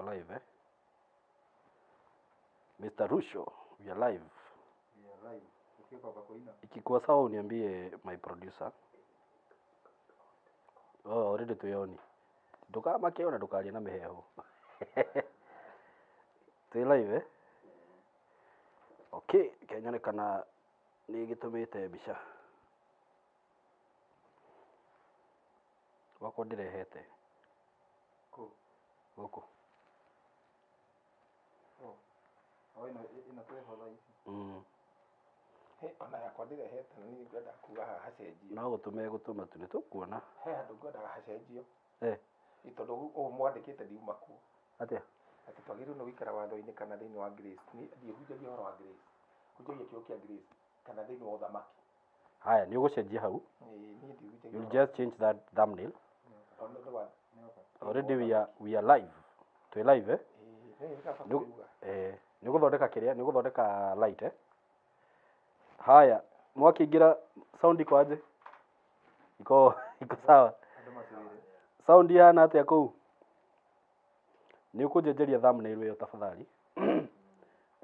Tuko live, eh? Mr. Rusho, we are live. Ikikuwa sawa uniambie, my producer. Oh, already twĩoni. Ndũkamake ona ndũkarie na mĩheehũ. Twĩ live, eh? Okay, kenyone kana nĩ gĩtũmĩte mbica. Gwakwa ndĩrehete. Gũkũ. Ona yakwa ndĩrehete na niĩ ngwenda kuga haha hacenjio. No gũtũme gũtũma tu nĩ tũkuona. He handũ ngwendaga hacenjio. Eh. Ĩ tondũ ũũ mwandĩkĩte ndiuma kuo. Atĩa? Atĩ twagĩrĩirwo nĩ gũikara watho-inĩ kana thĩinĩ wa grace. Niĩ ndiĩhunjagia ũhoro wa grace. Hunjagia kiugo kĩa grace kana thĩinĩ wa ũthamaki. Haya, nĩ ũgũcenjia hau. Ĩĩ, niĩ ndihunjagia You'll ũhoro. just change that thumbnail. Tondũ nĩ ũndũ wa Already we are live. Twĩ live, eh? Ĩĩ, nĩ kaba Nĩ kũigua. eh, nĩ ũgũthondeka kĩrĩa, nĩ ũgũthondeka light, eh? Haya, mwakĩingĩra sound iko aje? Iko sawa. Sound ihana atĩa kũu? Nĩ ũkũnjenjeria thumbnail ĩyo tafadhali.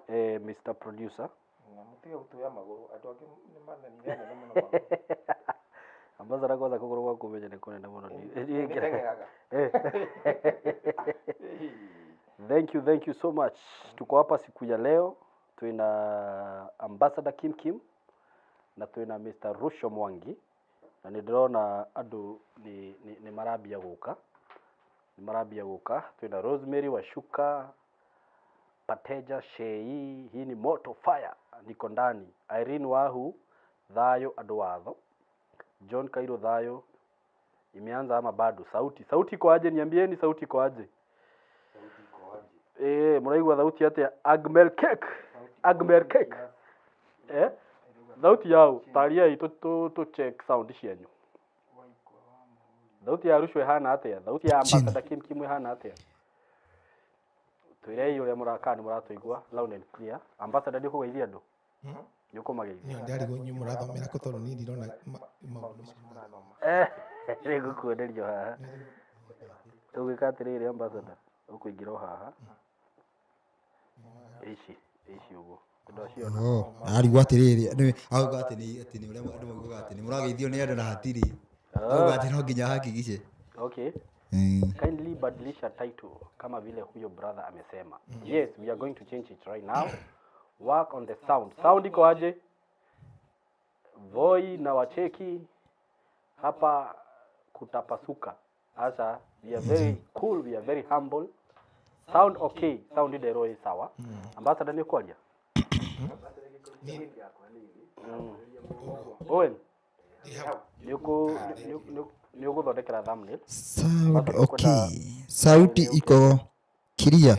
Eh, Mr. Producer. Na mũtige gũtuoya magũrũ. Andũ angĩ nĩ mananire nene mũno magũrũ. Ambassador, kwanza kũgũrũ gwaku ũmenye nĩ kũnene mũno. Nĩ ndeng'eraga. Eh. Thank you, thank you so much. Tuko hapa siku ya leo, twina Ambassador Kim Kim na twina Mr. Rusho Mwangi na nĩ ndĩrona andũ nĩ marambia gũka, nĩ marambia gũka. Twina Rosemary Washuka, Pateja Shei, hii ni moto fire, niko ndani. Irene Wahu, thayo andũ watho. John Kairo, thayo. Imeanza ama bado? Sauti, sauti iko aje? Niambieni sauti iko aje? Eh, mũraigua thauti atĩa? Agmel cake. Agmel cake. Eh? Thauti yao, tariai tu check sound cianyu. Thauti ya Rushwa ĩhana atĩa? Thauti ya Ambassador Kim Kim ĩhana atĩa? Twĩrei ũrĩa mũraka nĩ mũratũigua loud and clear. Ambassador, nĩ ũkũgeithia andũ? Nĩ ũkũmageithia? Niĩ ndarigwo inyuĩ mũrathomera kũ tondũ niĩ ndirona maũndũ macio mũrathoma. Eh, nĩ ngũkuonerio haha. Tũgwĩka atĩrĩrĩ, Ambassador, ũkũingĩra o haha. Ici, ici ũguo. Ndĩraciona. Oh, arigwo atĩrĩrĩ, auga atĩ nĩ ũrĩa andũ maugaga atĩ nĩ mũrageithio nĩ andũ na hatirĩ. Auga atĩ no nginya hakigice. Okay. Kindly badilisha title kama vile huyo brother amesema. Yes, we are going to change it right now. Work on the sound. Sound iko aje? Voi na wacheki hapa kutapasuka. Asa, we are very cool, we are very humble. Sound okay, sound ndero ĩ sawa. Ambassador, nĩ kwaria? Owen, nĩ ũgũthondekera thumbnail. Sound okay. Sauti iko clear.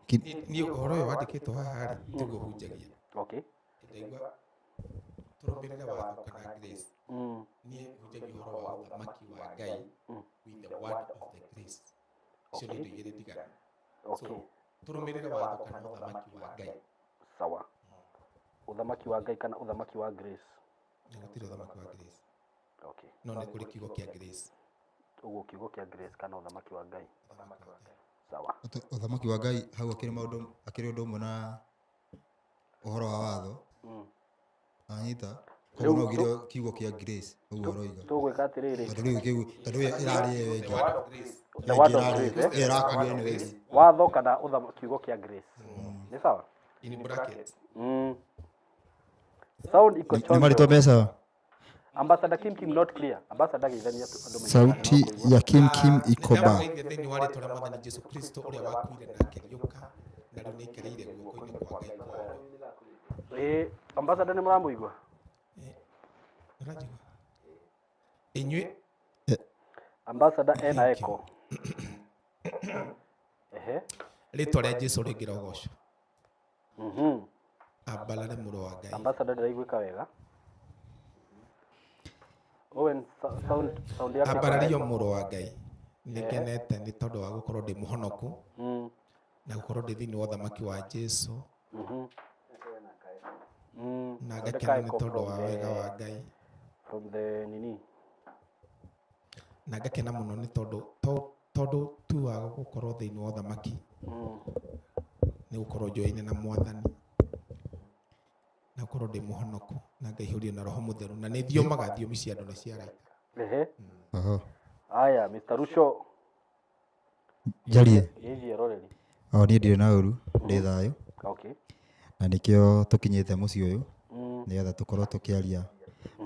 Niĩ ũhoro ũyũ wandĩkĩtwo haha rĩ, tiguo hunjagia. Ndaigua tũrũmĩrĩre watho kana grace. Niĩ hunjagia ũhoro wa ũthamaki wa Ngai with the word of the grace. Icio nĩ indo igĩrĩ ndiganu. So tũrũmĩrĩre watho kana ũthamaki wa Ngai. Sawa. Ũthamaki wa Ngai kana ũthamaki wa grace? Na gũtirĩ ũthamaki wa grace. Okay. No nĩ kũrĩ kiugo kĩa grace. Ũguo kiugo kĩa grace kana ũthamaki wa Ngai. Ũthamaki wa Ngai. Sawa. Ũthamaki wa Ngai hau akĩrĩ maũndũ akĩrĩ ũndũ ũmwe na ũhoro wa watho. Anyita. Koguo no ugire kiugo kĩa grace ũguo ũroiga. Tũgwĩka atĩrĩrĩ. Tondũ rĩu kĩu tondũ ĩyo ĩrarĩ ĩyo The ĩngĩ. word of grace. The word of grace, eh? Ĩyo ĩrakuire nĩ ĩngĩ. Watho kana kiugo kĩa grace. Nĩ sawa? In brackets. Sound iko Nĩ chonjo. marĩtwa me sawa. Ambassador Kim Kim not clear. Ambassador, geithania tu andũ maingĩ. Sauti ya Kim Kim iko ba. Nĩndamũgeithia thĩinĩ wa rĩtwa rĩa Mwathani Jesu Kristo ũrĩa wakuire na akĩriũka na rĩu nĩaikarĩire guoko-inĩ kwa Ngai kwa ũrĩo. Eh, Ambassador, nĩ mũramũigua? Ũranjigua? Inyuĩ Ambassador ena echo. Ehe. Rĩtwa rĩa Jesu rĩngĩrogocwo. Ambarare mũrũ wa Ngai. Ambassador, ndĩraiguĩka wega. Owen, sound yake. Ambarario mũrũ wa Ngai. Nĩngenete nĩ tondũ wa gũkorwo ndĩ mũhonoku na gũkorwo ndĩ thĩinĩ wa ũthamaki wa Jesu na ngakena nĩ tondũ wa wega wa Ngai. From the nini. Na ngakena mũno nĩ tondũ to Tondũ tu wa gũkorwo thĩinĩ wa ũthamaki nĩ gũkorwo njoyaine na Mwathani na gũkorwo ndĩ mũhonoku na ngaihũrio na Roho Mũtheru, na nĩ thiomaga thiomi cia andũ na cia araika. Ehe. Oho. Aya, Mr. Rusho. Njarie. Ĩgiĩ eroreri. O niĩ ndirĩ na ũru, ndĩ thayũ. Okay. Na nĩkĩo tũkinyĩte mũciĩ ũyũ nĩgetha tũkorwo tũkĩaria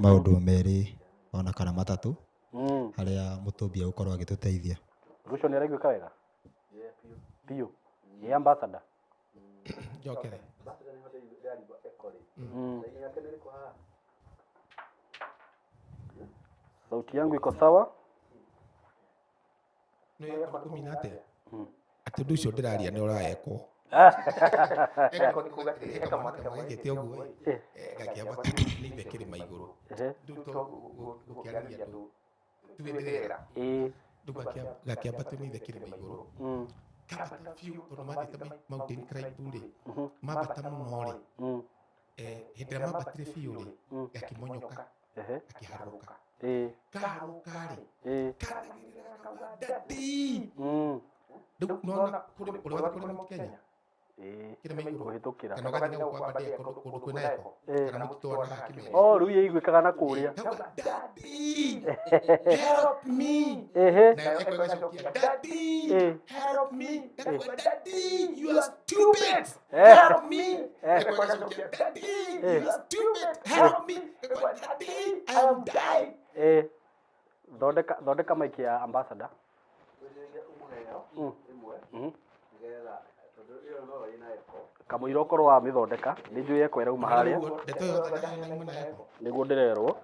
maũndũ merĩ ona kana matatũ harĩa mũtũmbi egũkorwo agĩtũteithia. Rusho nĩ araiguĩka wega? Biũ. Ĩ ambassador. Njokere. Sauti yangu iko sawa? Nĩ kũmina atĩa? Atĩ ũndũ ũcio ndĩraria nĩ ũraekwo. Eko nĩ kuga atĩrĩ, He kamwana kamwe gekĩte ũguo ĩ, gakĩambata nĩ ithe kĩrĩma igũrũ. Rĩu to gũkĩarĩria andũ tuge ndĩrera. Rĩu gakĩambatio nĩ ithe kĩrĩma igũrũ. Kambata biũ tondũ mathiĩte mountain climb rĩ, mambata mũno rĩ, hĩndĩ ĩrĩa mambatire biũ rĩ, gakĩmonyoka, gakĩharũrũka. Kaharũrũka rĩ, kanagĩrĩra gakauga, "Daddy!" Rĩu nĩwona kũrĩ ũrĩa wathiĩ kũrĩa Mount Kenya? Kĩrĩma igũrũ. Kũhĩtũkĩra. Kana ũgathiĩ na gũkũ Aberdare kũndũ kwĩna echo. Kana mũtitũ wa Nahaki Meri. Oh, rĩu ĩiguĩkaga na kũrĩa. Kauga, "Daddy, help me." Nayo echo ĩgacokia, "Daddy, help me." Gakauga, "Daddy, you are stupid. Help me." Echo ĩgacokia, "Daddy, you are stupid. Help me." Gakauga, "Daddy, I am dying." Thondeka mic ya ambassador. Kamũira ũkorwo wamĩthondeka, nĩ njũĩ echo ĩrauma harĩa. Ndeto yothe ndaheana imwe na echo. Nĩguo ndĩrerwo.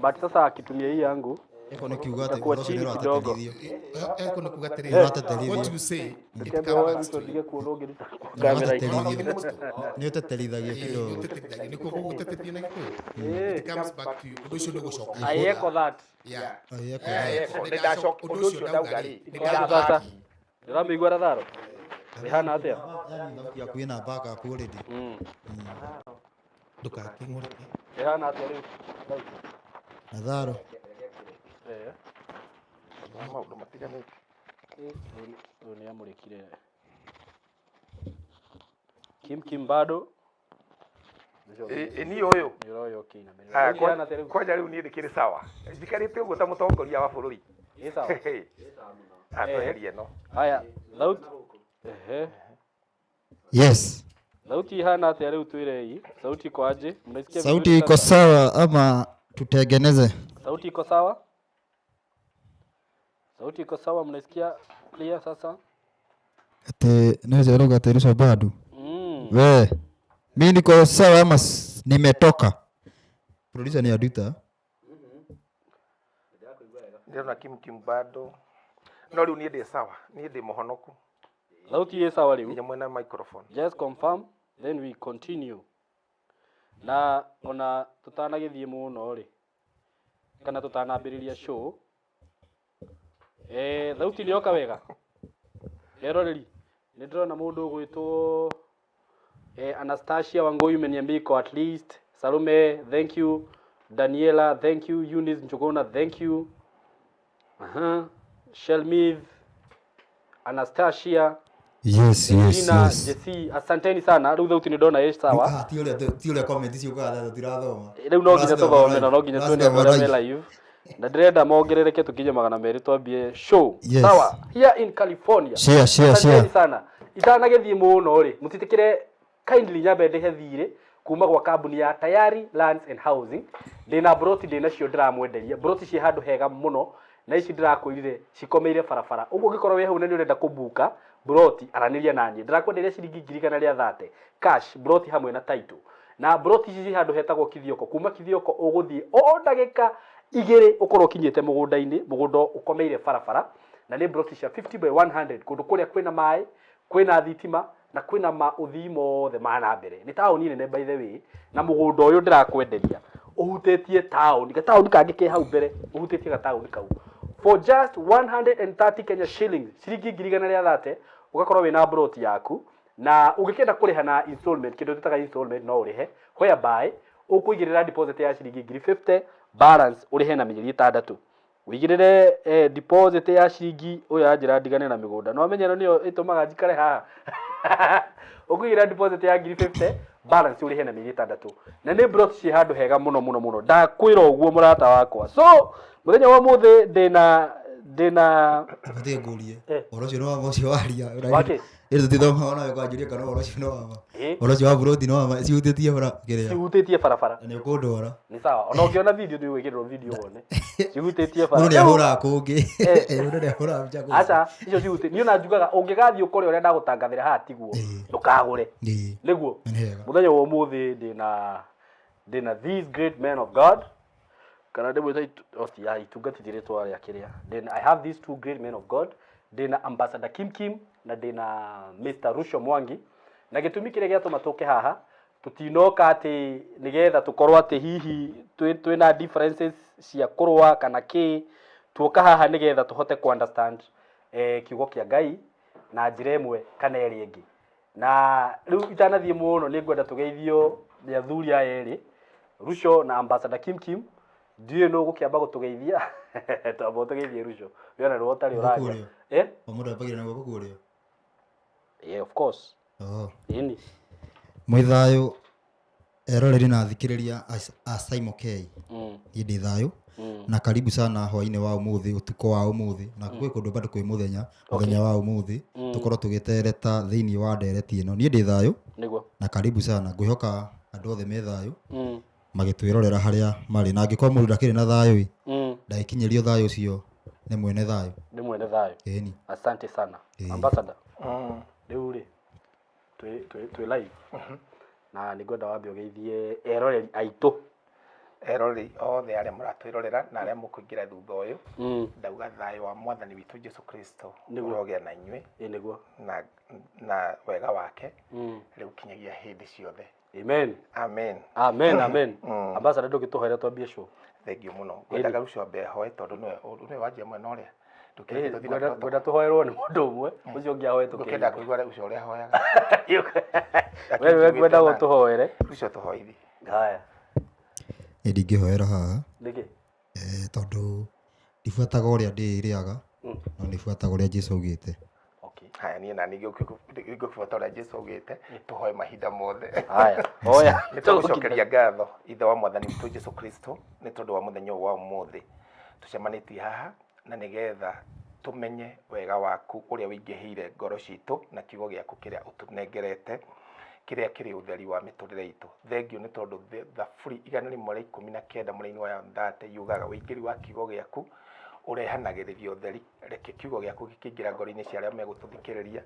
But sasa akitumia hii yangu Eko nĩ kiuga atĩ itakuwa ũhoro ũcio nĩ chini kidogo. ũrateterithio. Eko nĩ kuga atĩrĩrĩ, Nĩ ũrateterithio. what you say, it Ndikembe comes woe back to Ruto you. ndige kuona ũngĩruta Nĩ kamera iko. ũrateterithio. Nĩ ũteterithagia kidogo. Nĩ ũteterithagia. Nĩkuo gũgũteterithia na Gĩkũyũ. It comes back to you. Ũndũ ũcio nĩ ũgũcoka. I echo that. Yeah. I echo Eh, that. Nĩ ndacoka, ũndũ ũcio ndauga rĩ, nĩ Sasa ndauga. ndĩramĩigua Ratharo. Ĩhana atĩa? Yaani thauti yaku ĩna backup already. Ndũgakĩng'ũrĩke. Ĩhana atĩa rĩu? Natharo. Maũndũ matiganĩte. Rĩu nĩ amũrĩkire. Kim Kim bado. Ĩ niĩ ũyũ. Nĩ ũroya ũkĩinamĩrĩra. Aya, Ĩhana atĩa rĩu? kwanja rĩu niĩ ndĩkĩrĩ sawa. Njikarĩte ũguo ta mũtongoria wa bũrũri. Ĩ sawa. Atweherie ĩno. Haya, thauti. Ehe. Yes. Sauti ihana atĩa rĩu twĩrei? Sauti iko aje? Mnaisikia Sauti vizuri iko sasa? sawa ama tutengeneze? Sauti iko sawa? Sauti iko sawa, mnaisikia clear sasa? Ati naweza roga terisha bado. We, mi niko sawa ama nimetoka? Producer ni Aduta. Ndĩrona Kim Kim bado. No rĩu niĩ ndĩ sawa, niĩ ndĩ mũhonoku. Sauti ĩ sawa rĩu. Nginya mwena microphone. Just confirm then we continue. Na ona tutanagĩthiĩ mũno rĩ, kana tũtanambĩrĩria show, thauti nĩ yoka wega. Eroreri, nĩ ndĩrona mũndũ ũgwĩtwo Anastasia Wangui umeniambia iko at least. Salome, thank you. Daniela, thank you. Eunice Njuguna, thank you. Aha. Shelmiv, Anastasia, Yes, yes, Gina, yes. Jesse, asanteni sana. Rĩu thauti nĩ ndona ĩ sawa. Ah, ti ũrĩa comment ciũkaga tha tũtirathoma. Rĩu no nginya tũthome na no nginya tuone andũ arĩa me live. live. Na ndĩrenda mongerereke tũkinye 200 twambie show. Yes. Sawa. Here in California. Share, share, Asanteni share. sana. Itanagĩthiĩ mũno rĩ, mũtitikĩre kindly nyambe ndĩhe thirĩ kuma gwa kambuni ya Tayari Lands and Housing. Ndĩna broti ndĩnacio ndĩramwenderia. Broti ciĩ handũ hega mũno na ici ndĩrakwĩrire cikomeire barabara. Ũguo ũngĩkorwo wĩ hau na nĩ ũrenda kũbuka broti, aranĩria naniĩ. Ndĩrakwenderia ciringi 130,000 cash, broti hamwe na title. Na broti ici ciĩ handũ hetagwo Kithioko. Kuma Kithioko ũgũthiĩ o ndagĩka 2 ũkorwo ũkinyĩte mũgũnda-inĩ, mũgũnda ũkomeire barabara, na nĩ broti cia 50 by 100, kũndũ kũrĩa kwĩna maĩ, kwĩna thitima na kwĩna maũthii mothe ma na mbere. Nĩ taũni nene by the way, na mũgũnda ũyũ ndĩrakwenderia ũhutĩtie taũni, gataũni kangĩ ke hau mbere, ũhutĩtie gataũni kau. For just 130 Kenya shillings, ciringi 130,000, ũgakorwo wĩna broti yaku. Na ũngĩkĩenda kũrĩha na installment, kĩndũ twĩtaga installment no ũrĩhe, whereby ũkũigĩrĩra deposit ya ciringi 50,000, balance ũrĩhe na mĩeri 6. Wĩigĩrĩre deposit ya ciringi ũyũ anjĩra ndigane na mĩgũnda. No amenye ĩno nĩyo ĩtũmaga njikare haha. Ũkũigĩrĩra deposit ya ngiri 50 balance ũrĩhe na mĩeri 6. Na nĩ plot ciĩ handũ hega mũno mũno mũno. Ndakwĩra ũguo mũrata wakwa. So mũthenya wa ũmũthĩ ndĩna Ũbatiĩ ngũrie. Ũhoro ũcio nĩ wa ma ũcio waria. Wake? Ĩrĩ tũtithomaga nawe kwanjĩria kana ũhoro ũcio nĩ wa ma. Ũhoro ũcio wa buroti nĩ wa ma cihutĩtie bara kĩrĩa. Cihutĩtie barabara. Na nĩ ũkũndwara. Nĩ sawa. Ona ũngĩona video nĩ ũgwĩkĩrĩrwo video wone. Cihutĩtie bara. Mũndũ nĩ ahũraga kũngĩ. Mũndũ nĩ ahũraga mbica kũngĩ. Aca, icio cihutĩtie. Niĩ ona njugaga ũngĩgathiĩ ũkore ũrĩa ndagũtangathĩra haha tiguo. Ndũkagũre. Nĩguo. Mũthenya wa ũmũthĩ ndĩna these great men of God. Kana ndĩmwĩta itungati ti rĩtwa rĩa kĩrĩa. I have these two great men of God. Ndĩna Ambassador Kim Kim na ndĩna Mr. Ruco Mwangi. Na gĩtũmi kĩrĩa gĩatũma tũke haha tũtinoka atĩ nĩgetha tũkorwo atĩ hihi twĩna differences cia kũrũa kana kĩ. Tuoka haha nĩgetha tũhote ku understand kiugo kĩa Ngai na njĩra ĩmwe kana ĩrĩa ĩngĩ. Na rĩu itanathiĩ mũno nĩ ngwenda tũgeithio nĩ athuri aya erĩ, Ruco na Ambassador Kim Kim. Ndiũĩ nũ ũgũkĩamba gũtũgeithia. Twamba ũtũgeithie Ruco. Wĩona nĩwe ũtarĩ ũraria. O mũndũ ambagia na guoko kũrĩo? Yeah, of course. Ĩni. Mwĩ thayũ eroreri na athikĩrĩria a Saimo K. Niĩ ndĩ thayũ. Na karibu sana hwainĩ wa ũmũthĩ, ũtukũ wa ũmũthĩ, na gwĩ kũndũ bado kwĩ mũthenya, mũthenya wa ũmũthĩ, tũkorwo tũgĩtereta thĩinĩ wa ndereti ĩno. Niĩ ndĩ thayũ. Nĩguo. Na karibu sana, ngwĩhoka andũ othe me thayũ. Magĩtwĩrorera harĩa marĩ. Na angĩkorwo mũndũ ndakĩrĩ na thayũ ĩ, ndagĩkinyĩrio thayũ ũcio nĩ mwene thayũ. Nĩ mwene thayũ. Ĩni. Asante sana. Ambassador. Rĩu rĩ, twĩ live. Na nĩ ngwenda wambe ũgeithie eroreri aitũ. Eroreri othe arĩa mũratwĩrorera na arĩa mũkũingĩra thutha ũyũ. Ndauga thayũ wa Mwathani witũ Jesu Kristo ũrogĩa na inyuĩ. Nĩguo. Na wega wake. Rĩu kinyagia hĩndĩ ciothe. Amen. Amen. Amen, amen. Ambassador ndũgĩtũhoere twambie show. Thank you mũno. Ngwendaga Ruco ambe ahoe tondũ nĩwe wanjia mwena ũrĩa. Ngwenda tũhoerwo nĩ mũndũ ũmwe, ũcio ũngĩ ahoe tũkĩenda. Ngũkĩenda kũigua Ruco ũrĩa ahoyaga. We nĩwe ngwenda ũtũhoere. Ruco tũhoithi. Haya. Niĩ ndingĩhoera haha. Nĩkĩ? Tondũ ndibuataga ũrĩa ndĩrĩaga, no nĩbuataga ũrĩa Jesũ augĩte. Haya, niĩ na niĩ ngũbuata ũrĩa Jesũ augĩte, tũhoe mahinda mothe. Haya, hoya. Nĩ tũgũcokeria ngatho Ithe wa Mwathani witũ Jesũ Kristo nĩ tondũ wa mũthenya ũyũ wa ũmũthĩ. Tũcemanĩtie haha na nĩgetha tũmenye wega waku ũrĩa ũingĩhĩire ngoro citũ na kiugo gĩaku kĩrĩa ũtũnengerete, kĩrĩa kĩrĩ ũtheri wa mĩtũrĩre itũ. Thengiũ nĩ tondũ Thaburi 119 mũraini wa 30 yugaga ũingĩri wa kiugo gĩaku ũrehanagĩrĩria ũtheri. Reke kiugo gĩaku gĩkĩingĩra ngoro-inĩ cia arĩa megũtũthikĩrĩria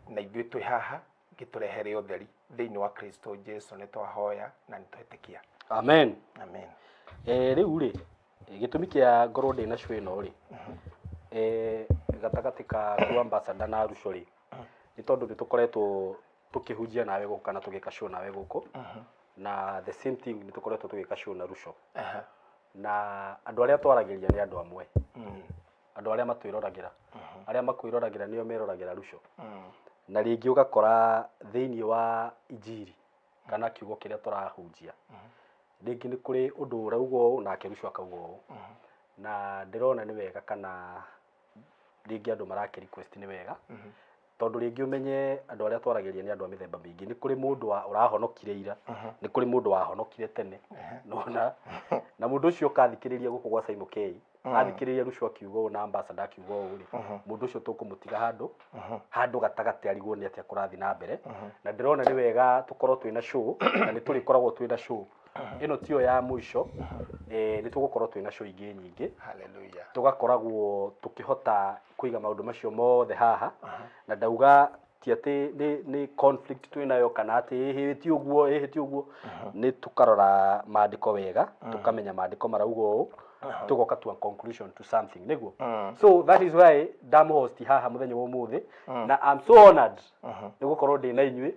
na ithuĩ twĩ haha gĩtũrehere ũtheri thĩinĩ wa Kristo Jesu. Nĩ twahoya na nĩ twetĩkia. Amen. Amen. Rĩu rĩ, gĩtũmi kĩa ngorwo ndĩna show ĩno rĩ, gatagatĩ ka ku Ambassador na Ruco rĩ, nĩ tondũ nĩ tũkoretwo tũkĩhunjia nawe gũkũ kana tũgĩka show nawe gũkũ. Na the same thing nĩ tũkoretwo tũgĩka show na Ruco. Na andũ arĩa twaragĩria nĩ andũ amwe. Andũ arĩa matwĩroragĩra. Arĩa makwĩroragĩra nĩo meroragĩra Ruco. Na rĩngĩ ũgakora thĩinĩ wa injiri kana kiugo kĩrĩa tũrahunjia. Rĩngĩ nĩ kũrĩ ũndũ ũrauga ũũ nake Ruco akauga ũũ. Na ndĩrona nĩ wega kana rĩngĩ andũ marakĩ request nĩ wega. Tondũ rĩngĩ ũmenye andũ arĩa twaragĩria nĩ andũ a mĩthemba mĩingĩ. Nĩ kũrĩ mũndũ ũrahonokire ira, nĩ kũrĩ mũndũ wahonokire tene. Nĩwona? Na mũndũ ũcio ũkathikĩrĩria gũkũ gwa Saimo K, athikĩrĩria Ruco akiuga ũũ na Ambassador akiuga ũũ rĩ, mũndũ ũcio tũkũmũtiga handũ gatagatĩ arigwo nĩ atĩa kũrathiĩ na mbere. Na ndĩrona nĩ wega tũkorwo twĩna show, na nĩ tũrĩkoragwo twĩna show. Ĩno tiyo ya mũico, nĩ tũgũkorwo twĩna show ingĩ nyingĩ. Hallelujah. Tũgakoragwo tũkĩhota kũiga maũndũ macio mothe haha. Na ndauga ti atĩ nĩ conflict twĩnayo kana atĩ ĩhĩ ti ũguo, ĩhĩ ti ũguo. Nĩ tũkarora maandĩko wega, tũkamenya maandĩko marauga ũũ, tũgoka to a conclusion to something, nĩguo? So that is why ndamũhosti haha mũthenya wa ũmũthĩ. Na I'm so honored nĩ gũkorwo ndĩ na inyuĩ,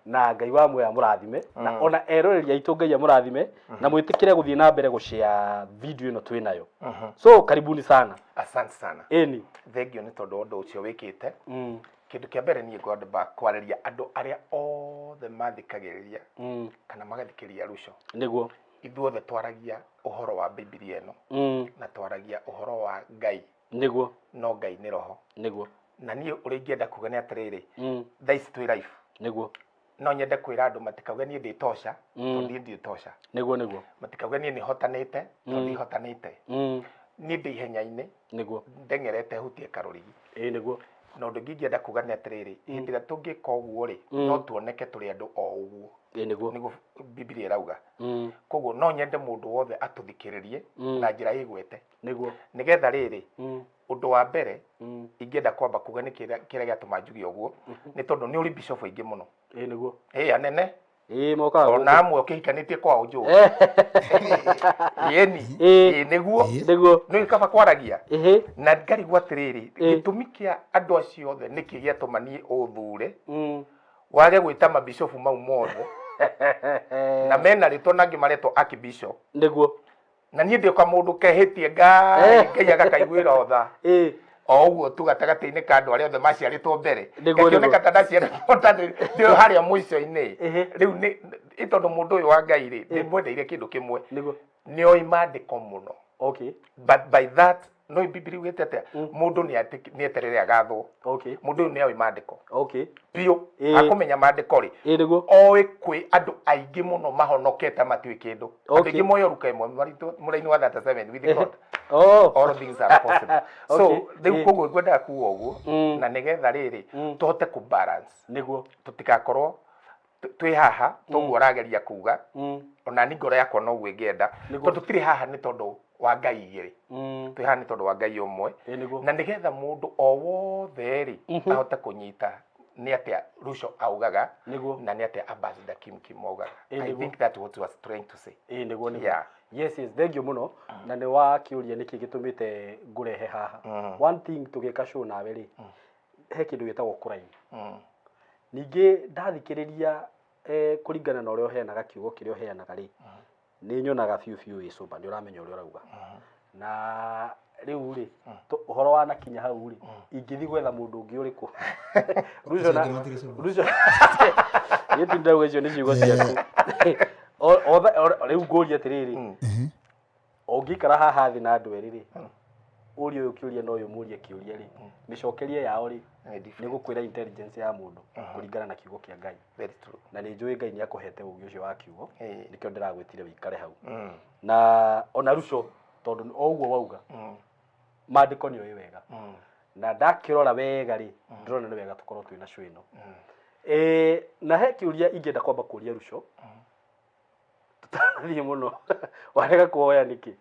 na Ngai wa muoyo amũrathime, na ona eroreri aitũ Ngai amũrathime, na mwĩtĩkĩre gũthiĩ na mbere gũshare video ĩno twĩ nayo. So karibuni sana. Asante sana. Ĩni. Thengiũ nĩ tondũ wa ũndũ ũcio wĩkĩte. Kĩndũ kĩa mbere niĩ ngwamba kwarĩria andũ arĩa othe mathikagĩrĩria kana magathikĩrĩria Ruco. Nĩguo. Ithuothe twaragia ũhoro wa Bibilia ĩno na twaragia ũhoro wa Ngai, Nĩguo. No Ngai nĩ roho. Nĩguo. Na niĩ ũrĩa ingĩenda kuga nĩ atĩrĩrĩ, thaa ici twĩ live. Nĩguo. No nyende kwĩra andũ matikauge niĩ ndĩ tosha, tondũ niĩ ndirĩ tosha. Nĩguo, nĩguo. Matikauge niĩ nĩhotanĩte, tondũ ndihotanĩte. Niĩ ndĩ ihenya-inĩ, Nĩguo. ndeng'erete hutie karũrigi. Ĩĩ, nĩguo. Na ũndũ ũngĩ ingĩenda kuga nĩ atĩrĩrĩ, hĩndĩ ĩrĩa tũngĩka ũguo rĩ, no tuoneke tũrĩ andũ o ũguo. Ĩĩ, nĩguo. Nĩguo Bibilia ĩrauga. Koguo no nyende mũndũ wothe atũthikĩrĩrie na njĩra ĩgwete. Nĩguo. Nĩgetha rĩrĩ, ũndũ wa mbere ingĩenda kwamba kuga nĩ kĩrĩa gĩatũma njuge ũguo, nĩ tondũ nĩ ũrĩ bishop aingĩ mũno. Ĩĩ, nĩguo. Ĩĩ, anene. Ĩĩ, mokaga Ona gũkũ. amwe ũkĩhikanĩtie kwao njũĩ. Ĩni. Ĩĩ. Ĩĩ, nĩguo. Nĩguo. Nĩ kaba kwaragia. Ĩhĩ. Na ngarigwo atĩrĩrĩ, gĩtũmi kĩa andũ acio othe nĩkĩ gĩatũma niĩ ũthure wage gwĩta mabishopu mau mothe na mena rĩtwa na angĩ maretwo archbishop. Nĩguo. Na niĩ ndĩ kamũndũ kehĩtie Ngai, Ngai agakaiguĩra tha. Ĩĩ. O ũguo tu gatagatĩ-inĩ ka andũ arĩa othe maciarĩtwo mbere. Nĩguo, Gakĩoneka nĩguo. ta ndaciarĩtwo ta ndĩ harĩa mũico-inĩ. Ĩhĩ. Rĩu nĩ tondũ mũndũ ũyũ wa Ngai rĩ, ndĩmwendeire kĩndũ kĩmwe. Nĩguo. Nĩ oĩ maandĩko mũno. Okay. But by that, no Bibilia ugĩte atĩa? Mũndũ nĩ eterere agathwo. Okay. Mũndũ ũyũ nĩ oĩ maandĩko. Okay. Biũ. Ĩĩ. Akũmenya maandĩko rĩ. Ĩĩ, nĩguo. Oĩ kwĩ andũ aingĩ mũno mahonokete matiũĩ kĩndũ. Andũ Okay. aingĩ moĩ oruka ĩmwe mũraini wa 37 with God. Oh. All things are possible. So, Okay. rĩu koguo ngwendaga kuga ũguo, na nĩgetha rĩrĩ, tũhote kũ balance. Nĩguo. Tũtigakorwo twĩ haha, toguo ũrageria kuga, ona ni ngoro yakwa noguo ĩngĩenda. Nĩguo. Tondũ tũtirĩ haha nĩ tondũ wa Ngai igĩrĩ. Twĩ haha nĩ tondũ wa Ngai ũmwe. Ĩĩ, nĩguo. Na nĩgetha mũndũ o wothe rĩ, ahote kũnyita nĩ atĩa Ruco augaga, Nĩguo. na nĩ atĩa Ambassador Kim Kim augaga. Ĩĩ, I nĩguo. think that's what he was trying to say. Ĩĩ, nĩguo, nĩguo. Yeah. Yes, yes, thank you mũno. Na nĩ wakĩũria nĩkĩ gĩtũmĩte ngũrehe haha. One thing tũgĩka show nawe rĩ, he kĩndũ gĩtagwo crime. Ningĩ ndathikĩrĩria kũringana na ũrĩa ũheanaga kiugo kĩrĩa ũheanaga rĩ, nĩ nyonaga biũ biũ wĩ sober, nĩ ũramenya ũrĩa ũrauga. Na rĩu rĩ, ũhoro wanakinya hau rĩ, ingĩthiĩ gwetha mũndũ ũngĩ ũrĩkũ? Ruco na Acio angĩ matirĩ sober. Ruco. Niĩ ti ndauga icio nĩ ciugo ciaku. Rĩu ngũria atĩrĩrĩ, ũngĩikara haha thĩ na andũ erĩ rĩ, ũrie ũyũ kĩũria na ũyũ mũrie kĩũria rĩ, mĩcokerie yao rĩ, Nĩ different. nĩ gũkwĩra intelligence ya mũndũ kũringana na kiugo kĩa Ngai. Very true. Na nĩ njũĩ Ngai nĩ akũhete ũgĩ ũcio wa kiugo, nĩkĩo ndĩragwĩtire wĩikare hau. Na ona Ruco, tondũ o ũguo wauga, maandĩko nĩ oĩ wega. Na ndakĩrora wega rĩ, ndĩrona nĩ wega tũkorwo twĩna show ĩno. Na he kĩũria ingĩenda kwamba kũria Ruco, tũtanathiĩ mũno, warega kũhoya nĩkĩ?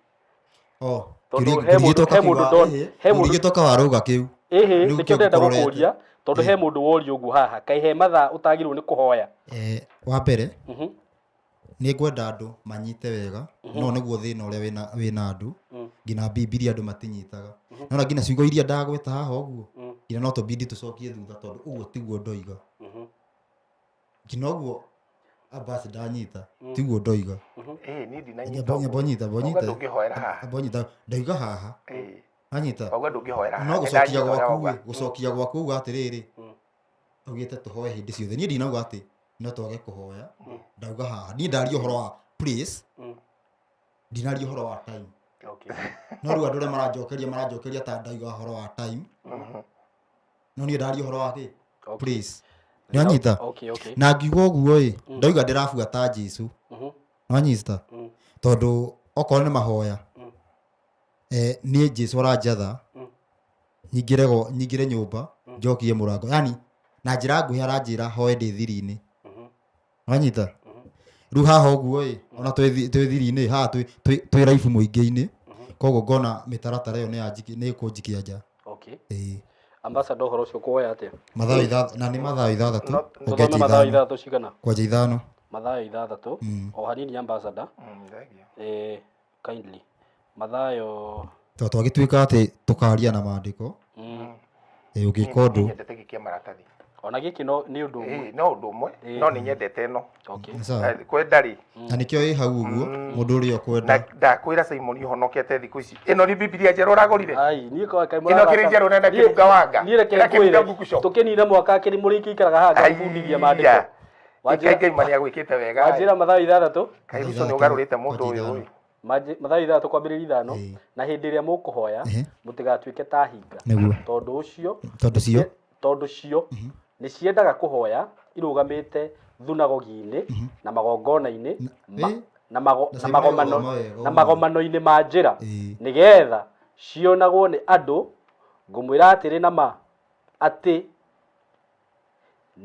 Oh, Tondũ he mũndũ- he mũndũ he mũndũ- kĩũria gĩtoka warauga kĩu. Ĩhĩ, Rĩu nĩkĩo kĩo ndĩrenda ngũrorete. gũkũria, tondũ he mũndũ woria ũguo haha, kaĩ he mathaa ũtagĩrĩirwo nĩ kũhoya? Wa mbere, nĩ ngwenda andũ manyite wega, no nĩguo thĩna ũrĩa wĩna andũ, nginya Bibilia andũ matinyitaga. Nona nginya ciugo iria ndagweta haha ũguo, nginya no tũbidi tũcokie thutha tondũ ũguo tiguo ndoiga. Nginya ũguo Abbas ndanyita, tiguo ndoiga. Ĩĩ, niĩ ndinanyita Nyambo, ũguo. nyambo nyita, nyambo Wauga nyita. ndũngĩhoera haha. Nyambo nyita, ndoiga haha. Ĩĩ. Anyita. Wauga ndũngĩhoera haha. No Nĩ gũcokia ndanyita ũrĩa gwaku wauga. ĩ, gũcokia gwaku uga atĩrĩrĩ, augĩte tũhoe hĩndĩ ciothe. Niĩ ndinauga atĩ no twage kũhoya, ndauga haha. Niĩ ndaria ũhoro wa place, ndinaria ũhoro wa time. Okay. No rĩu andũ arĩa maranjokeria ta ndauga ũhoro wa time. No niĩ ndaria ũhoro wa kĩ? Okay. Place. Nĩwanyita? Okay, okay. Na ngiuga ũguo ĩ, ndauga ndĩrabuata Jesũ. Nĩwanyita? Tondũ okorwo nĩ mahoya, niĩ Jesũ aranjatha, nyingĩre nyũmba, njokie mũrango. Yaani, na njĩra nguhĩ aranjĩra hoe ndĩ thiri-inĩ. Nĩwanyita? Rĩu haha ũguo ĩ, ona twĩ thiri-inĩ, haha twĩ raibu mũingĩ-inĩ. Koguo ngona mĩtaratara ĩyo nĩ ĩkũnjikia nja. Okay. Ĩĩ. Ambassador, ũhoro ũcio ũkũhoya atĩa? Mathaa ithathatũ, na nĩ mathaa ithathatũ, No, Tũthome ũkĩanjia mathaa ithano. ithathatũ cigana? Kwanja ithano. Mathaa ithathatũ. O hanini ambassador. Thank you. Kindly. Mathayo. Tondũ twagĩtuĩka atĩ tũkaria na maandĩko. Ũngĩka ũndũ. Niĩ nyendete gĩkĩ kĩa maratathi. Ona gĩkĩ no nĩ ũndũ ũmwe. Ĩĩ, no ũndũ ũmwe, no nĩ nyendete ĩno. Okay. Nĩ sawa. Kwenda rĩ. Na nĩkĩo ĩ hau ũguo, mũndũ ũrĩa ũkwenda. Na ndakwĩra Simon ũhonokete thikũ ici. Ĩno nĩ Bibilia njerũ ũragũrire? Ai, niĩ kwa kaĩ Ĩno mũrathaka. kĩrĩ njerũ na kĩrunga wanga. Niĩ reke Ĩna kĩrunga ngwĩre, ngukuco. tũkĩnina mwaka kĩrĩ mũrĩkĩikaraga haha ngakũbundithia maandĩko. Wanjĩra Ngai ma nĩagwĩkĩte wega. Wanjĩra Mathayo 6. Kaĩ Mathayo Ruco nĩ ũgarũrĩte mũndũ 6:5. ũyũ ĩ. Mathayo 6 kwambĩrĩria 5. Ĩĩ. Na hĩndĩ ĩrĩa mũkũhoya, mũtigatuĩke ta hinga, Nĩguo. tondũ ũcio Tondũ cio tondũ cio nĩ ciendaga kũhoya irũgamĩte thunagogi-inĩ na magongona-inĩ na mago- Na na Simon magomano gũthoma wega na ũmũthĩ. magomano-inĩ ma njĩra, nĩgetha cionagwo nĩ andũ. Ngũmwĩra atĩrĩ na ma atĩ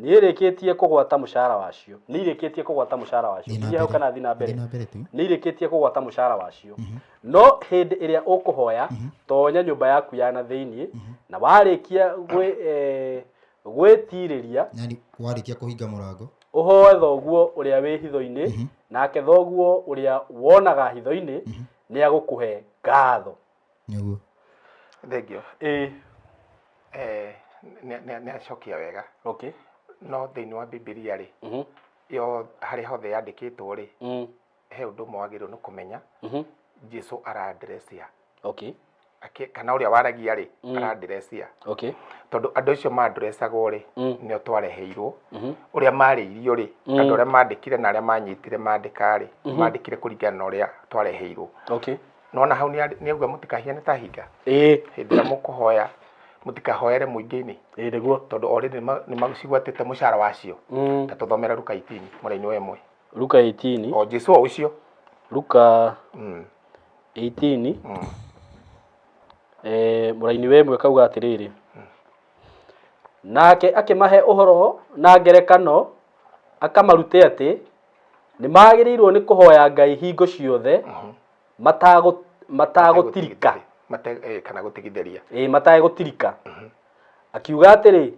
nĩĩrĩkĩtie kũgwata mũcara wacio, nĩirĩkĩtie kũgwata mũcara wacio. Thiĩ na Nginya hau mbere. kana thiĩ na mbere? Thiĩ na mbere tu. Nĩirĩkĩtie kũgwata mũcara wacio. No hĩndĩ ĩrĩa ũkũhoya, tonya nyũmba yaku ya na thĩiniĩ, na warĩkia gwĩtirĩria, Yani warĩkia kũhinga mũrango, ũhoe thoguo ũrĩa wĩ hitho-inĩ, nake thoguo ũrĩa wonaga hitho-inĩ nĩ agũkũhe ngatho. Nĩguo. Thengio. Ĩĩ. Nĩ acokia wega. No thĩinĩ wa Bibilia rĩ, yo harĩa hothe yandĩkĩtwo rĩ, he ũndũ ũmwe wagĩrĩirwo nĩ kũmenya. Jesu ara-addressia kana ũrĩa waragia rĩ, ara-addressia tondũ andũ acio ma-addressagwo rĩ, nĩo twareheirwo ũrĩa marĩirio rĩ, andũ arĩa mandĩkire na arĩa manyitire mandĩka rĩ, mandĩkire kũringana na ũrĩa twareheirwo. Nona hau nĩauga mũtikahiane ta hinga. Hĩndĩ ĩrĩa mũkũhoya, mũtikahoere mũingĩ-inĩ, Ĩĩ, nĩguo. Tondũ already nĩmacigwatĩte mũcara wacio. Ta tũthomere Luka 18 mũraini wa 1. Luka 18. O Jesu o ũcio. Luka 18, mũraini wa 1 kauga atĩrĩrĩ, nake akĩmahe ũhoro na ngerekano, akamarute atĩ nĩ magĩrĩirwo nĩ kũhoya Ngai hingo ciothe matagũtirika. Kana gũtigithĩria. Ĩĩ, matagũtirika. Akiuga atĩrĩ,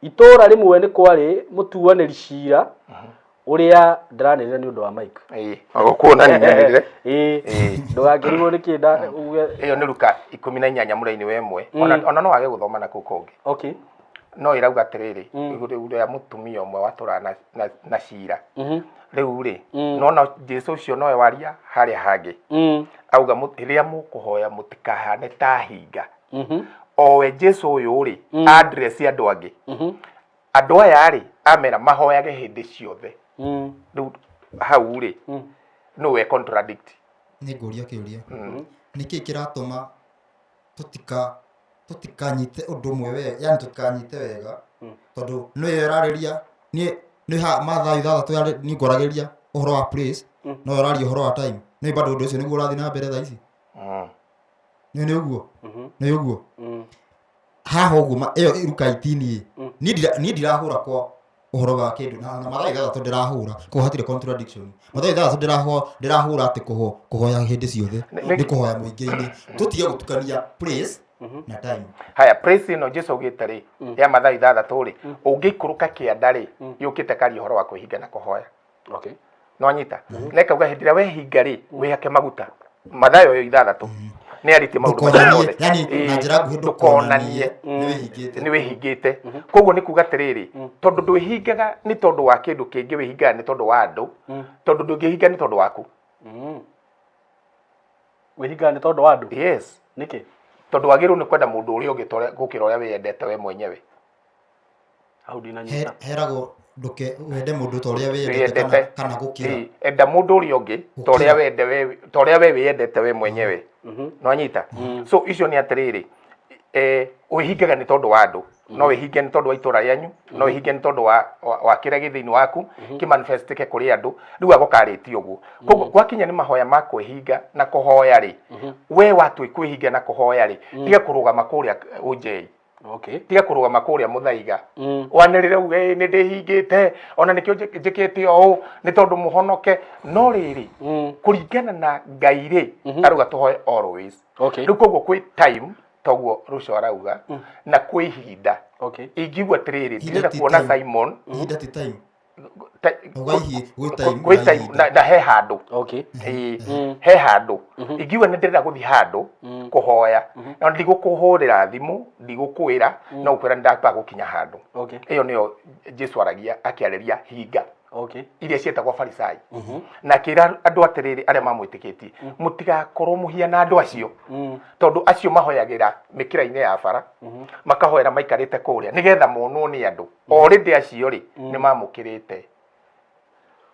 itũũra rĩmwe nĩ kwarĩ mũtuanĩri cira ũrĩa ndĩranĩrĩra nĩ ũndũ wa mic. Ĩĩ, gũkuona nĩ. Ĩĩ, ndũgakĩrigwo nĩ kĩ uge. Ĩyo nĩ Luka 18 mũraini wa 1. Ona no wage gũthoma na kũu kũngĩ. No ĩrauga atĩrĩrĩ, igũrũ rĩa mũtumia ũmwe watũraga na cira. Rĩu rĩ, nona Jesu ũcio nowe waria harĩa hangĩ. Auga rĩrĩa mũkũhoya mũtikahane ta hinga. Owe Jesu ũyũ rĩ, address andũ angĩ. Andũ aya rĩ, amera mahoyage hĩndĩ ciothe. Rĩu hau rĩ, no we contradict. Nĩ ngũria kĩũria. Nĩkĩ kĩratũma tũtikanyite ũndũ ũmwe wega, yani tũtikanyite wega, tondũ nĩwe ũrarĩria niĩ nĩ ha Mathayo 6 niĩ ngwaragĩria ũhoro wa place, no ũraria ũhoro wa time, nĩ bado ũndũ ũcio nĩguo ũrathiĩ na mbere thaa ici. Nĩ ũguo, nĩ ũguo haha ũguo ĩyo Luka 18 ĩ, niĩ ndirahũra kwa ũhoro wa kĩndũ na Mathayo 6 ndĩrahũra koguo hatirĩ contradiction. Mathayo 6 ndĩrahũra atĩ kũhoya hĩndĩ ciothe nĩ kũhoya mũingĩ-inĩ. Tũtige gũtukania place na time. Haya, place ĩno Jesu augĩte rĩ, ya Mathayo 6 rĩ, ũngĩikũrũka kĩanda rĩ, yũkĩte karia ũhoro wa kwĩhinga na kũhoya. No anyita na ĩkauga hĩndĩ ĩrĩa wehinga rĩ, wĩhake maguta. Mathayo ĩyo 6 nĩ arĩtie maũndũ macio Ndũkonanie, mothe. yani na njĩra nguhĩ, ndũkonanie ndũkonanie nĩ wĩhingĩte. Nĩ wĩhingĩte. Koguo nĩ kuga atĩrĩrĩ, tondũ ndwĩhingaga nĩ tondũ wa kĩndũ kĩngĩ, wĩhingaga nĩ tondũ wa andũ, tondũ ndũngĩhinga nĩ tondũ waku. Wĩhingaga nĩ tondũ wa andũ? Yes. Nĩkĩ? Tondũ wagĩrĩirwo nĩ kwenda mũndũ ũrĩa ũngĩ gũkĩra ũrĩa wĩyendete we mwenyewe. Hau ndinanyita. Heragwo ndũke wende mũndũ ta ũrĩa wĩyendete Wĩyendete. kana gũkĩra. Ĩĩ, enda mũndũ ũrĩa ũngĩ ta ũrĩa Gũkĩra. wende we, ta ũrĩa we wĩyendete we mwenyewe. No anyita. So icio nĩ atĩrĩrĩ, wĩhingaga nĩ tondũ wa andũ, no wĩhinge nĩ tondũ wa itũra rĩanyu, no wĩhinge nĩ tondũ wa kĩrĩa gĩ thĩinĩ waku kĩmanifestĩke kũrĩ andũ. Rĩu agũkarĩtie ũguo. Koguo gwakinya nĩ mahoya ma kwĩhinga na kũhoya rĩ, we watue kwĩhinga na kũhoya rĩ, tiga kũrũgama kũrĩa ũnjei. Tiga kũrũgama kũrĩa mũthaiga. Wanĩrĩre uge, ĩ, nĩ ndĩhingĩte, ona nĩkĩo njĩkĩte ũũ, nĩ tondũ mũhonoke. No rĩrĩ, kũringana na Ngai rĩ, arauga tũhoe always. Rĩu koguo kwĩ time, toguo Ruco arauga, na kwĩ ihinda. Ingiugua atĩrĩrĩ, Ihinda ndĩrenda ti kuona time. Simon. Ihinda ti time. Uga gwĩ time Gwĩ na time, ihinda. na he handũ. Ĩĩ, he handũ. Ingiuga nĩ ndĩrenda gũthiĩ handũ kũhoya, na ndigũkũhũrĩra thimũ, ndigũkwĩra, no gũkwĩra nĩ ndamba gũkinya handũ. Ĩyo nĩyo Jesu aragia akĩarĩria hinga iria ciĩtagwo Farisai. Na akĩra andũ atĩrĩrĩ arĩa mamwĩtĩkĩtie, mũtigakorwo mũhiana andũ acio, tondũ acio mahoyagĩra mĩkĩra-inĩ ya bara, makahoera maikarĩte kũrĩa nĩgetha monwo nĩ andũ. Already acio rĩ, nĩ mamũkĩrĩte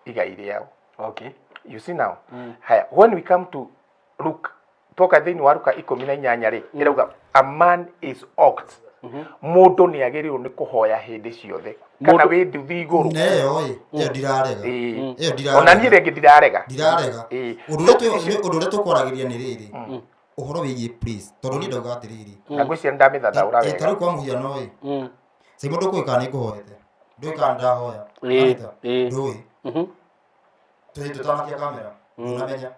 Igai rĩao. Okay. You see now. Haya, when we come to Luke, twoka thĩinĩ wa Luka 18 rĩ, ĩrauga a man is ought, mũndũ nĩ agĩrĩirwo nĩ kũhoya hĩndĩ ciothe kana wĩ nduthi igũrũ. Na ĩyo ĩ, ĩyo ndirarega. Ĩyo ndirarega. Ona niĩ rĩngĩ ndirarega. Ndirarega. Ũndũ ũrĩa tũkwaragĩria nĩ rĩrĩ, ũhoro wĩgiĩ praise, tondũ niĩ ndauga atĩrĩrĩ, Na ngwĩciria nĩndamĩthathaũra ta wega. rĩu kwa mũhiano ĩ, Simon, ndũkũĩ kana nĩ ngũhoete, ndũĩ kana ndahoya. Ndũĩ. Tũrĩ tũtanakia kamera, ndũnamenya.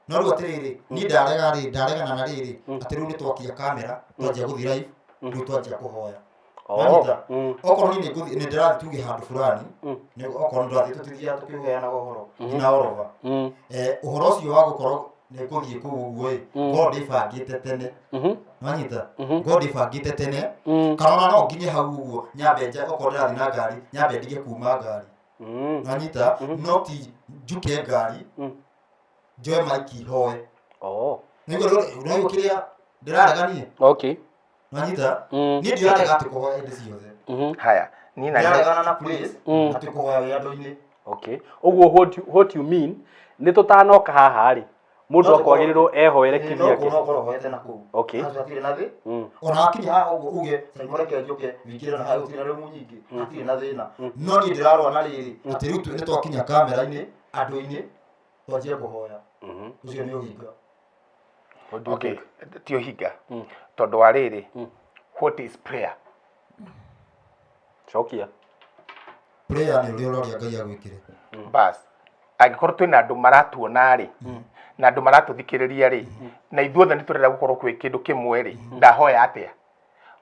No rĩu atĩrĩrĩ, niĩ ndarega rĩ, ndaregana na rĩrĩ, atĩ rĩu nĩ twakia kamera, twanjia gũthiĩ live, rĩu twanjia kũhoya. Wanyita? Okorwo niĩ nĩngũthiĩ, nĩ ndĩrathiĩ tuge handũ fulani, okorwo nĩ ndĩrathiĩ, tũtithiaga tũkĩheanaga ũhoro nginya orova. Ũhoro ũcio wa gũkorwo nĩ ngũthiĩ kũu ũguo ĩ, ngorwo ndĩbangĩte tene. Wanyita? Ngorwo ndĩbangĩte tene, kana ona no nginye hau ũguo, nyambe nja, okorwo ndĩrathiĩ na ngari, nyambe ndige kuma ngari. Wanyita? No ti njuke ngari, njoe maiki hoe. Nĩguo kĩrĩa ndĩrarega niĩ. Okay. Wanyita? Niĩ ndirarega atĩ kũhoya hĩndĩ ciothe. Haya, niĩ na Ndiaregana na praise, atĩ kũhoya wĩ andũ-inĩ. Okay. Ũguo what you mean, nĩ tũtanoka haha rĩ, mũndũ akwagĩrĩirwo ehoere kĩvyake. No ũkorwo ũhoete na kũu. Okay. Hatirĩ na thĩ. Ona akinya haha ũguo uge, Simon reke njũke, wĩingĩre na haha gũtirĩ na rumu nyingĩ, hatirĩ na thĩna. No niĩ ndĩrarũa na rĩrĩ, atĩ rĩu nĩ twakinya kamera-inĩ, andũ-inĩ, twanjie kũhoya. Ũcio nĩ ũhinga. Okay, ti ũhinga. Tondũ wa rĩrĩ, what is prayer? Cokia. Prayer nĩ ũrĩa ũroria Ngai agwĩkĩre. Bas, angĩkorwo twĩna andũ maratuona rĩ, na andũ maratũthikĩrĩria rĩ, na ithuothe nĩ tũrenda gũkorwo kwĩ kĩndũ kĩmwe rĩ, ndahoya atĩa?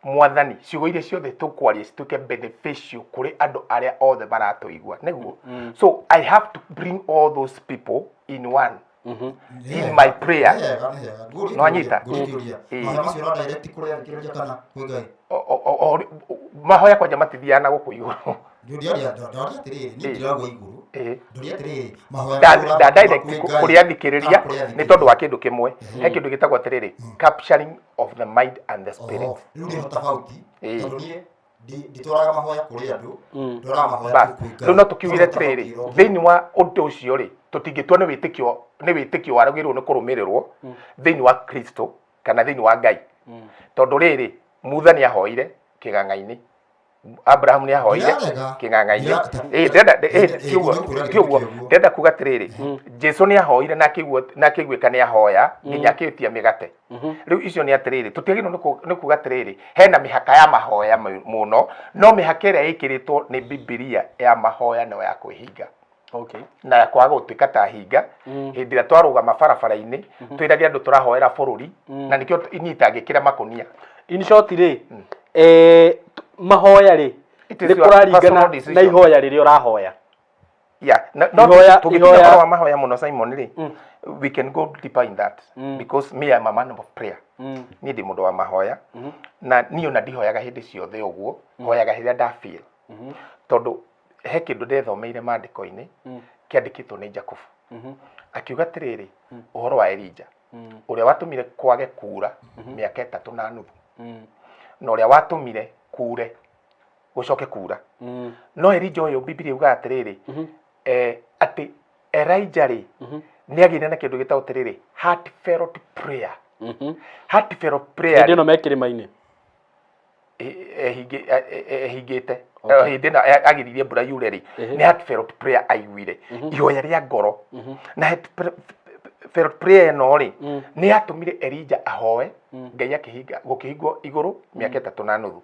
Mwathani, ciugo iria ciothe tũkwaria cituĩke beneficial kũrĩ andũ arĩa othe maratũigua, nĩguo? So I have to bring all those people in one. In my prayer. No anyita? Mahoya macio ũra direct kũrĩ athikĩrĩria kana kwĩ Ngai? Mahoya kwanja matithiaga na gũkũ igũrũ. Ndoria atĩrĩrĩ, niĩ ndirauga igũrũ. Ndoria atĩrĩrĩ, mahoya nda direct kũrĩ athikĩrĩria nĩ tondũ wa kĩndũ kĩmwe. He kĩndũ gĩtagwo atĩrĩrĩ, capturing of the mind and the spirit. Rĩu nĩho tofauti, tondũ niĩ nditwaraga mahoya kũrĩ andũ, ndwaraga mahoya kwĩ Ngai. Rĩu no tũkiugire atĩrĩrĩ, thĩinĩ wa ũndũ ũcio rĩ, tũtingĩtua nĩ wĩtĩkio, nĩ wĩtĩkio waragĩrĩirwo nĩ kũrũmĩrĩrwo thĩinĩ wa Kristo kana thĩinĩ wa Ngai. Tondũ rĩrĩ, Mutha nĩ ahoire kĩgang'a-inĩ, Abraham nĩ ahoire kĩgang'a-inĩ. Ndĩrenda kuga atĩrĩrĩ, Jesu nĩ ahoire na akĩiguĩka nĩ ahoya nginya akĩĩtia mĩgate. Rĩu icio nĩ atĩrĩrĩ, tũtiagĩrĩirwo nĩ kuga atĩrĩrĩ, hena mĩhaka ya mahoya mũno, no mĩhaka ĩrĩa ĩkĩrĩtwo nĩ Bibilia ya mahoya no ya kwĩhinga. Okay. Na ya kwaga gũtuĩka ta hinga, hĩndĩ ĩrĩa twarũgama barabara-inĩ, twĩrage andũ tũrahoera bũrũri, na nĩkĩo niĩ itangĩkĩra makũnia. In short rĩ, mahoya rĩ, nĩ kũraringana na ihoya rĩrĩa ũrahoya. Yeah, no tũngĩkinya ũhoro wa mahoya mũno Simon rĩ, we can go deeper in that because me I'm a man of prayer. Niĩ ndĩ mũndũ wa mahoya, na niĩ ona ndihoyaga hĩndĩ ciothe ũguo, hoyaga hĩrĩa nda feel. Tondũ he kĩndũ ndethomeire maandĩko-inĩ kĩandĩkĩtwo nĩ Jakubu. Akiuga atĩrĩrĩ, ũhoro wa Elijah, ũrĩa watũmire kwage kura mĩaka 3.5, na ũrĩa watũmire kure gũcoke kura. No Elijah ũyũ Bibilia yugaga atĩrĩrĩ, atĩ Elijah rĩ, nĩ agĩire na kĩndũ gĩtagwo atĩrĩrĩ, heartfelt prayer. Heartfelt prayer. Hĩndĩ ĩno me kĩrĩma-inĩ. Ehingĩte. Hĩndĩ ĩno agiririe mbura yure rĩ, nĩ heartfelt prayer aiguire. Ihoya rĩa ngoro. Na heartfelt prayer ĩno rĩ, nĩ yatũmire Elijah ahoe, Ngai akĩhinga, gũkĩhingwo igũrũ mĩaka 3.5.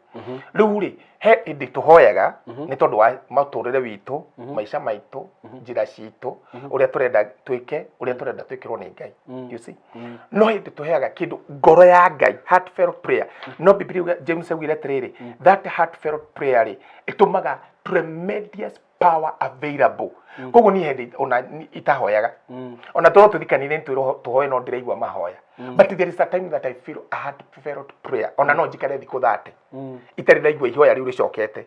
Rĩu rĩ, he hĩndĩ tũhoyaga nĩ tondũ wa mũtũrĩre witũ, maica maitũ, njĩra citũ, ũrĩa tũrenda twĩke, ũrĩa tũrenda twĩkĩrwo nĩ Ngai. You see? No hĩndĩ tũheaga kĩndũ ngoro ya Ngai, heartfelt prayer. No Bibilia James augire atĩrĩrĩ, that heartfelt prayer rĩ, ĩtũmaga tremendous power available. Koguo niĩ hĩndĩ ona itahoyaga. Ona tũrwo tũthikanire tũhoe no ndĩraigua mahoya. But there is a time that I feel a heartfelt prayer. Ona no njikare thikũ 30. Itarĩ ndaigua ihoya rĩu rĩcokete.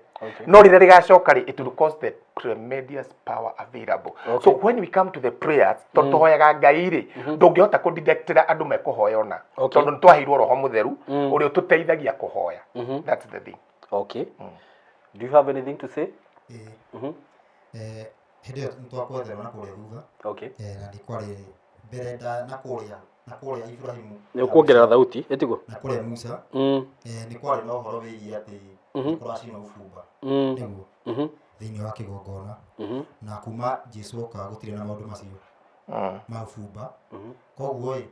No rĩrĩa rĩgacoka rĩ, it will cause the tremendous power available. So when we come to the prayers, tondũ tũhoyaga Ngai rĩ, ndũngĩhota kũdetectĩra andũ mekũhoya ona. Tondũ nĩtwaheirwo Roho Mũtheru ũrĩa ũtũteithagia kũhoya. That's the thing. Okay. Do you have anything to say? Hĩndĩ ĩyo nĩtwakwetherwo na kũrĩa thutha. Okay. Na nĩ kwarĩ mbere nda na kũrĩa Ibrahimu. Nĩ ũkuongerera thauti, ĩtiguo? Na kũrĩa Musa. Nĩ kwarĩ na ũhoro wĩgiĩ atĩ kũracinwo ũbumba. Nĩguo. Thĩinĩ wa kĩgongona. Na kuma Jesu oka gũtirĩ na maũndũ macio ma ũbumba. Koguo ĩ,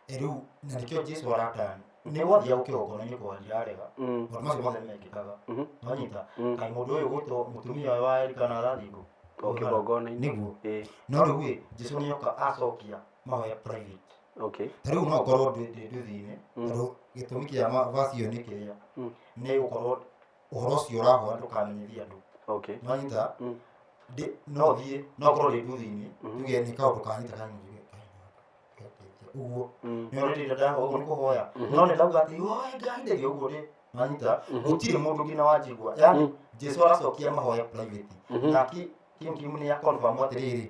rĩu na nĩkĩo Jesu aratani nĩ gwathiaga kĩgongona-inĩ kwa ndirarega. Maũndũ macio mothe nĩ mekĩkaga. Nwanyita? Kaĩ mũndũ ũyũ gwĩtwo mũtumia ũyũ wa Elikana arathiĩ kũ? O kĩgongona-inĩ. Nĩguo. No rĩu ĩ, Jesu nĩoka acokia mahoya private. Ta rĩu no ngorwo ndĩ nduthi-inĩ, tondũ gĩtũmi kĩa verse ĩyo nĩ kĩrĩa, nĩ gũkorwo ũhoro ũcio ũrahoya ndũkamenyithie andũ. Nwanyita? No thiĩ, no ngorwo ndĩ nduthi-inĩ, tuge nĩ kaũndũ kanyita kanini njuge, Ngai ndeithia. Ũguo. Nĩ already ndahoya ũguo nĩ kũhoya. No nĩ ndauga atĩ, "Oi, Ngai ndeithia," ũguo rĩ. Nwanyita? Gũtirĩ mũndũ nginya wanjigua. Yaani Jesu aracokia mahoya private. Na Kim Kim nĩ confirm atĩrĩrĩ,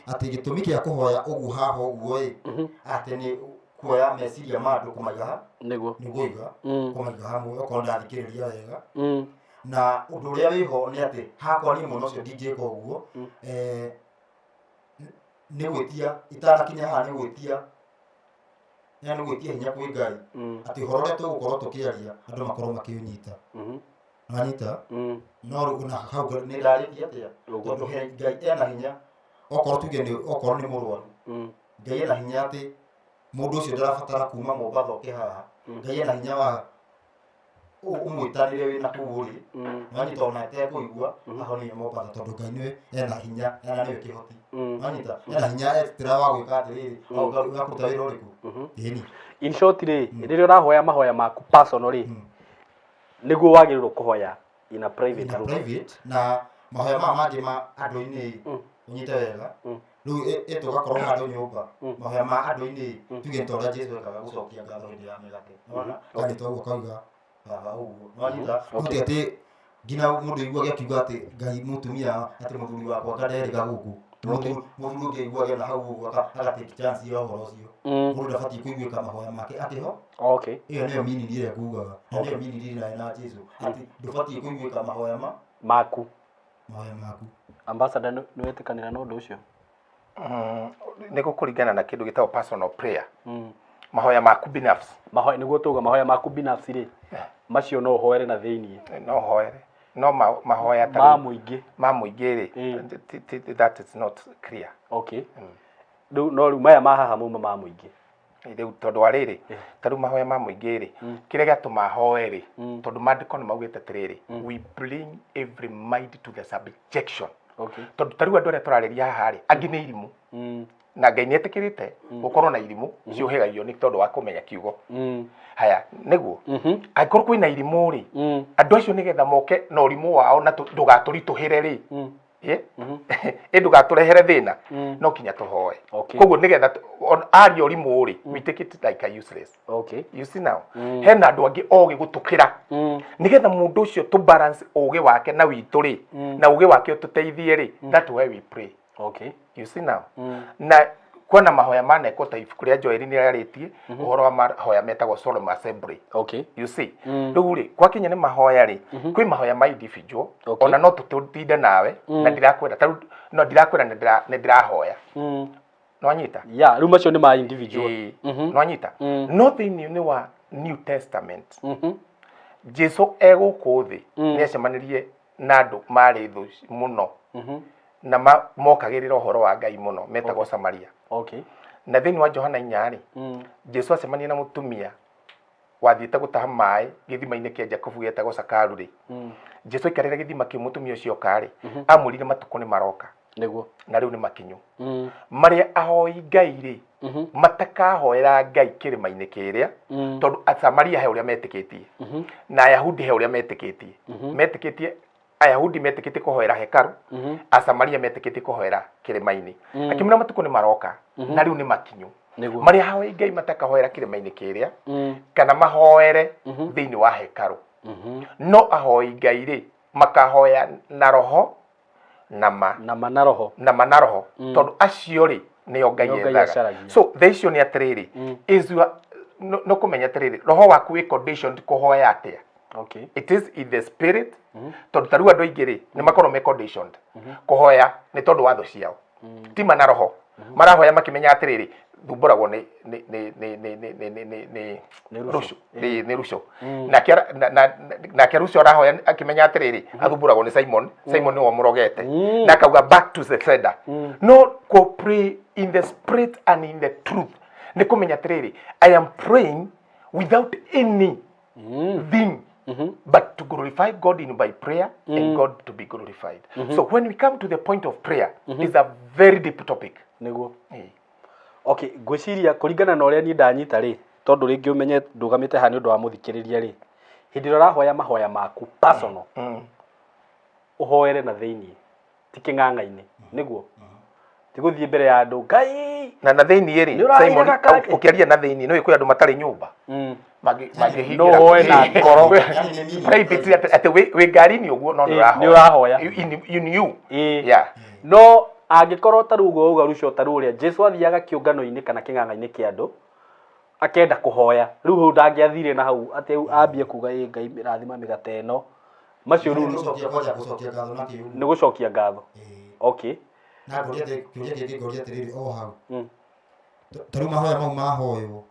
atĩ gĩtũmi kĩa kũhoya ũguo haha ũguo ĩ, atĩ nĩ kuoya meciria ma andũ kũmaiga ha, nĩguo iga, kũmaiga hamwe okorwo ndathikĩrĩria wega. Na ũndũ ũrĩa wĩho nĩ atĩ hakwa niĩ mwena ũcio ndingĩka ũguo, nĩ gwĩtia itanakinya haha, nĩ gwĩtia, nĩ gwĩtia hinya kwĩ Ngai atĩ ũhoro ũrĩa tũgũkorwo tũkĩaria andũ makorwo makĩũnyita. Nwanyita? No rĩu ona hau nĩ ndarĩkia atĩa? Ũguo. Tondũ he Ngai ena hinya, okorwo tuge nĩ okorwo nĩ mũrwaru, Ngai ena hinya atĩ mũndũ ũcio ndarabatara kuma Mombatha oke haha. Ngai ena hinya wa ũmwĩtanĩre wĩna kũu ũrĩ. Nwanyita? Ona atekũigua ahonie Mombatha, tondũ Ngai nĩwe ena hinya na nĩwe kĩhoti. Nwanyita? Ena hinya extra wa gwĩka atĩrĩrĩ, wa kũruta wĩra ũrĩkũ. Ĩni. In short rĩ, rĩrĩa ũrahoya mahoya maku personal rĩ, nĩguo wagĩrĩirwo kũhoya in a private In a room. private, na mahoya maya mangĩ ma andũ-inĩ, ũnyite wega, rĩu ĩ tũgakorwo handũ nyũmba, mahoya ma andũ-inĩ, tuge nĩ ta ũrĩa Jesu ekaga gũcokia ngatho hĩndĩ ya mĩgate. Nĩwona? Kanyita ũguo akauga Baba ũguo. Nĩwanyita? No ti atĩ nginya mũndũ aiguage akiuga atĩ Ngai mũtumia atĩ mũthuri wakwa anga nderĩga gũkũ. Mũthuri ũngĩ aiguage na hau ũguo aga take chance ya ũhoro ũcio. Mũndũ ndabatiĩ kũiguĩka mahoya make akĩho. Ĩyo nĩyo meaning ĩrĩa ngugaga. Na nĩyo meaning ĩrĩa nayo na Jesu. Atĩ ndũbatiĩ kũiguĩka mahoya ma maku. Mahoya maku. Ambassador, nĩ wetĩkanĩra na ũndũ ũcio? Nĩ gũkũringana na kĩndũ gĩtagwo personal prayer. Mahoya maku binafsi. Mahoya, nĩguo tuga mahoya maku binafsi rĩ, macio no ũhoere na thĩiniĩ. No hoere. No mahoya ta ma mũingĩ. Ma mũingĩ rĩ, that is not clear. Okay. Rĩu no rĩu maya ma haha mauma ma mũingĩ. Rĩu tondũ wa rĩrĩ, ta rĩu mahoya ma mũingĩ rĩ, kĩrĩa gĩatũma hoe rĩ, tondũ maandĩko nĩ maugĩte atĩrĩrĩ, we bring every mind to the subjection. Tondũ ta rĩu andũ arĩa tũrarĩria haha rĩ, angĩ nĩ irimũ. Na Ngai nĩ etĩkĩrĩte gũkorwo na irimũ ciũhĩgagio nĩ tondũ wa kũmenya kiugo. Haya, nĩguo. Angĩkorwo kwĩna irimũ rĩ, andũ acio nĩgetha moke na ũrimũ wao na ndũgatũritũhĩre rĩ, ĩ ndũgatũrehere thĩna, no kinya tũhoe. Koguo nĩgetha aria ũrimũ rĩ, we take it like a useless. You see now, hena andũ angĩ ogĩ gũtũkĩra. Nĩgetha mũndũ ũcio tũ balance ũgĩ wake na witũ rĩ, na ũgĩ wake ũtũteithie rĩ, that's why we pray. You see now. Na kwĩna mahoya manekwo ta ibuku rĩa Joeli nĩ rĩarĩtie ũhoro wa mahoya metagwo solemn assembly. You see. Rĩu rĩ, gwakinya nĩ mahoya rĩ, kwĩ mahoya ma individual, ona no tũtinde nawe na ndirakwĩra, ta rĩu no ndirakwĩra nĩ ndĩrahoya. Nĩwanyita? Yeah, rĩu macio nĩ ma individual. Ĩĩ. Nĩwanyita? No thĩinĩ nĩ wa New Testament, Jesu e gũkũ thĩ nĩ acemanirie na andũ marĩ thũ mũno na mokagĩrĩra ũhoro wa Ngai mũno, metagwo Samaria. Na thĩinĩ wa Johana 4 rĩ, Jesu acemania na mũtumia wathiĩte gũtaha maĩ gĩthima-inĩ kĩa Jakubu gĩetagwo Sakaru rĩ. Jesu aikarĩra gĩthima kĩu mũtumia ũcio oka rĩ, amwĩrire matukũ nĩ maroka. Na rĩu nĩ makinyu. Marĩa ahoi Ngai rĩ, matakahoera Ngai kĩrĩma-inĩ kĩrĩa, tondũ Asamaria he ũrĩa metĩkĩtie, na Ayahudi he ũrĩa metĩkĩtie. Metĩkĩtie, Ayahudi metĩkĩtie kũhoera hekarũ, Asamaria metĩkĩtie kũhoera kĩrĩma-inĩ. Akĩmwĩra matukũ nĩ maroka, na rĩu nĩ makinyu. Marĩa ahoi Ngai matakahoera kĩrĩma-inĩ kĩrĩa, kana mahoere thĩinĩ wa hekarũ. No ahoi Ngai rĩ, makahoya na roho na ma. Na ma na roho. Na ma na roho. Tondũ acio rĩ, nĩo Ngai Nĩo Ngai ethaga. acaragia. So, the issue nĩ atĩrĩrĩ, is your, no kũmenya atĩrĩrĩ, roho waku wĩ conditioned kũhoya atĩa? Okay. It is in the spirit. Tondũ ta rĩu andũ aingĩ rĩ nĩ makorwo me conditioned kũhoya nĩ tondũ wa thũ ciao, tima na roho marahoya makĩmenya atĩrĩrĩ, thumbũragwo nĩ nĩ nĩ nĩ nĩ nĩ nĩ nĩ nĩ nĩ Nĩ Ruco, nĩ Ruco. Nake nake Ruco arahoya akĩmenya atĩrĩrĩ, athumbũragwo nĩ Simon. Simon nĩwe ũmũrogete na akauga back to the sender. No ko pray in the spirit and in the truth nĩ kũmenya atĩrĩrĩ, I am praying without any thing but to glorify God in my prayer and God to be glorified. So when we come to the point of prayer, it's a very deep topic. Nĩguo. Okay, ngwĩciria kũringana na ũrĩa niĩ ndanyita rĩ, tondũ rĩngĩ ũmenye ndũgamĩte haha nĩ ũndũ wa mũthikĩrĩria rĩ, hĩndĩ ĩrĩa ũrahoya mahoya maku personal, ũhoere na thĩiniĩ, ti kĩng'ang'a-inĩ, nĩguo ti gũthiĩ mbere ya andũ Ngai. Na thĩiniĩ rĩ, Nĩ ũrahoya Simon, gaka- ũkĩaria na thĩiniĩ nĩ kwĩ andũ matarĩ nyũmba mangĩhingĩra. No ũhoe na ngoro. Private, atĩ wĩ ngari-inĩ ũguo no nĩ Nĩ ũrahoya. In you. Yeah. No angĩkorwo ta rĩu ũguo wauga Ruco, ta rĩu ũrĩa Jesu athiaga kĩũngano-inĩ kana kĩng'ang'a-inĩ kĩa andũ akenda kũhoya, rĩu hau ndangĩathire na hau atĩ ambie kuga, "Ĩ Ngai, rathima mĩgate ĩno," macio rĩu Gũcokia kwanja, gũcokia ngatho na kĩu. Nĩ gũcokia ngatho. Okay. Na ngũria atĩ kĩũria kĩngĩ ngũria atĩrĩrĩ o hau, ta rĩu mahoya mau mahoywo,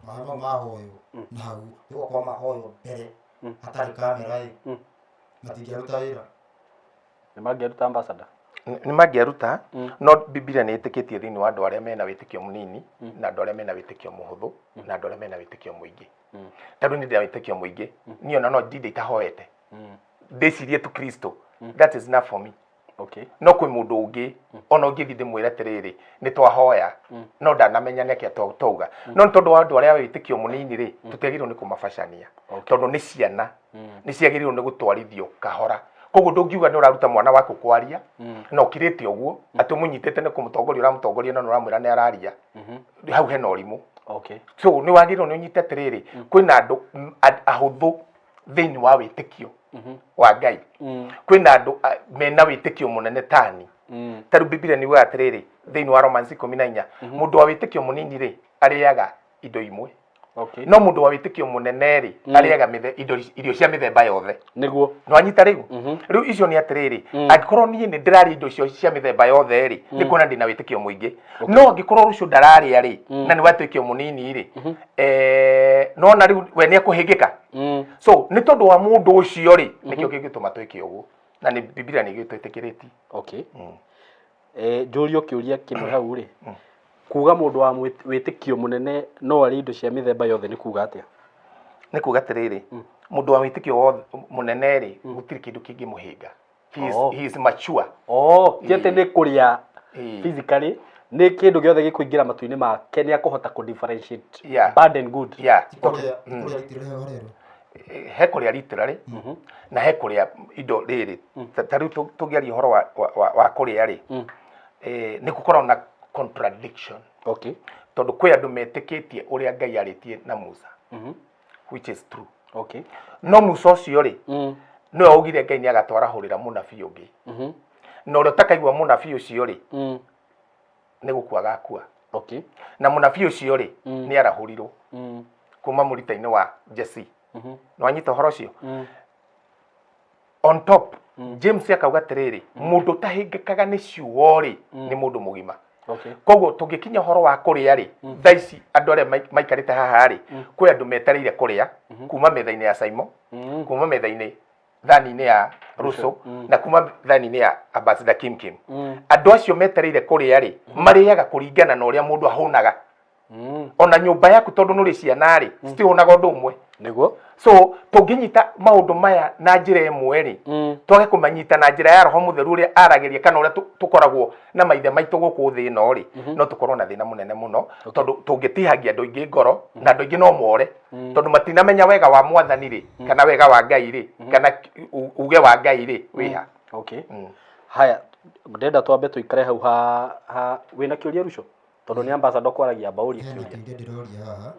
mahoya mau mahoywo na hau gũkorwo mahoywo mbere hatarĩ kamera ĩ, matingĩaruta wĩra? Nĩ mangĩaruta, ambassador? Nĩ mangĩaruta, no Bibilia nĩ ĩtĩkĩtie thĩinĩ wa andũ arĩa mena wĩtĩkio mũnini na andũ arĩa mena wĩtĩkio mũhũthũ na andũ arĩa mena wĩtĩkio mũingĩ. Tondũ nĩ ndĩna wĩtĩkio mũingĩ, niĩ ona no ndinde itahoete, ndĩcirie tu Kristo, that is enough for me. No kwĩ mũndũ ũngĩ ona ũngĩthiĩ ndĩmwĩre atĩrĩrĩ, nĩ twahoya, no ndanamenya nĩ atĩa twauga. No nĩ tondũ wa andũ arĩa wĩtĩkio mũnini rĩ, tũtiagĩrĩirwo nĩ kũmabacania tondũ nĩ ciana, nĩ ciagĩrĩirwo nĩ gũtwarithio kahora. Koguo ndũngiuga nĩ ũraruta mwana waku kwaria na ũkirĩte ũguo atĩ ũmũnyitĩte nĩ kũmũtongoria ũramũtongoria, no nĩ ũramwĩra nĩ araria, hau hena ũrimũ. So nĩ wagĩrĩirwo nĩ ũnyite atĩrĩrĩ, kwĩna andũ ahũthũ thĩinĩ wa wĩtĩkio wa Ngai, kwĩna andũ mena wĩtĩkio mũnene tani. Ta rĩu Bibilia nĩ yugaga atĩrĩrĩ thĩinĩ wa Romans 14, mũndũ wa wĩtĩkio mũnini rĩ arĩaga indo imwe, no mũndũ wa wĩtĩkio mũnene rĩ arĩaga indo, irio cia mĩthemba yothe. Nwanyita rĩu? Rĩu icio nĩ atĩrĩrĩ, angĩkorwo niĩ nĩ ndĩrarĩa indo icio cia mĩthemba yothe rĩ, nĩ kuona ndĩna wĩtĩkio mũingĩ. No angĩkorwo rũciũ ndararĩa rĩ na nĩ wĩtĩkio mũnini rĩ, nona rĩu we nĩ ekũhĩngĩka. So nĩ tondũ wa mũndũ ũcio rĩ, nĩkĩo kĩngĩtũma twĩke ũguo, na nĩ Bibilia nĩ gĩtwĩtĩkĩrĩtie. Okay. Njũrio kĩũria kĩmwe hau rĩ, kuga mũndũ wa wĩtĩkio mũnene no arĩe indo cia mĩthemba yothe nĩ kuga atĩa? Nĩ kuga atĩrĩrĩ, mũndũ wa wĩtĩkio wothe mũnene rĩ, gũtirĩ kĩndũ kĩngĩmũhĩnga. He is, he is mature. Oh, ti atĩ nĩ kũrĩa physically, nĩ kĩndũ gĩothe gĩkũingĩra matũ-inĩ make nĩ akũhota kũ differentiate bad and good. Yeah. Ti kũrĩa, ti kũrĩa literally harerwo. He kũrĩa literally na he kũrĩa indo rĩrĩ. Ta rĩu tũngĩaria ũhoro wa kũrĩa rĩ, nĩ gũkoragwo na contradiction tondũ kwĩ andũ metĩkĩtie ũrĩa Ngai arĩtie na Musa, which is true, no Musa ũcio rĩ, nĩwe augire Ngai nĩ agatwarahũrĩra mũnabii ũngĩ, na ũrĩa ũtakaigua mũnabii ũcio rĩ, nĩ gũkua agakua. Na mũnabii ũcio rĩ, nĩ arahũrirwo kuma mũrita-inĩ wa Jesse. Nĩwanyita ũhoro ũcio? On top, James akauga atĩrĩrĩ, mũndũ ũtahĩngĩkaga nĩ ciugo rĩ, nĩ mũndũ mũgima. Koguo tũngĩkinya ũhoro wa kũrĩa rĩ, thaa ici andũ arĩa maikarĩte haha rĩ, kwĩ andũ metereire kũrĩa kuma metha-inĩ ya Simon, kuma metha-inĩ, thani-inĩ ya Russo, na kuma thani-inĩ ya Ambassador Kim Kim. Andũ acio metereire kũrĩa rĩ, marĩaga kũringana na ũrĩa mũndũ ahũnaga. Ona nyũmba yaku, tondũ nũrĩ ciana rĩ, citihũnaga ũndũ ũmwe. So tũngĩnyita maũndũ maya na njĩra ĩmwe rĩ, twage kũmanyita na njĩra ya Roho Mũtheru ũrĩa aragĩria kana ũrĩa tũkoragwo na maithe maitũ gũkũ thĩ ĩno rĩ, no tũkorwo na thĩna mũnene mũno, tondũ tũngĩtihangia andũ aingĩ ngoro na andũ aingĩ no more tondũ matinamenya wega wa Mwathani rĩ, kana wega wa Ngai rĩ, kana uge wa Ngai rĩ wĩha. Okay. Haya, ndĩrenda twambe tũikare hau ha wĩna kĩũria Ruco, tondũ nĩ ambassador kwaragia mbaũria Hena kĩũria. Kĩũria ndĩroria haha.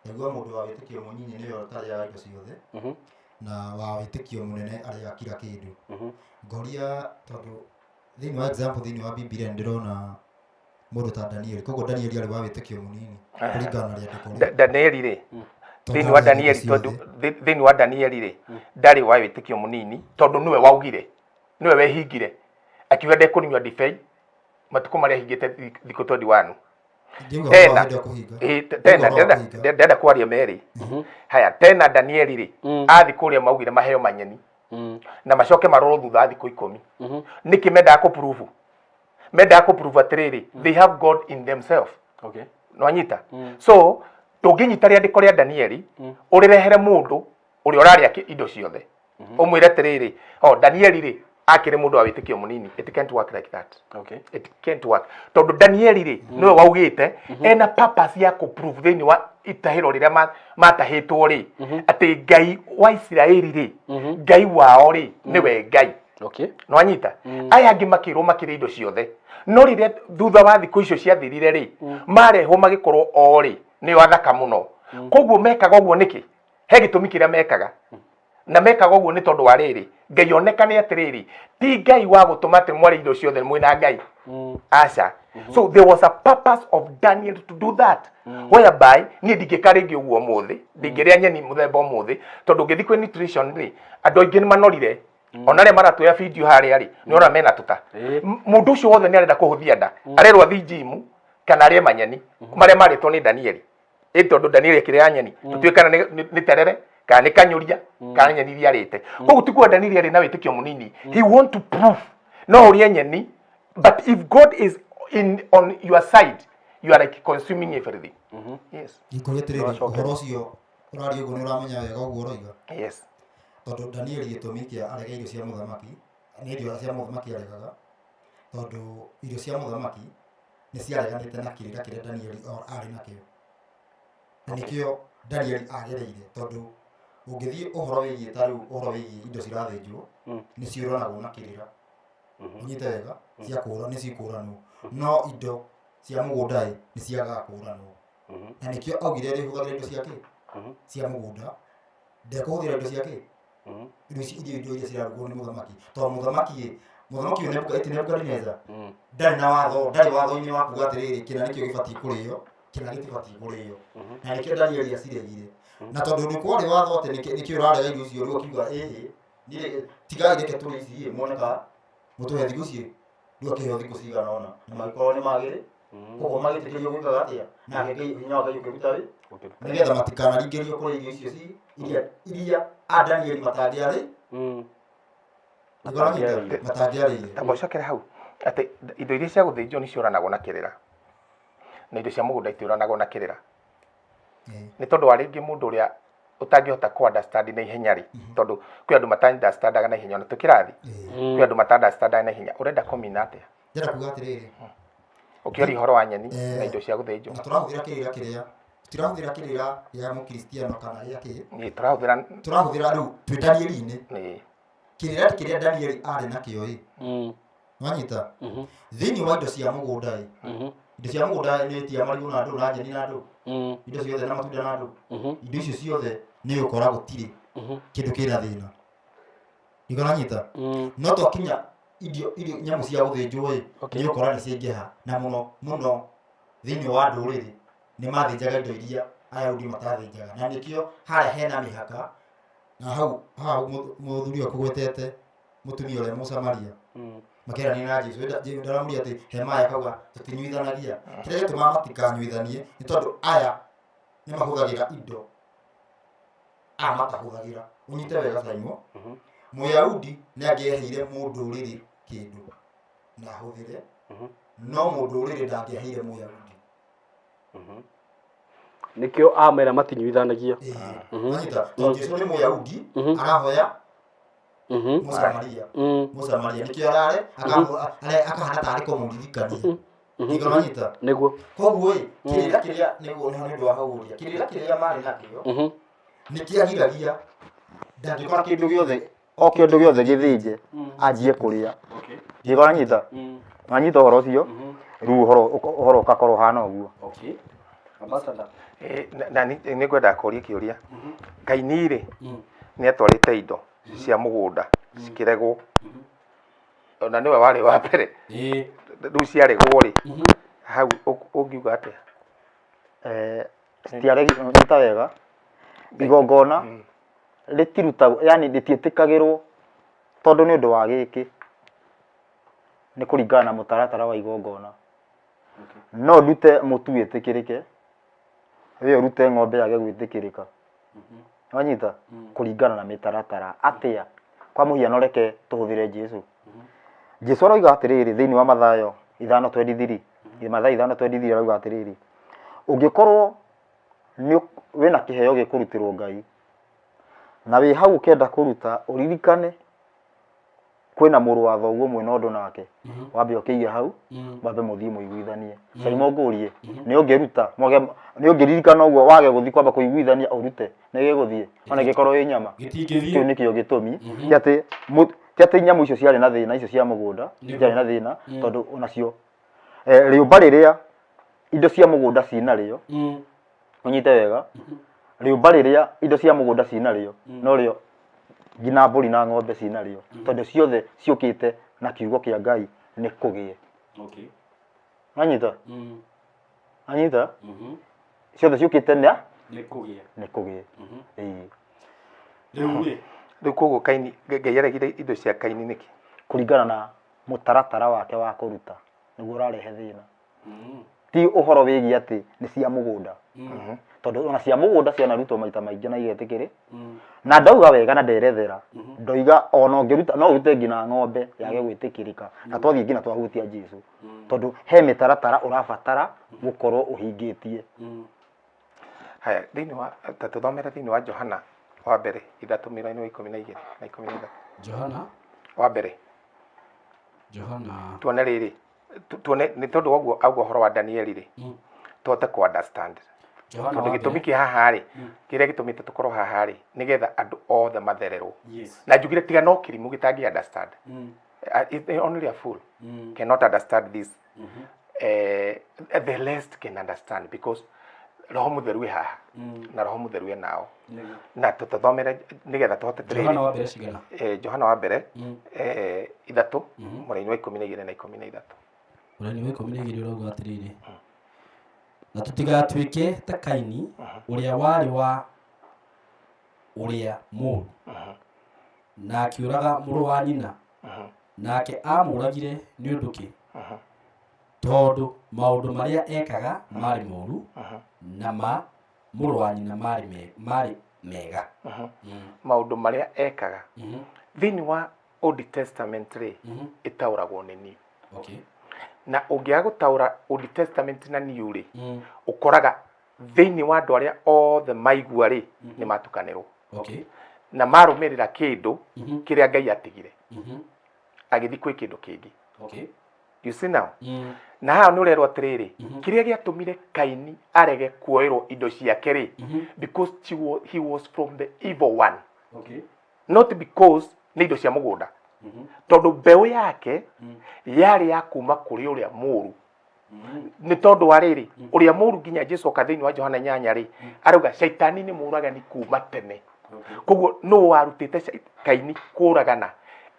Ndaigua mũndũ wa wĩtĩkio mũnyinyi nĩwe ũtarĩaga indo ciothe, na wa wĩtĩkio mũnene arĩaga kila kĩndũ. Ngoria tondũ thĩinĩ wa example, thĩinĩ wa Bibilia nĩ ndĩrona mũndũ ta Danieli. Koguo Danieli arĩ wa wĩtĩkio mũnini kũringana na rĩandĩko rĩu? Danieli rĩ, Thĩinĩ wa Danieli, tondũ thĩinĩ wa Danieli rĩ, ndarĩ wa wĩtĩkio mũnini, tondũ nĩwe waugire, nĩwe wehingire akiuga ndekũnyua ndibei matukũ marĩa ahingĩte thikũ 21. Tena tena ndenda kwaria merĩ. Haya, tena Danieli rĩ, athi kũrĩa maugire maheo manyeni na macoke marorwo thutha thikũ 10. Nĩkĩ mendaga kũprove? Mendaga kũprove atĩrĩrĩ, they have God in themselves. Okay. Nwanyita? So ndũngĩnyita rĩandĩko rĩa Danieli ũrĩrehere mũndũ ũrĩa ũrarĩa indo ciothe, ũmwĩre atĩrĩrĩ, oh, Danieli rĩ akĩrĩ mũndũ wa wĩtĩkio mũnini. It can't work like that. Okay. It can't work. Tondũ Danieli rĩ, nĩwe waugĩte ena purpose ya kũprove thĩinĩ wa itahĩro rĩrĩa matahĩtwo rĩ, atĩ Ngai wa Isiraeli rĩ, Ngai wao rĩ, nĩwe Ngai. Okay. Nwanyita? Aya angĩ makĩrwo makĩrĩa indo ciothe, no rĩrĩa thutha wa thikũ icio ciathirire rĩ, marehwo magĩkorwo o rĩ nĩo athaka mũno. Koguo mekaga ũguo nĩkĩ? He gĩtũmi kĩrĩa mekaga, na mekaga ũguo nĩ tondũ wa rĩrĩ, Ngai onekane atĩrĩrĩ, ti Ngai wa gũtũma atĩ mwarĩ indo ciothe mwĩna Ngai. Aca. So there was a purpose of Daniel to do that, whereby niĩ ndingĩka rĩngĩ ũguo ũmũthĩ, ndingĩrĩa nyeni mũthemba ũmũthĩ, tondũ ũngĩthiĩ kwĩ nutrition rĩ, andũ aingĩ nĩ manorire. Ona arĩa maratuoya video harĩa rĩ, nĩ ũrona mena tũta. Mũndũ ũcio wothe nĩ arenda kũhũthia nda, arerwo athiĩ gym kana arĩe manyeni marĩa marĩtwo nĩ Danieli. Ĩ tondũ Danieli akĩrĩa nyeni, tũtuĩke kana nĩ terere, kana nĩ kanyũria, kana nyeni iria arĩte. Koguo ti kuga Danieli arĩ na wĩtĩkio mũnini. He want to prove no ũrĩe nyeni, but if God is in on your side, you are like consuming everything. Yes. Ngĩkũria atĩrĩrĩ, ũhoro ũcio ũraria ũguo nĩ ũramenya wega ũguo ũroiga? Yes. Tondũ Danieli gĩtũmi kĩa arege irio cia mũthamaki, nĩ irio cia mũthamaki aregaga, tondũ irio cia mũthamaki nĩ ciareganĩte na kĩrĩra kĩrĩa Danieli arĩ nakĩo. Na nĩkĩo Danieli agereire, tondũ ũngĩthiĩ ũhoro wĩgiĩ ta rĩu ũhoro wĩgiĩ indo cirathĩnjwo, nĩ ciũranagwo na kĩrĩra. Ũnyite wega, ciakũra nĩ cikũranwo, no indo cia mũgũnda ĩ nĩ ciagaga kũranwo. Na nĩkĩo augire rĩhũthagĩra indo cia kĩ? Cia mũgũnda. Ndekũhũthĩra indo cia kĩ? Indo ici irio indo iria cirarugwo nĩ mũthamaki. Tondũ mũthamaki ĩ, mũthamaki ũyũ Nebukadineza, ndarĩ na watho, ndarĩ watho-inĩ wa kuga atĩrĩrĩ, kĩna nĩkĩo gĩbatiĩ kũrĩo, kĩna gĩtibatiĩ kũrĩo. Na nĩkĩo Danieli aciregire. Na tondũ nĩ kwarĩ watho atĩ nĩkĩo ũrarega irio icio, rĩu akiuga ĩhĩ, niĩ tigai reke tũrĩe ici ĩ, muone ka mũtũhe thikũ ici, rĩu akĩheo thikũ cigana ũna. Na magĩkorwo nĩ magĩrĩ, koguo magĩtĩkĩrio gwĩkaga atĩa? Nake Ngai, hinya wa Ngai ũkĩruta wĩ, nĩgetha matikanaringĩrio kũrĩa irio icio iria a Danieli matangĩarĩ. Matangĩarĩire. Tamba ũcokere hau atĩ indo iria cia gũthĩnjwo nĩ ciũranagwo na kĩrĩra, na indo cia mũgũnda itiũranagwo na kĩrĩra. Nĩ tondũ wa rĩngĩ mũndũ ũrĩa ũtangĩhota kũ understand na ihenya rĩ, tondũ kwĩ andũ mata understandaga na ihenya, ona tũkĩrathi kwĩ andũ mata understandaga na ihenya. Ũrenda kũmina atĩa? Ndĩrenda kuga atĩrĩrĩ, ũkĩoria ũhoro wa nyeni na indo cia gũthĩnjwo, na tũrahũthĩra kĩrĩra kĩrĩa, tũtirahũthĩra kĩrĩra gĩa mũkristiano kana gĩa kĩ, Ĩ, tũrahũthĩra tũrahũthĩra rĩu twĩ Danieli-inĩ. Kĩrĩra kĩrĩa Danieli arĩ nakĩo ĩ, nwanyita? Thĩinĩ wa indo cia mũgũnda ĩ, indo cia mũgũnda nĩ tia marigũ na ndũ na nyeni na ndũ, indo ciothe na matunda na ndũ, indo icio ciothe nĩ ũkora gũtirĩ kĩndũ kĩna thĩna. Nĩũranyita? No twakinya irio nyamũ cia gũthĩnjwo ĩ, nĩ ũkora nĩ ciaingĩha, na mũno mũno thĩinĩ wa ndũrĩrĩ nĩ mathĩnjaga indo iria Ayahudi matathĩnjaga, na nĩkĩo harĩa hena mĩhaka, na hau haha mũthuri ũyũ akũgwetete mũtumia ũrĩa Mũsamaria, makĩaranĩria na Jesũ, ndaramũria atĩ he maĩ akauga tũtinyuithanagia. Kĩrĩa gĩtũmaga matikanyuithanie nĩ tondũ aya nĩ mahũthagĩra indo aya matahũthagĩra. Ũnyite wega Simon, Mũyahudi nĩ angĩeheire mũndũrĩrĩ kĩndũ na ahũthĩre, no mũndũrĩrĩ ndangĩaheire Mũyahudi. Nĩkĩo amera matinyuithanagia. Wanyita? Tondũ Jesũ nĩ Mũyahudi, arahoya Mũsamaria. Mũsamaria nĩkĩo arare, akahana tarĩ kũmũririkania. Nĩguo wanyita? Nĩguo. Koguo ĩ, kĩrĩra kĩrĩa nĩguo nĩ ũndũ wa kũguria, kĩrĩra kĩrĩa marĩ nakĩo nĩ kĩagiragia ndangĩkora kĩndũ gĩothe, o kĩndũ gĩothe gĩthĩnje anjie kũrĩa. Nĩguo wanyita? Wanyita ũhoro ũcio? Rĩu ũhoro ũgakorwo ũhana ũguo. Ambassador. Na nĩ ngwendaga kũria kĩũria. Kaini rĩ, nĩ atwarĩte indo cia mũgũnda cikĩregwo, ona nĩwe warĩ wa mbere. Rĩu ciaregwo rĩ, hau ũngiuga atĩa? Citiaregirwo, nyita wega. Igongona rĩtirutagwo, yani rĩtiĩtĩkagĩrwo tondũ nĩ ũndũ wa gĩkĩ, nĩ kũringana na mũtaratara wa igongona. No ndute mũtu wĩtĩkĩrĩke, we ũrute ng'ombe yage gwĩtĩkĩrĩka. Wanyita? Kũringana na mĩtaratara. Atĩa? Kwa mũhiano reke tũhũthĩre Jesu. Jesu aroiga atĩrĩrĩ thĩinĩ wa Mathayo 5:23, Mathayo 5:23 arauga atĩrĩrĩ, ũngĩkorwo nĩ wĩna kĩheo gĩkũrutĩrwo Ngai na wĩ hau ũkĩenda kũruta, ũririkane kwĩna mũrũ wa thoguo mwĩna ũndũ nake, wambe ũkĩige hau, mwambe mũthiĩ mũiguithanie. Caimo ngũrie, nĩ ũngĩruta mwage, nĩ ũngĩririkana ũguo wage gũthiĩ kwamba kũiguithania ũrute, nĩ gĩgũthiĩ ona gĩkorwo ĩ nyama. Gĩtingĩthiĩ. Kĩu nĩkĩo gĩtũmi ti atĩ ti atĩ nyamũ icio ciarĩ na thĩna, icio cia mũgũnda ciarĩ na thĩna, tondũ onacio rĩũmba rĩrĩa indo cia mũgũnda cinarĩo, ũnyite wega, rĩũmba rĩrĩa indo cia mũgũnda cinarĩo norĩo nginya mbũri na ng'ombe cinarĩo, tondũ ciothe ciũkĩte na kiugo kĩa Ngai nĩ kũgĩe. Wanyita? Wanyita? Ciothe ciũkĩte na nĩ kũgĩe. Nĩ kũgĩe. Ĩĩ. Rĩu rĩ, Rĩu koguo Kaini, Ngai aregire indo cia Kaini nĩkĩ? Kũringana na mũtaratara wake wa kũruta nĩguo ũrarehe thĩna. Ti ũhoro wĩgiĩ atĩ nĩ cia mũgũnda, tondũ ona cia mũgũnda cianarutwo maita maingĩ na igetĩkĩrĩ. Na ndauga wega na nderethera, ndoiga ona ũngĩruta no ũrute nginya ng'ombe yage gwĩtĩkĩrĩka, na twathiĩ nginya twahutia Jesu, tondũ he mĩtaratara ũrabatara gũkorwo ũhingĩtie. Haya, thĩinĩ wa ta tũthomere thĩinĩ wa Johana wa mbere 3 mĩrongo 12 na 13. Johana wa mbere. Johana. Tuone rĩrĩ, tuone nĩ tondũ woguo auga ũhoro wa Danieli rĩ, tũhote ku understand. Johana Tondũ wa gĩtũmi mbere. kĩa haha rĩ, kĩrĩa gĩtũmĩte tũkorwo haha rĩ, nĩgetha andũ othe mathererwo. Yes. Na njugire tiga no kĩrimũ gĩtangĩ understand. Only a fool cannot understand this. The rest can understand because Roho Mũtheru wĩ haha na Roho Mũtheru wĩ nao. Na tũtũthomere nĩgetha tũhote Johana wa mbere cigana? Johana wa mbere 3 mũraini wa 12 na 13. Mũraini wa 12 ũrauga atĩrĩrĩ, na tũtigatuĩke ta Kaini ũrĩa warĩ wa ũrĩa mũũru na akĩũraga mũrũ wa nyina, nake amũragire nĩ ũndũ kĩ? Tondũ maũndũ marĩa ekaga marĩ moru na ma mũrũ wa nyina marĩ mega. Maũndũ marĩa ekaga thĩinĩ wa Old Testament rĩ, ĩtaũragwo nĩ New. Na ũngĩaga gũtaũra Old Testament na New rĩ, ũkoraga thĩinĩ wa andũ arĩa othe maigua rĩ, nĩ matukanĩrwo. Na marũmĩrĩra kĩndũ kĩrĩa Ngai atigire, agĩthiĩ kwĩ kĩndũ kĩngĩ. You see now? Na haha nĩ ũrerwo atĩrĩrĩ, kĩrĩa gĩatũmire Kaini arege kuoerwo indo ciake rĩ, because he was from the evil one. Not because nĩ indo cia mũgũnda. Tondũ mbeũ yake yarĩ ya kuma kũrĩ ũrĩa mũũru. Nĩ tondũ wa rĩrĩ, ũrĩa mũũru nginya Jesu oka thĩinĩ wa Johana 8 rĩ, arauga Shaitani nĩ mũũragani kuma tene. Koguo nũ warutĩte Kaini kũũragana?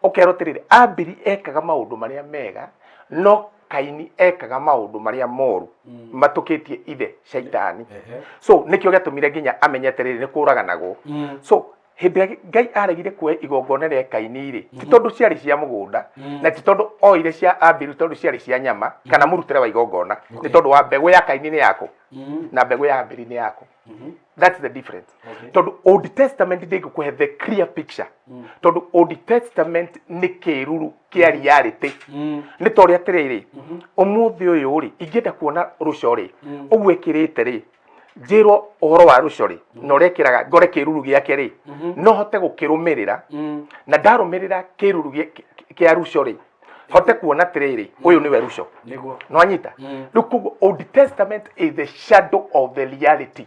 Ũkerwo atĩrĩrĩ, Abili ekaga maũndũ marĩa mega, no Kaini ekaga maũndũ marĩa moru, matũkĩtie ithe Shaitani. So nĩkĩo gĩatũmire nginya amenye atĩrĩrĩ, nĩ kũũraganagwo. So hĩndĩ ĩrĩa Ngai aregire kuoya igongona rĩa Kaini rĩ, ti tondũ ciarĩ cia mũgũnda, na ti tondũ oire cia Abili tondũ ciarĩ cia nyama, kana mũrutĩre wa igongona, nĩ tondũ wa mbegũ ya Kaini nĩ yaku, na mbegũ ya Abili nĩ yaku. That's the difference. Tondũ Old Testament ndĩngĩkũhe the clear picture. Tondũ Old Testament nĩ kĩruru kĩa reality. Nĩ ta ũrĩa atĩrĩrĩ, ũmũthĩ ũyũ rĩ, ingĩenda kuona rũco rĩ, ũguo ĩkĩrĩte rĩ, njĩrwo ũhoro wa rũco rĩ, na ũrĩa ĩkĩraga ngore kĩruru gĩake rĩ, no hote gũkĩrũmĩrĩra, na ndarũmĩrĩra kĩruru kĩa rũco rĩ, hote kuona atĩrĩrĩ, ũyũ nĩwe rũco. Nwanyita? Rĩu koguo Old Testament is the shadow of the reality.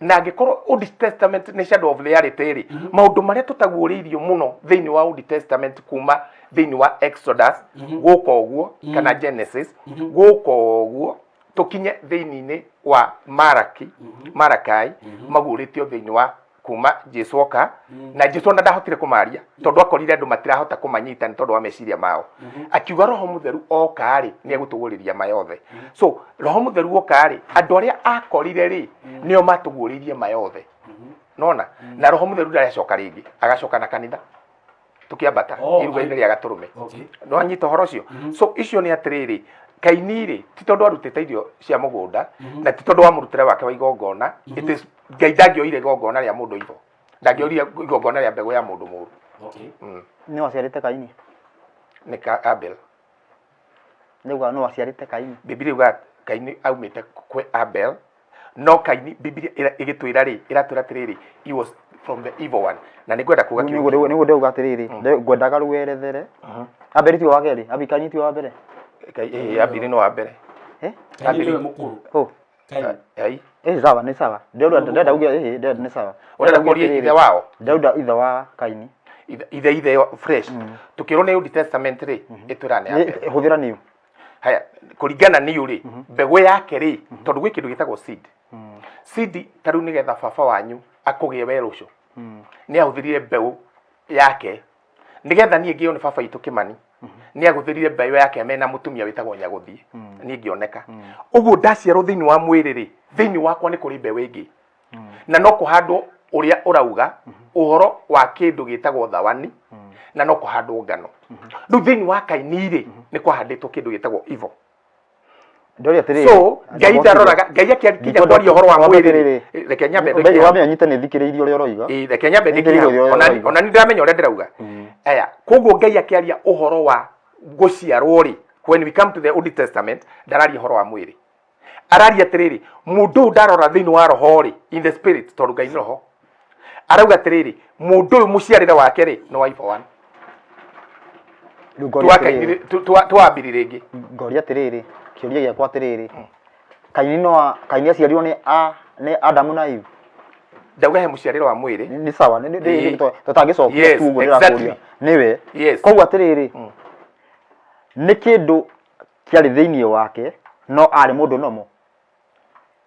Na angĩkorwo Old Testament nĩ shadow of reality rĩ, maũndũ marĩa tũtaguũrĩirio mũno thĩinĩ wa Old Testament kuma thĩinĩ wa Exodus gũka ũguo, kana Genesis gũka ũguo, tũkinye thĩinĩ wa Malaki, Malakai, maguũrĩtio thĩinĩ wa kuma Jesu oka, na Jesu ona ndahotire kũmaria tondũ akorire andũ matirahota kũmanyita nĩ tondũ wa meciria mao. Akiuga Roho Mũtheru oka rĩ, nĩ egũtũguũrĩria ma yothe. So Roho Mũtheru oka rĩ, andũ arĩa akorire rĩ, nĩo matũguũrĩirie ma yothe. Nona na roho mutheru ndaracoka rĩngĩ, agacoka na kanitha tukiambata iruga-inĩ rĩa gatũrũme. No anyita ũhoro ũcio. So icio nĩ atĩrĩrĩ, Kaini rĩ ti tondũ arutĩte irio cia mũgũnda na ti tondũ wa mũrutĩre wake wa igongona. It is Ngai ndangĩoire igongona rĩa mũndũ ivo, ndangĩoire igongona rĩa mbegũ ya mũndũ mũũru. Nĩ waciarĩte Kaini? Nĩ ka Abel. Nĩuga nĩ waciarĩte Kaini. Bibilia yugaga Kaini aumĩte kwĩ Abel, no Kaini Bibilia ĩgĩtwĩra rĩ, ĩratwĩra atĩrĩrĩ, he was from the evil one. Na nĩ ngwenda kuga kiugo. Nĩguo ndauga atĩrĩrĩ, ngwendaga rĩu werethere. Abeli tiwe wa kerĩ, Abi Kaini tiwe wa mbere. Abeli nĩ wa mbere. Kaini nĩwe mũkũrũ. Oh. Kaini. Ai. Sawa, nĩ sawa. Ndĩrenda uge ndĩrenda nĩ sawa. Ũrenda kũria ithe wao? Ndĩrenda ithe wa Kaini. Ithe fresh. Tukĩrwo nĩ Old Testament rĩ, ĩtwĩra nĩ Abel. Hũthĩra new. Haya, kũringana niũ rĩ, mbegũ yake rĩ, tondũ gwĩ kĩndũ gĩtagwo seed. Seed ta rĩu nĩgetha baba wanyu akũgĩe we rũciũ, nĩ ahũthĩrire mbeũ yake nĩgetha niĩ ngĩo nĩ baba witũ Kĩmani, nĩ ahũthĩrire mbeũ yake mena mũtumia wĩtagwo Nyagũthiĩ, niĩ ngĩoneka. Ũguo ndaciarwo thĩinĩ wa mwĩrĩ rĩ, thĩinĩ wakwa nĩ kũrĩ mbeũ ĩngĩ, na no kũhandwo ũrĩa ũrauga ũhoro wa kĩndũ gĩtagwo thawani, na no kũhandwo ngano. Rĩu thĩinĩ wa Kaini rĩ, nĩ kwahandĩtwo kĩndũ gĩtagwo evil. Ndoria atĩrĩrĩ. So Ngai ndaroraga, Ngai akĩkinya kwaria ũhoro wa mwĩrĩ, reke nyambe ndĩkie. Wambe ũnyite nĩ thikĩrĩirie ũrĩa ũroiga. Reke nyambe ndĩkie. Ona nĩ ndĩramenya ũrĩa ndĩrauga. Aya, koguo Ngai akĩaria ũhoro wa gũciarwo rĩ, when we come to the Old Testament, ndararia ũhoro wa mwĩrĩ. Araria atĩrĩrĩ, mũndũ ũyũ ndarora thĩinĩ wa roho rĩ, in the spirit, tondũ Ngai nĩ roho. Arauga atĩrĩrĩ, mũndũ ũyũ mũciarĩre wake rĩ, nĩ wa evil one. Tuwambiri rĩngĩ. Ngoria atĩrĩrĩ, kĩũria gĩakwa atĩrĩrĩ, Kaini no Kaini aciarirwo nĩ nĩ Adamu na Eve? Ndauga he mũciarĩre wa mwĩrĩ. Nĩ sawa, tũtangĩcokia tu ũguo ndĩrakũria. Nĩwe. Koguo atĩrĩrĩ, nĩ kĩndũ kĩarĩ thĩinĩ wake, no arĩ mũndũ nomo.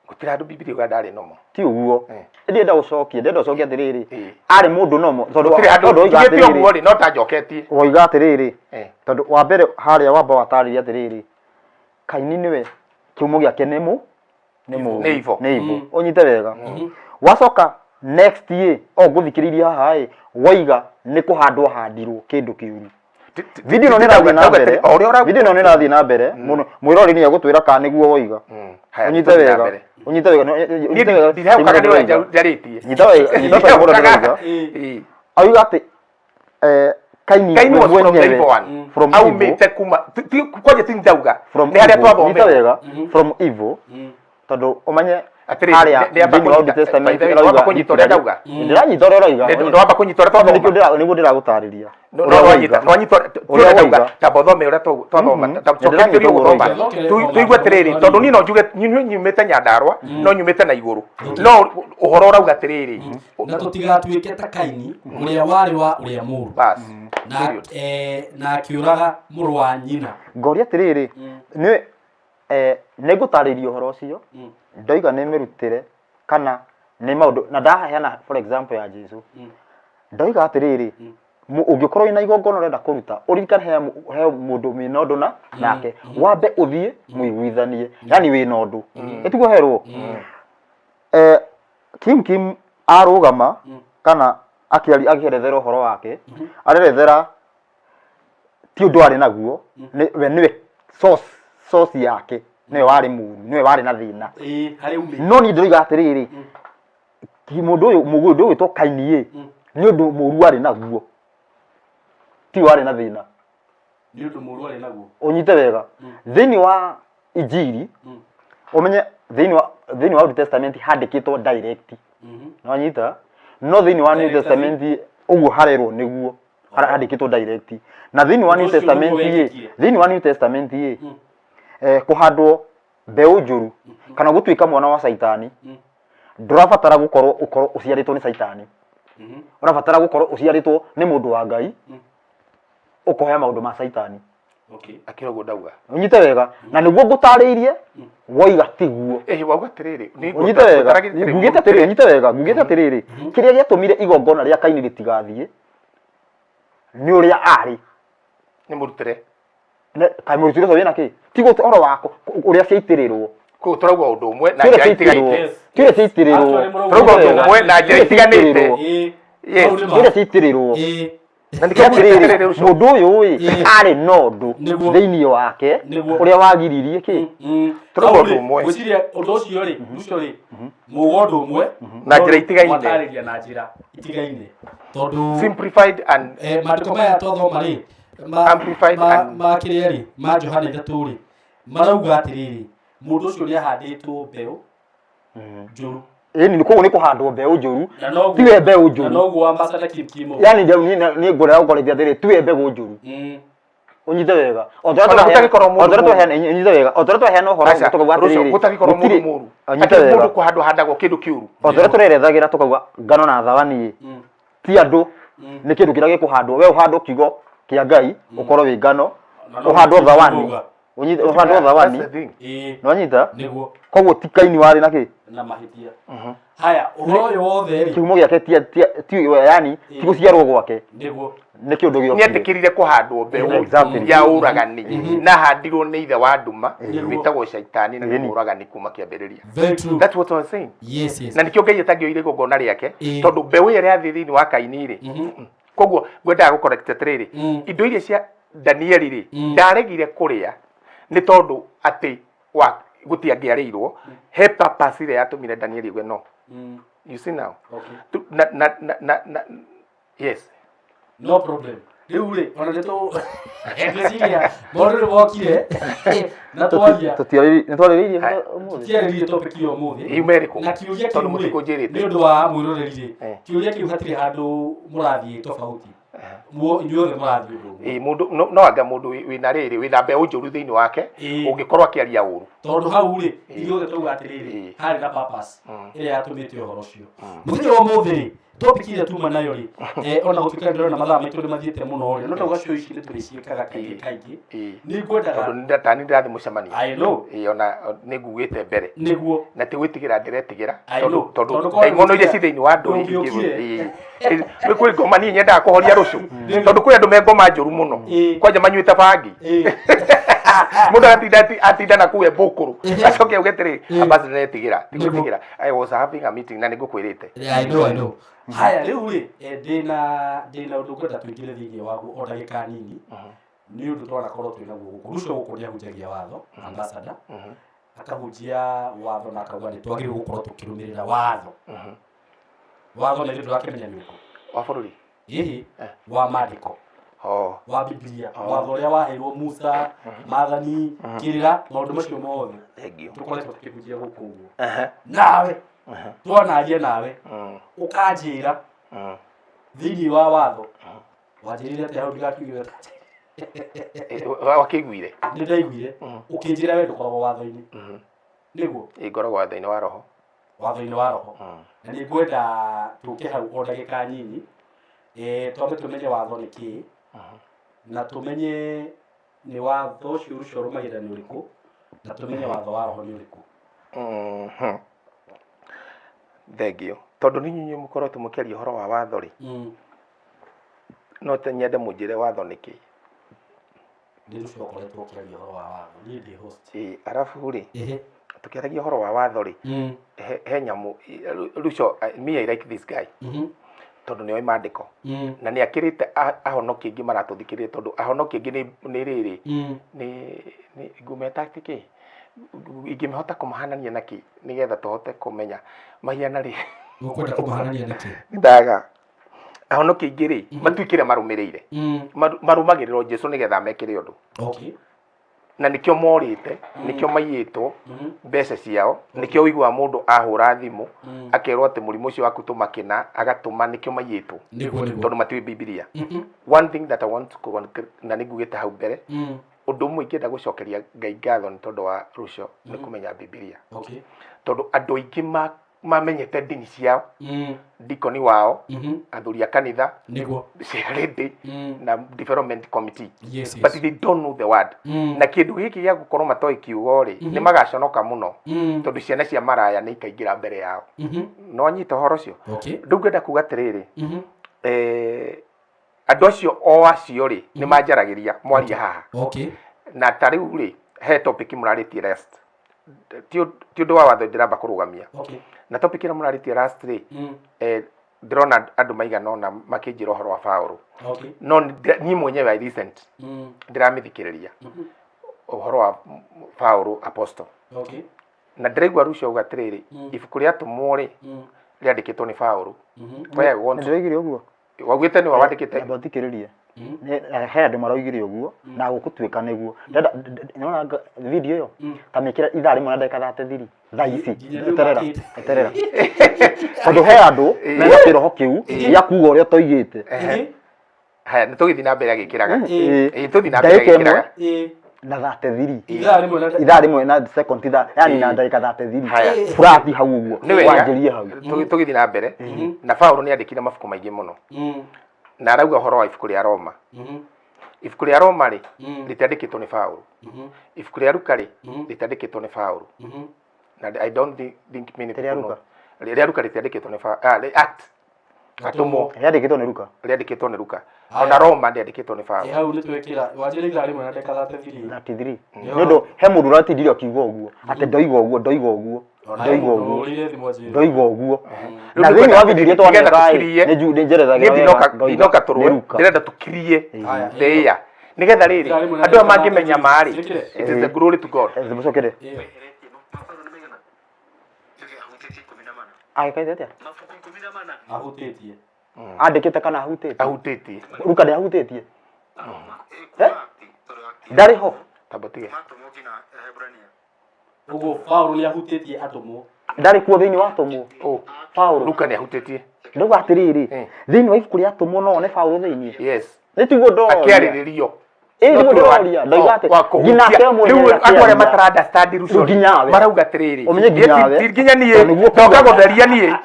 Gũtirĩ handũ Bibilia yugaga ndarĩ nomo. Ti ũguo. Ndĩrenda gũcokia, ndĩrenda gũcokia atĩrĩrĩ, arĩ mũndũ nomo tondũ gũtirĩ handũ njugĩte ũguo rĩ, no ta njoketie. Woiga atĩrĩrĩ, tondũ wa mbere harĩa wamba watarĩria atĩrĩrĩ, Kaini nĩwe kĩhumo gĩake nĩ mũ nĩ mũũru. Nĩ evil. Nĩ evil. Ũnyite wega. Wacoka next ĩ, o ngũthikĩrĩirie haha ĩ, woiga nĩ kũhandwo handirwo kĩndũ kĩũru. Video ĩno nĩ ĩrathiĩ na mbere. Video ĩno nĩ ĩrathiĩ na mbere. Mwĩrori nĩ egũtwĩra kana nĩguo woiga. Ũnyite wega. Ũnyite wega. Ũnyite wega. Ndirehokaga nĩ ũrĩa njarĩtie. Nyita wega. Nyita wega ũrĩa ndĩroiga. Auga atĩ Kaini was from the evil one. From evil. Aumĩte kuma kwanja ti ndauga. Nĩ harĩa twathomera. Nyita wega. From evil. Tondũ ũmenye harĩa thĩinĩ wa Old Testament ĩrauga kũnyita ũrĩa ndauga. Ndĩranyita ũrĩa ũroiga. Ndwamba kũnyita ũrĩa twathoma. Nĩguo ndĩragũtarĩria. Nwanyita ũrĩa ndauga. Tamba ũthome ũrĩa twathoma. Cokeria gũthoma. Tũigue atĩrĩrĩ, tondũ niĩ no njuge nyumĩte Nyandarua, no nyumĩte na igũrũ. No ũhoro ũrauga atĩrĩrĩ, na tũtigatuĩke ta Kaini ũrĩa warĩ wa ũrĩa mũũru na akĩũraga mũrũ wa nyina. Ngoria atĩrĩrĩ, nĩ nĩ ngũtarĩria ũhoro ũcio, ndoiga nĩ mĩrutĩre kana nĩ maũndũ, na ndaheana for example ya Jesu. Ndoiga atĩrĩrĩ, ũngĩkorwo wĩna igongona ũrenda kũruta, ũririkane he mũndũ wĩna ũndũ na nake, wambe ũthiĩ mũiguithanie, yani wĩna ũndũ. Ĩtiguo herwo. Kim Kim arũgama kana akĩerethera ũhoro wake, arerethera ti ũndũ arĩ naguo, we nĩwe source yake, nĩwe warĩ mũru, nĩwe warĩ na thĩna. No niĩ ndĩroiga atĩrĩrĩ, mũndũ ũyũ mũndũ ũyũ wĩtwo Kaini ĩ, nĩ ũndũ mũru arĩ naguo, ti warĩ na thĩna. Nĩ ũndũ mũru arĩ naguo. Ũnyite wega. Thĩinĩ wa Injiri, ũmenye thĩinĩ wa Old Testament handĩkĩtwo direct. Nĩwanyita? No thĩinĩ wa New Testament ũguo harerwo nĩguo handĩkĩtwo direct. Na thĩinĩ wa New Testament ĩ, thĩinĩ wa New Testament ĩ, kũhandwo mbeũ njũru kana gũtuĩka mwana wa Caitani, ndũrabatara gũkorwo ũkorwo ũciarĩtwo nĩ Caitani. Ũrabatara gũkorwo ũciarĩtwo nĩ mũndũ wa Ngai, ũkoya maũndũ ma Caitani. Akĩra ũguo ndauga. Ũnyite wega. Na nĩguo ngũtarĩirie, woiga tiguo. Wauga atĩrĩrĩ, nĩ Ũnyite wega. Ngugĩte atĩrĩrĩ, ũnyite wega. Ngugĩte atĩrĩrĩ, kĩrĩa gĩatũmire igongona rĩa Kaini rĩtigathiĩ nĩ ũrĩa arĩ. Nĩ mũrutĩre. Kaĩ mũrutĩre ũcio wĩna kĩ? Ti ũhoro wa ũrĩa ciaitĩrĩrwo. Koguo tũrauga ũndũ ũmwe na Tuge njĩra ciitĩrĩrwo. itigaine. Tuge ciitĩrĩrwo. Actually, mũrauga Tũrauga ũndũ ũmwe na njĩra itiganĩte. Ĩĩ. Yes. Hau nĩ ma. Tuge ciitĩrĩrwo. Ĩĩ. Na nĩkĩo Atĩrĩrĩ, atĩrĩrĩ ũcio. mũndũ ũyũ ĩ Ĩĩ. arĩ na ũndũ Nĩguo. thĩinĩ wake Nĩguo. ũrĩa wagiririe kĩ Tũrauga Hau ũndũ rĩ, ũmwe. ngwĩciria ũndũ ũcio rĩ ũcio rĩ muga ũndũ ũmwe Na njĩra itigaine. Mwatarĩria na njĩra itigaine tondũ Simplified and maandĩko maya twathoma rĩ Amplified and- ma kĩrĩa rĩ ma Johana 3 rĩ marauga atĩrĩrĩ mũndũ ũcio nĩ ahandĩtwo mbeũ njũru ĩni koguo nĩ kũhandwo mbeũ njũru na noguo tiwe mbeũ na njũru noguo ambassador Kim Kimo yani niĩ ngũrega gũkorithia atĩrĩ tiwe mbegũ njũru ũnyite wega o ta Ona gũtagĩkorwo mũndũ ũrĩa mũũru. twaheana ũnyite wega o ta ũrĩa twaheana ũhoro Aca, tũkauga Rũcio, atĩrĩrĩ gũtagĩkorwo mũndũ gũtirĩ- mũũru. ũnyite Hatirĩ wega mũndũ kũhandwo handagwo kĩndũ kĩũru. o ta ũrĩa tũrerethagĩra tũkauga ngano na thawani ĩ ti andũ nĩ kĩndũ kĩrĩa gĩkũhandwo we ũhandwo kiugo kĩa Ngai ũkorwo wĩ ngano Na no ũhandwo gũtirĩ thawani mũũga. ũnyite ũhandwo thawani That's the thing. Ĩĩ. nĩwanyita nĩguo koguo ti Kaini warĩ na kĩ na mahĩtia haya ũhoro ũyũ wothe rĩ kĩhumo gĩake ti yani ti gũciarwo gwake nĩguo nĩ kĩũndũ gĩokire Nĩetĩkĩrire kũhandwo mbeũ Exactly. ya ũragani na ahandirwo nĩ ithe wa nduma Nĩguo. wĩtagwo caitani na nĩ Ĩni. mũũragani kuma kĩambĩrĩria. Very true. That's what I was saying. Yes, yes. Na nĩkĩo Ngai atangĩoire igongona rĩake Ĩĩ. tondũ mbeũ ĩrĩa yathiĩ thĩinĩ wa Kaini rĩ koguo ngwendaga gũcorrect atĩrĩrĩ indo iria cia Danieli rĩ ndaregire kũrĩa nĩ tondũ atĩ wa gũtiangĩarĩirwo he purpose ĩrĩa yatũmire Danieli aigue no you see now okay na na na na, na yes no problem rĩu rĩ ona nĩ tũ ngwĩciria maũndũ nĩ mokire na twaria nĩtwarĩrĩirie Hai. ũmũthĩ tũtiarĩrĩrie topic ĩyo ũmũthĩ Yume ĩrĩkũ? na kĩũria Tondũ kĩu rĩ mũtikũnjĩrĩte. nĩ ũndũ wa mwĩroreri rĩ Eh. kĩũria kĩu hatirĩ handũ mũrathiĩ tofauti inyuothe mũrathiĩ ũndũ ũmwe Ĩĩ, mũndũ no anga mũndũ wĩna rĩrĩ wĩna mbeũ njũru thĩinĩ wake Ĩĩ. ũngĩkorwo akĩaria ũru tondũ hau rĩ ithuothe tauga atĩrĩrĩ Ĩĩ. harĩ na purpose ĩrĩa yatũmĩte ũhoro ũcio mũthenya wa ũmũthĩ rĩ topic ĩrĩa tuma nayo rĩ ona gũtuĩka ndĩrona mathaa maitũ nĩ mathiĩte mũno rĩ no tauga show ici nĩ tũrĩciĩkaga kaingĩ kaingĩ Ĩĩ. nĩ ngwendaga tondũ tani ndĩrathiĩ mũcemanio I know. Ĩĩ, ona nĩ ngugĩte mbere nĩguo na ti gwĩtigĩra ndĩretigĩra I tondũ know. tondũ Tondũ korwo ndaimono iria ci thĩinĩ wa andũ ndũngĩũkire. nĩ kwĩ ngoma niĩ nyendaga kũhoria rũciũ tondũ kwĩ andũ me ngoma njũru mũno Ĩĩ. kwanja manyuĩte bangi Ĩĩ. mũndũ agatinda atinda na kũu e mbũkũrũ acoke auge atĩrĩ ambassador nĩetigĩra ti gwĩtigĩra I was having a meeting na nĩngũkwĩrĩte I know, I know. Haya rĩu rĩ ndĩna ũndũ ngwenda tũingĩre thĩinĩ waguo o ndagĩka nini nĩ ũndũ twanakorwo twĩ naguo gũkũ rũcio gũkũ nĩ ahunjagia watho ambassador akahunjia watho na akauga nĩ twagĩrĩirwo gũkorwo tũkĩrũmĩrĩra watho watho na ithuĩ tũrakĩmenya nĩ ũrĩkũ wa bũrũri ĩhĩ wa maandĩko oh wa Biblia watho ũrĩa waheirwo Musa maathani kĩrĩra maũndũ macio mothe thank you tũkoretwo tũkĩhunjia gũkũ ũguo nawe twanaria nawe ũkanjĩra thĩinĩ wa watho wanjĩrire atĩa hau ndigakiuge wakĩiguire nĩ ndaiguire ũkĩnjĩra we ndũkoragwo watho-inĩ nĩguo Ĩĩ, ngoragwo watho-inĩ wa roho watho-inĩ wa roho na nĩ ngwenda tũke hau o ndagĩka nini twambe tũmenye watho nĩ kĩĩ na tũmenye nĩ watho ũcio ũcio ũrũmagĩrĩra nĩ ũrĩkũ na tũmenye watho wa roho nĩ ũrĩkũ Thank you tondũ nĩ inyuĩ mũkoretwo mũkĩaria ũhoro wa watho rĩ no te nyende mũnjĩre watho nĩ kĩĩ Nĩ ũcio ũkoretwo ũkĩaria ũhoro wa watho niĩ ndĩ host Ĩĩ, arabu rĩ tũkĩaragia ũhoro wa watho rĩ he nyamũ Ruco me I like this guy tondũ nĩoĩ maandĩko na nĩ akĩrĩte ahonoki aingĩ maratũthikĩrĩria tondũ ahonoki aingĩ nĩ rĩrĩ nĩ ngũmeta atĩ kĩ ingĩmĩhota kũmahanania na kĩ nĩgetha tũhote kũmenya mahiana rĩ Ũkwenda kũmahanania na kĩ? ndaga ahonoki aingĩ rĩ matuĩkire marũmĩrĩire marũmagĩrĩra Jesu nĩgetha mekĩre ũndũ okay na nĩkĩo morĩte nĩkĩo maiyĩtwo mbeca ciao nĩkĩo ũiguaga mũndũ ahũra thimũ akerwo atĩ mũrimũ ũcio waku tũma kĩna agatũma nĩkĩo maiyĩtwo Nĩguo, nĩguo. tondũ matiũĩ Bibilia one thing that I want to na nĩ ngugĩte hau mbere ũndũ ũmwe ingĩenda gũcokeria Ngai ngatho nĩ tondũ wa rũcio nĩ kũmenya Bibilia okay tondũ andũ aingĩ mamenyete ndini ciao dikoni wao athuri a kanitha Nĩguo. charity na development committee Yes, yes. but they don't know the word na kĩndũ gĩkĩ gĩa gũkorwo matoĩ kiugo rĩ nĩ magaconoka mũno tondũ ciana cia maraya nĩ ikaingĩra mbere yao no nyita ũhoro ũcio Okay. rĩu ngwenda kuga atĩrĩrĩ andũ acio o acio rĩ nĩ manjaragĩria mwaria haha Okay. na ta rĩu rĩ he topic mũrarĩtie rest Ti ũndũ wa watho ndĩramba kũrũgamia. Okay. Na topic ĩrĩa mũrarĩtie last rĩ, ndĩrona andũ maigana ũna makĩnjĩra ũhoro wa Paũlũ. Okay. No niĩ mwenyewe I listened. Ndĩramĩthikĩrĩria ũhoro wa Paũlũ apostle. Okay. Na ndĩraigua Rucio auga atĩrĩrĩ, ibuku rĩa atũmwo rĩ, rĩandĩkĩtwo nĩ Paũlũ. Where I want Nĩndĩroigire ũguo. Waugĩte nĩwe wandĩkĩte. Amba ũthikĩrĩrie. He andũ maroigire ũguo na gũgũtuĩka nĩguo. Ndĩrenda nĩwona video ĩyo ta mĩkĩre ithaa rĩmwe na ndagĩka 33 thaa ici. Nginya rĩu Eterera, makĩte. eterera. Tondũ he andũ mena kĩroho kĩu gĩa kuga ũrĩa ũtoigĩte. Haya, nĩ tũgĩthiĩ na mbere agĩkĩraga. Ĩĩ. Ĩĩ, tũthiĩ na mbere Ndagĩka ĩmwe agĩkĩraga. na 33. Ithaa rĩmwe na Ithaa rĩmwe na second ithaa, yani na ndagĩka 33. Haya. Furati hau ũguo. Nĩ wega. Wanjĩrie hau. Tũgĩthiĩ na mbere. Na Paũlũ nĩ andĩkire mabuku maingĩ mũno. Na arauga ũhoro wa ibuku rĩa Roma. Ibuku rĩa Roma rĩ, rĩtiandĩkĩtwo nĩ Paũlũ. Ibuku rĩa Luka rĩ, rĩtiandĩkĩtwo nĩ Paũlũ. Na I don't think many Rĩa people Luka? know. Rĩa Luka rĩtiandĩkĩtwo nĩ Paũlũ. Act. Atũmwo. Rĩandĩkĩtwo nĩ Luka. Rĩandĩkĩtwo nĩ Luka. Ona Roma ndĩandĩkĩtwo nĩ Paũlũ. Ĩ hau nĩ twekĩra wanjĩre ithaa rĩmwe na ndagĩka 33. 33. Nĩ ũndũ he mũndũ ũratindire akiuga ũguo atĩ ndoiga ũguo, ndoiga ũguo, Ona he ndoiga mũndũ ũguo, ũrĩire thimũ anjĩre. ndoiga ũguo. Rĩu Na thĩinĩ wa video iria nĩgetha twaneka tũkirie, nĩ njerethagĩra niĩ wega, ndinoka ndoiga ndinoka nĩ tũrũe, Luka. ndĩrenda tũkirie Haya. thĩĩa nĩgetha rĩrĩ Ithaa rĩmwe na andũ aya ndagĩka mangĩmenya 33. marĩ, Ciĩkĩre. it is the glory to God. Mũcokere. Ĩyo. Agĩkaire atĩa? Ahutĩtie. Andĩkĩte kana ahutĩtie? Ahutĩtie. Luka ndĩahutĩtie? Eh? Ndarĩ ho. Tambotige. Ũguo Paũlũ nĩ ahutĩtie atũmwo. Ndarĩ kuo thĩinĩ wa atũmwo. Oh. Paũlũ. Luka nĩ ahutĩtie. Ndauga atĩrĩrĩ, thĩinĩ wa ibuku rĩa atũmwo no one Paũlũ thĩinĩ. Yes. Nĩ tiguo ndoria. Akĩarĩrĩrio. Ĩĩ No nĩguo tuwe ndĩroria. Ndoiga atĩ wa kũhutia. nginya ake mwenyewe Rĩu andũ arĩa akĩaria. matara understand Rucio Rĩu nginya we. marauga atĩrĩrĩ, Ũmenye nginya we. ti nginya niĩ, Tondũ nĩguo ndoka kuga. gũtheria niĩ.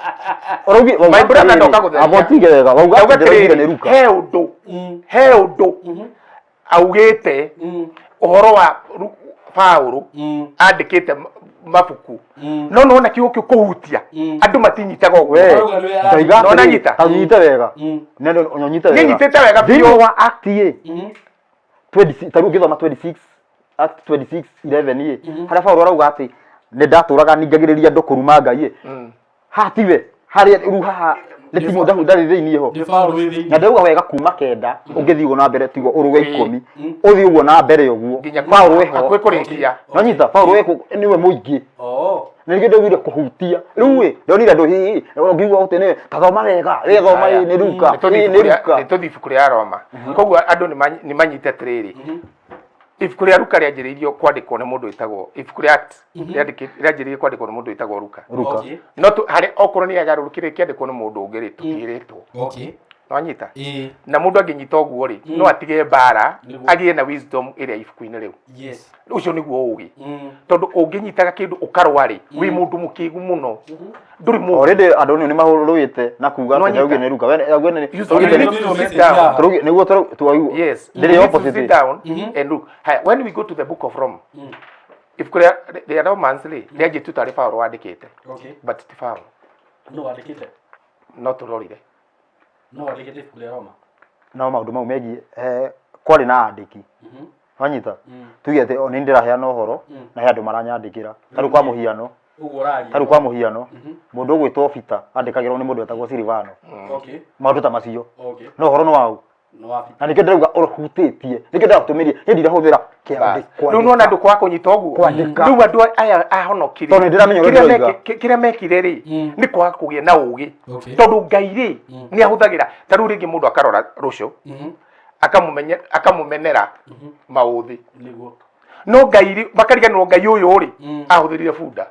Ũraugi wauga My brother atĩrĩrĩ, ndoka gũtheria. amba ũtige wega, wauga Ndauga atĩ ndĩroigire atĩrĩrĩ, nĩ Luka. he ũndũ, he ũndũ augĩte ũhoro wa Paũlũ andĩkĩte mabuku. No nĩwona kiugo kĩu kũhutia, andũ matinyitaga ũguo. We, Ũrauga nĩwe ndoiga No atĩrĩrĩ, nanyita. ta ũnyite wega. Nĩ ũnyite wega. Niĩ nyitĩte wega Thĩinĩ biũ. wa Act ĩ, 26 ta rĩu ũngĩthoma 26 Act 26 11 ĩ, harĩa Paũlũ arauga atĩ nĩ ndatũraga ningagĩrĩria andũ kũruma Ngai ĩ. Haha tiwe, harĩa rĩu haha nĩ Timotheo ndarĩ thĩinĩ ho. Nĩ Paũlũ wĩ thĩinĩ. Na ndauga wega kuma 9 ũngĩthiĩ ũguo na mbere tigwo ũrũge 10 ũthiĩ ũguo na mbere ũguo. Nginya Paũlũ wĩho. hakuhĩ kũrĩkia. Nonyita Paũlũ wĩ nĩwe mũingĩ. Oh. Na nĩkĩo ndaugire kũhutia. Rĩu ĩ, ndonire andũ hihi ũngiuga atĩ nĩ ta thoma wega, wĩ thoma ĩ nĩ Luka, Nĩ tũthiĩ ĩ nĩ ibuku rĩa- Luka. nĩ tũthiĩ ibuku rĩa Roma. Koguo andũ nĩ manyite atĩrĩrĩ, ibuku rĩa Luka rĩanjĩrĩirio kwandĩkwo nĩ mũndũ wĩtagwo, ibuku rĩa Acts rĩanjĩrĩirio kwandĩkwo nĩ mũndũ wĩtagwo Luka. Luka. Okay. No harĩ okorwo nĩ agarũrũkire kĩandĩkwo nĩ mũndũ ũngĩ rĩ, tũtiĩrĩtwo. Okay. Nwanyita? Ĩĩ. Na mũndũ angĩnyita ũguo rĩ, no atige mbara, Nĩguo. agĩe na wisdom ĩrĩa ibuku-inĩ rĩu. Yes. Ũcio nĩguo ũgĩ. Tondũ ũngĩnyitaga kĩndũ ũkarũa rĩ, wĩ mũndũ mũkĩgu mũno. Ndũrĩ mũndũ. Already andũ nĩ mahũrũĩte na kuga atĩ Nwanyita? ndaugire nĩ Luka. We auge nĩ You tũraugire need nĩ- to sit down. tũraugire nĩguo twaigua. Yes. Ndĩrĩ You need to opposite. sit down and look. Haya, when we go to the book of Rome, ibuku rĩa Romans rĩ, rĩanjĩtio tarĩ Paũlũ wandĩkĩte. Okay. But ti Paũlũ. No wandĩkĩte. No tũrorire. No wandĩkĩte ibuku rĩa Roma. No maũndũ mau megiĩ kwarĩ na andĩki. Wanyita? Tuge atĩ o nĩ ndĩraheana ũhoro na he andũ maranyandĩkĩra. Ta rĩu kwa mũhiano, Ũguo ũraria. ta rĩu kwa mũhiano, mũndũ ũgwĩtwo Peter andĩkagĩrwo nĩ mũndũ wetagwo Silvano. Okay. Maũndũ ta macio. Okay. No ũhoro nĩ waũ. Nĩ wa Peter. Na nĩkĩo ndĩrauga ũhutĩtie. Nĩkĩo ndĩratũmĩria. Niĩ ndirahũthĩra Rĩu nĩwona andũ kwaga kũnyita ũguo. Kwandĩka. Rĩu andũ aya ahonokire. Tondũ nĩndĩramenya ũrĩa Kĩrĩa ndĩroiga. kĩrĩa mekire rĩ, nĩ kwaga kũgĩa na ũgĩ. Okay. Tondũ Ngai rĩ, nĩ ahũthagĩra. Ta rĩu rĩngĩ mũndũ akarora rũciũ, akamũmenera maũthĩ. Nĩguo. No Ngai rĩ, makariganĩrwo Ngai ũyũ rĩ, ahũthĩrire bunda.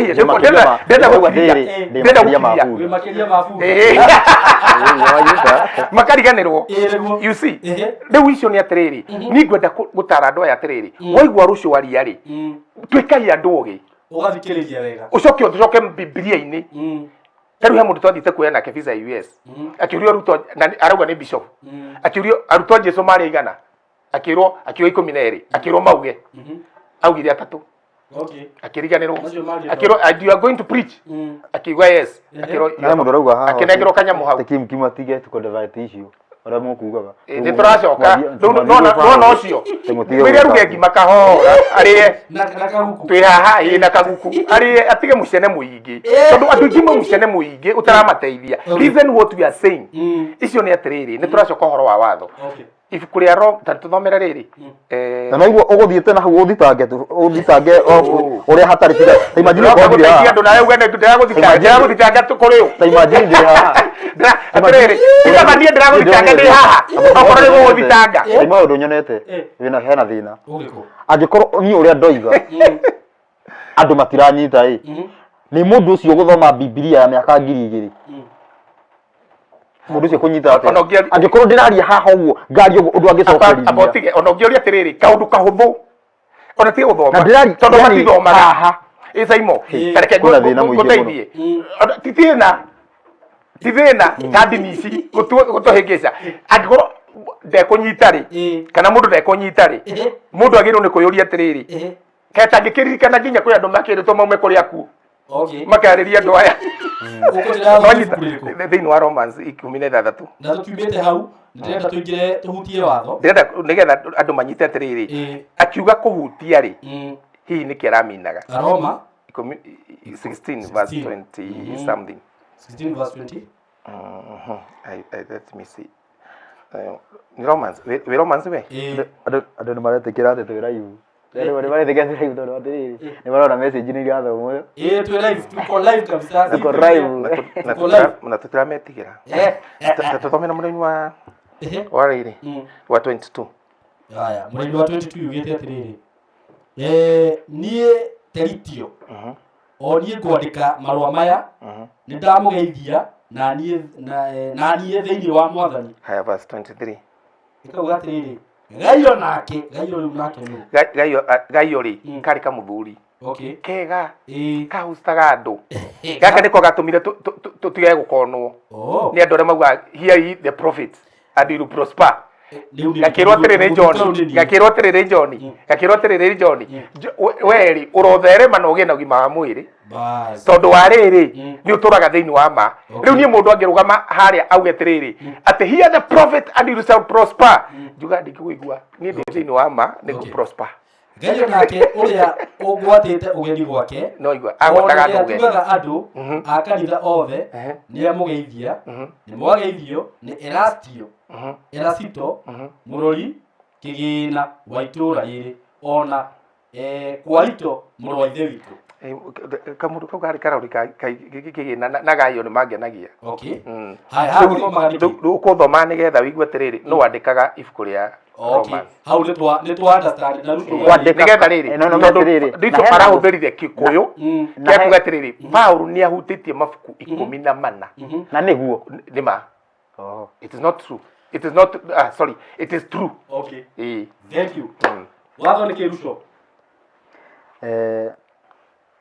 Ndĩrenda gũkiria. Ndĩrenda gũkiria. Wĩ makĩria ma bunda. Makariganĩrwo. Ĩĩ nĩguo. You see? Ehe. Rĩu icio nĩ atĩrĩrĩ, niĩ ngwenda gũtara andũ aya atĩrĩrĩ, waigua rũciũ aria rĩ, tuĩkai andũ ogĩ. Ũgathikĩrĩria wega. Ũcoke ũcoke Bibilia-inĩ. Ta rĩu he mũndũ twathiĩte kuoya nake visa US. Akĩũrio arutwo, na arauga nĩ bishop. Akĩũrio arutwo a Jesũ marĩ aigana? Akĩrwo, akiuga 12, akĩrwo mauge. Augire 3. Okay. Akĩriganĩrwo. Macio mangĩ Akĩrwo, and you are going to preach? Akiuga yes. Akĩrwo, Na he mũndũ ũrauga haha akĩnengerwo kanyamũ hau. Kim Kim atige tuko divide icio. Ũrĩa mũkugaga. Nĩ tũracoka nona ũcio mwĩre aruge ngima kahora arĩe Na kaguku. Twĩ haha ĩ na kaguku arĩe atige mũcene mũingĩ tondũ andũ aingĩ ma mũcene mũingĩ ũtaramateithia. Listen what we are saying. Icio nĩ atĩrĩrĩ, nĩ tũracoka ũhoro wa watho. Okay. Ibuku rĩa Ro ta tũthomere rĩrĩ. Na noguo ũgũthiĩte na hau ũthitange ũthitange ũrĩa hatarĩ tiga. Ta imagine Ndĩroka ũkorwo ndirĩ gũteithia haha. andũ nawe uge ndĩragũthitanga kũrĩ ũ. Ta imagine ndirĩ haha. Atĩrĩrĩ, tiga ma niĩ ndĩragũthitanga ndĩ haha. Okorwo nĩ gũgũthitanga. Nĩ maũndũ nyonete wĩna hena thĩna. Ũrĩkũ? Angĩkorwo niĩ ũrĩa ndoiga andũ matiranyita ĩ nĩ mũndũ ũcio gũthoma Bibilia ya mĩaka 2000 mũndũ ũcio kũnyita Ona atĩa ũngĩaria- angĩkorwo ndĩraria haha ũguo ngaria ũguo ũndũ Amba angĩcokerithia ũtige ona ũngĩũria atĩrĩrĩ kaũndũ kahũthũ ona tiga gũthoma Na ndĩrari- tondũ ndĩrari matithomaga haha. Ĩ Saimo, tareke Kwĩna thĩna mũingĩ mũno. ngũteithie. Ona ti thĩna ti thĩna ta ndini ici gũtũhĩngĩca angĩkorwo ndekũnyita rĩ kana mũndũ ndekũnyita rĩ mũndũ agĩrĩirwo nĩ kwĩyũria atĩrĩrĩ kaĩ tangĩkĩririkana nginya kwĩ andũ makĩrĩtwo maume kũrĩ akuũ Okay. makarĩria andũ aya. Ũkũnjĩra Nonyita- ibuku rĩrĩkũ? Thĩinĩ wa Romans 16. Na tũkiumĩte hau nĩndĩrenda tũingĩre tũhutie watho. Ndĩrenda nĩgetha andũ manyite atĩrĩrĩ akiuga kũhutia rĩ hihi nĩkĩ araminaga. Roma 16 verse 20 something. 16 verse 20. Let me see. Ni Romans wĩ Romans we. Andũ nĩ maretĩkĩra atĩ twĩ live. Andũ nĩ maretĩkĩra twĩ live tondũ atĩrĩrĩ nĩ marona message nĩ irathomwo. Twĩ live, tuko live kabisa. Tuko live. Tuko live. Na tũtirametigĩra. Tũthomera mũrĩmi wa wa rĩrĩ wa 22. Haya, mũrĩmi wa 22 yugĩte atĩrĩrĩ niĩ Teritio o niĩ ngwandĩka marũa maya nĩ ndamũgeithia na niĩ na niĩ thĩinĩ wa Mwathani. Haya, verse 23. Ĩkauga atĩrĩrĩ Gaio nake Gaio rĩu nake nũ? Gaio rĩ karĩ kamũthuri. Okay. Kega kahustaga andũ gaka nĩko gatũmire tũtige gũkonwo nĩ andũ arĩa maugaga hear ye the prophets and you will prosper. Gakĩrwo atĩrĩrĩ John, gakĩrwo atĩrĩrĩ John, gakĩrwo atĩrĩrĩ John, we rĩ ũrotherema na ũgĩe na ũgima wa mwĩrĩ tondũ wa rĩrĩ nĩ ũtũraga thĩinĩ wa ma. Rĩu niĩ mũndũ angĩrũgama harĩa auge atĩrĩrĩ atĩ hear the prophet and you shall prosper, njuga ndingĩkũigua niĩ ndĩ thĩinĩ wa ma nĩ ngũ prosper. Gaio nake ũrĩa ũgwatĩte ũgeni gwake no igua agwataga andũ ũgeni atugaga andũ a kanitha othe nĩ amũgeithia. Nĩ mwageithio nĩ Erastio Erasito mũrori kĩgĩna wa itũũra rĩrĩ ona Kwarito mũrũ wa ithe witũ. Kamũndũ kau karĩ karori kĩgĩna na Gaio nĩ mangenagia. Okay. Haya, haha gũthomaga nĩkĩ? Rĩu ũkũthoma nĩgetha ũigue atĩrĩrĩ no wandĩkaga ibuku rĩa Okay. Hau nĩ twa understand na rĩu nĩgetha rĩrĩ tondũ nditũ arahũthĩrire Kikuyu kĩa kuga atĩrĩrĩ Paul nĩ ahutĩtie mabuku 14. Na nĩguo nĩ ma. It is not true. It is not sorry, it is true. Okay. Thank you. Watho nĩ kĩruco.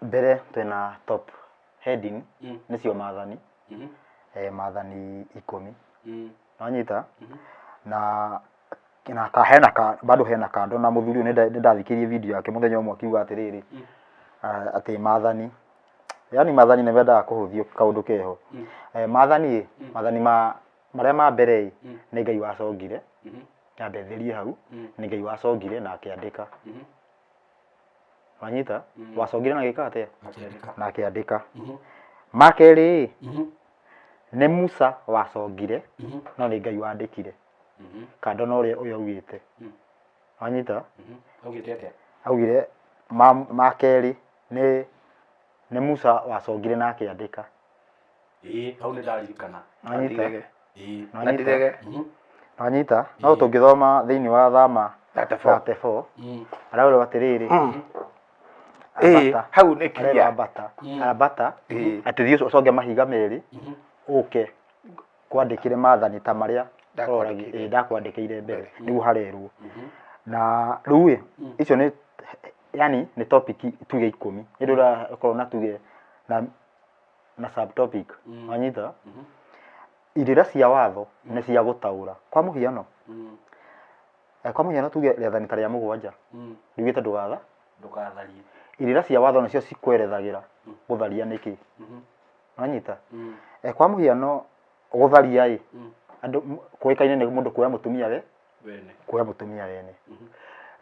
Mbere twĩna top heading nĩcio maathani. Maathani 10. Nonyita na na hena ka bado hena kando na mũthuri ũyũ nĩ ndathikĩrie video yake mũthenya ũmwe akiuga atĩrĩrĩ atĩ maathani yani maathani nĩ mendaga kũhũthio kaũndũ keho. Maathani maathani ma marĩa ma mbere nĩ Ngai wacongire nyambe thirie hau nĩ Ngai wacongire na akĩandĩka. Wanyita wacongire na gĩka atĩa na akĩandĩka. Ma kerĩ nĩ Musa wacongire no nĩ Ngai wandĩkire kando na ũrĩa ũyũ augĩte. Wanyita augire ma kerĩ nĩ Musa wacongire na akĩandĩka. Hau nĩ ndaririkana. Wanyita wanyita no tũngĩthoma thĩinĩ wa Thama 34 arauga atĩrĩrĩ hau nĩ clear. Ambata ambata atĩ thiĩ ũconge mahiga merĩ ũke kwandĩkĩre maathani ta marĩa ndakwandĩkĩire mbere nĩguo harerwo. Na rĩu icio nĩ yani nĩ topic tuge 10 nĩ ũrakorwo na tuge na subtopic. Wanyita irĩra cia watho nĩ cia gũtaũra. Kwa mũhiano tuge rĩathani ta rĩa 7 riugĩte ndũgatha ndũgatharie. Irĩra cia watho nĩcio cikwerethagĩra gũtharia nĩkĩ. Wanyita kwa mũhiano gũtharia ĩ Andũ kũĩkaine nĩ mũndũ kuoya mũtumia we Wene. Kuoya mũtumia wene.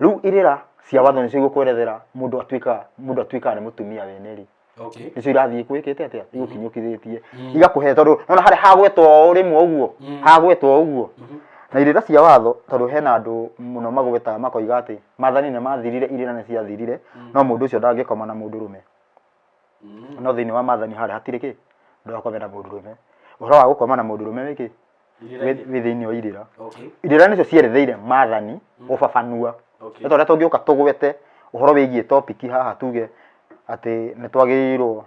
Rĩu irĩra cia watho nĩcio igũkwerethera mũndũ atuĩkaga nĩ mũtumia wene rĩ. Nĩcio irathiĩ kwĩkĩte atĩa, igũkinyũkithĩtie, igakũhe, tondũ nona harĩa hagwetwo o rĩmwe ũguo, hagwetwo ũguo na irĩra cia watho, tondũ hena andũ mũno magwetaga makoiga atĩ maathani nĩ mathirire, irĩra nĩ ciathirire, no mũndũ ũcio ndangĩkoma na mũndũrũme. No thĩinĩ wa maathani harĩa hatirĩ kĩ, ndũgakome na mũndũrũme. Ũhoro wa gũkoma na mũndũrũme wĩ kĩ? Wĩ thĩinĩ wa irĩra. Irĩra nĩcio cieretheire maathani gũbabanua. Nĩ ta ũrĩa tũngĩũka tũgwete ũhoro wĩgiĩ topic haha, tuge atĩ nĩ twagĩrĩirwo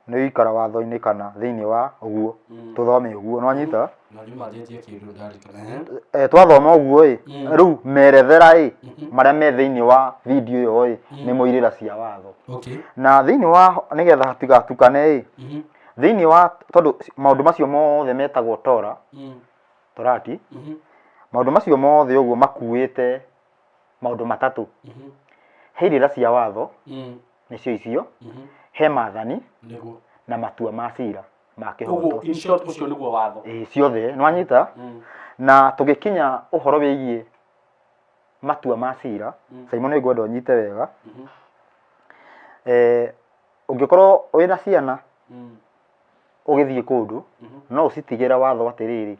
nĩ gũikara watho-inĩ kana thĩinĩ wa ũguo, tũthome ũguo, nĩwanyita? Na nĩ manjĩtie kĩndũ ndarikana. Twathoma ũguo ĩ, rĩu merethera ĩ marĩa me thĩinĩ wa video ĩyo ĩ nĩmo irĩra cia watho. Na thĩinĩ wa, nĩgetha hatigatukane ĩ, thĩinĩ wa, tondũ maũndũ macio mothe metagwo Tora, Torati, maũndũ macio mothe ũguo makuĩte maũndũ matatũ. He irĩra cia watho, nĩcio icio, he maathani na matua ma cira ma Koguo kĩhoto. In short, ũcio nĩguo watho. Ĩĩ, ciothe, nĩwanyita? Na tũgĩkinya ũhoro wĩgiĩ matua ma cira, Simon, nĩ ngwenda ũnyite wega. Ũngĩkorwo wĩna ciana ũgĩthiĩ kũndũ, no ũcitigĩre watho atĩrĩrĩ,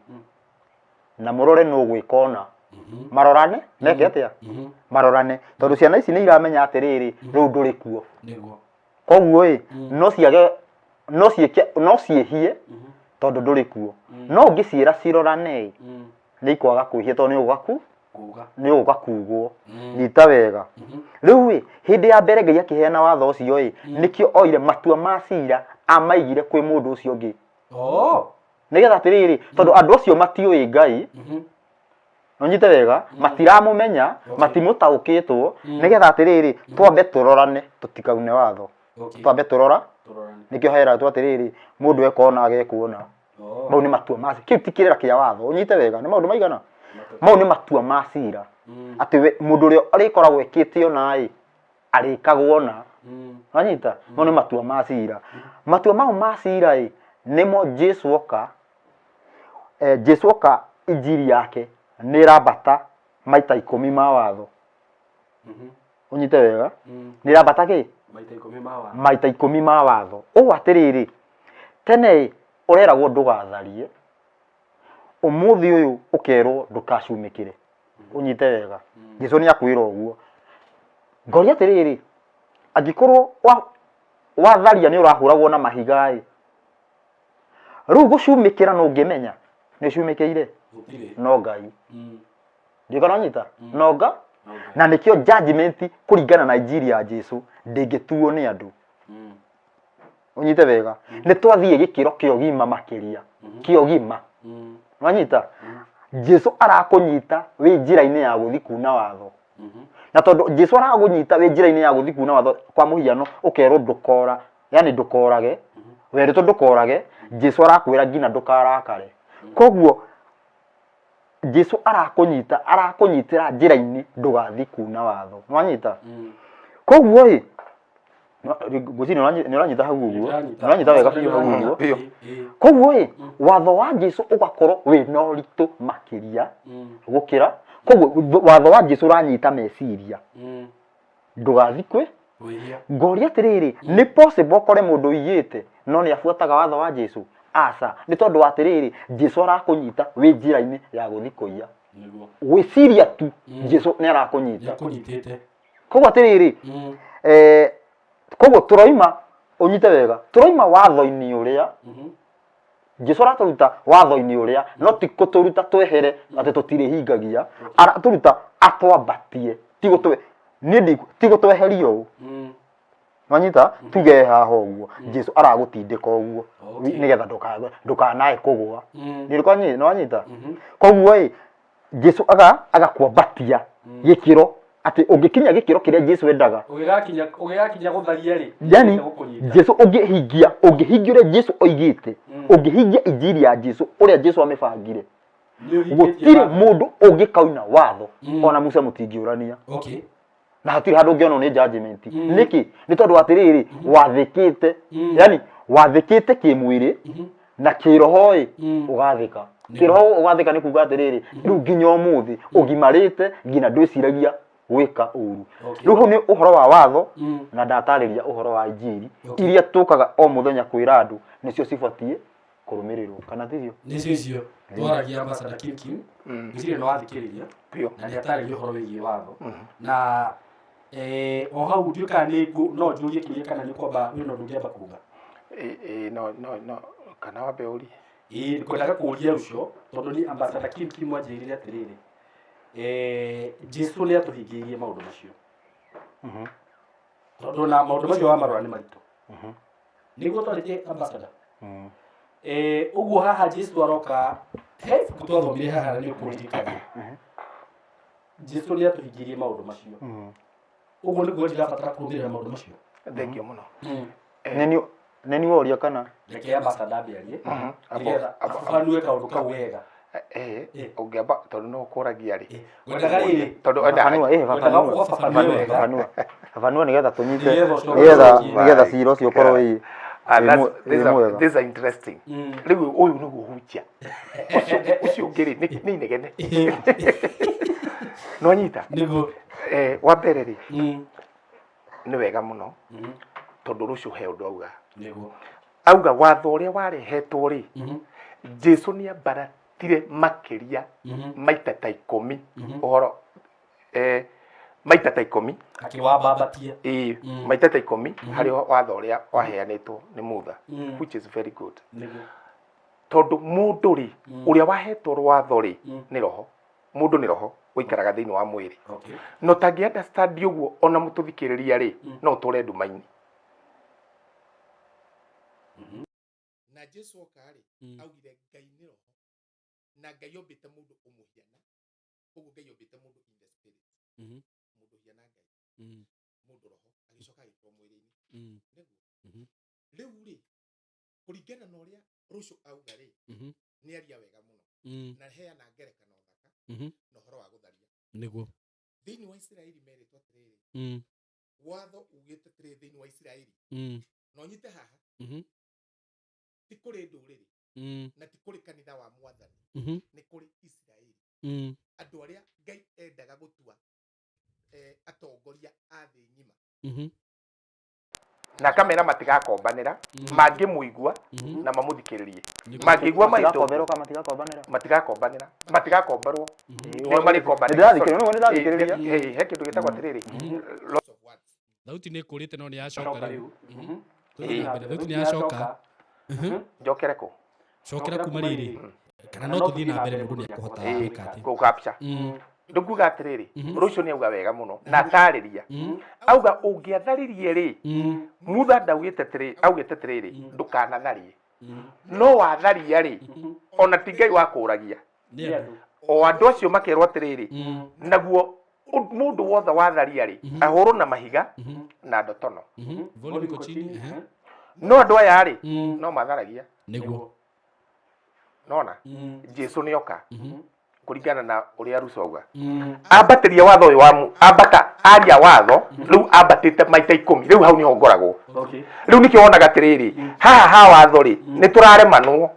na mũrore nũ ũgwĩka ũna, marorane meke atĩa, marorane, tondũ ciana ici nĩ iramenya atĩrĩrĩ, rĩu ndũrĩ kuo. Koguo ĩ, no ciage, no ciĩke, no ciĩhie tondũ ndũrĩ kuo. No ũngĩciĩra cirorane ĩ, nĩ ikwaga kwĩhia tondũ nĩ ũgũka ku Kuga. Nĩ ũgũka kugwo. Nyita wega. Rĩu ĩ, hĩndĩ ya mbere Ngai akĩheana watho ũcio ĩ, nĩkĩo oire matua ma cira amaigire kwĩ mũndũ ũcio ũngĩ, nĩgetha atĩrĩrĩ, tondũ andũ acio matiũĩ Ngai, ũnyite wega, matiramũmenya, matimũtaũkĩtwo, nĩgetha atĩrĩrĩ, twambe tũrorane tũtikaune watho. Twambe tũrora. Tũrorane. Nĩkĩo heratwo atĩrĩrĩ, mũndũ ekona agekuona. Mau nĩ matua ma kĩu ti kĩrĩra kĩa watho. Ũnyite wega, nĩ maũndũ maigana mau nĩ matua ma cira, atĩ mũndũ ũrĩa arĩkoragwo ekĩte ona ĩ arĩkagwo ona. Wanyita? Mau nĩ matua ma cira. Matua mau ma cira ĩ nĩmo Jesu oka. Jesu oka, injiri yake nĩ ĩrambata maita 10 ma watho. Ũnyite wega, nĩ ĩrambata kĩ? Maita 10 ma watho. Maita 10 ma watho. Ũũ atĩrĩrĩ, tene ĩ ũreragwo ndũgatharie, ũmũthĩ ũyũ ũkerwo ndũkacumĩkĩre. Ũnyite wega, Jesu nĩ akwĩra ũguo. Ngoria atĩrĩrĩ, angĩkorwo watharia nĩ ũrahũragwo na mahiga ĩ, rĩu gũcumĩkĩra no ũngĩmenya nĩ ũcumĩkĩire? Gũtirĩ. No Ngai ndiũka nonyita nonga. Na nĩkĩo judgment kũringana na injiri ya Jesu ndĩngĩtuo nĩ andũ. Ũnyite wega, nĩ twathiĩ gĩkĩro kĩa ũgima makĩria kĩa ũgima. Wanyita? Jesu arakũnyita wĩ njĩra-inĩ ya gũthi kuna watho. Na tondũ Jesu aragũnyita wĩ njĩra-inĩ ya gũthi kuna watho, kwa mũhiano ũkerwo ndũkora, yani ndũkorage, werĩtwo ndũkorage, Jesu arakwĩra nginya ndũkarakare. Koguo Jesu arakũnyita, arakũnyitĩra njĩra-inĩ ndũgathi kuna watho. Nĩwanyita? Koguo ĩ, ngwĩciria nĩ ũranyita hau ũguo. Nĩndĩranyita. Nĩ ũranyita wega biũ hau ũguo. Biũ. Koguo ĩ, watho wa Jesu ũgakorwo wĩna ũritũ makĩria gũkĩra. Koguo watho wa Jesu ũranyita meciria ndũgathi kwĩ Wĩhia. Ngoria atĩrĩrĩ, nĩ possible ũkore mũndũ ũiyĩte no nĩ abuataga watho wa Jesu? Aca. Nĩ tondũ wa atĩrĩrĩ, Jesu arakũnyita wĩ njĩra-inĩ ya gũthi kũiya. Gwĩciria tu, Jesu nĩ arakũnyita. Nĩakũnyitĩte. Koguo atĩrĩrĩ, koguo tũroima, ũnyite wega, tũroima watho-inĩ ũrĩa Jesu aratũruta, watho-inĩ ũrĩa no ti kũtũruta twehere atĩ tũtirĩhingagia. Aratũruta atwambatie, ti gũtwe niĩ ti gũtweheria ũũ. Wanyita? Tuge haha ũguo Jesu aragũtindĩka ũguo nĩgetha ndũkanae kũgũa. Nĩwanyita? Koguo ĩ, Jesu agakwambatia gĩkĩro atĩ ũngĩkinya gĩkĩro kĩrĩa Jesu endaga. Ũgĩgakinya gũtharia rĩ, Yani gũkũnyita. Jesu ũngĩhingia ũrĩa Jesu oigĩte, ũngĩhingia injiri ya Jesu ũrĩa Jesu amĩbangire, Nĩ ũhingĩtie gũtirĩ watho. mũndũ ũngĩkauna watho. Ona Musa mũtingĩũrania. Na hatirĩ handũ ũngĩonwo nĩ judgment. Nĩkĩ? Nĩ tondũ atĩrĩrĩ, wathĩkĩte, yani wathĩkĩte kĩmwĩrĩ. Na kĩroho ĩ ũgathĩka. Kĩroho ũgathĩka nĩ kuga atĩrĩrĩ, rĩu nginya ũmũthĩ ũgimarĩte nginya ndwĩciragia gwĩka ũru. Rĩu hau nĩ ũhoro wa watho na ndatarĩria ũhoro wa injiri iria tũkaga o mũthenya kwĩra andũ nĩcio cibatiĩ kũrũmĩrĩrwo kana tithio. Nĩcio icio twaragia Ambassador Kim Kim. Ngwĩciria nĩ wathikĩrĩria Biũ. na nĩ atarĩria ũhoro wĩgiĩ watho na o hau ndiũĩ kana nĩ no njũrie kĩũria kana nĩ kwamba wĩna ũndũ ũngĩamba kuga. Ĩ, no no no kana wambe ũrie. Ĩĩ, ngwendaga kũũria ũcio tondũ ni Ambassador Kim Kim wanjĩrire atĩrĩrĩ, Jesu nĩ atũhingĩirie maũndũ macio, tondũ na maũndũ macio wamarora nĩ maritũ. Nĩguo twarĩtie Ambassador. Ũguo haha Jesu aroka, he ibuku twathomire haha na nĩ ũkũririkana. Jesu nĩ atũhingĩirie maũndũ macio. Ũguo nĩguo ndirabatara kũrũmĩrĩra maũndũ macio. Thank you mũno. Nĩ woria kana Reke Ambassador ambe arie nĩgetha afafanue kaũndũ kau wega. Ũngĩamba tondũ no ũkũragia rĩ. Ngwendaga rĩrĩ, Tondũ enda fafanua, ngwendaga fafanua. ũgafafanue wega. Fafanua. Fafanua nĩgetha tũnyite, Nĩgetha ũcoke nĩgetha ũcokie. nĩgetha cira ũcio ũkorwo wĩ These mwega. are, these are interesting. Rĩu ũyũ nĩguo hunjia. Ũcio ũngĩ rĩ nĩ inegene. No nyita. Nĩguo. Wa mbere rĩ nĩ wega mũno tondũ rũciũ he ũndũ auga. Nĩguo. Auga watho ũrĩa warehetwo rĩ, Jesu nĩ ambaratire makĩria maita ta 10 ũhoro maita ta 10 Akĩwambambatia. Ĩĩ, maita ta 10 harĩ watho ũrĩa waheanĩtwo nĩ Mutha, which is very good. Nĩguo. Tondũ mũndũ rĩ ũrĩa wahetwo watho rĩ nĩ roho. Mũndũ nĩ roho ũikaraga thĩinĩ wa mwĩrĩ. No tangĩ understand ũguo ona mũtũthikĩrĩria rĩ no ũtũre nduma-inĩ. Na Jesu oka rĩ augire Ngai nĩ roho na Ngai ombĩte mũndũ ũmũhiana, ũguo Ngai ombĩte mũndũ in the spirit, mũndũ ũhiana Ngai, mũndũ roho agĩcoka agĩkorwo mwĩrĩ-inĩ. Nĩguo rĩu rĩ kũringana na ũrĩa rũciũ auga rĩ nĩ aria wega mũno na heana ngerekano thaka na ũhoro wa gũtharia. Nĩguo. Thĩinĩ wa Isiraeli merĩtwo atĩrĩrĩ, watho ugĩte atĩrĩrĩ thĩinĩ wa Isiraeli, na ũnyite haha, ti kũrĩ ndũrĩrĩ na ti kũrĩ kanitha wa mwathani, nĩ kũrĩ Isiraeli, andũ arĩa Ngai endaga gũtua atongoria a thĩ ng'ima. Na akamera matigakombanĩra, mangĩmũigua na mamũthikĩrĩrie. Mangĩigua maitũ matigakombanĩra. Matigakombanĩra, matigakombarwo. Nĩo marĩkombanĩra. Nĩndĩrathikĩrĩria, nĩguo nĩndĩrathikĩrĩria. He kĩndũ gĩtagwo atĩrĩrĩ. Thauti nĩ ĩkũrĩte no nĩ yacoka rĩu. Thauti nĩ yacoka. Njokere kũ? Cokera kuma rĩrĩ. Kana no tũthiĩ na mbere mũndũ nĩ akũhota gwĩka atĩ. Gũ capture. Ndikuga atĩrĩrĩ, rũciũ nĩ auga wega mũno na atarĩria. Auga ũngĩatharirie rĩ, Mutha ndaugĩte atĩrĩrĩ, augĩte atĩrĩrĩ, ndũkanatharie. No watharia rĩ, ona ti Ngai wakũragia. O andũ acio makerwo atĩrĩrĩ, naguo mũndũ wothe watharia rĩ, ahũrwo na mahiga na ndotono. Volume iko chini. No andũ aya rĩ, no matharagia. Nĩguo. Nona Jesu nĩ oka kũringana na ũrĩa Ruto auga. Ambatĩria watho ũyũ wa ambata aria watho rĩu ambatĩte maita 10 rĩu hau nĩho ngoragwo. Rĩu nĩkĩo wonaga atĩrĩrĩ, haha ha watho rĩ nĩ tũraremanwo.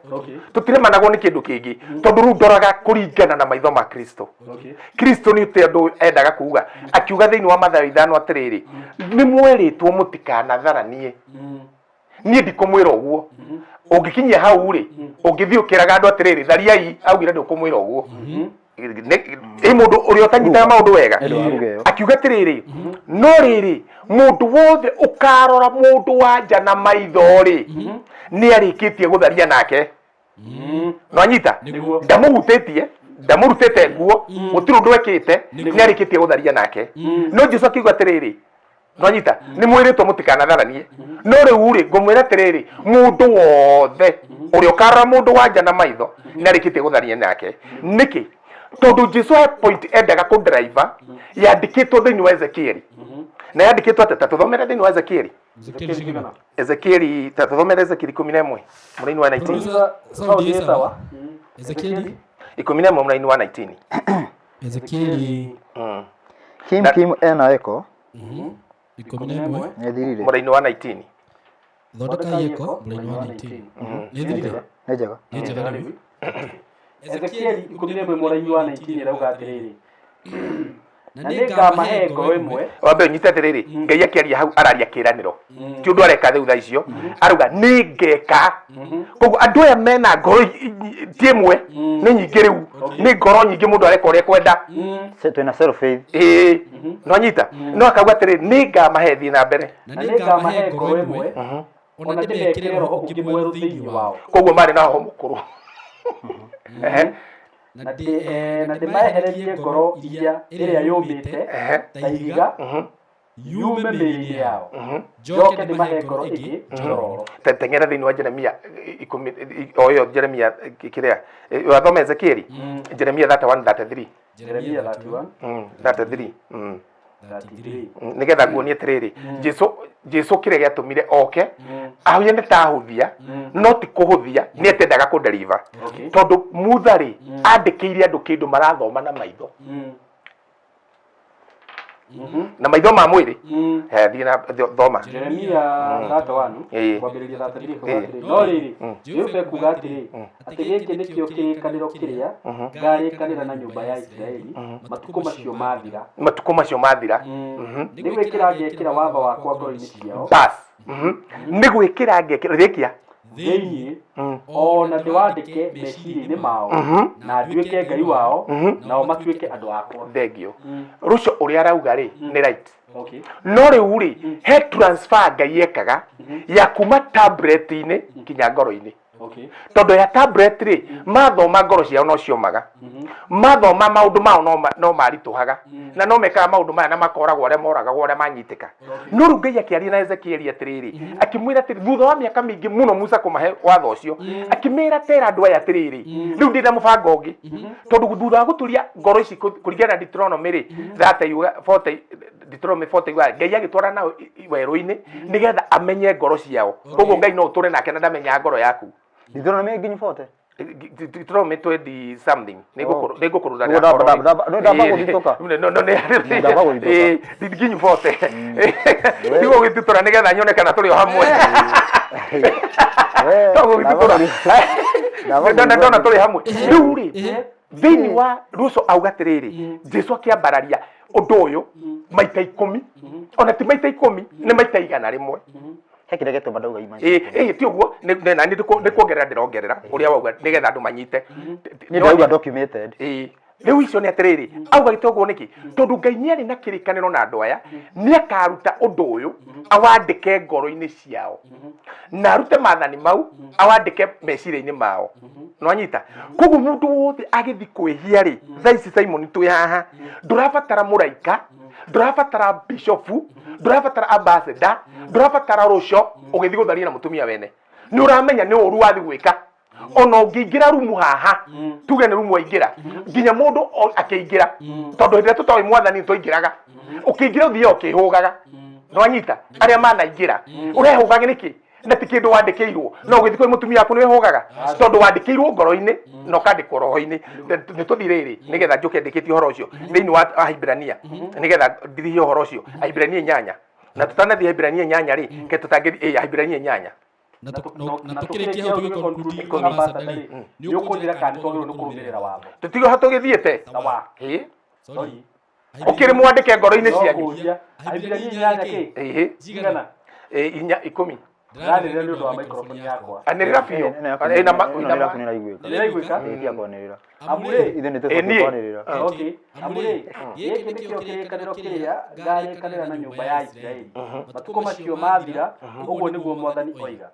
Tũtiremanagwo nĩ kĩndũ kĩngĩ tondũ rĩu ndoraga kũringana na maitho ma Kristo. Kristo nĩ ũte ũndũ endaga kuga, akiuga thĩinĩ wa Mathayo 5 atĩrĩrĩ, nĩ mwerĩtwo mũtikanatharanie. Niĩ ndikũmwĩra ũguo. Ũngĩkinyia hau rĩ, ũngĩthiĩ ũkĩraga andũ atĩrĩrĩ, thariai, augire ndũkũmwĩra ũguo. Ĩ mũndũ ũrĩa ũtanyitaga maũndũ wega akiuga atĩrĩrĩ, no rĩrĩ mũndũ wothe ũkarora mũndũ wa nja na maitho rĩ, nĩ arĩkĩtie gũtharia nake. No anyita ndamũhutĩtie, ndamũrutĩte nguo, gũtirĩ ũndũ ekĩte, nĩ arĩkĩtie gũtharia nake. No Jesu akiuga atĩrĩrĩ, no anyita nĩ mwĩrĩtwo mũtikanatharanie. No rĩu rĩ ngũmwĩra atĩrĩrĩ, mũndũ wothe ũrĩa ũkarora mũndũ wa nja na maitho nĩ arĩkĩtie gũtharia nake. Nĩkĩ? Tondũ Jesu he point endaga kũ driver yandĩkĩtwo thĩinĩ wa Ezekieli. Na yandĩkĩtwo atĩ ta tũthomere thĩinĩ wa Ezekieli. Ezekieli ta tũthomere Ezekieli 11 mũraini wa 19. Saundi sawa. Ezekieli 11 mũraini wa 19. Ezekieli Kim Kim ena eko 11 nĩthirire mũraini wa 19. Thondeka eko mũraini wa 19. Nĩthirire. Nĩ njega. Nĩ njega rĩu. Ezekieli 11 mũraini wa 19 ĩrauga atĩrĩrĩ, na nĩngamahe ngoro ĩmwe. Wambe ũnyite atĩrĩrĩ, Ngai akĩaria hau araria kĩĩranĩro, ti ũndũ areka rĩu thaa icio, arauga nĩ ngeka. Koguo andũ aya mena ngoro ti ĩmwe, nĩ nyingĩ rĩu, nĩ ngoro nyingĩ, mũndũ areka ũrĩa ekwenda. Twĩna self faith. Ĩĩ, no anyita no akauga atĩrĩrĩ, nĩ ngamahe, thiĩ na mbere. Na Na nĩngamahe ngoro ĩmwe, ona ndĩmekĩre roho ũngĩ mwerũ thĩinĩ wao. Koguo marĩ na roho mũkũrũ. Ehe. Na ndĩmaehererie ngoro iria ĩrĩa yũmĩte ta ihiga yume mĩĩrĩ-inĩ yao, njoke ndĩmahe ngoro ĩngĩ njororo. Teng'era thĩinĩ wa Jeremia 10, o ĩyo Jeremia kĩrĩa wathoma Ezekieli, Jeremia 31 33. Jeremia 31. 33. 33. Nĩgetha nguonie atĩrĩrĩ, Jesu kĩrĩa gĩatũmire oke ahũthia nĩ ta ahũthia, no ti kũhũthia, nĩ atendaga kũdeliver. Tondũ Mutha rĩ, andĩkĩire andũ kĩndũ marathoma na maitho, na maitho ma mwĩrĩ. Thiĩ na thoma. Jeremia 31 kwambĩrĩria 33 kuga atĩrĩ, no rĩrĩ, Jehova ekuuga atĩrĩ, atĩ gĩkĩ nĩkĩo kĩrĩkanĩro kĩrĩa ngarĩkanĩra na nyũmba ya Isiraeli matukũ macio mathira. Matukũ macio mathira. Nĩ gwĩkĩra ngekĩra watho wakwa ngoro-inĩ ciao. Bas, nĩ gwĩkĩra ngekĩra rĩkia thĩinĩ, o na ndĩwandĩke meciria-inĩ mao, na nduĩke Ngai wao, nao matuĩke andũ akwa. Thengio. Rũcio ũrĩa arauga rĩ nĩ right. No rĩu rĩ, he transfer Ngai ekaga ya kuma tablet-inĩ nginya ngoro-inĩ. Tondũ ya tablet rĩ, mathoma ngoro ciao no ciomaga, mathoma maũndũ mao no maritũhaga, na no mekaga maũndũ maya na makoragwo arĩa moragagwo arĩa manyitĩka. No rĩu Ngai akĩaria na Ezekieli atĩrĩrĩ, akĩmwĩra atĩrĩ, thutha wa mĩaka mĩingĩ mũno Musa kũmahe watho ũcio, akĩmĩra, tera andũ aya atĩrĩrĩ, rĩu ndĩ na mũbango ũngĩ, tondũ thutha wa gũturia ngoro ici kũringana na Deuteronomy rĩ, 30 40, Deuteronomy 40 yugaga Ngai agĩtwara nao werũ-inĩ nĩgetha amenye ngoro ciao. Koguo Ngai no ũtũre nake na ndamenyaga ngoro yaku. Deuteronomy nginya 40. Deuteronomy 20 something. Nĩ ngũkũrũra. Nĩguo ndamba gũthitũka. No nĩ Ndamba gũthitũka. Ĩĩ, nginyu 40 tigo gũgĩtutũra nĩgetha nyone kana tũrĩ o hamwe. We, No gũgĩtutũra ndamba ndona ndona tũrĩ hamwe. Rĩu rĩ, thĩinĩ wa Ruso auga atĩrĩrĩ, Jesu akĩambararia ũndũ ũyũ maita 10, ona ti maita 10, nĩ maita 100. He kĩrĩa gĩtũma ndauga ima. Ĩĩ ĩĩ, ti ũguo, na nĩ kuongerera ndĩrongerera ũrĩa wauga nĩgetha andũ manyite. Niĩ ndauga documented. Ĩĩ, rĩu icio nĩ atĩrĩrĩ, auga gĩte ũguo nĩkĩ? Tondũ Ngai nĩ arĩ na kĩrĩkanĩro na andũ aya, nĩ akaruta ũndũ ũyũ awandĩke ngoro-inĩ ciao, na arute maathani mau awandĩke meciria-inĩ mao. No anyita koguo mũndũ wothe agĩthi kwĩhia rĩ, thaa ici Simon twĩ haha, ndũrabatara mũraika, ndũrabatara bishofu, ndũrabatara ambassador, ndũrabatara rũco ũgĩthiĩ gũtharia na mũtumia wene. Nĩ ũramenya nĩ ũru wathi gwĩka. Ona ũngĩingĩra rumu haha, tuge nĩ rumu waingĩra, nginya mũndũ akĩingĩra, tondũ hĩndĩ ĩrĩa tũtoĩ mwathani twaingĩraga, ũkĩingĩra ũthiaga ũkĩhũgaga. No anyita arĩa manaingĩra, ũrehũgaga nĩkĩ na ti kĩndũ wandĩkĩirwo? No ũgĩthiĩ kwĩ mũtumia waku nĩ wĩhũgaga, tondũ wandĩkĩirwo ngoro-inĩ na ũkandĩkwo roho-inĩ. Nĩ tũthiĩ rĩrĩ nĩgetha njũke ndĩkĩtie ũhoro ũcio thĩinĩ wa Ahibirania, nĩgetha ndirihie ũhoro ũcio. Ahibirania 8, na tũtanathiĩ Ahibirania 8 rĩ, ke tũtangĩthiĩ Ahibirania 8. Na tũkĩrĩkia hau tũgĩ conclude, ambassador rĩ, nĩ ũkũnjĩra kana nĩ twagĩrĩirwo nĩ kũrũmĩrĩra watho? Tũtigo ho tũgĩthiĩte. Sawa. Ĩĩ. Sorry. Ũkĩrĩ mwandĩke ngoro-inĩ No cianyu. kũria Ahibirania 8 kĩ? Ĩhĩ. Cigana? Ĩ, 4 10. Ndĩranĩrĩra nĩ ũndũ wa microphone yakwa. Anĩrĩra biũ. Ĩno yaku Ĩna ĩno ĩna nĩ yaku nĩ ĩraiguĩka. Nĩraiguĩka? Ĩĩ, ti ya kwanĩrĩra. Amu rĩ, Ithuĩ nĩ Ĩ, tũbatiĩ niĩ. kwanĩrĩra. Okay. Amu rĩ, gĩkĩ nĩkĩo kĩrĩkanĩro kĩrĩa ngarĩkanĩra na nyũmba ya Isiraeli matukũ macio mathira, ũguo nĩguo Mwathani oiga.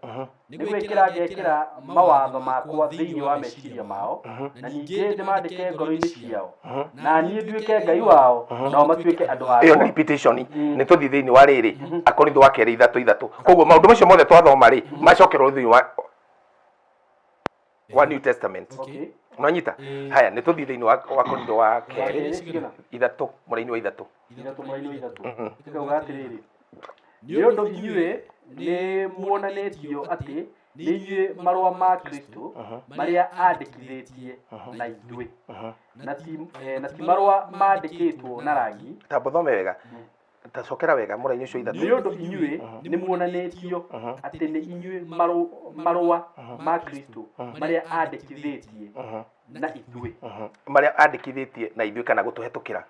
Nĩ gwĩkĩra ngekĩra mawatho makwa thĩinĩ wa meciria mao, na ningĩ ndĩmandĩke ngoro-inĩ ciao, na niĩ nduĩke Ngai wao, nao matuĩke andũ Ĩyo nĩ akwa. repetition. Nĩ tũthiĩ thĩinĩ wa rĩrĩ, Akorintho wa kerĩ 3:3. Koguo maũndũ macio mothe twathoma rĩ, macokerwo thĩinĩ wa New Testament. Nwanyita haya, nĩ tũthiĩ thĩinĩ wa Korintho wa kerĩ Kerĩ cigana? 3 mũraini wa 3. 3 mũraini wa 3. Ĩkauga atĩrĩrĩ, nĩ ũndũ inyuĩ nĩ muonanĩtio atĩ nĩ inyuĩ marũa ma Kristo marĩa andĩkithĩtie na ithuĩ, na ti marũa mandĩkĩtwo na rangi. Tamba ũthome wega. Tacokera wega mũraini ũcio ithatũ. Nĩ ũndũ inyuĩ nĩ muonanĩtio atĩ nĩ inyuĩ marũa ma Kristo marĩa andĩkithĩtie na ithuĩ. Marĩa andĩkithĩtie na ithuĩ kana gũtũhetũkĩra.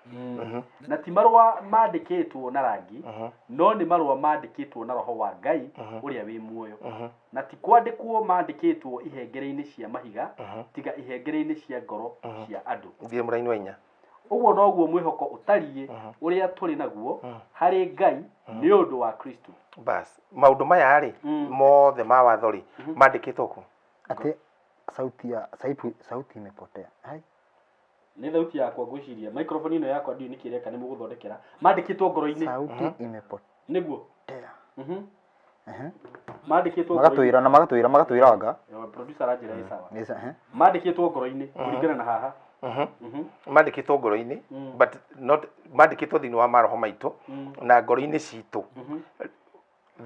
Na ti marũa mandĩkĩtwo na rangi, no nĩ marũa mandĩkĩtwo na roho wa Ngai ũrĩa wĩ muoyo. Na ti kwandĩkwo mandĩkĩtwo ihengere-inĩ cia mahiga, tiga ihengere-inĩ cia ngoro cia andũ. Thiĩ mũraini wa inya. Ũguo noguo mwĩhoko ũtariĩ ũrĩa tũrĩ naguo harĩ Ngai nĩ ũndũ wa Kristo. Bas, maũndũ maya rĩ mothe ma watho rĩ mandĩkĩtwo kũ? Atĩ sauti ya sauti imepotea. Hai. Nĩ thauti yakwa ngwĩciria microphone ĩno yakwa ndiũĩ nĩkĩ ĩreka nĩ mũgũthondekera. Mandĩkĩtwo ngoro-inĩ. Sauti imepotea. Nĩguo. Mandĩkĩtwo magatwĩra na magatwĩra anga. Producer aranjĩra ĩ sawa. Mandĩkĩtwo ngoro-inĩ kũringana na haha. Mandĩkĩtwo ngoro-inĩ, but not mandĩkĩtwo thĩinĩ wa maroho maitũ na ngoro-inĩ citũ.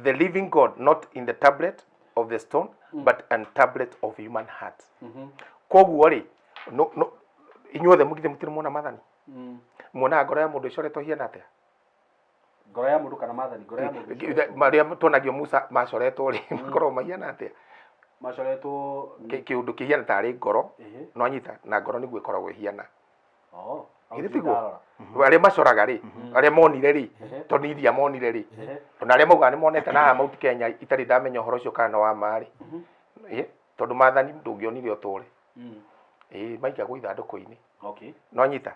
The living God, not in the tablet of the stone, but an tablet of human heart. Koguo rĩ, no no inyuothe mũgithĩ mũtirĩ muona mathani. Muonaga ngoro ya mũndũ ĩcoretwo hiana atĩa? Ngoro ya mũndũ kana mathani? Ngoro ya mũndũ marĩa tuonagio Musa macoretwo rĩ, makoragwo mahiana atĩa? Macoretwo kĩũndũ kĩhiana tarĩ ngoro, no anyita na ngoro nĩguo ĩkoragwo ĩhiana. Githĩ tiguo? Arĩa macoraga rĩ, arĩa monire rĩ, tondũ iria monire rĩ, ona arĩa maugaga nĩ monete na haha Mount Kenya itarĩ ndamenya ũhoro ũcio kana wa ma rĩ. Tondũ maathani ndũngĩonire ũtũre. Maigagwo ithandũkũ-inĩ. No anyita.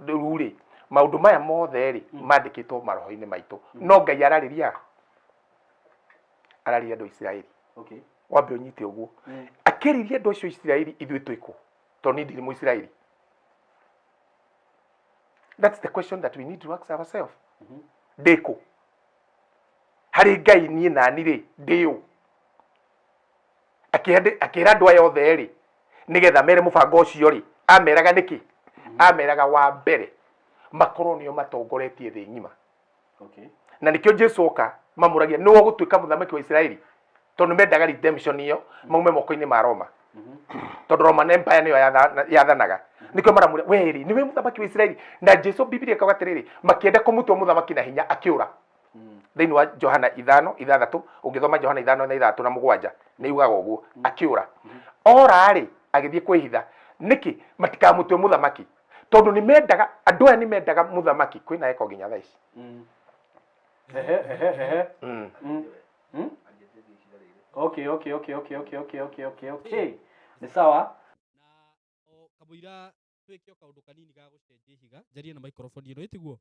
Rĩu rĩ, maũndũ maya mothe rĩ mandĩkĩtwo maroho-inĩ maitũ. No Ngai ararĩria ararĩria andũ a Isiraeli. Wambe ũnyite ũguo. Akĩrĩria andũ acio a Isiraeli ithuĩ twĩkũ? Tondũ niĩ ndirĩ Mũisiraeli. That's the question that we need to ask ourselves. Ndĩkũ? Harĩ Ngai niĩ nani rĩ, ndĩ ũ? Akĩra andũ aya othe rĩ, nĩgetha mere mũbango ũcio rĩ, ameraga nĩkĩ? Ameraga wa mbere makorwo nĩo matongoretie thĩ ng'ima. Na nĩkĩo Jesu oka mamũragia nĩwe ũgũtuĩka mũthamaki wa Isiraeli, tondũ mendaga redemption ĩyo maume moko-inĩ ma Roma. Tondũ Roman Empire nĩyo yathanaga. Nĩkĩo maramũria we rĩ nĩwe mũthamaki wa Isiraeli. Na Jesu Biblia ĩkauga atĩrĩrĩ, makĩenda kũmũtua mũthamaki na hinya akĩũra. Thĩinĩ wa Johana 5:6, ũngĩthoma Johana 5 na 6 na 7 nĩ yugaga ũguo, akĩũra. Ora rĩ agĩthiĩ kwĩhitha. Nĩkĩ matikamũtue mũthamaki? Tondũ nĩ mendaga, andũ aya nĩ mendaga mũthamaki. Kwĩna eko nginya thaa ici. Okay. Nĩ sawa. Na o kamũira twĩke o kaũndũ kanini ga gũcenjia ihiga, njarie na microphone ĩno ĩtiguo.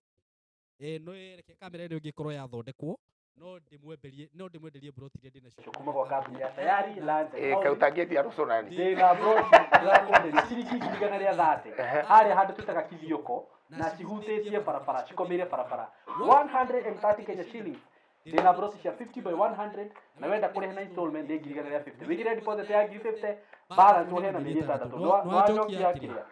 No ĩreke kamera ĩno ĩngĩkorwo yathondekwo, no ndĩmwenderie, no ndĩmwenderie broti iria ndĩnacio. Kuma gwa kambuni ya Tayari Land and Housing. Kaĩ ũtangĩendia rũcũ nani? Ndĩna broti ndĩrakwenderia ciringi 130,000 harĩa handũ twĩtaga Kithioko, na cihutĩtie barabara, cikomeire barabara 130 Kenya shillings. Ndĩna broti cia 50 by 100 na wenda kũrĩha na installment nĩ 150,000. Wĩigĩre deposit ya 50,000, balance ũhe na mĩeri 6. Nĩwanjokia kĩrĩa?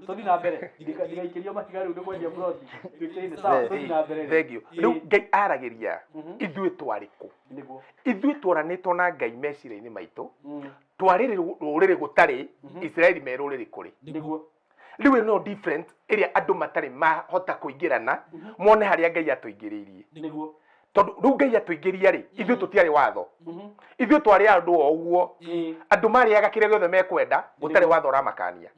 Tũthiĩ na mbere. Ndigaikĩrio mahiga rĩu nĩ kwendia broti. Tuĩke-inĩ sawa, tũthiĩ na mbere rĩu. Thank you. Rĩu Ngai aragĩria ithuĩ twarĩ kũ? Nĩguo. Ithuĩ twaranĩtwo na Ngai meciria-inĩ maitũ. Twarĩ rũrĩrĩ gũtarĩ, Isiraeli me rũrĩrĩ kũrĩ. Nĩguo. Rĩu ĩno different ĩrĩa andũ matarĩ mahota kũingĩrana, mone harĩa Ngai atũingĩrĩirie. Nĩguo. Tondũ rĩu Ngai atũingĩria rĩ, ithuĩ tũtiarĩ watho. Ithuĩ twarĩ andũ o ũguo. Andũ marĩaga kĩrĩa gĩothe mekwenda, gũtarĩ watho ũramakania.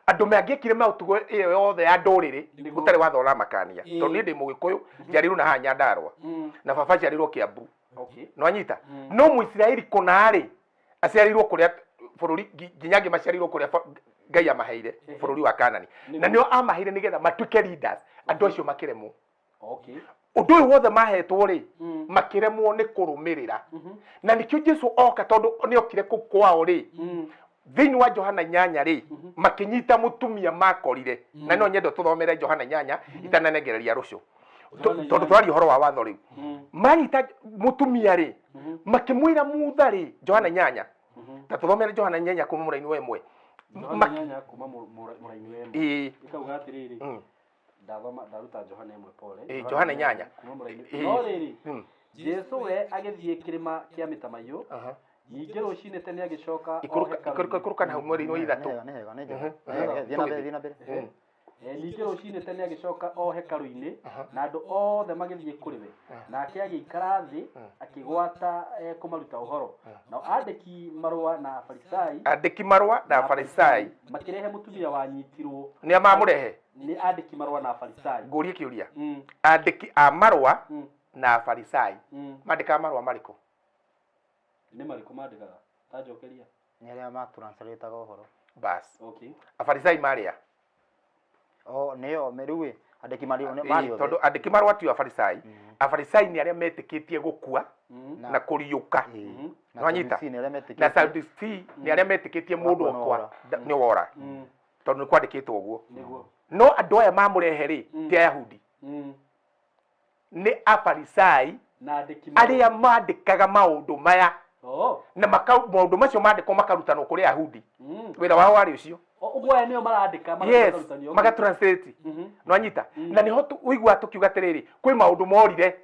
Andũ mangĩekire maũtugo ĩyo yothe ya ndũrĩrĩ, gũtarĩ watho ũramakania. Tondũ niĩ ndĩ Mũgĩkũyũ, njiarĩirwo na haha Nyandarũa. Na baba aciarĩirwo Kĩambu. No anyita? No Mũisiraeli kũna rĩ, aciarĩirwo kũrĩa bũrũri, nginya angĩ maciarĩirwo kũrĩa Ngai amaheire, bũrũri wa Kanani. Na nĩo amaheire nĩgetha matuĩke leaders. Andũ acio makĩremwo. Ũndũ ũyũ wothe mahetwo rĩ, makĩremwo nĩ kũrũmĩrĩra. Na nĩkĩo Jesu oka, tondũ nĩokire kũu kwao rĩ, thĩinĩ wa Johana 8 rĩ, makĩnyita mũtumia makorire. Na no nyende tũthomere Johana 8 itananengereria rũciũ. Tondũ twaria ũhoro wa watho rĩu. Manyita mũtumia rĩ, makĩmwĩra mutha rĩ, Johana 8. Ta tũthomere Johana 8 kuma mũraini wa 1. Johana 8 kuma mũraini wa 1. Ĩkauga atĩrĩrĩ, ndathoma ndaruta Johana 1 pole. Johana 8. Kuma mũraini. No rĩrĩ, Jesu we agĩthiĩ kĩrĩma kĩa mĩtamaiyũ, ningĩ rũcinĩ tene agĩcoka o hekarũ-inĩ. Ikũrũka na hau mweri-inĩ wa 3. Nĩ hega, nĩ njega. Thiĩ na mbere, thiĩ na mbere. Ningĩ rũcinĩ tene agĩcoka o hekarũ-inĩ na andũ othe magĩthiĩ kũrĩ we, nake agĩikara thĩ akĩgwata kũmaruta ũhoro. Nao andĩki marũa na Afarisai, Andĩki marũa na Afarisai makĩrehe mũtumia wanyitirwo. Nĩ a mamũrehe? Nĩ andĩki marũa na Afarisai. Ngũrie kĩũria. Andĩki a marũa na Afarisai mandĩkaga marũa marĩkũ? Nĩ marĩkũ mandĩkaga? Tanjokeria. Nĩ arĩa matranslataga ũhoro. Bas. Okay. Afarisai marĩa? O nĩo rĩu ĩ andĩki marũa nĩ Ĩĩ, marĩ othe. Tondũ andĩki marũa tio Afarisai. Afarisai nĩ arĩa metĩkĩtie gũkua na kũriũka. Na Nĩwanyita? Sadducee nĩ arĩa metĩkĩtie. Na Sadducee nĩ arĩa metĩkĩtie mũndũ Wakua no okwa ora. nĩ wora, tondũ nĩ kwandĩkĩtwo ũguo. Nĩguo. No andũ aya mamũrehe rĩ, ti Ayahudi, nĩ Afarisai Na andĩki marũa. Arĩa mandĩkaga maũndũ maya. Oh. Na maũndũ macio mandĩkwo makarutanwo kũrĩ Ayahudi. Wĩra wao warĩ ũcio. Ũguo aya nĩo marandĩka? Yes. Makarutanio. Okay. Magatranslate. Nwanyita? Na nĩho ũiguaga tũkiuga atĩrĩrĩ, kwĩ maũndũ morire,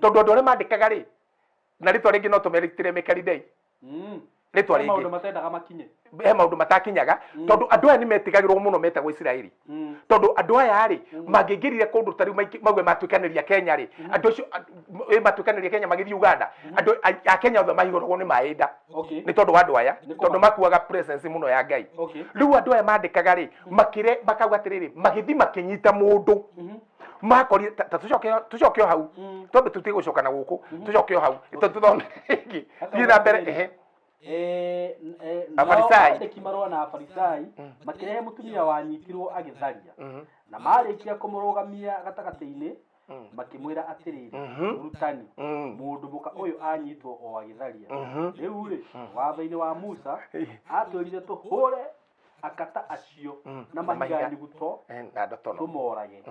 tondũ andũ arĩa mandĩkaga rĩ, na rĩtwa rĩngĩ no tũmeritĩre mĩkaridei, rĩtwa He maũndũ rĩngĩ. matendaga makinye. He maũndũ matakinyaga, tondũ andũ aya nĩ metigagĩrwo mũno, metagwo Isiraeli, tondũ andũ aya rĩ, mangĩingĩrire kũndũ ta rĩu mauge matuĩkanĩria Kenya rĩ, andũ acio matuĩkanĩria Kenya magĩthiĩ Uganda, andũ a Kenya othe mahihũragwo nĩ maĩ nda nĩ tondũ wa andũ aya, Nĩ tondũ makuaga presence mũno ya Ngai. Rĩu andũ aya mandĩkaga rĩ, makĩre makauga atĩrĩrĩ, magĩthiĩ makĩnyita mũndũ makorire ta tũcoke o hau, twambe tũtige gũcoka na gũkũ, tũcoke o hau, tũthome rĩngĩ. Thiĩ na mbere, ehe. Nao Afarisai. andĩki marũa na Afarisai makĩrehe mũtumia wanyitirwo agĩtharia, na marĩkia kũmũrũgamia gatagatĩ-inĩ, makĩmwĩra atĩrĩrĩ, "Mũrutani, mũndũ mũka ũyũ anyitwo o agĩtharia. Rĩu rĩ, watho-inĩ wa Musa atwĩrire tũhũre akata acio na Na mahiga mahiga. nyuguto Na ndotono. tũmorage.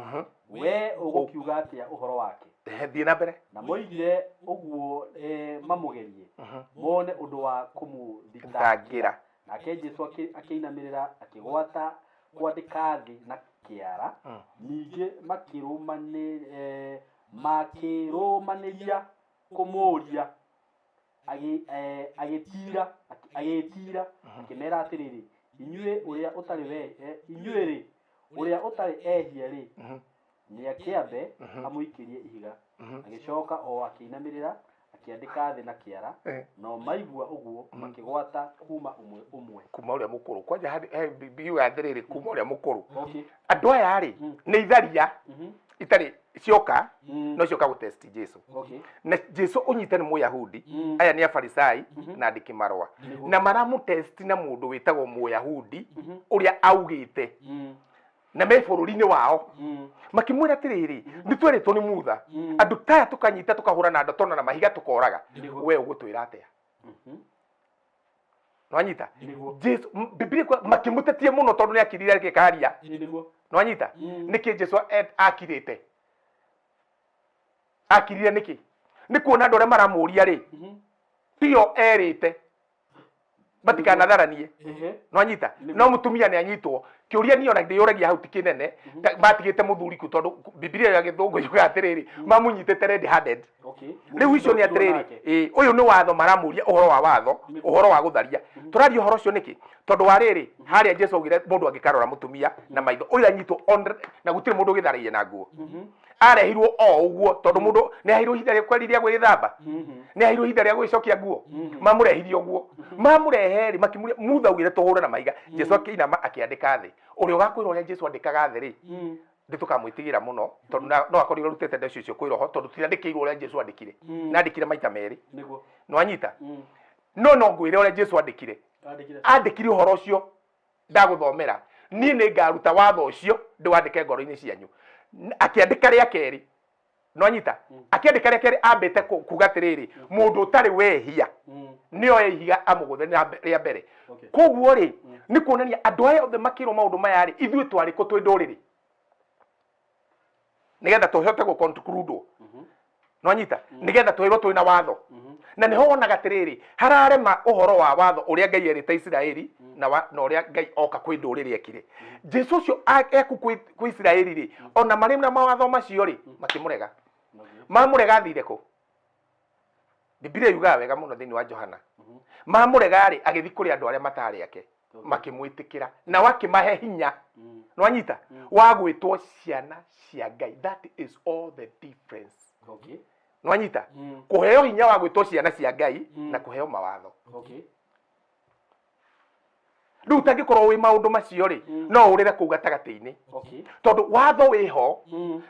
We ũgũkiuga atĩa ũhoro wake?" Ehe, thiĩ na mbere. Na moigire ũguo mamũgerie, mone ũndũ wa kũmũthitangĩra. Thangĩra. Nake Jesu akĩinamĩrĩra, akĩgwata kwandĩka thĩ na kĩara. Ningĩ makĩrũmanĩria kũmũũria, agĩtira akĩmera atĩrĩrĩ, "Inyuĩ ũrĩa ũtarĩ we inyuĩ rĩ, ũrĩa ũtarĩ ehia rĩ, nĩakĩambe amũikĩrie ihiga." Agĩcoka o akĩinamĩrĩra, akĩandĩka thĩ na kĩara. No maigua ũguo, makĩgwata kuma ũmwe ũmwe. Kuma ũrĩa mũkũrũ kwanja he biuga atĩrĩrĩ, kuma ũrĩa mũkũrũ. Andũ aya rĩ, nĩ itharia itarĩ cioka, no cioka gũtesti Jesu. Na Jesu ũnyite nĩ Mũyahudi, aya nĩ Afarisai na andĩki marũa, na maramũtesti na mũndũ wĩtagwo Mũyahudi ũrĩa augĩte na me bũrũri-inĩ wao. Makĩmwĩra atĩrĩrĩ, nĩ twerĩtwo nĩ Mutha andũ taya tũkanyita, tũkahũra na ndotono na mahiga, tũkoraga. We ũgũtwĩra atĩa? Nwanyita? Nĩguo. Jesu Biblia makĩmũtetie mũno tondũ nĩ akirire agĩkaria. Nĩguo. Nwanyita? Nĩkĩ Jesu akirĩte? Akirire nĩkĩ? Nĩ kuona andũ arĩa maramũria rĩ, tio erĩte matikanatharanie. Nwanyita? No mũtumia nĩ anyitwo. Kĩũria niĩ ona ndĩyũragia hau ti kĩnene, matigĩte mũthuri ku? Tondũ Bibilia ya gĩthũngũ yugaga atĩrĩrĩ, mamũnyitĩte red handed. Rĩu icio nĩ atĩrĩrĩ, ĩ ũyũ nĩ watho maramũria, ũhoro wa watho, ũhoro wa gũtharia. Tũraria ũhoro ũcio nĩkĩ? Tondũ wa rĩrĩ, harĩa Jesu augire mũndũ angĩkarora mũtumia na maitho, ũyũ anyitwo na gũtirĩ mũndũ ũgĩtharagia na nguo, arehirwo o ũguo, tondũ mũndũ nĩ aheirwo ihinda rĩa kweri rĩa gwĩthamba, nĩ aheirwo ihinda rĩa gwĩcokia nguo. Mamũrehire ũguo, mamũrehe rĩ, makĩmũria, "Mutha augire tũhũre na mahiga." Jesu akĩinama, akĩandĩka thĩ. Ũrĩa ũgakwĩra ũrĩa Jesu andĩkaga thĩ rĩ, ndĩ tũkamwĩtigĩra mũno, tondũ no akorirwo arutĩte ndeto icio kwĩ roho, tondũ tutiandĩkĩirwo ũrĩa Jesu andĩkire. Na andĩkire maita merĩ. Nĩwanyita? No ngwĩre ũrĩa Jesu andĩkire. Andĩkire. Andĩkire ũhoro ũcio ndagũthomera, "Niĩ nĩ ngaruta watho ũcio ndĩwandĩke ngoro-inĩ cianyu." Akĩandĩka rĩa kerĩ, nĩwanyita? Akĩandĩka rĩa kerĩ, ambĩte kuga atĩrĩrĩ, mũndũ ũtarĩ wehia nĩoe ihiga amũgũthe rĩa mbere. Koguo rĩ, nĩ kuonania andũ aya othe makĩrwo maũndũ maya rĩ, ithuĩ twarĩ kũ twĩ ndũrĩrĩ, nĩgetha tũhote gũconclude? Nĩwanyita? Nĩgetha twĩrwo twĩna watho, na nĩho wonaga atĩrĩrĩ, hararema ũhoro wa watho ũrĩa Ngai erĩte Isiraeli na ũrĩa Ngai oka kwĩ ndũrĩrĩ ekire. Jesu ũcio eku kwĩ Isiraeli rĩ, ona marĩ na mawatho macio rĩ, makĩmũrega. Mamũrega, athire kũ? Bibilia yugaga wega mũno thĩinĩ wa Johana, mamũrega rĩ, agĩthiĩ kũrĩ andũ arĩa matarĩ ake. Makĩmwĩtĩkĩra nao akĩmahe hinya nĩwanyita wa gwĩtwo ciana cia Ngai. That is all the difference. Okay. Nĩwanyita kũheo hinya wa gwĩtwo ciana cia Ngai na kũheo mawatho. Okay. Rĩu ũtangĩkorwo wĩ maũndũ macio rĩ, no ũrĩre kũu gatagatĩ-inĩ. Okay. Tondũ watho wĩho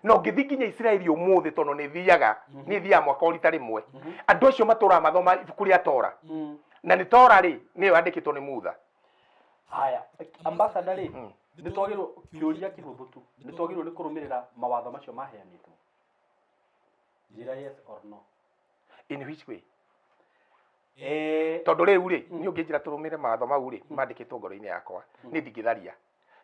na ũngĩthiĩ nginya Isiraeli ũmũthĩ, tondũ nĩ thiaga niĩ thiaga mwaka o rita rĩmwe, andũ acio matũraga mathoma ibuku rĩa Tora, na nĩ Tora rĩ nĩyo yandĩkĩtwo nĩ Mutha. Haya, ambassador rĩ, nĩ twagĩrĩirwo kĩũria kĩhũthũ tu, nĩ twagĩrĩirwo nĩ kũrũmĩrĩra mawatho macio maheanĩtwo? Njĩra yes or no. In which way? Eh, Tondũ rĩu rĩ, niĩ ũngĩnjĩra tũrũmĩre mawatho mau rĩ, mandĩkĩtwo ngoro-inĩ yakwa, niĩ ndingĩtharia.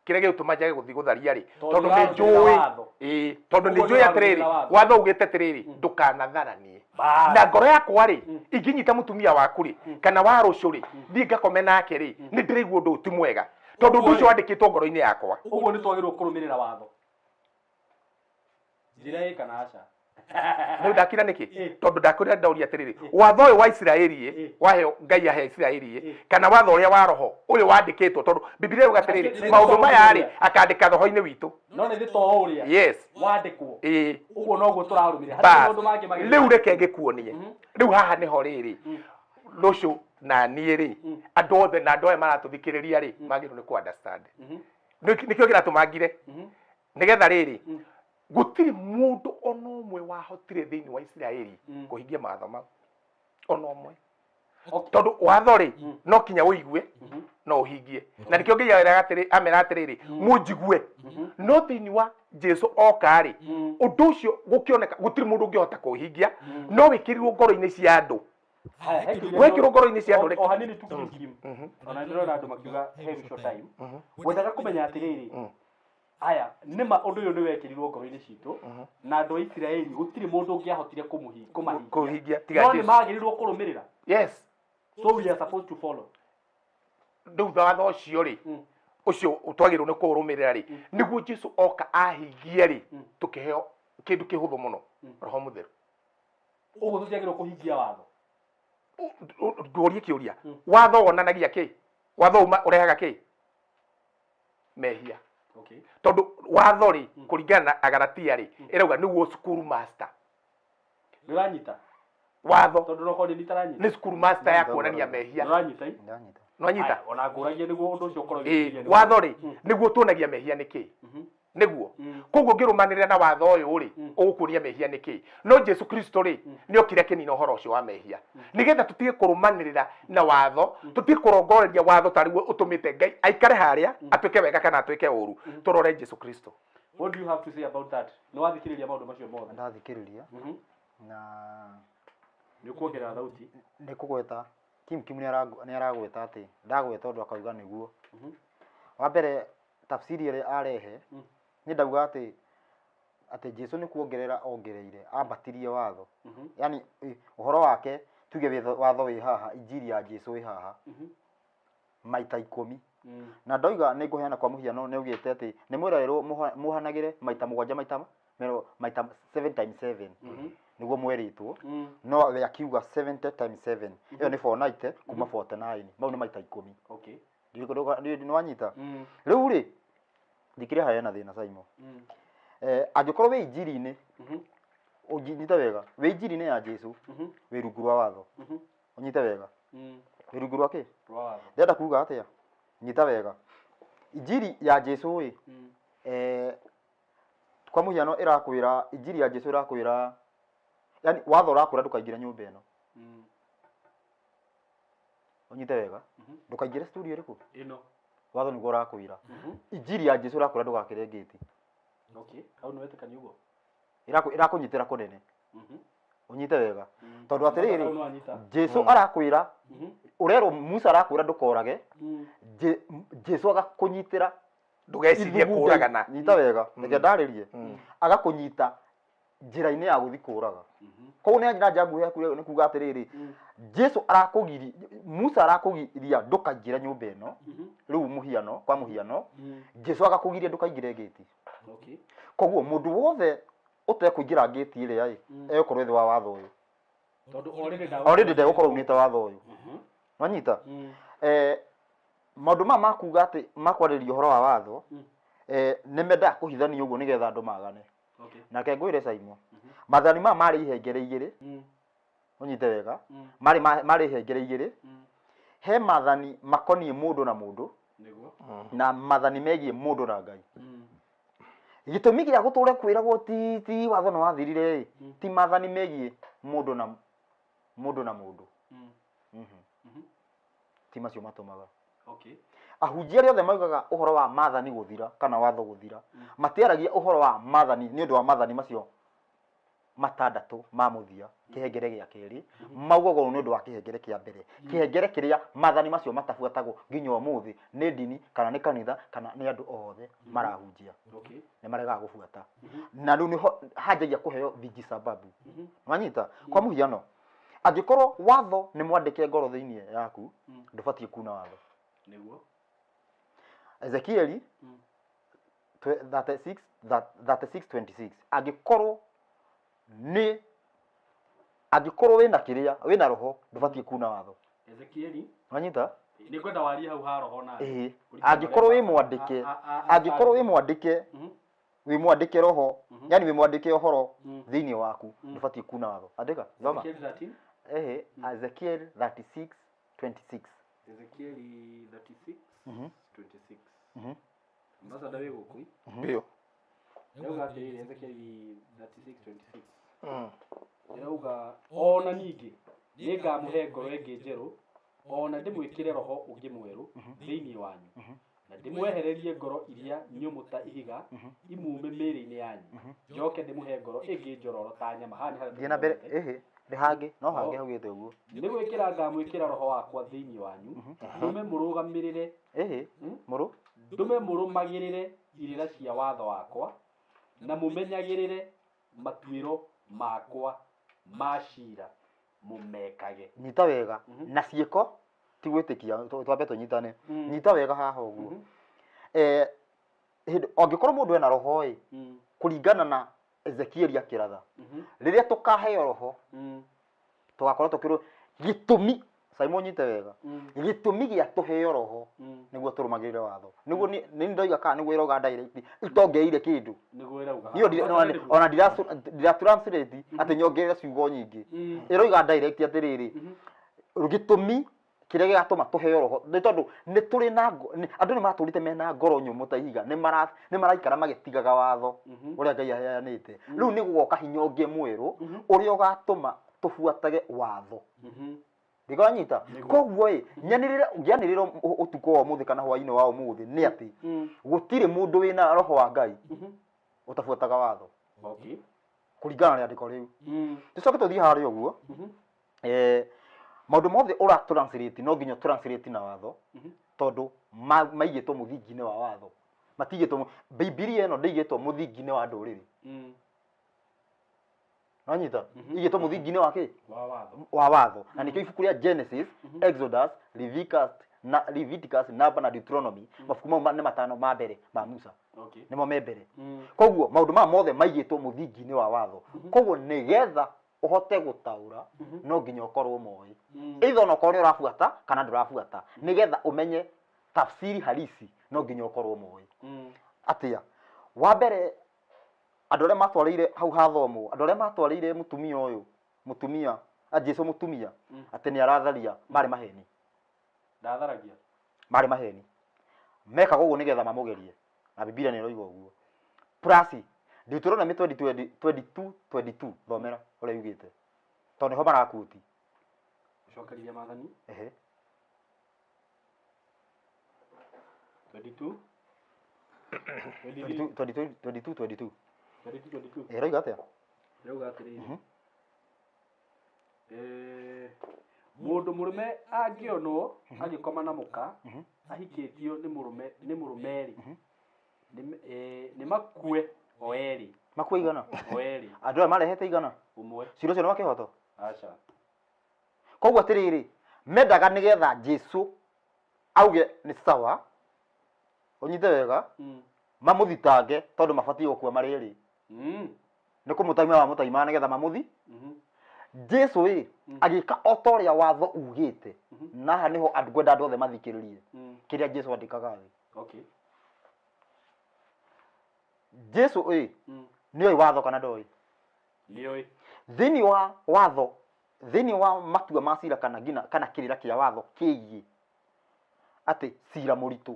Kĩrĩa gĩgũtũma njage gũthiĩ gũtharia rĩ, Tondũ tondũ nĩ nĩũrarũmĩrĩra njũĩ watho. ĩĩ, tondũ nĩ Ũguo njũĩ atĩrĩrĩ, nĩũrarũmĩrĩra watho. watho ugĩte atĩrĩrĩ, ndũkanatharanie. Bas. Na ngoro yakwa rĩ, ingĩnyita mũtumia waku rĩ, kana wa rũciũ rĩ, thiĩ ngakome nake rĩ, nĩ ndĩraigua ũndũ ũyũ ti mwega, tondũ ũndũ ũcio wandĩkĩtwo ngoro-inĩ yakwa. Ũguo nĩ twagĩrĩirwo kũrũmĩrĩra watho? Njĩra ĩ kana aca? Nĩ ndakira nĩkĩ? Tondũ ndakwĩra ndauria atĩrĩrĩ, watho ũyũ wa Isiraeli ĩ, waheo Ngai ahe Isiraeli ĩ, kana watho ũrĩa wa roho ũyũ wandĩkĩtwo, tondũ Bibilia yuga atĩrĩrĩ, Nĩ maũndũ tũ maya rĩ ũrĩa. akandĩka roho-inĩ witũ. No nĩ to ũrĩa Yes. wandĩkwo. Ĩĩ. Ũguo noguo tũrarũmĩrĩra. Hatirĩ Bas. maũndũ mangĩ magĩrĩire. Rĩu reke ngĩkuonie. Rĩu haha nĩho rĩrĩ, rũciũ na niĩ rĩ, andũ othe na andũ aya maratũthikĩrĩria rĩ, magĩrĩirwo nĩ kũ understand. Nĩkĩo kĩratũma ngire nĩgetha rĩrĩ, gũtirĩ mũndũ ona ũmwe wahotire thĩinĩ wa Isiraeli kũhingia mawatho mau, ona ũmwe. Okay. Tondũ watho rĩ, no kinya ũigue no ũhingie, na nĩkĩo Ngai ameraga atĩrĩ, amera atĩrĩrĩ, mũnjigue. No thĩinĩ wa Jesu oka rĩ, ũndũ ũcio gũkĩoneka gũtirĩ mũndũ ũngĩhota kũũhingia, no wĩkĩrirwo ngoro-inĩ cia andũ. Haya, he kĩũria. Wekĩrwo ngoro-inĩ cia andũ O hanini tu, Kim Kim. Ona ndĩrona andũ makiuga he Ruco time. Ngwendaga kũmenya atĩrĩrĩ, aya nĩma ũndũ ũyũ nĩ wekĩrirwo ngoro-inĩ citũ, na andũ a Isiraeli gũtirĩ mũndũ ũngĩahotire kũmahingia. Kũhingia tiga No nĩ Jesu. magĩrĩirwo kũrũmĩrĩra. Yes. So we are supposed to follow. Rĩu watho ũcio rĩ, ũcio twagĩrĩirwo nĩ kũũrũmĩrĩra rĩ, nĩguo Jesu oka ahingie rĩ, tũkĩheo kĩndũ kĩhũthũ mũno, roho mũtheru. Ũguo tũtiagĩrĩirwo kũhingia watho? Ngũrie kĩũria, watho wonanagia kĩ? Watho uma ũrehaga kĩ? Mehia. Okay. Tondũ watho rĩ, kũringana na Agalatia rĩ, ĩrauga nĩguo school master. Nĩ ũranyita? Watho Tondũ nokorwo nĩ nitaranyita. Nĩ school master ya kuonania mehia. Nĩ ũranyita i? Ndanyita. Nĩwanyita? Aya, ona ngũragia nĩguo ũndũ ũcio ũkorwo Ĩĩ, ũgĩciria nĩguo. watho rĩ, nĩguo tuonagia mehia nĩ kĩ, nĩguo koguo ngĩrũmanĩrĩra na watho ũyũ rĩ, ũgũkuonia mehia nĩ kĩ. No Jesu Kristo rĩ, nĩ okire akĩnina ũhoro ũcio wa mehia, nĩgetha tũtige kũrũmanĩrĩra na watho, tũtige kũrongoreria watho tarĩguo ũtũmĩte Ngai aikare harĩa atuĩke wega kana atuĩke ũru, tũrore Jesu Kristo. What do you have to say about that? Nĩ wathikĩrĩria maũndũ macio mothe? Ndathikĩrĩria na Nĩ ũkuongerera thauti. Nĩ kũgweta Kim Kim nĩ aragweta atĩ ndagweta ũndũ akauga nĩguo. Wa mbere, tafsiri ĩrĩa arehe, niĩ ndauga atĩ Jesu nĩ kuongerera ongereire, ambatirie watho, yani ũhoro wake tuge watho wĩ haha, injiri ya Jesu ĩ haha maita 10. Na ndoiga nĩ ngũheana kwa mũhiano, nĩ augĩte atĩ nĩ mwĩrerwo muohanagĩre maita 7, maita mero maita 7 times 7 nĩguo mwerĩtwo, no we akiuga 70 times 7, ĩyo nĩ 490 kuma 49, mau nĩ maita 10. Okay. Nĩ wanyita? Rĩu rĩ, thikĩrĩria harĩa hena thĩna, Simon. Angĩkorwo wĩ injiri-inĩ, ũnyite wega, wĩ injiri-inĩ ya Jesu, wĩ rungu rwa watho. Ũnyite wega, wĩ rungu rwa kĩ? Rwa watho. Ndĩrenda kuga atĩa? Nyita wega, injiri ya Jesu ĩ, kwa mũhiano ĩrakwĩra, injiri ya Jesu ĩrakwĩra, yani watho ũrakwĩra ndũkaingĩre nyũmba ĩno. Ũnyite wega, ndũkaingĩre studio ĩrĩkũ? Ĩno. Watho nĩguo ũrakwĩra. Injiri ya Jesu ĩrakwĩra ndũgakĩre ngĩti. Okay. Hau nĩ wetĩkania ũguo? Ĩrakũnyitĩra kũnene. Ũnyite wega, tondũ atĩrĩrĩ, Hau nĩ wanyita. Jesu arakwĩra, ũrerwo Musa arakwĩra ndũkorage, Jesu agakũnyitĩra Ndũgecirie ithugunde- kũragana. Nyita wega, reke ndarĩrie. Agakũnyita njĩra-inĩ ya gũthiĩ kũraga. Koguo nĩ na njira nguhĩ nĩ kuga atĩrĩrĩ, Jesu arakũgiri, Musa arakũgiria ndũkaingĩre nyũmba ĩno. Rĩu mũhiano, kwa mũhiano, Jesu agakũgiria ndũkaingĩre ngĩti. Okay. Koguo mũndũ wothe ũtekũingĩra ngĩti ĩrĩa ĩ, egũkorwo thĩ wa watho ũyũ. Tondũ already Already ndegũkorwo unĩte watho ũyũ. Wanyita? Maũndũ maya ma kuga atĩ makwarĩrĩria ũhoro wa watho, nĩ mendaga kũhithania ũguo nĩgetha andũ magane. Okay. Nake ngwĩre Simon, maathani maya marĩ ihengere igĩrĩ, ũnyite wega, marĩ ihengere igĩrĩ. He maathani makoniĩ mũndũ na mũndũ, Nĩguo. na maathani megiĩ mũndũ na Ngai. Gĩtũmi gĩa gũtũre kwĩragwo ti watho nĩ wathirire ĩ, ti maathani megiĩ mũndũ na mũndũ na mũndũ. Ti macio matũmaga. Okay. Ahunjia arĩa othe maugaga ũhoro wa maathani gũthira kana watho gũthira, matiaragia ũhoro wa maathani nĩ ũndũ wa maathani macio matandatũ ma mũthia, kĩhengere gĩa kerĩ, maugaga ũũ nĩ ũndũ wa kĩhengere kĩa mbere, kĩhengere kĩrĩa maathani macio matabuatagwo nginya ũmũthĩ nĩ ndini kana nĩ kanitha kana nĩ andũ othe marahunjia. Okay. Nĩ maregaga gũbuata. Na rĩu nĩho hanjagia kũheo vijisababu. Wanyita? Kwa mũhiano, angĩkorwo watho nĩ mwandĩke ngoro thĩinĩ yaku, ndũbatiĩ kuna watho. Nĩguo. Ezekieli 36 36:26, angĩkorwo nĩ angĩkorwo wĩna kĩrĩa wĩna roho ndũbatiĩ kuna watho. Ezekieli Wanyita? Nĩ ngwenda warie hau ha roho na Ĩĩ, angĩkorwo wĩ mwandĩke, angĩkorwo wĩ mwandĩke, wĩ mwandĩke roho, yani wĩ mwandĩke ũhoro thĩinĩ waku, ndũbatiĩ kuna watho. Andĩka, thoma. Ezekieli 13. Ehe, Ezekiel 36:26. Ezekieli 36 26. Ambassador wĩ gũkũ. Ndio. Ĩrauga atĩrĩrĩ, Ezekieli 36:26. Ĩrauga ona ningĩ nĩngamũhe ngoro ĩngĩ njerũ, ona ndĩmwĩkĩre roho ũngĩ mwerũ thĩinĩ wanyu, na ndĩmwehererie ngoro iria nyũmũ ta ihiga imume mĩĩrĩ-inĩ yanyu, njoke ndĩmũhe ngoro ĩngĩ njororo ta nyama. Haha nĩ harĩa Thiĩ na mbere. tũthomete. Ĩhĩ, nĩ hangĩ, no hangĩ haugĩte ũguo. Nĩ gwĩkĩra ngamwĩkĩra roho wakwa thĩinĩ wanyu, ndũme mũrũgamĩrĩre. Ĩhĩ, mũrũ ndũme mũrũmagĩrĩre irĩra cia watho wakwa, na mũmenyagĩrĩre matuĩro makwa ma cira, mũmekage. Nyita wega na ciĩko ti gwĩtĩkia, twambe tũnyitane. Nyita wega haha ũguo. Hĩndĩ angĩkorwo mũndũ ena roho ĩ, kũringana na Ezekieli akĩratha, rĩrĩa tũkaheo roho, tũgakorwo tũkĩrwo gĩtũmi. Simon, nyite wega, gĩtũmi gĩa tũheo roho nĩguo tũrũmagĩrĩre watho. Nĩguo nĩ ndoiga kana nĩguo ĩrauga direct itongereire kĩndũ. Nĩguo ĩrauga. Niĩ ona ndira translate atĩ nyongerere ciugo nyingĩ. Ĩroiga direct atĩrĩrĩ, gĩtũmi kĩrĩa gĩgatũma tũheo roho nĩ tondũ nĩ tũrĩ na andũ nĩ matũrĩte mena ngoro nyũmũ ta ihiga, nĩ maraikara magĩtigaga watho ũrĩa Ngai aheanĩte. Rĩu nĩ gũgoka hinya ũngĩ mwerũ ũrĩa ũgatũma tũbuatage watho. Ndikanyita. Koguo ĩ, nyanĩrĩre, ngĩanĩrĩra ũtukũ wa ũmũthĩ kana hwaĩ-inĩ wa ũmũthĩ nĩ atĩ gũtirĩ mũndũ wĩna roho wa Ngai ũtabuataga watho. Okay. Kũringana na rĩandĩko rĩu. Tũcoke tũthiĩ harĩa ũguo. Maũndũ mothe ũra translate no nginya translate na watho, tondũ maigĩtwo mũthingi-inĩ wa watho. Matigĩtwo Bibilia ĩno ndĩigĩtwo mũthingi-inĩ wa ndũrĩrĩ. Wanyita? Igĩtwo mũthingi-inĩ wa kĩ? Wa watho. Wa watho. Na nĩkĩo ibuku rĩa Genesis, Exodus, Leviticus, na Leviticus, Number na Deuteronomy, mabuku mau nĩ matano ma mbere ma Musa. Okay. Nĩmo me mbere. Koguo maũndũ maya mothe maigĩtwo mũthingi-inĩ wa watho. Koguo nĩgetha ũhote gũtaũra no nginya ũkorwo moĩ. Either ona okorwo nĩ ũrabuata kana ndũrabuata, nĩgetha ũmenye tafsiri halisi no nginya ũkorwo moĩ. Atĩa? Wa mbere, andũ arĩa matwarĩire hau hathomwo, andũ arĩa matwarĩire mũtumia ũyũ, mũtumia, a Jesu mũtumia, atĩ nĩ aratharia, marĩ maheni. Ndatharagia. Marĩ maheni. Mekaga ũguo nĩgetha mamũgerie. Na Biblia nĩ ĩroiga ũguo. Plus, Deuteronomy 22, 22, thomera ũrĩa yugĩte. Tondũ nĩho marakuti. Ũcokereria maathani. Ehe. 22. 22, 22, 22, 22. 22, 22. Ĩroiga atĩa? Ĩrauga atĩrĩrĩ. Mũndũ mũrũme angĩonwo agĩkoma na mũka, ahikĩtio nĩ mũrũme, nĩ mũrũme-rĩ, nĩ makue o erĩ. Makue igana? O erĩ. Andũ aya marehete igana? Ũmwe. Cira ũcio nĩ wa kĩhoto? Aca. Koguo atĩrĩrĩ, mendaga nĩgetha Jesu auge nĩ sawa, ũnyite wega, mamũthitange tondũ mabatiĩ gũkua marĩ erĩ. Nĩ kũmũtaima mamũtaimaga nĩgetha mamũthi. Jesu ĩ agĩka o ta ũrĩa watho ugĩte, na haha nĩho andũ ngwenda andũ othe mathikĩrĩrie kĩrĩa Jesu andĩkaga thĩ. Okay. Jesu ĩ nĩoĩ watho kana ndoĩ? Nĩoĩ. Thĩinĩ wa watho, thĩinĩ wa matua ma cira kana nginya kana kĩrĩra kĩa watho kĩgiĩ atĩ cira mũritũ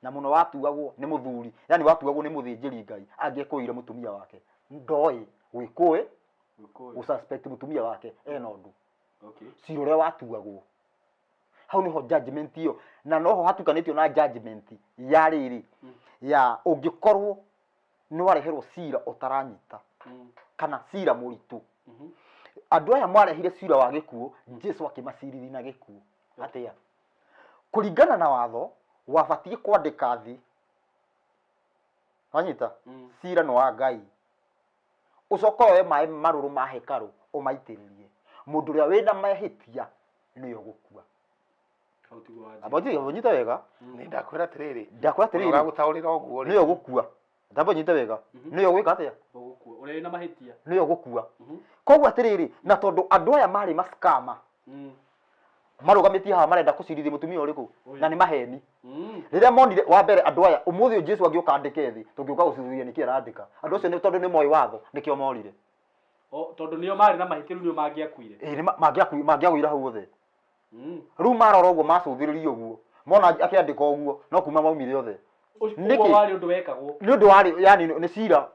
na mũno watuagwo nĩ mũthuri, yani watuagwo nĩ mũthĩnjĩri Ngai angĩekũĩire mũtumia wake, ndoĩ gwĩkũĩ Gũkũĩ. gũsuspect mũtumia wake ena ũndũ. Okay. Cira ũrĩa watuagwo hau niho judgment iyo, na noho hatukanĩtio na judgment ya rĩrĩ ya ũngĩkorwo nĩ wareherwo cira ũtaranyita kana cira mũritũ. Andũ aya marehire cira wa gĩkuũ, Jesu akĩmacirithia na gĩkuũ. Atĩa? Kũringana na watho wabatiĩ kwandĩka thĩ, wanyita, cira nĩ wa Ngai, ũcoke woe maĩ marũrũ ma hekarũ ũmaitĩrĩrie mũndũ ũrĩa wĩna mahĩtia nĩwe ũgũkua. Hau tiguo wa Amba ũnyite wega. Nĩ ndakwĩra atĩrĩrĩ, Ndakwĩra atĩrĩrĩ, ũragũtaũrĩra ũguo rĩ, nĩwe ũgũkua. Ndamba ũnyite wega, nĩwe ũgwĩka atĩa? Ũgũkua. Ũrĩa wĩna mahĩtia. Nĩwe ũgũkua. Koguo atĩrĩrĩ, na tondũ andũ aya marĩ maskama marũgamĩtie haha marenda kũcirithia mũtumia ũrĩkũ, na nĩ maheni. Rĩrĩa monire wa mbere andũ aya ũmũthĩ ũyũ Jesu angĩũka andĩke thĩ, tũngĩũka gũcithuthuria nĩkĩ arandĩka. Andũ acio nĩ tondũ nĩ moĩ watho nĩkĩo morire. O tondũ nĩo marĩ na mahĩtia rĩu nĩo mangĩakuire. Ĩĩ, nĩ mangĩagũire hau othe. Rĩu marora ũguo macũthĩrĩria ũguo mona akĩandĩka ũguo no kuma maumire othe. Ũguo warĩ ũndũ wekagwo. Nĩ ũndũ warĩ, yani nĩ cira,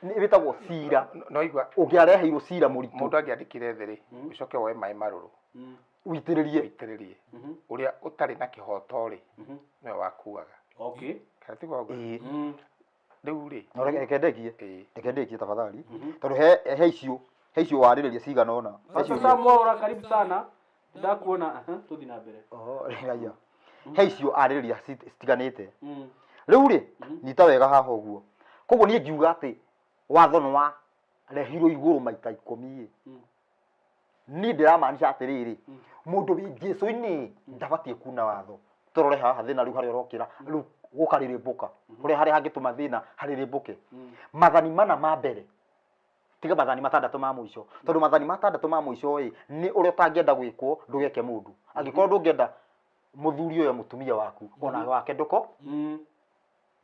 nĩ wĩtagwo cira. No igua ũngĩareheirwo cira mũritũ, mũndũ angĩandĩkire thĩ rĩ, ũcoke woe maĩ marũrũ uitĩrĩrie, uitĩrĩrie ũrĩa ũtarĩ na kĩhoto rĩ, nĩwe wakuaga. Okay. Kana tiguo ũguo? Ĩĩ. Rĩu rĩ, No reke ndekie. Ĩĩ. Reke ndekie tafadhali. Tondũ he icio, he icio warĩrĩria cigana ũna. He icio. Sasa Mwaura, karibu sana. Ndakuona, tũthiĩ na mbere. Oh, rĩrĩa. He icio arĩrĩria citiganĩte. Rĩu rĩ, nyita wega haha ũguo. Koguo niĩ ngiuga atĩ watho nĩ wa rehirwo igũrũ maita 10 ĩ. Niĩ ndĩramaanisha atĩrĩrĩ, mũndũ wĩ Jesũ-inĩ ndabatiĩ kuna watho. Tũrore haha thĩna rĩu harĩa ũrokĩra, rĩu gũkarĩrĩmbũka. Kũrĩa harĩa hangĩtũma thĩna harĩrĩmbũke. Mathani mana ma mbere, tiga mathani matandatũ ma mũico. Tondũ mathani matandatũ ma mũico ĩ, nĩ ũrĩa ũtangĩenda gwĩkwo ndũgeke mũndũ. Angĩkorwo ndũngĩenda mũthuri ũyũ mũtumia waku, ona wake ndũko.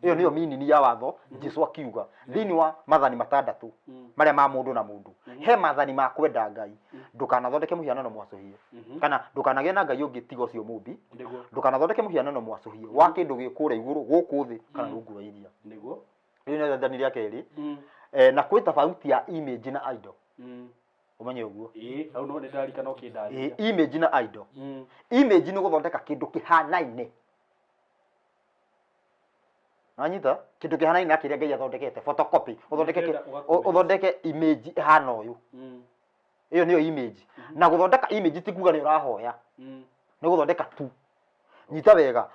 Ĩyo nĩyo meaning ya watho. Jesu akiuga thĩinĩ wa mathani matandatũ marĩa ma mũndũ na mũndũ, he mathani ma kwenda Ngai, ndũkanathondeke mũhianano mwacũhie, kana ndũkanagĩe na Ngai ũngĩ tiga ũcio mũmbi, ndũkanathondeke mũhianano mwacũhie wa kĩndũ gĩ kũrĩa igũrũ, gũkũ thĩ, kana rungu rwa iria. Nĩguo. Rĩu nĩ rĩathani rĩa kerĩ. Na kwĩ tofauti ya image na idol. Ũmenye ũguo. Ĩĩ, hau no nĩndarikana ũkĩndarĩria. Ĩĩ, image na idol. Image nĩ gũthondeka kĩndũ kĩhanaine. Wanyita? Kĩndũ kĩhanaine na kĩrĩa Ngai athondekete, photocopy. Ũthondeke Nĩndĩrenda ũgakuhe. Ũthondeke image ĩhana ũyũ. Ĩyo nĩyo image. Na gũthondeka image ti kuga nĩ ũrahoya. Nĩ gũthondeka tu. Nyita wega.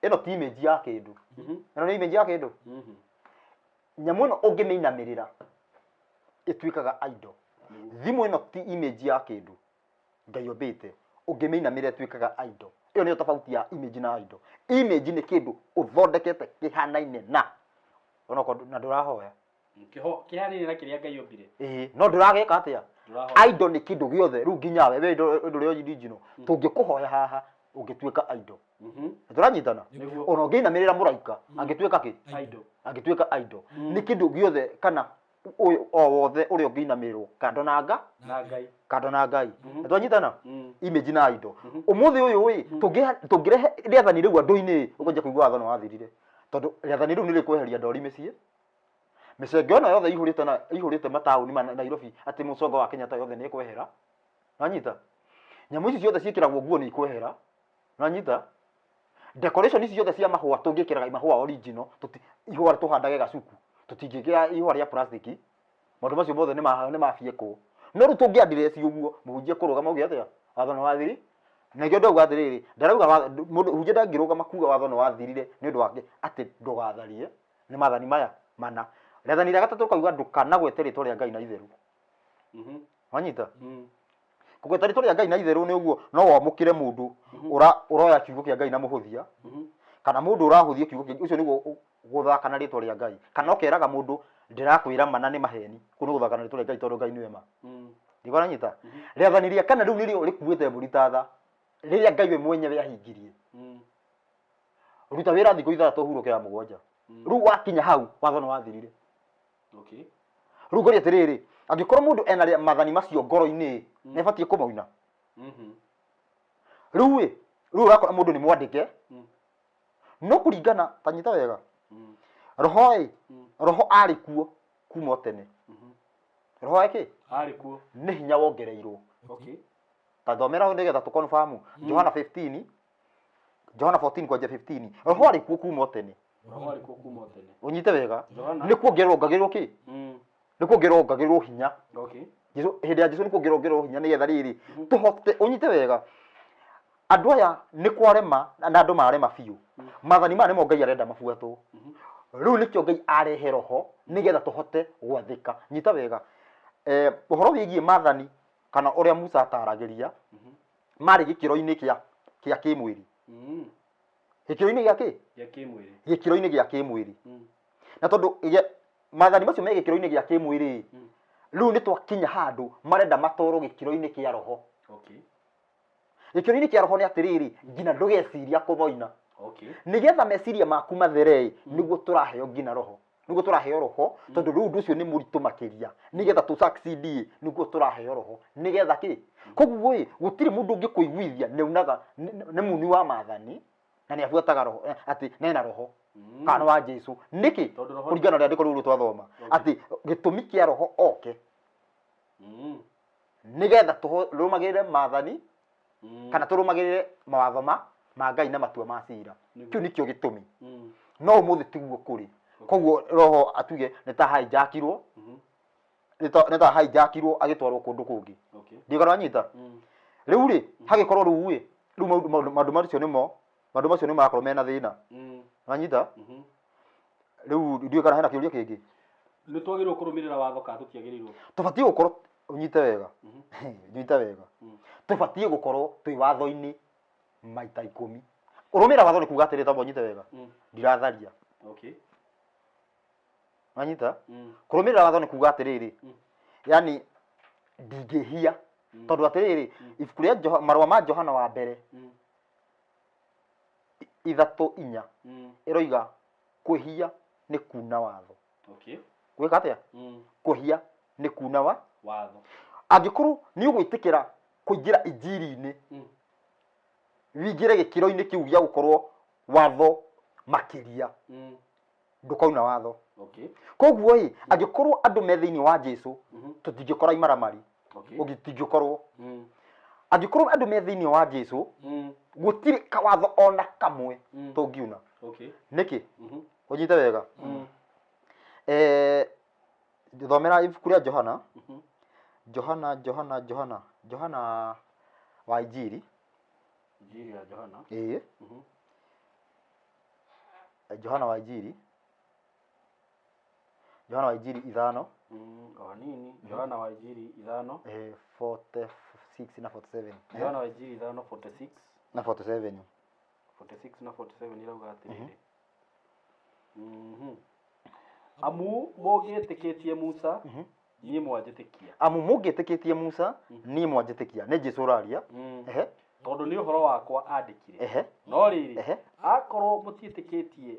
Ĩno ti image ya kĩndũ. Ĩno nĩ image ya kĩndũ. Nyamũ ĩno ũngĩmĩinamĩrĩra ĩtuĩkaga idol. Thimũ ĩno ti image ya kĩndũ Ngai ombĩte, ũngĩmĩinamĩrĩra ĩtuĩkaga idol. Ĩyo nĩyo tofauti ya image na idol. Image nĩ kĩndũ ũthondekete kĩhanaine na onokorwo na ndũrahoya. Kĩhanaine na kĩrĩa Ngai ombire. Ĩĩ, no ndũragĩka atĩa? Ndũrahoya. Idol nĩ kĩndũ gĩothe, rĩu nginya we, we ndũrĩ original. Tũngĩkũhoya haha ũngĩtuĩka idol. Tũranyitana? Nĩguo. Ona ũngĩinamĩrĩra mũraika, angĩtuĩka kĩ? Idol. Angĩtuĩka idol. Nĩ kĩndũ gĩothe kana ũyũ o wothe ũrĩa ũngĩinamĩrĩrwo kando na nga, Na Ngai. Kando na Ngai. Twanyitana? Image na idol. Ũmũthĩ ũyũ ĩ, tũngĩrehe rĩathani rĩu andũ-inĩ, ũkwanjia kũigua watho nĩ wathirire. Tondũ rĩathani rĩu nĩ rĩkweheria ndori mĩciĩ. Mĩcengo ĩno yothe ihũrĩte na ihũrĩte mataũni ma Nairobi atĩ mũcongo wa Kenyatta yothe nĩ ĩkwehera. Wanyita? Nyamũ ici ciothe ciĩkĩragwo nguo nĩ ikwehera. Wanyita? Decoration ici ciothe cia mahũa tũngĩkĩraga mahũa original, ihũa tũhandage gacuku, tũtingĩkĩra ihũa rĩa plastic. Maũndũ macio mothe nĩ mabiekwo. No rĩu tũngĩ address ũguo, mũhunjia kũrũgama auge atĩa? Watho nĩ wathiri? Na nĩkĩo ndauga atĩrĩrĩ, ndarauga mũndũ hunjia ndangĩrũgama kuga watho nĩ wathirire nĩ ũndũ wake atĩ ndũgatharie. Nĩ maathani maya mana. Rĩathani rĩa gatatũ rĩkauga ndũkanagwete rĩtwa rĩa Ngai na itherũ. Wanyita? Kũgweta rĩtwa rĩa Ngai na itherũ nĩ ũguo no wamũkĩre mũndũ ũroya kiugo kĩa Ngai na mũhũthia, kana mũndũ ũrahũthia kiugo kĩa ũcio nĩguo gũthaka na rĩtwa rĩa Ngai, kana ũkeraga mũndũ ndĩrakwĩra mana nĩ maheni, kũu nĩ gũthaka na rĩtwa rĩa Ngai tondũ Ngai nĩwe ma. Ndikwaranyita rĩathani rĩa kana rĩu nĩrĩo rĩkuĩte mbũri ta tha, rĩrĩa Ngai we mwenyewe ahingirie. Ruta wĩra thikũ 6 hurũke ya 7. Rĩu wakinya hau watho nĩ wathirire. Okay. Rĩu ngoria atĩrĩrĩ, angĩkorwo mũndũ ena mathani macio ngoro-inĩ, nĩ abatiĩ kũmauna? Rĩu ĩ, rĩu ũrakora mũndũ nĩ mwandĩke, no kũringana, ta nyita wega, roho ĩ, roho arĩ kuo kuma o tene. Roho ĩ Arĩ kuo. Nĩ hinya wongereirwo. Okay. Ta thomera hau nĩgetha tũ confirm. Johana 15, Johana 14 kwanja 15. Roho arĩ kuo kuma o tene. Roho arĩ kuo kuma o tene. Ũnyite wega. Johana. Nĩ kuongererwo ongagĩrĩrwo kĩ? Nĩ kuongererwo ongagĩrĩrwo hinya. Okay. Jesu, hĩndĩ ya Jesu nĩ kuongererwo ongagĩrĩrwo hinya nĩgetha rĩrĩ tũhote, ũnyite wega. Andũ aya nĩ kwarema na andũ marema biũ. Maathani maya nĩmo Ngai arenda mabuatwo. Rĩu nĩkĩo Ngai arehe roho nĩgetha tũhote gwathĩka. Nyita wega. Ũhoro wĩgiĩ maathani kana ũrĩa Musa ataragĩria marĩ gĩkĩro-inĩ kĩa kĩmwĩrĩ. Gĩkĩro-inĩ gĩa kĩ? Gĩa kĩmwĩrĩ. Gĩkĩro-inĩ gĩa kĩmwĩrĩ. Na tondũ maathani macio me gĩkĩro-inĩ gĩa kĩmwĩrĩ, rĩu nĩ twakinya handũ marenda matwarwo gĩkĩro-inĩ kĩa roho. Okay. Gĩkĩro-inĩ kĩa roho nĩ atĩrĩrĩ, nginya ndũgeciria kũmoina. Okay. Nĩgetha meciria maku mathere, nĩguo tũraheo nginya roho. Nĩguo tũraheo roho, tondũ rĩu ũndũ ũcio nĩ mũritũ makĩria. Nĩgetha tũ succeed, nĩguo tũraheo roho. Nĩgetha kĩ? Koguo ĩ, gũtirĩ mũndũ ũngĩkũiguithia nĩ unaga, nĩ muni wa maathani, na nĩ abuataga roho, atĩ nena roho. Kana wa Jesu. Nĩkĩ? Tondũ roho Kũringana na rĩandĩko rĩu twathoma. Okay. Atĩ gĩtũmi kĩa roho oke. Nĩgetha tũrũmagĩrĩre maathani, kana tũrũmagĩrĩre mawatho ma Ngai na matua ma cira. Kĩu nĩkĩo gĩtũmi. No ũmũthĩ tiguo kũrĩ. Koguo roho atuge nĩ ta hijackirwo, nĩ ta hijackirwo agĩtwarwo kũndũ kũngĩ. Okay. Ndiũĩ kana wanyita? Rĩu rĩ, hagĩkorwo rĩu ĩ, rĩu maũndũ macio nĩmo, maũndũ macio nĩ marakorwo mena thĩna. Wanyita? Rĩu ndiũĩ kana hena kĩũria kĩngĩ. Nĩ twagĩrĩirwo kũrũmĩrĩra watho kana tũtiagĩrĩirwo? Tũbatiĩ gũkorwo, ũnyite wega. Nyita wega. Tũbatiĩ gũkorwo twĩ watho-inĩ maita 10. Kũrũmĩrĩra watho nĩ kuga atĩrĩ, tamba ũnyite wega. Ndiratharia. Okay. Wanyita? Kũrũmĩrĩra watho nĩ kuga atĩrĩrĩ, yani ndingĩhia. Tondũ atĩrĩrĩ, ibuku rĩa marũa ma Johana wa mbere, 3:4, ĩroiga kwĩhia nĩ kuna watho. Okay. Gwĩka atĩa? Kwĩhia nĩ kuna wa watho. Angĩkorwo nĩ ũgwĩtĩkĩra kũingĩra injiri-inĩ, wĩingĩre gĩkĩro-inĩ kĩu gĩa gũkorwo watho makĩria, ndũkauna watho. Okay. Koguo ĩ, angĩkorwo andũ me thĩinĩ wa Jesu, tũtingĩkora imaramari. Okay. Tũtingĩkorwo. Angĩkorwo andũ me thĩinĩ wa Jesu, gũtirĩ kawatho ona kamwe tũngiuna. Okay. Nĩkĩ? Ũnyite wega. Thomera ibuku rĩa Johana. Johana, Johana, Johana. Johana wa Injiri. Injiri ya Johana. Ĩĩ. Johana wa Injiri. Johana wa Injiri 5. O nini. Johana wa Injiri 5. 46 na 47. Johana wa Injiri 5, 46. Na 47. 46 na 47 irauga atĩrĩrĩ. Amu mũngĩtĩkĩtie Musa, niĩ mwanjĩtĩkia. Amu mũngĩtĩkĩtie Musa, niĩ mwanjĩtĩkia. Nĩ Jesũ ũraria. Tondũ nĩ ũhoro wakwa andĩkire. No rĩrĩ, akorwo mũtiĩtĩkĩtie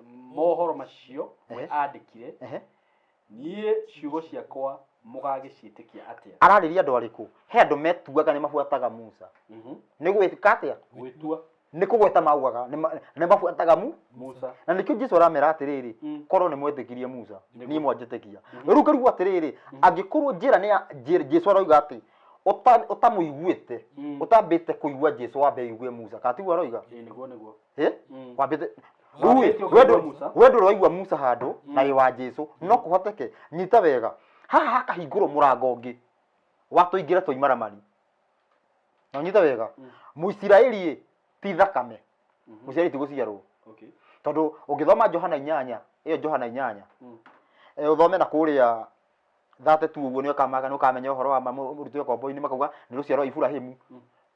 mohoro macio we andĩkire, niĩ ciugo ciakwa mũgagĩciĩtĩkia atĩa? Ararĩria andũ arĩkũ? He andũ metuaga nĩ mabuataga Musa. Nĩ gwĩka atĩa? Gwĩtua. Nĩ kũgweta maugaga, nĩ mabuataga Musa. Na nĩkĩo Jesũ aramera atĩrĩrĩ, korwo nĩ mwetĩkirie Musa, niĩ mwanjĩtĩkia. Rĩu ngarigwo atĩrĩrĩ, angĩkorwo njĩra nĩ ya Jesũ aroiga atĩ, ũtamũiguĩte, ũtambĩte kũigua Jesũ wambe ũigue Musa. Kana tiguo aroiga? Ĩĩ, nĩguo, nĩguo. Ĩ? Wambĩte Wambĩte Rĩu ĩ, ũkĩigua Musa. we ndũraigua Musa handũ na wĩ wa Jesũ, no kũhoteke. Nyita wega. Haha hakahingũrwo mũrango ũngĩ wa tũingĩre tũimaramari. Na ũnyite wega. Mũisiraeli ĩ, ti thakame. Mũisiraeli ti gũciarwo. Okay. Tondũ ũngĩthoma Johana 8, ĩyo Johana 8. Ũthome na kũrĩa thate tu ũguo nĩ ũkamaga, nĩ ũkamenya ũhoro wa ma mũrutwo kombo-inĩ makauga nĩ rũciaro rwa Iburahĩmu.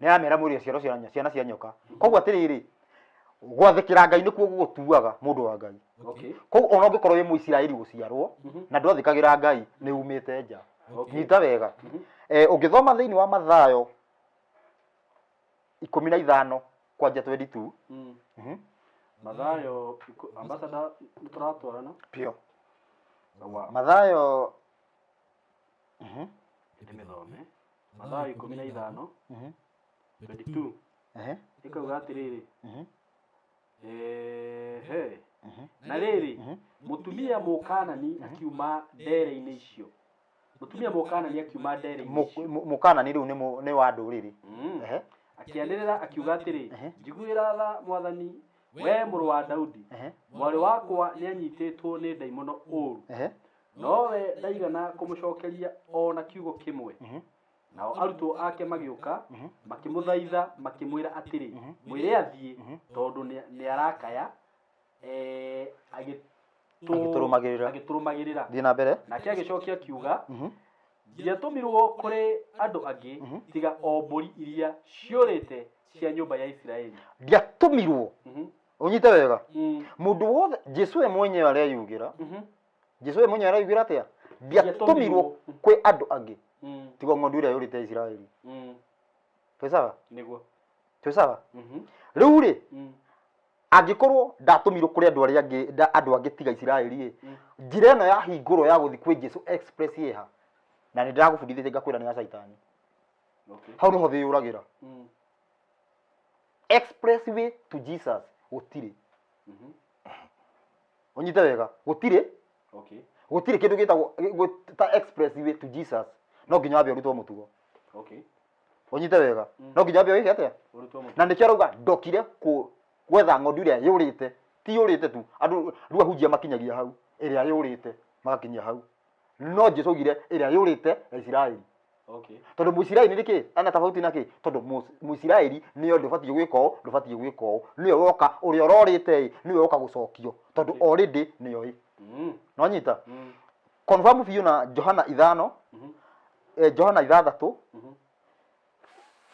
Nĩ aramera mwĩrĩ ciaro cia ciana cia nyoka. Koguo atĩrĩrĩ, gwathĩkĩra Ngai nĩkuo gũgũtuaga mũndũ wa Ngai. Okay. Koguo ona ũngĩkorwo wĩ Mũisiraeli gũciarwo na ndwathĩkagĩra Ngai, nĩ umĩte nja. Okay. Nyita wega. Ũngĩthoma thĩinĩ wa Mathayo 15 kwanja 22. Mathayo ambassador nĩtũratwarana Pio. Mathayo ndĩmĩthome Mathayo 15 22 ĩkauga atĩrĩrĩ ehe na rĩrĩ mũtumia Mũkanani akiuma ndere-inĩ icio mũtumia Mũkanani akiuma ndere-inĩ icio Mũkanani rĩu nĩ wa ndũrĩrĩ. Akĩanĩrĩra akiuga atĩrĩ njiguĩra tha mwathani we mũrũ wa Daudi mwarĩ wakwa nĩanyitĩtwo nĩ ndaimono ũũru nowe ndaigana kũmũcokeria o na kiugo kĩmwe. Nao arutwo ake magĩũka makĩmũthaitha makĩmwĩra atĩrĩ mwĩre athiĩ tondũ nĩarakaya agĩtũrũmagĩrĩra. Thiĩ na mbere. Nake agĩcokia akiuga ndiatũmirwo kũrĩ andũ angĩ tiga o mbũri iria ciũrĩte cia nyũmba ya Isiraeli. Ndiatũmirwo. Ũnyite wega. Mũndũ wothe Jesu we mwenyewe areyugĩra. Jesu we mwenyewe areyugĩra atĩa? Ndiatũmirwo kwĩ andũ angĩ tiga ng'ondu ĩrĩa yũrĩte Isiraeli. Twĩ sawa? Nĩguo. Twĩ sawa? Rĩu rĩ angĩkorwo ndatũmirwo kũrĩ andũ arĩa angĩ andũ angĩ tiga Isiraeli ĩ njĩra ĩno ya hingũrwo ya gũthiĩ kwĩ Jesu express ĩha na nĩ ndĩragũbundithĩtie ngakwĩra nĩ ya Caitani. Hau nĩho thĩ yũragĩra. Express way to Jesus gũtirĩ. Ũnyite wega gũtirĩ. Gũtirĩ kĩndũ gĩtagwo ta express way to Jesus no nginya wambe ũrutwo mũtugo. Ũnyite wega no nginya wambe wĩke atĩa? Na nĩkĩo arauga ndokire gwetha ng'ondu ĩrĩa yũrĩte ti yũrĩte tu andũ rĩu ahunjia makinyagia hau ĩrĩa yũrĩte magakinyia hau no Jesu augire ĩrĩa yũrĩte ya Isiraeli. Tondũ Mũisiraeli nĩ kĩ ana tofauti na kĩ tondũ Mũisiraeli nĩyo ndũbatiĩ gwĩka ũũ ndũbatiĩ gwĩka ũũ nĩwe woka ũrĩa ũrorĩte ĩ nĩwe woka gũcokio tondũ already nĩyo ĩ. No nyita confirm biũ na Johana 5 Johana 6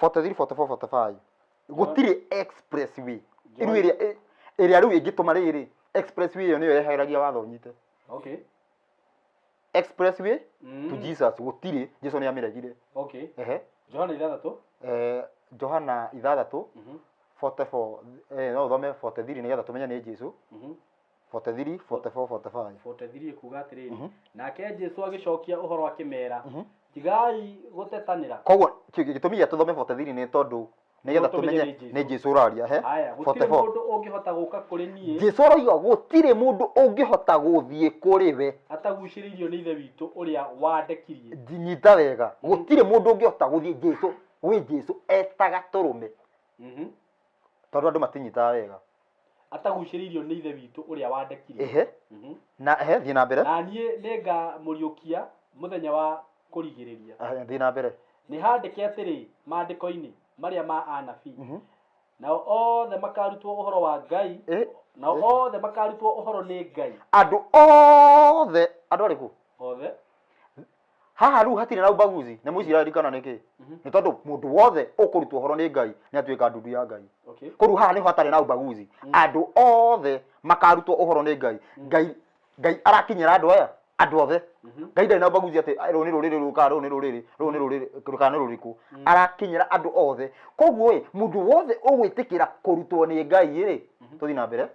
43 44 45 gũtirĩ express way rĩu ĩrĩa rĩu ĩngĩtũma rĩrĩ express way ĩyo nĩyo yeheragia watho ũnyite. Express way to Jesus gũtirĩ Jesu nĩ amĩregire. Johana 6 Johana 6 44 no ũthome 43 nĩgetha tũmenye nĩ Jesu. 43 44 45 43 kuga atĩrĩrĩ nake Jesu agĩcokia ũhoro akĩmera tigai gũtetanĩra. Koguo gĩtũmi gĩa tũthome 43 nĩ tondũ nĩgetha tũmenye nĩ Jesu ũraria. Gũtirĩ mũndũ ũngĩhota gũka kũrĩ niĩ. Jesu aroiga gũtirĩ mũndũ ũngĩhota gũthiĩ kũrĩ we atagucĩrĩirio nĩ Ithe witũ ũrĩa wandekirie. Nyita wega gũtirĩ mũndũ ũngĩhota gũthiĩ Jesu gwĩ Jesu etaga tũrũme tondũ andũ matinyitaga wega. Atagucĩrĩirio nĩ Ithe witũ ũrĩa wandekirie. Na thiĩ na mbere. Na niĩ nĩngamũriũkia mũthenya wa kũrigĩrĩria. Thiĩ na mbere. Nĩ handĩke atĩrĩ maandĩko-inĩ marĩa ma anabii nao othe makarutwo ũhoro wa Ngai nao othe makarutwo ũhoro nĩ Ngai. Andũ othe andũ arĩkũ? Othe. Haha rĩu hatirĩ na ubaguzi nĩ Mũisiraeli kana nĩ kĩ nĩ tondũ mũndũ wothe ũkũrutwo ũhoro nĩ Ngai nĩ atuĩka ndundu ya Ngai. Koguo haha nĩho hatarĩ na ubaguzi andũ othe makarutwo ũhoro nĩ Ngai. Ngai Ngai arakinyĩra andũ aya andũ othe. Ngai ndarĩ na ubaguzi atĩ rũrũ nĩ rũrĩrĩ rũrũ kana rũrũ nĩ rũrĩrĩ rũrũ nĩ rũrĩrĩ kana nĩ rũrĩkũ arakinyĩra andũ othe. Koguo ĩ mũndũ wothe ũgwĩtĩkĩra kũrutwo nĩ Ngai rĩ tũthiĩ na mbere.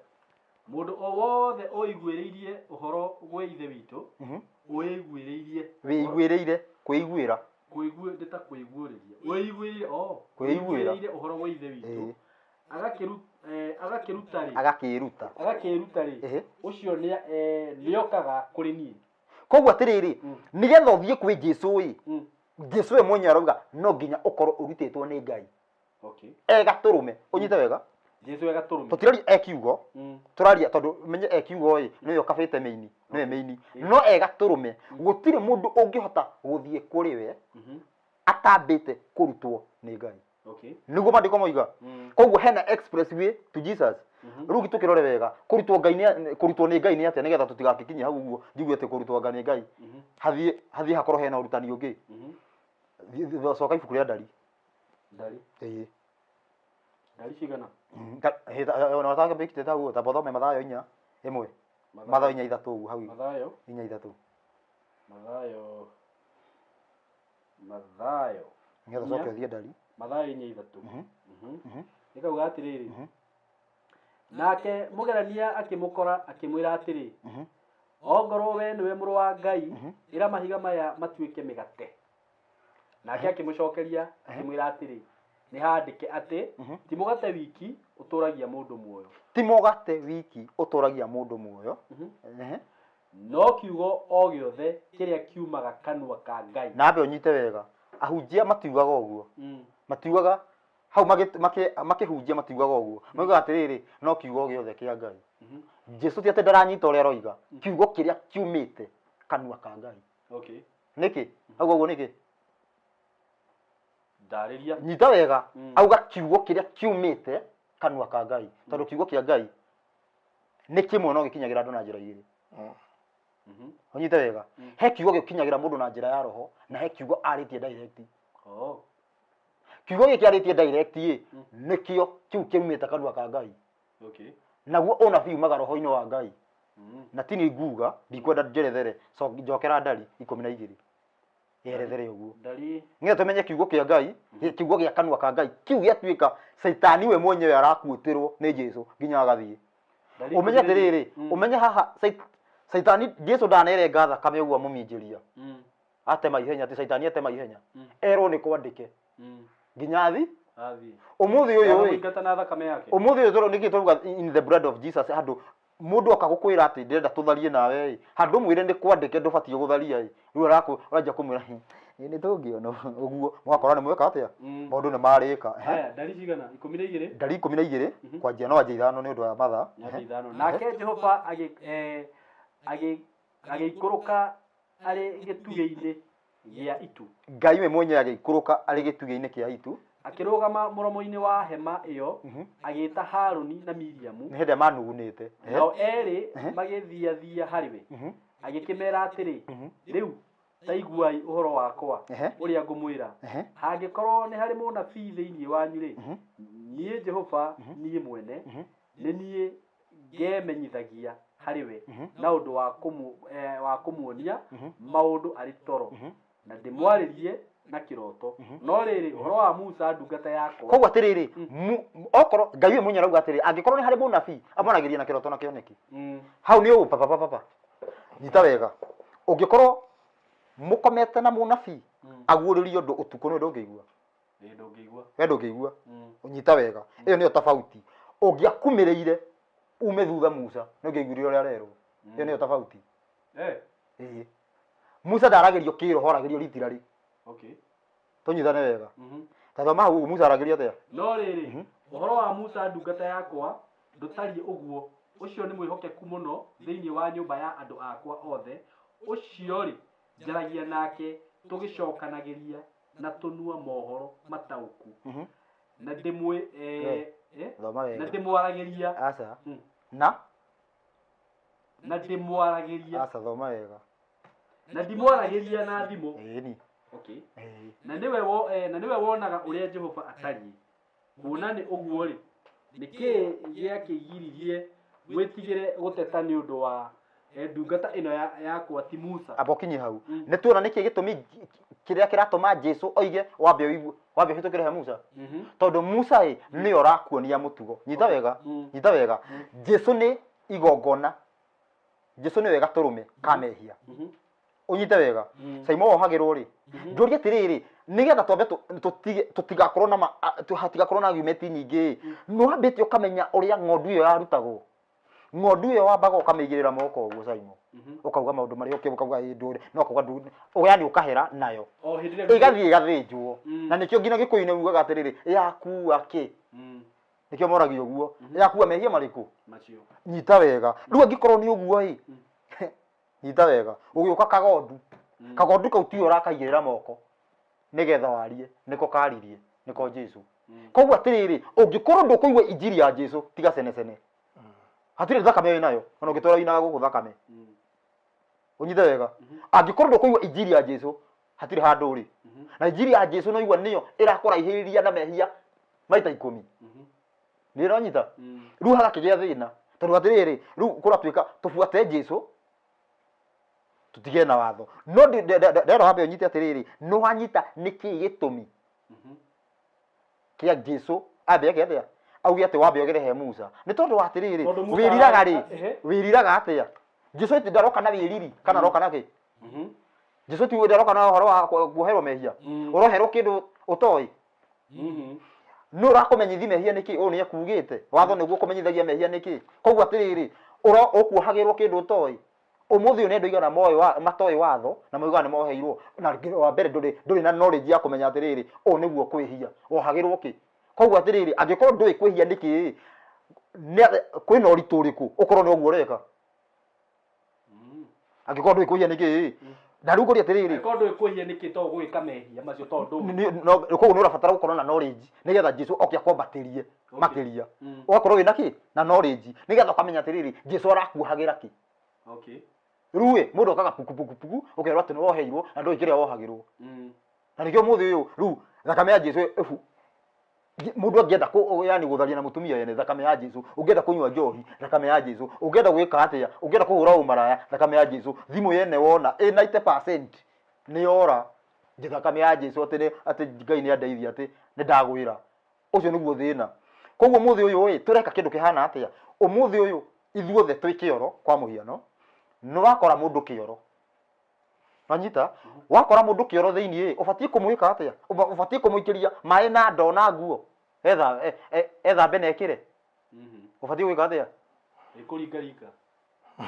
Mũndũ o wothe ũiguĩrĩirie ũhoro gwĩ Ithe witũ ũiguĩrĩirie wĩiguĩrĩire kwĩiguĩra kũigu ta kũiguĩrĩria wĩiguĩrĩire kwĩiguĩrĩire ũhoro gwĩ Ithe witũ agakĩruta rĩ agakĩruta rĩ ũcio nĩokaga kũrĩ niĩ. Koguo atĩrĩrĩ nĩgetha ũthiĩ kwĩ Jesu ĩ Jesu we mwenyewe arauga no nginya ũkorwo ũrutĩtwo nĩ Ngai. Egatũrũme ũnyite wega Jesu egatũrũme tũtiraria ekiugo tũraria tondũ menye ekiugo ĩ nĩwe ũkabĩte mĩini nĩwe mĩini no egatũrũme gũtirĩ mũndũ ũngĩhota gũthiĩ kũrĩ we atambĩte kũrutwo nĩ Ngai. Nĩguo maandĩko moiga. Koguo hena express way to Jesus. Rĩu tũkĩrore wega kũrutwo Ngai nĩ kũrutwo nĩ Ngai nĩ atĩa nĩgetha tũtigagĩkinye hau ũguo njigue atĩ kũrutwo Ngai nĩ Ngai hathiĩ hakorwo hena ũrutani ũngĩ. Coka ibuku rĩa Ndari. Ndari. Ĩĩ. Ndari cigana? Ona hau ta bothome Mathayo 4 1. Mathayo 4 3 ũguo hau. Mathayo 4 3. Mathayo Mathayo. Nĩgetha ũcoke ũthiĩ ndari. Mathayo inya ithatũ. Ĩkauga atĩrĩrĩ, nake mũgerania akĩmũkora akĩmwĩra atĩrĩ, ongorwo we nĩwe mũrũ wa Ngai, ĩra mahiga maya matuĩke mĩgate. Nake akĩmũcokeria akĩmwĩra atĩrĩ, nĩ handĩke atĩ ti mũgate wiki ũtũragia mũndũ muoyo. Ti mũgate wiki ũtũragia mũndũ muoyo. No kiugo o gĩothe kĩrĩa kiumaga kanua ka Ngai. Nambe ũnyite wega, ahunjia matiugaga ũguo. Matiugaga hau makĩhunjia matiugaga ũguo. Maugaga atĩrĩrĩ, no kiugo gĩothe kĩa Ngai. Jesu ti atĩ ndaranyita ũrĩa aroiga, kiugo kĩrĩa kiumĩte kanua ka Ngai. Okay. Nĩkĩ? Auga ũguo nĩkĩ? Ndarĩria. Nyita wega, auga kiugo kĩrĩa kiumĩte kanua ka Ngai. Tondũ kiugo kĩa Ngai nĩ kĩmwe no gĩkinyagĩra andũ na njĩra igĩrĩ. Ũnyite wega, he kiugo gĩkinyagĩra mũndũ na njĩra ya roho na he kiugo arĩtie direct. Oh. Kiugo gĩkĩ arĩtie direct ĩ, nĩkĩo kiu kĩumĩte kanua ka Ngai. Okay. Naguo ũnabii umaga roho-inĩ wa Ngai. Na ti nĩ nguga, ndikwenda njerethere, njokera ndari 12. Yerethere ũguo. Ndari. Nĩgetha tũmenye kiugo kĩa Ngai, kiugo gĩa kanua ka Ngai, kiu gĩatuĩka Caitani we mwenyewe arakuĩtĩrwo nĩ Jesu nginya agathiĩ. Ũmenye atĩrĩrĩ, ũmenye haha Caitani Jesu ndanerenga thakame ũguo amũminjĩria. Atema ihenya, atĩ Caitani atema ihenya. Erwo nĩ kwandĩke. Nginya athi? Athiĩ. Ũmũthĩ ũyũ ĩ. Mũingata na thakame yake. Ũmũthĩ ũyũ tũrona nĩkĩ tũruga in the blood of Jesus handũ mũndũ oka gũkwĩra atĩ ndĩrenda tũtharie nawe ĩ, handũ ũmwĩre nĩ kwandĩke ndũbatiĩ gũtharia ĩ, rĩu ũranjia kũmwĩra, ĩ, nĩ tũngĩona ũguo, mũgakora nĩ mweka atĩa? Maũndũ nĩ marĩka. Haya, ndari cigana? 12? Ndari 12, kwanjia no anjia 5 nĩ ũndũ wa mathaa. Nyanjia 5. Nake Jehova agĩikũrũka arĩ gĩtugĩ-inĩ gĩa itu. Ngai we mwenyewe agĩikũrũka arĩ gĩtugĩ-inĩ kĩa itu. Akĩrũgama mũromo-inĩ wa hema ĩyo, agĩĩta Harũni na Miriamu. Nĩ hĩndĩ ĩrĩa manugunĩte. Nao erĩ magĩthiathia harĩ we. Agĩkĩmeera atĩrĩ, rĩu taiguai ũhoro wakwa ũrĩa ngũmwĩra. Hangĩkorwo nĩ harĩ mũnabii thĩinĩ wanyu rĩ, niĩ Jehova niĩ mwene, nĩ niĩ ngemenyithagia harĩ we na ũndũ wa kũmuonia maũndũ arĩ toro, na ndĩmwarĩrie na kĩroto. No rĩrĩ, ũhoro wa Musa ndungata yakwa. Koguo atĩrĩrĩ, okorwo Ngai we mwenyewe arauga atĩrĩrĩ, angĩkorwo nĩ harĩ mũnabii amwaragĩria na kĩroto na kĩoneki. Hau nĩ ũũ, papa, papa, papa. Nyita wega. Ũngĩkorwo mũkomete na mũnabii, aguũrĩrie ũndũ ũtukũ nĩ ndũngĩigua. Ĩ, ndũngĩigua. We ndũngĩigua. Nyita wega. Ĩyo nĩyo tofauti. Ũngĩakumĩrĩire ume thutha Musa, nĩ ũngĩaiguire ũrĩa arerwo. Ĩyo nĩyo tofauti. Ĩĩ. Musa ndaragĩrio kĩroho, aragĩrio literally. Okay. Tũnyitane wega. Ta thoma hau ũguo, Musa aragĩrio atĩa? No rĩrĩ, ũhoro wa Musa ndungata yakwa ndũtariĩ ũguo, ũcio nĩ mwĩhokeku mũno thĩinĩ wa nyũmba ya andũ akwa othe, ũcio rĩ, njaragia nake tũgĩcokanagĩria na tũnua mohoro mataũku. Na Thoma wega. na ndĩmwaragĩria. Aca. Na? Na ndĩmwaragĩria. Aca, thoma wega. Na ndimwaragĩria na thimo. Ĩni. Okay. Na nĩwe wonaga ũrĩa Jehova atariĩ. Kuona nĩ ũguo rĩ, nĩkĩĩ gĩakĩgiririe mwĩtigĩre gũteta nĩ ũndũ wa ndungata ĩno yakwa ti Musa? Amba ũkinye hau. Nĩ tuona nĩkĩ gĩtũmi kĩrĩa kĩratũma Jesu oige wambe ũigue, wambe ũhĩtũkĩre he Musa. Tondũ Musa ĩ nĩwe ũrakuonia mũtugo. Nyita wega, nyita wega. Jesu nĩ igongona. Jesu nĩwe gatũrũme ka mehia. Ũnyite wega. Saimo wohagĩrwo rĩ. Njũrie atĩrĩrĩ, nĩgetha twambe tũtigakorwo na hatigakorwo na argument nyingĩ ĩ, nĩ wambĩte ũkamenya ũrĩa ng'ondu ĩyo yarutagwo. Ng'ondu ĩyo wambaga ũkamĩigĩrĩra moko ũguo Saimo. Ũkauga maũndũ marĩa ũkĩ, ũkauga ĩ ndũre, no ũkauga ndũ, yani ũkahera nayo. O hĩndĩ ĩrĩa Ĩgathiĩ ĩgathĩnjwo. Na nĩkĩo nginya Gĩkũyũ-inĩ ugaga atĩrĩrĩ, yakua kĩ? Nĩkĩo moragia ũguo. Yakua mehia marĩkũ? Macio. Nyita wega. Rĩu angĩkorwo nĩ ũguo ĩ, nyita wega. Ũgĩũka kagondu. Kagondu kau tiwe ũrakaigĩrĩra moko nĩgetha warie, nĩko karirie, nĩko Jesu. Koguo atĩrĩrĩ, ũngĩkorwo ndũkũigua injiri ya Jesu, tiga cenecene. Hatirĩ thakame wĩ nayo, ona ũngĩtwara wĩinaga gũkũ thakame. Ũnyite wega. Angĩkorwo ndũkũigua injiri ya Jesu, hatirĩ handũ ũrĩ. Na injiri ya Jesu no igua nĩyo ĩrakũraihĩrĩria na mehia maita 10. Nĩ ũranyita? Rĩu hagakĩgĩa thĩna. Tondũ atĩrĩrĩ, rĩu kũratuĩka tũbuate Jesu, Tutige na watho. No ndero hambe ũnyite atĩrĩrĩ, nĩ wanyita nĩkĩ gĩtũmi kĩa Jesu ambe eke atĩa? Auge atĩ wambe ũgere he Musa. Nĩ tondũ wa atĩrĩrĩ, Tondũ Musa wĩriraga rĩ? Ehe. Wĩriraga atĩa? Jesu ati ndaroka na wĩriri kana aroka na kĩ? Jesu ti ndaroka na ũhoro wa kuoherwo mehia. Ũroherwo kĩndũ ũtoĩ. Nũ ũrakũmenyithi mehia nĩkĩ? Ũyũ nĩ ekugĩte. Watho nĩguo ũkũmenyithagia mehia nĩkĩ? Koguo atĩrĩrĩ, ũkuohagĩrwo kĩndũ ũtoĩ. Ũmũthĩ ũyũ nĩ andũ aigana moĩ matoĩ watho na moigaga nĩ moheirwo. Na wa mbere ndũrĩ na knowledge ya kũmenya atĩrĩrĩ, ũũ nĩguo kwĩhia. Wohagĩrwo kĩ? Koguo atĩrĩrĩ, angĩkorwo ndũĩ kwĩhia nĩkĩ, kwĩna ũritũ ũrĩkũ ũkorwo nĩ ũguo ũreka? Angĩkorwo ndũĩ kwĩhia nĩkĩ, na rĩu ngũria atĩrĩrĩ, Angĩkorwo ndũĩ kwĩhia nĩkĩ to ũgwĩka mehia macio tondũ koguo nĩ ũrabatara gũkorwo na knowledge nĩgetha Jesu oke akwambatĩrie makĩria. Ũgakorwo wĩna kĩ? Na knowledge nĩgetha ũkamenya atĩrĩrĩ, Jesu arakuohagĩra kĩ? Rĩu ĩ, mũndũ okaga puku puku puku, ũkerwo atĩ nĩ woheirwo na ndũĩ kĩrĩa wohagĩrwo. Na nĩkĩo ũmũthĩ ũyũ rĩu thakame ya Jesu ĩbu mũndũ angĩenda yani gũtharia na mũtumia ene, thakame ya Jesu. Ũngĩenda kũnyua njohi, thakame ya Jesu. Ũngĩenda gwĩka atĩa, ũngĩenda kũhũra ũmaraya, thakame ya Jesu. Thimũ yene wona ĩ 90% nĩ yora, nĩ thakame ya Jesu, atĩ nĩ, atĩ Ngai nĩ andeithia, atĩ nĩ ndagwĩra. Ũcio nĩguo thĩna. Koguo ũmũthĩ ũyũ ĩ, tũreka kĩndũ kĩhana atĩa? Ũmũthĩ ũyũ ithuothe twĩ kĩoro, kwa mũhiano, nĩ wakora mũndũ kĩoro. Wanyita? Wakora mũndũ kĩoro thĩinĩ ĩ, ũbatiĩ kũmwĩka atĩa? Ũbatiĩ kũmũikĩria maĩ na ndoo na nguo. Ethambe na ekĩre. Ũbatiĩ gwĩka atĩa? Ĩkũringaringa.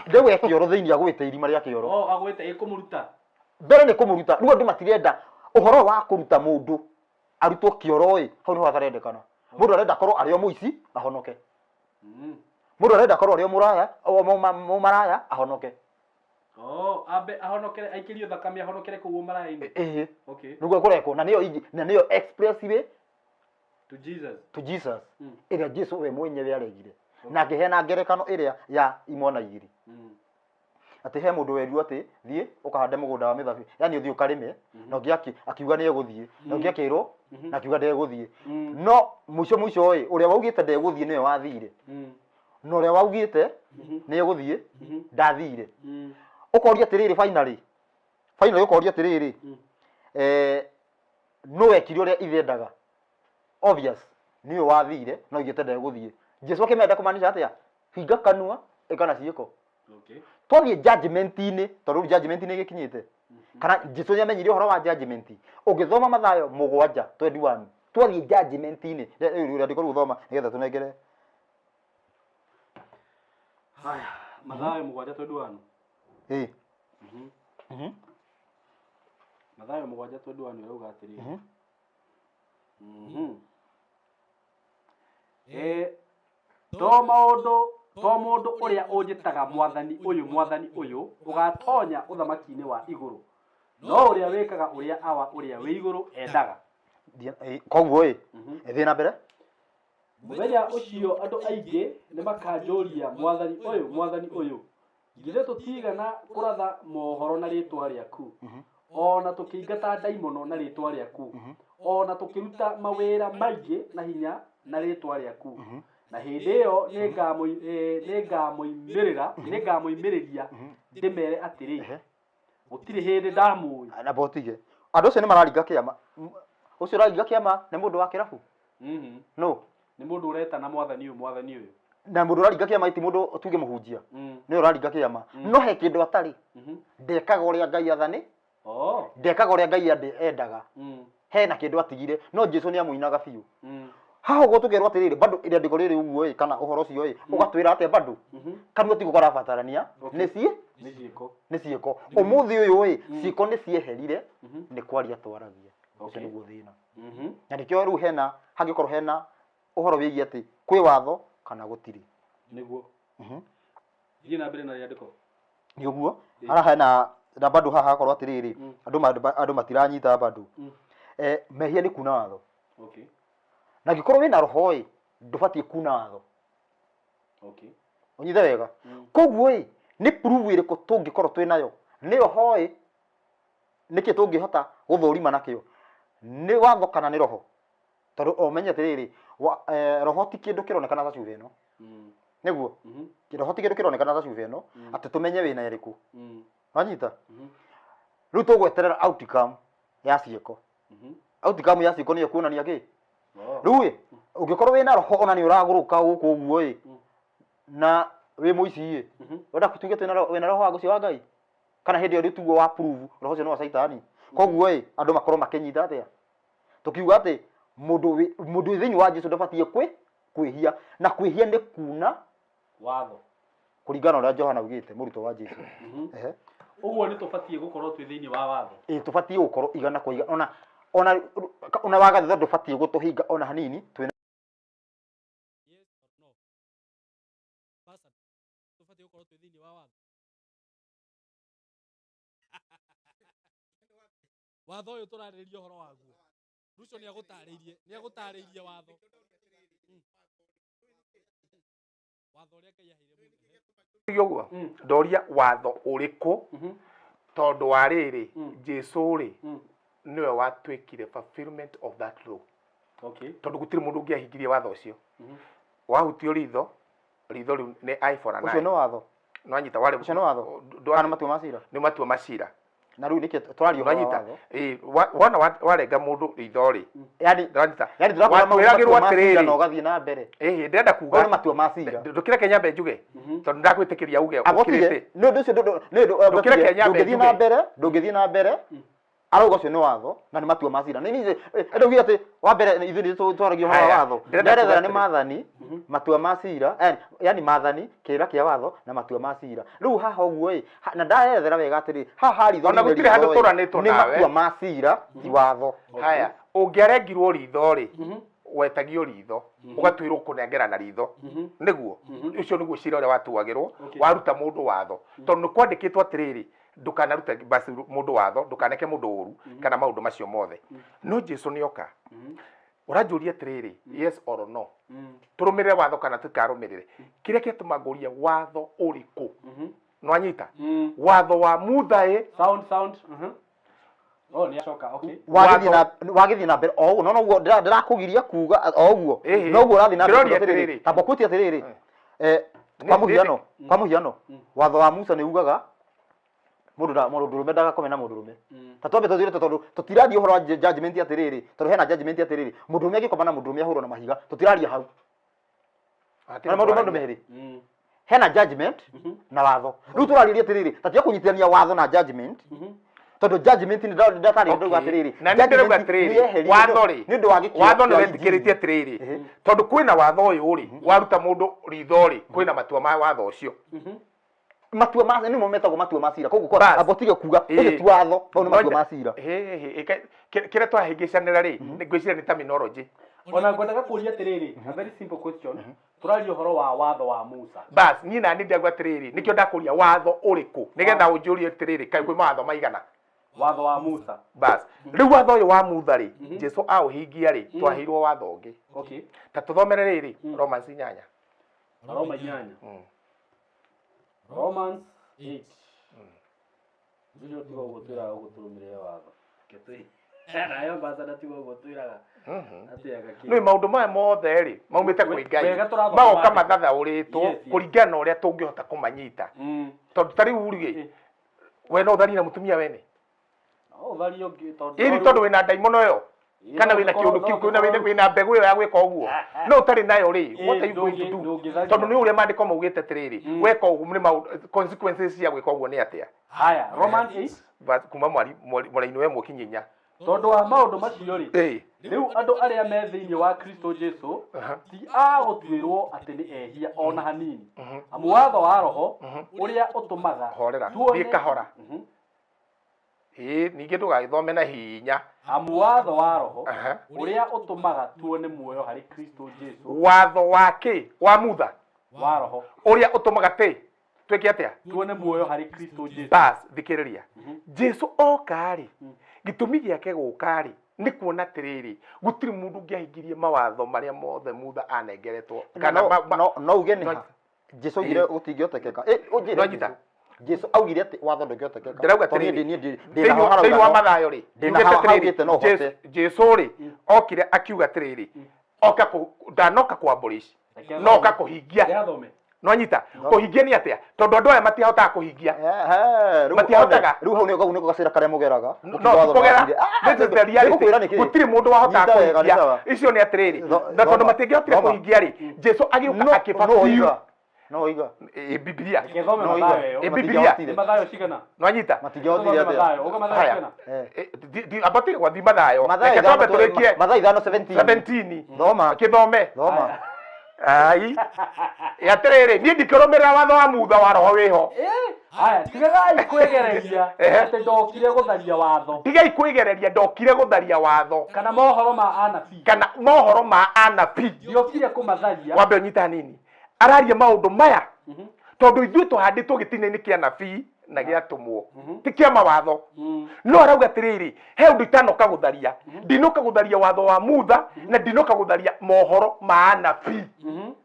Rĩu e kĩoro thĩinĩ agwĩte irima rĩa kĩoro. Oh, agwĩte ĩkũmũruta. Mbere nĩ kũmũruta. Rĩu andũ matirenda ũhoro wa kũruta mũndũ arutwo kĩoro ĩ, hau nĩho hatarendekana. Mũndũ arenda akorwo arĩ o mũici ahonoke. Mũndũ arenda akorwo arĩ o mũraya, o mũmaraya ahonoke. Oh, ambe ahonokere, aikĩrio thakame ahonokere kũu ũmaraya-inĩ. Ĩĩ. Nĩguo kũrekwo, na nĩyo ingi, na nĩyo express way To Jesus. To Jesus. Ĩrĩa Jesu we mwenyewe aregire. Na akĩheana ngerekano ĩrĩa ya imwana igĩrĩ. Atĩ he mũndũ werirwo atĩ thiĩ ũkahande mũgũnda wa mĩthabibũ, yani ũthiĩ ũkarĩme, na ũngĩ akiuga nĩ egũthiĩ, na ũngĩ akĩrwo, na akiuga ndegũthiĩ. No mũico mũico ĩ, ũrĩa waugĩte ndegũthiĩ nĩwe wathire. Na ũrĩa waugĩte nĩ egũthiĩ, ndathire. Ũkoria atĩrĩrĩ, finally, finally ũkoria atĩrĩrĩ, nũ wekire ũrĩa ithe endaga? Obvious, nĩwe wathire, no augĩte ndegũthiĩ. Jesu akĩmenda kũmaanisha atĩa? Hinga kanua, ĩka na ciĩko. Twathiĩ judgment-inĩ, tondũ rĩu judgment nĩ ĩgĩkinyĩte. Kana Jesu nĩ amenyire ũhoro wa judgment. Ũngĩthoma Mathayo mũgwanja 21, twathiĩ judgment-inĩ. Rĩu rĩandĩko rĩu thoma nĩgetha tũnengere. Haya, Mathayo mũgwanja 21. Ĩĩ. Mathayo mũgwanja 21 ĩrauga atĩrĩrĩ. To maũndũ, to mũndũ ũrĩa ũnjĩtaga mwathani ũyũ, mwathani ũyũ, ũgatonya ũthamaki-inĩ wa igũrũ, no ũrĩa wĩkaga ũrĩa Awa ũrĩa wĩ igũrũ endaga. Koguo ĩ, thiĩ na mbere. Mũthenya ũcio andũ aingĩ nĩ makanjũria, mwathani ũyũ, mwathani ũyũ, githĩ tũtigana kũratha mohoro na rĩtwa rĩaku, ona tũkĩingata ndaimono na rĩtwa rĩaku, ona tũkĩruta mawĩra maingĩ na hinya na rĩtwa rĩaku. Na hĩndĩ ĩyo nĩngamũimĩrĩria ndĩmere atĩrĩ, gũtirĩ hĩndĩ ndamũĩ. Na botige. Andũ acio nĩ mararinga kĩama. Ũcio ũraringa kĩama nĩ mũndũ wa kĩrabu? No. Nĩ mũndũ ũretana mwathani ũyũ, mwathani ũyũ. Na mũndũ ũraringa kĩama ti mũndũ tuge mũhunjia. Nĩ ũraringa kĩama. No he kĩndũ atarĩ. Ndekaga ũrĩa Ngai athani. Ndekaga ũrĩa Ngai endaga. Hena kĩndũ atigire. No Jesu nĩ amũinaga biũ. Haha ũguo tũkerwo atĩrĩrĩ, bado rĩandĩko rĩrĩ ũguo ĩ, kana ũhoro ũcio ĩ, ũgatwĩra atĩa bado? Kanua tiko karabatarania, nĩ Nĩ ciĩko. Nĩ ciĩko. Ũmũthĩ ũyũ ĩ, ciĩko nĩ cieherire, nĩ kwaria twaragia. Ũcio nĩguo thĩna. Na nĩkĩo rĩu hena, hangĩkorwo hena ũhoro wĩgiĩ atĩ kwĩ watho kana gũtirĩ. Nĩguo. Thiĩ na mbere na rĩandĩko. Nĩ ũguo. Haha hena, na bado haha hakorwo atĩrĩrĩ, andũ matiranyita bado. Mehia nĩ kuna watho. Na angĩkorwo wĩna roho ĩ, ndũbatiĩ kuna watho. Ũnyite wega. Koguo ĩ, nĩ proof ĩrĩkũ tũngĩkorwo twĩ nayo? Nĩ roho ĩ, nĩkĩ tũngĩhota gũthũrima nakĩo? Nĩ watho kana nĩ roho? Tondũ ũmenye atĩrĩrĩ, roho ti kĩndũ kĩronekana ta cuba ĩno. Nĩguo? Roho ti kĩndũ kĩronekana ta cuba ĩno, atĩ tũmenye wĩna ĩrĩkũ. Wanyita? Rĩu tũgweterera outcome ya ciĩko. Outcome ya ciĩko nĩyo kuonania kĩ? Rĩu ĩ, ũngĩkorwo wĩna roho ona nĩ ũragũrũka gũkũ ũguo ĩ, na wĩ mũici ĩ, wenda tuge wĩna roho wa ũcio wa Ngai? Kana hĩndĩ ĩyo nĩ tuo wa prove roho ũcio nĩ wa Caitani? Koguo ĩ, andũ makorwo makĩnyita atĩa? Tũkiuga atĩ mũndũ wĩ thĩinĩ wa Jesu ndabatiĩ kwĩhia, na kwĩhia nĩ kuna watho kũringana na ũrĩa Johana augĩte, mũrutwo wa Jesu. Ehe. Ũguo nĩ tũbatiĩ gũkorwo twĩ thĩinĩ wa watho. Ĩ, tũbatiĩ gũkorwo igana kwa igana, ona wagatho ndũbatiĩ gũtũhinga ona hanini, twĩna Yes or no? Pastor, tũbatiĩ gũkorwo twĩ thĩinĩ wa watho. Watho ũyũ tũrarĩrĩria ũhoro waguo. Ruco nĩ agũtarĩirie watho. Watho ũrĩa Ngai aheire mũndũ. Ũguo ndoria watho ũrĩkũ, tondũ wa rĩrĩ, Jesu rĩ, nĩwe watuĩkire fulfillment of that law, tondũ gũtirĩ mũndũ ũngĩahingirie watho ũcio. Wahutio ritho, ritho rĩu nĩ eye for an Ũcio nĩ eye. watho. Nwanyita warĩ Ũcio nĩ watho kana matua ma cira? Nĩ matua ma cira. Na rĩu nĩkĩ tũraria ũhoro wa Nwanyita watho? Ĩ, wona warenga mũndũ ritho rĩ, Yani nwanyita yani tũrakwĩra maũndũ watwĩragĩrwo matua ma cira atĩrĩrĩ na ũgathiĩ na mbere. Ĩhĩ, ndĩrenda Mau kuga nĩ matua ma cira. Ndũkĩreke nyambe njuge, tondũ ndakwĩtĩkĩria uge Agotige ũkirĩte. nĩ ũndũ ũcio nĩ ũndũ Ndũkĩreke nyambe ndũngĩthiĩ na njuge. mbere, ndũngĩthiĩ na mbere. Arauga ũcio nĩ watho na nĩ matua ma cira. Nĩ niĩ ndaugire atĩ wa mbere ithuĩ nĩ twaragia ũhoro wa Haya, watho. ndĩrenda Nderethera kuga nĩ atĩrĩ. maathani, matua ma cira, yani maathani, kĩrĩra kĩa watho na matua ma cira. Rĩu haha ũguo ĩ, na ndarethera wega atĩrĩ, haha ritho Ona rĩmwe gũtirĩ handũ ritho ĩ, tũranĩtwo nĩ nawe. matua ma cira, ti watho. Haya, ũngĩarengirwo ritho rĩ, wetagio ritho, ũgatuĩrwo kũnengerana ritho, nĩguo ũcio nĩguo cira ũrĩa watuagĩrwo waruta mũndũ watho, tondũ nĩ kwandĩkĩtwo atĩrĩrĩ, ndũkanarute basi mũndũ watho, ndũkaneke mũndũ ũru kana maũndũ macio mothe. No Jesu nĩoka, ũranjũria atĩrĩrĩ, yes or no, tũrũmĩrĩre watho kana tũtikarũmĩrĩre? Kĩrĩa kĩatũma ngũrie watho ũrĩkũ, nĩwanyita watho wa Mutha ĩ? Sound, sound. Oh, nĩ acoka. Okay. Wagĩthiĩ na mbere o ũguo, no noguo ndĩrakũgiria kuga o ũguo. Ĩhĩ. Noguo ũrathiĩ na mbere Ndĩroria kuga atĩrĩrĩ, atĩrĩrĩ. tamba kwĩtia atĩrĩrĩ, kwa mũhiano, kwa mũhiano, watho wa Musa nĩ ugaga mũndũ ndũrũme ndagakome na mũndũ ũrũme. Ta twambe tũthire, tondũ tũtiraria ũhoro wa judgment atĩrĩrĩ, tondũ hena judgment atĩrĩrĩ, mũndũ ũrũme angĩkoma na mũndũ ũrũme ahũrwo na mahiga. Tũtiraria hau na maũndũ merĩ, hena judgment na watho. Rĩu tũrarĩria atĩrĩrĩ, tatiga kũnyitithania watho na judgment, tondũ judgment nĩ ndatarĩria, ndauga atĩrĩrĩ, Na nĩ ndĩrauga judgment atĩrĩrĩ, nĩ yeherio watho rĩ, nĩ ũndũ wa gĩkĩro watho nĩ kĩa wetĩkĩrĩtie Injiri. atĩrĩrĩ, tondũ kwĩna watho ũyũ rĩ, waruta mũndũ ritho rĩ, kwĩna matua ma watho ũcio. Matua ma nĩmo metagwo matua ma cira, koguo Bas. amba ũtige kuga ũcio ti watho, mau nĩ matua ma cira. Kĩrĩa twahĩngĩcanĩra rĩ, nĩ ngwĩciria nĩ terminology. Ona ngwendaga kũria atĩrĩrĩ, a very simple question. Tũraria ũhoro wa watho wa Musa. Bas, niĩ nani ndauga atĩrĩrĩ, nĩkĩo ndakũria watho ũrĩkũ, nĩgetha ũnjũrie atĩrĩrĩ, kaĩ kwĩ mawatho maigana? Watho wa Musa. Bas, rĩu watho ũyũ wa Mutha rĩ, Jesu aũhingia rĩ, twaheirwo watho ũngĩ. Ta tũthomere rĩrĩ, Romans 8. Roma 8. Romans 8. Rĩu tiga ũguo twĩraga ũguo tũrũmĩrĩre watho. Nayo ambassador, tiga ũguo twĩraga. Atĩ aga kĩ? Nĩ maũndũ maya mothe rĩ, maumĩte kwĩ Ngai, Wega tũrathoma magoka maandĩko. mathathaũrĩtwo kũringana na ũrĩa tũngĩhota kũmanyita, tondũ ta rĩu rĩ, we no ũtharie na mũtumia wene? No ũtharie ũngĩ tondũ Ĩni tondũ wĩna ndaimono ĩyo kana no wĩna ũngĩkorwo- kĩũndũ no kĩu, kwĩna ũngĩkorwo- wĩna mbegũ ĩyo ya gwĩka ũguo, no ũtarĩ nayo rĩ, what are you going to do? Ndũngĩtharia. Tondũ nĩ ũrĩa maandĩko maugĩte atĩrĩrĩ, weka ũguo nĩ maũndũ, consequences cia gwĩka ũguo nĩ atĩa? Haya, Romans 8. Kuma mwari mwari-inĩ wa 1 kinya 4. Tondũ wa maũndũ macio rĩ, rĩu andũ arĩa me thĩinĩ wa Kristo Jesu ti a gũtuĩrwo atĩ nĩ ehia ona hanini, amu watho wa roho ũrĩa ũtũmaga Horera. tuone Thiĩ kahora. Ĩĩ, ningĩ ndũgagĩthome na hinya. Amu watho wa roho ũrĩa ũtũmaga tuone muoyo harĩ Kristo Jesu. Watho wa kĩ? Wa Mutha? Wa roho. Ũrĩa ũtũmaga tĩ twĩke atĩa? Tuone muoyo harĩ Kristo Jesu. Bas, thikĩrĩria, Jesu oka rĩ, gĩtũmi gĩake gũka rĩ, nĩ kuona atĩrĩrĩ, gũtirĩ mũndũ ũngĩahingirie mawatho marĩa mothe Mutha anengeretwo kana No, no uge nĩ ha Jesu augire gũtingĩhotekeka? Ũnjĩre. Nwanyita. Jesu augire atĩ watho ndũngĩhotekeka? Ndĩrauga Tondũ niĩ atĩrĩrĩ, niĩ ndĩna thĩinĩ haha thĩinĩ wa harauga Mathayo rĩ, ndĩna yugĩte haha atĩrĩrĩ, haugĩte no hote. Jesu rĩ, okire akiuga atĩrĩrĩ, oka ndanoka kwambũrĩci, Reke no oka athome. kũhingia. Reke athome. Nwanyita kũhingia nĩ atĩa? Tondũ andũ aya matihotaga kũhingia. Ehe, rĩu Matihotaga. Rĩu hau nĩko nĩko gacĩra karĩa mũgeraga. No Ũkiuga watho kũgera ndwagĩrĩire. Ah, this is the reality. Nĩngũkwĩra nĩkĩ. Gũtirĩ mũndũ wahotaga Nyita wega, nĩ kũhingia. sawa. Icio nĩ atĩrĩrĩ, na tondũ Thoma. matingĩhotire Thoma. kũhingia rĩ, Jesu agĩũka No, no akĩbatithio. oiga. No oiga. Ĩ, Bibilia. Reke thome No, Mathayo iga. ĩyo. Ĩ, Bibilia. Matingĩahotire. Nĩ Mathayo cigana? Nwanyita. Matingĩahotire Thome atĩa? Mathayo. Uga Mathayo Haya. cigana? Eh. Ĩ, ambati gwathi Mathayo. Mathayo Reke ithano twambe tũrĩkie Mathayo ithano 17. 17. Thoma. Kĩthome. Thoma. Ai. Ĩ, atĩrĩrĩ, niĩ ndikĩrũmĩrĩra watho wa Mutha wa roho wĩho. Haya, tigagai kwĩgereria Ehe. atĩ ndokire gũtharia watho Tigai kwĩgereria ndokire gũtharia watho kana mohoro ma anabii. kana mohoro ma anabii. Ndiokire kũmatharia. Wambe ũnyite hanini. Araria maũndũ maya tondũ ithuĩ tũhandĩtwo gĩtina-inĩ kĩa anabii na gĩa atũmwo, ti kĩa mawatho. No arauga atĩrĩrĩ, he ũndũ itanoka gũtharia. Ndinoka gũtharia watho wa Mutha na ndinoka gũtharia mohoro ma anabii.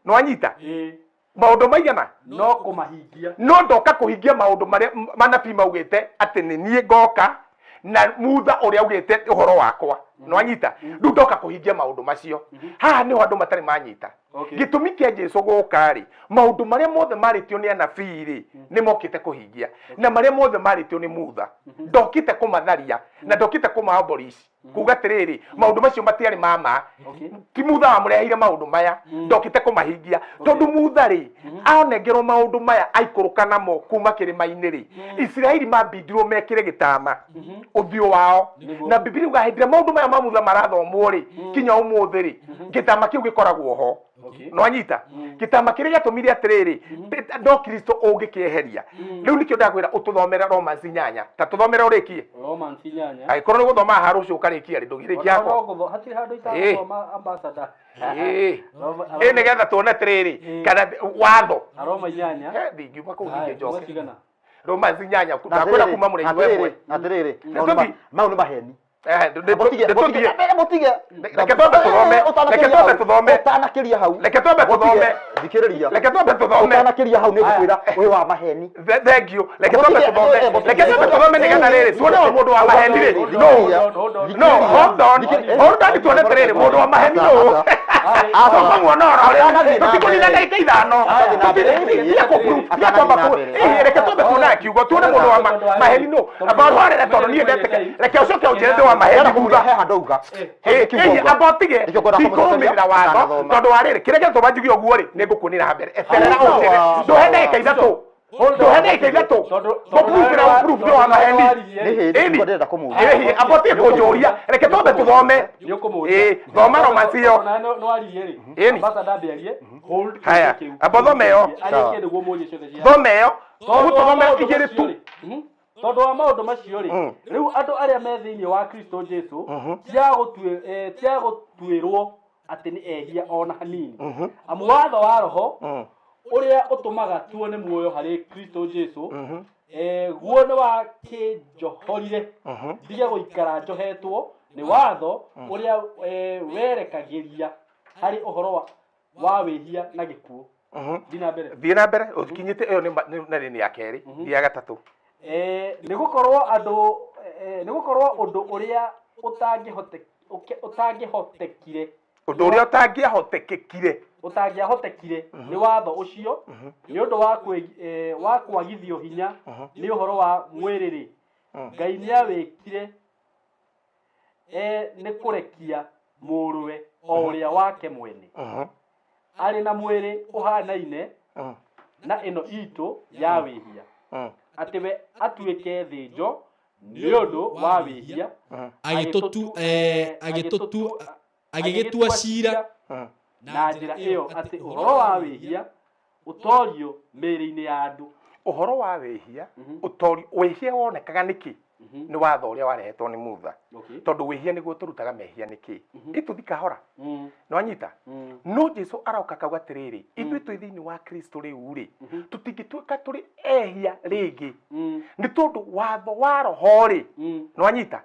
Nĩwanyita? Ĩĩ. Maũndũ maigana? No kũmahingia. No ndoka kũhingia maũndũ marĩa manabii maugĩte atĩ nĩ niĩ ngoka na Mutha ũrĩa augĩte ũhoro wakwa. Nĩwanyita? Rĩu ndoka kũhingia maũndũ macio. Haha nĩho andũ matarĩ manyita. Okay. Gĩtũmi kĩa Jesu gũka rĩ, maũndũ marĩa mothe marĩtio nĩ anabii rĩ, nĩ mokĩte kũhingia, na marĩa mothe marĩtio nĩ Mutha ndokĩte kũmatharia na ndokĩte kũmaabolish, kuga atĩrĩrĩ, maũndũ macio matiarĩ ma ma. Okay. Ti Mutha wamũreheire maũndũ maya, ndokĩte kũmahingia, tondũ Mutha rĩ, anengerwo maũndũ maya aikũrũka namo kuma kĩrĩma-inĩ rĩ, Isiraeli mambindirwo mekĩre gĩtama ũthiũ wao, na Bibilia uga hĩndĩ ĩrĩa maũndũ maya ma Mutha marathomwo rĩ, kinya ũmũthĩ rĩ, gĩtama kĩu gĩkoragwo ho. Nwanyita? Gĩtama kĩrĩa gĩatũmire atĩrĩrĩ, no Kristo ũngĩkĩeheria. Rĩu nĩkĩo ndakwĩra ũtũthomere Romans 8, ta tũthomere ũrĩkie. Romans 8. Angĩkorwo nĩ gũthoma haha rũciũ ũkarĩkia rĩ, ndũngĩrĩkia Ona hakwa. no hatirĩ handũ itarathoma, ambassador. Ĩ, ĩ, nĩgetha tuone atĩrĩrĩ Ĩĩ. kana watho. Aroma 8. He, ndingiuma kũu Haya, ningĩ njoke. uga cigana? Romans 8, Na ndakwĩra atĩrĩrĩ, kuma mũrĩithi wa ĩmwe. atĩrĩrĩ, Nĩ tũthiĩ. mau nĩ maheni. Eh, Mũtige, nĩ mũtige, tũthiĩ. mũtige. Reke twambe tũthome. Reke twambe tũthome. Ũtanakĩria hau. Reke twambe tũthome. Thikĩrĩria. Reke twambe tũthome. Ũtanakĩria hau nĩ ngũkwĩra wĩ wa maheni. Thank you. Reke twambe tũthome. Reke twambe tũthome nĩgetha rĩrĩ tuone ũyũ mũndũ wa maheni rĩ. No. No, hold on. Hold on, tuone atĩrĩrĩ, mũndũ wa maheni nũ? Tũkũmuona oro rĩ. Tũtikũnina ndagĩka 5. Tiga kũ-prove, tiga kwamba ĩĩ, reke twambe tuonae kiugo, tuone mũndũ wa maheni nũ. Amba ũrwarĩre tondũ niĩ ndetĩka. Reke ũcoke ũnjĩre ndĩ wa maheni Thutha thutha. he handũ auga. Ĩĩ, ĩĩ, amba ũtige Nĩkĩo ngwenda kũmũcokeria, ndikũrũmĩrĩra watho ndanathoma. tondũ wa rĩrĩ kĩrĩa gĩatũma njuge ũguo rĩ, nĩ ngũkuonera ha mbere. Eterera ũnjĩre. Ndũhe ndagĩka 3. Ndũhe ndagĩka 3. Ngũprove na ũprove ndĩ wa maheni. Nĩ hĩndĩ Ĩni. kiugo ndĩrenda kũmũria. Ĩĩ, amba ũtige kũnjũria. Reke twambe tũthome. Nĩ ũkũmũria. Ĩĩ, thoma Romans ĩyo. Tondũ nawe nĩ waririe rĩ. Ĩni. Ambassador ambe arie. Hold Haya, kĩũria kĩu. amba ũthome ĩyo. Arĩkie nĩguo mũrie ciothe cia. Thome ĩyo. Tondũ wa Tũthome maũndũ igĩrĩ macio tu. rĩ, tondũ wa maũndũ macio rĩ, rĩu andũ arĩa me thĩinĩ wa Kristo Jesu tia gũtuĩrwo atĩ nĩ ehia ona hanini, amu watho wa roho ũrĩa ũtũmaga tuone muoyo harĩ Kristo Jesu, guo nĩ wakĩnjohorire ndige gũikara njohetwo nĩ watho ũrĩa werekagĩria harĩ ũhoro wa wĩhia na gĩkuũ. Thiĩ na mbere. Thiĩ na mbere ũkinyĩte ĩyo nĩ nĩ ya kerĩ, thiĩ ya gatatũ. Nĩ gũkorwo andũ nĩ gũkorwo ũndũ ũrĩa ũtangĩhotekire Ũndũ ũrĩa ũtangĩahotekekire ũtangĩahotekire nĩ watho ũcio nĩ ũndũ wa kwagithio hinya nĩ ũhoro wa mwĩrĩ rĩ, Ngai nĩawĩkire nĩ kũrekia mũrũwe o ũrĩa wake mwene arĩ na mwĩrĩ ũhanaine na ĩno itũ ya wĩhia, atĩ we atuĩke thĩnjo nĩ ũndũ wa wĩhia, Agĩgĩtua cira na njĩra ĩyo atĩ ũhoro wa wĩhia ũtorio mĩĩrĩ-inĩ ya andũ. Ũhoro wa wĩhia ũtori wĩhia wonekaga nĩkĩ? Nĩ watho ũrĩa warehetwo nĩ Mutha. Tondũ wĩhia nĩguo tũrutaga mehia nĩkĩ? Ĩtũthi kahora. Nĩwanyita? No Jesu aroka akauga atĩrĩrĩ, ithuĩ twĩ thĩinĩ wa Kristo rĩu rĩ, tũtingĩtuĩka tũrĩ ehia rĩngĩ, nĩ tondũ watho wa roho rĩ, nĩwanyita?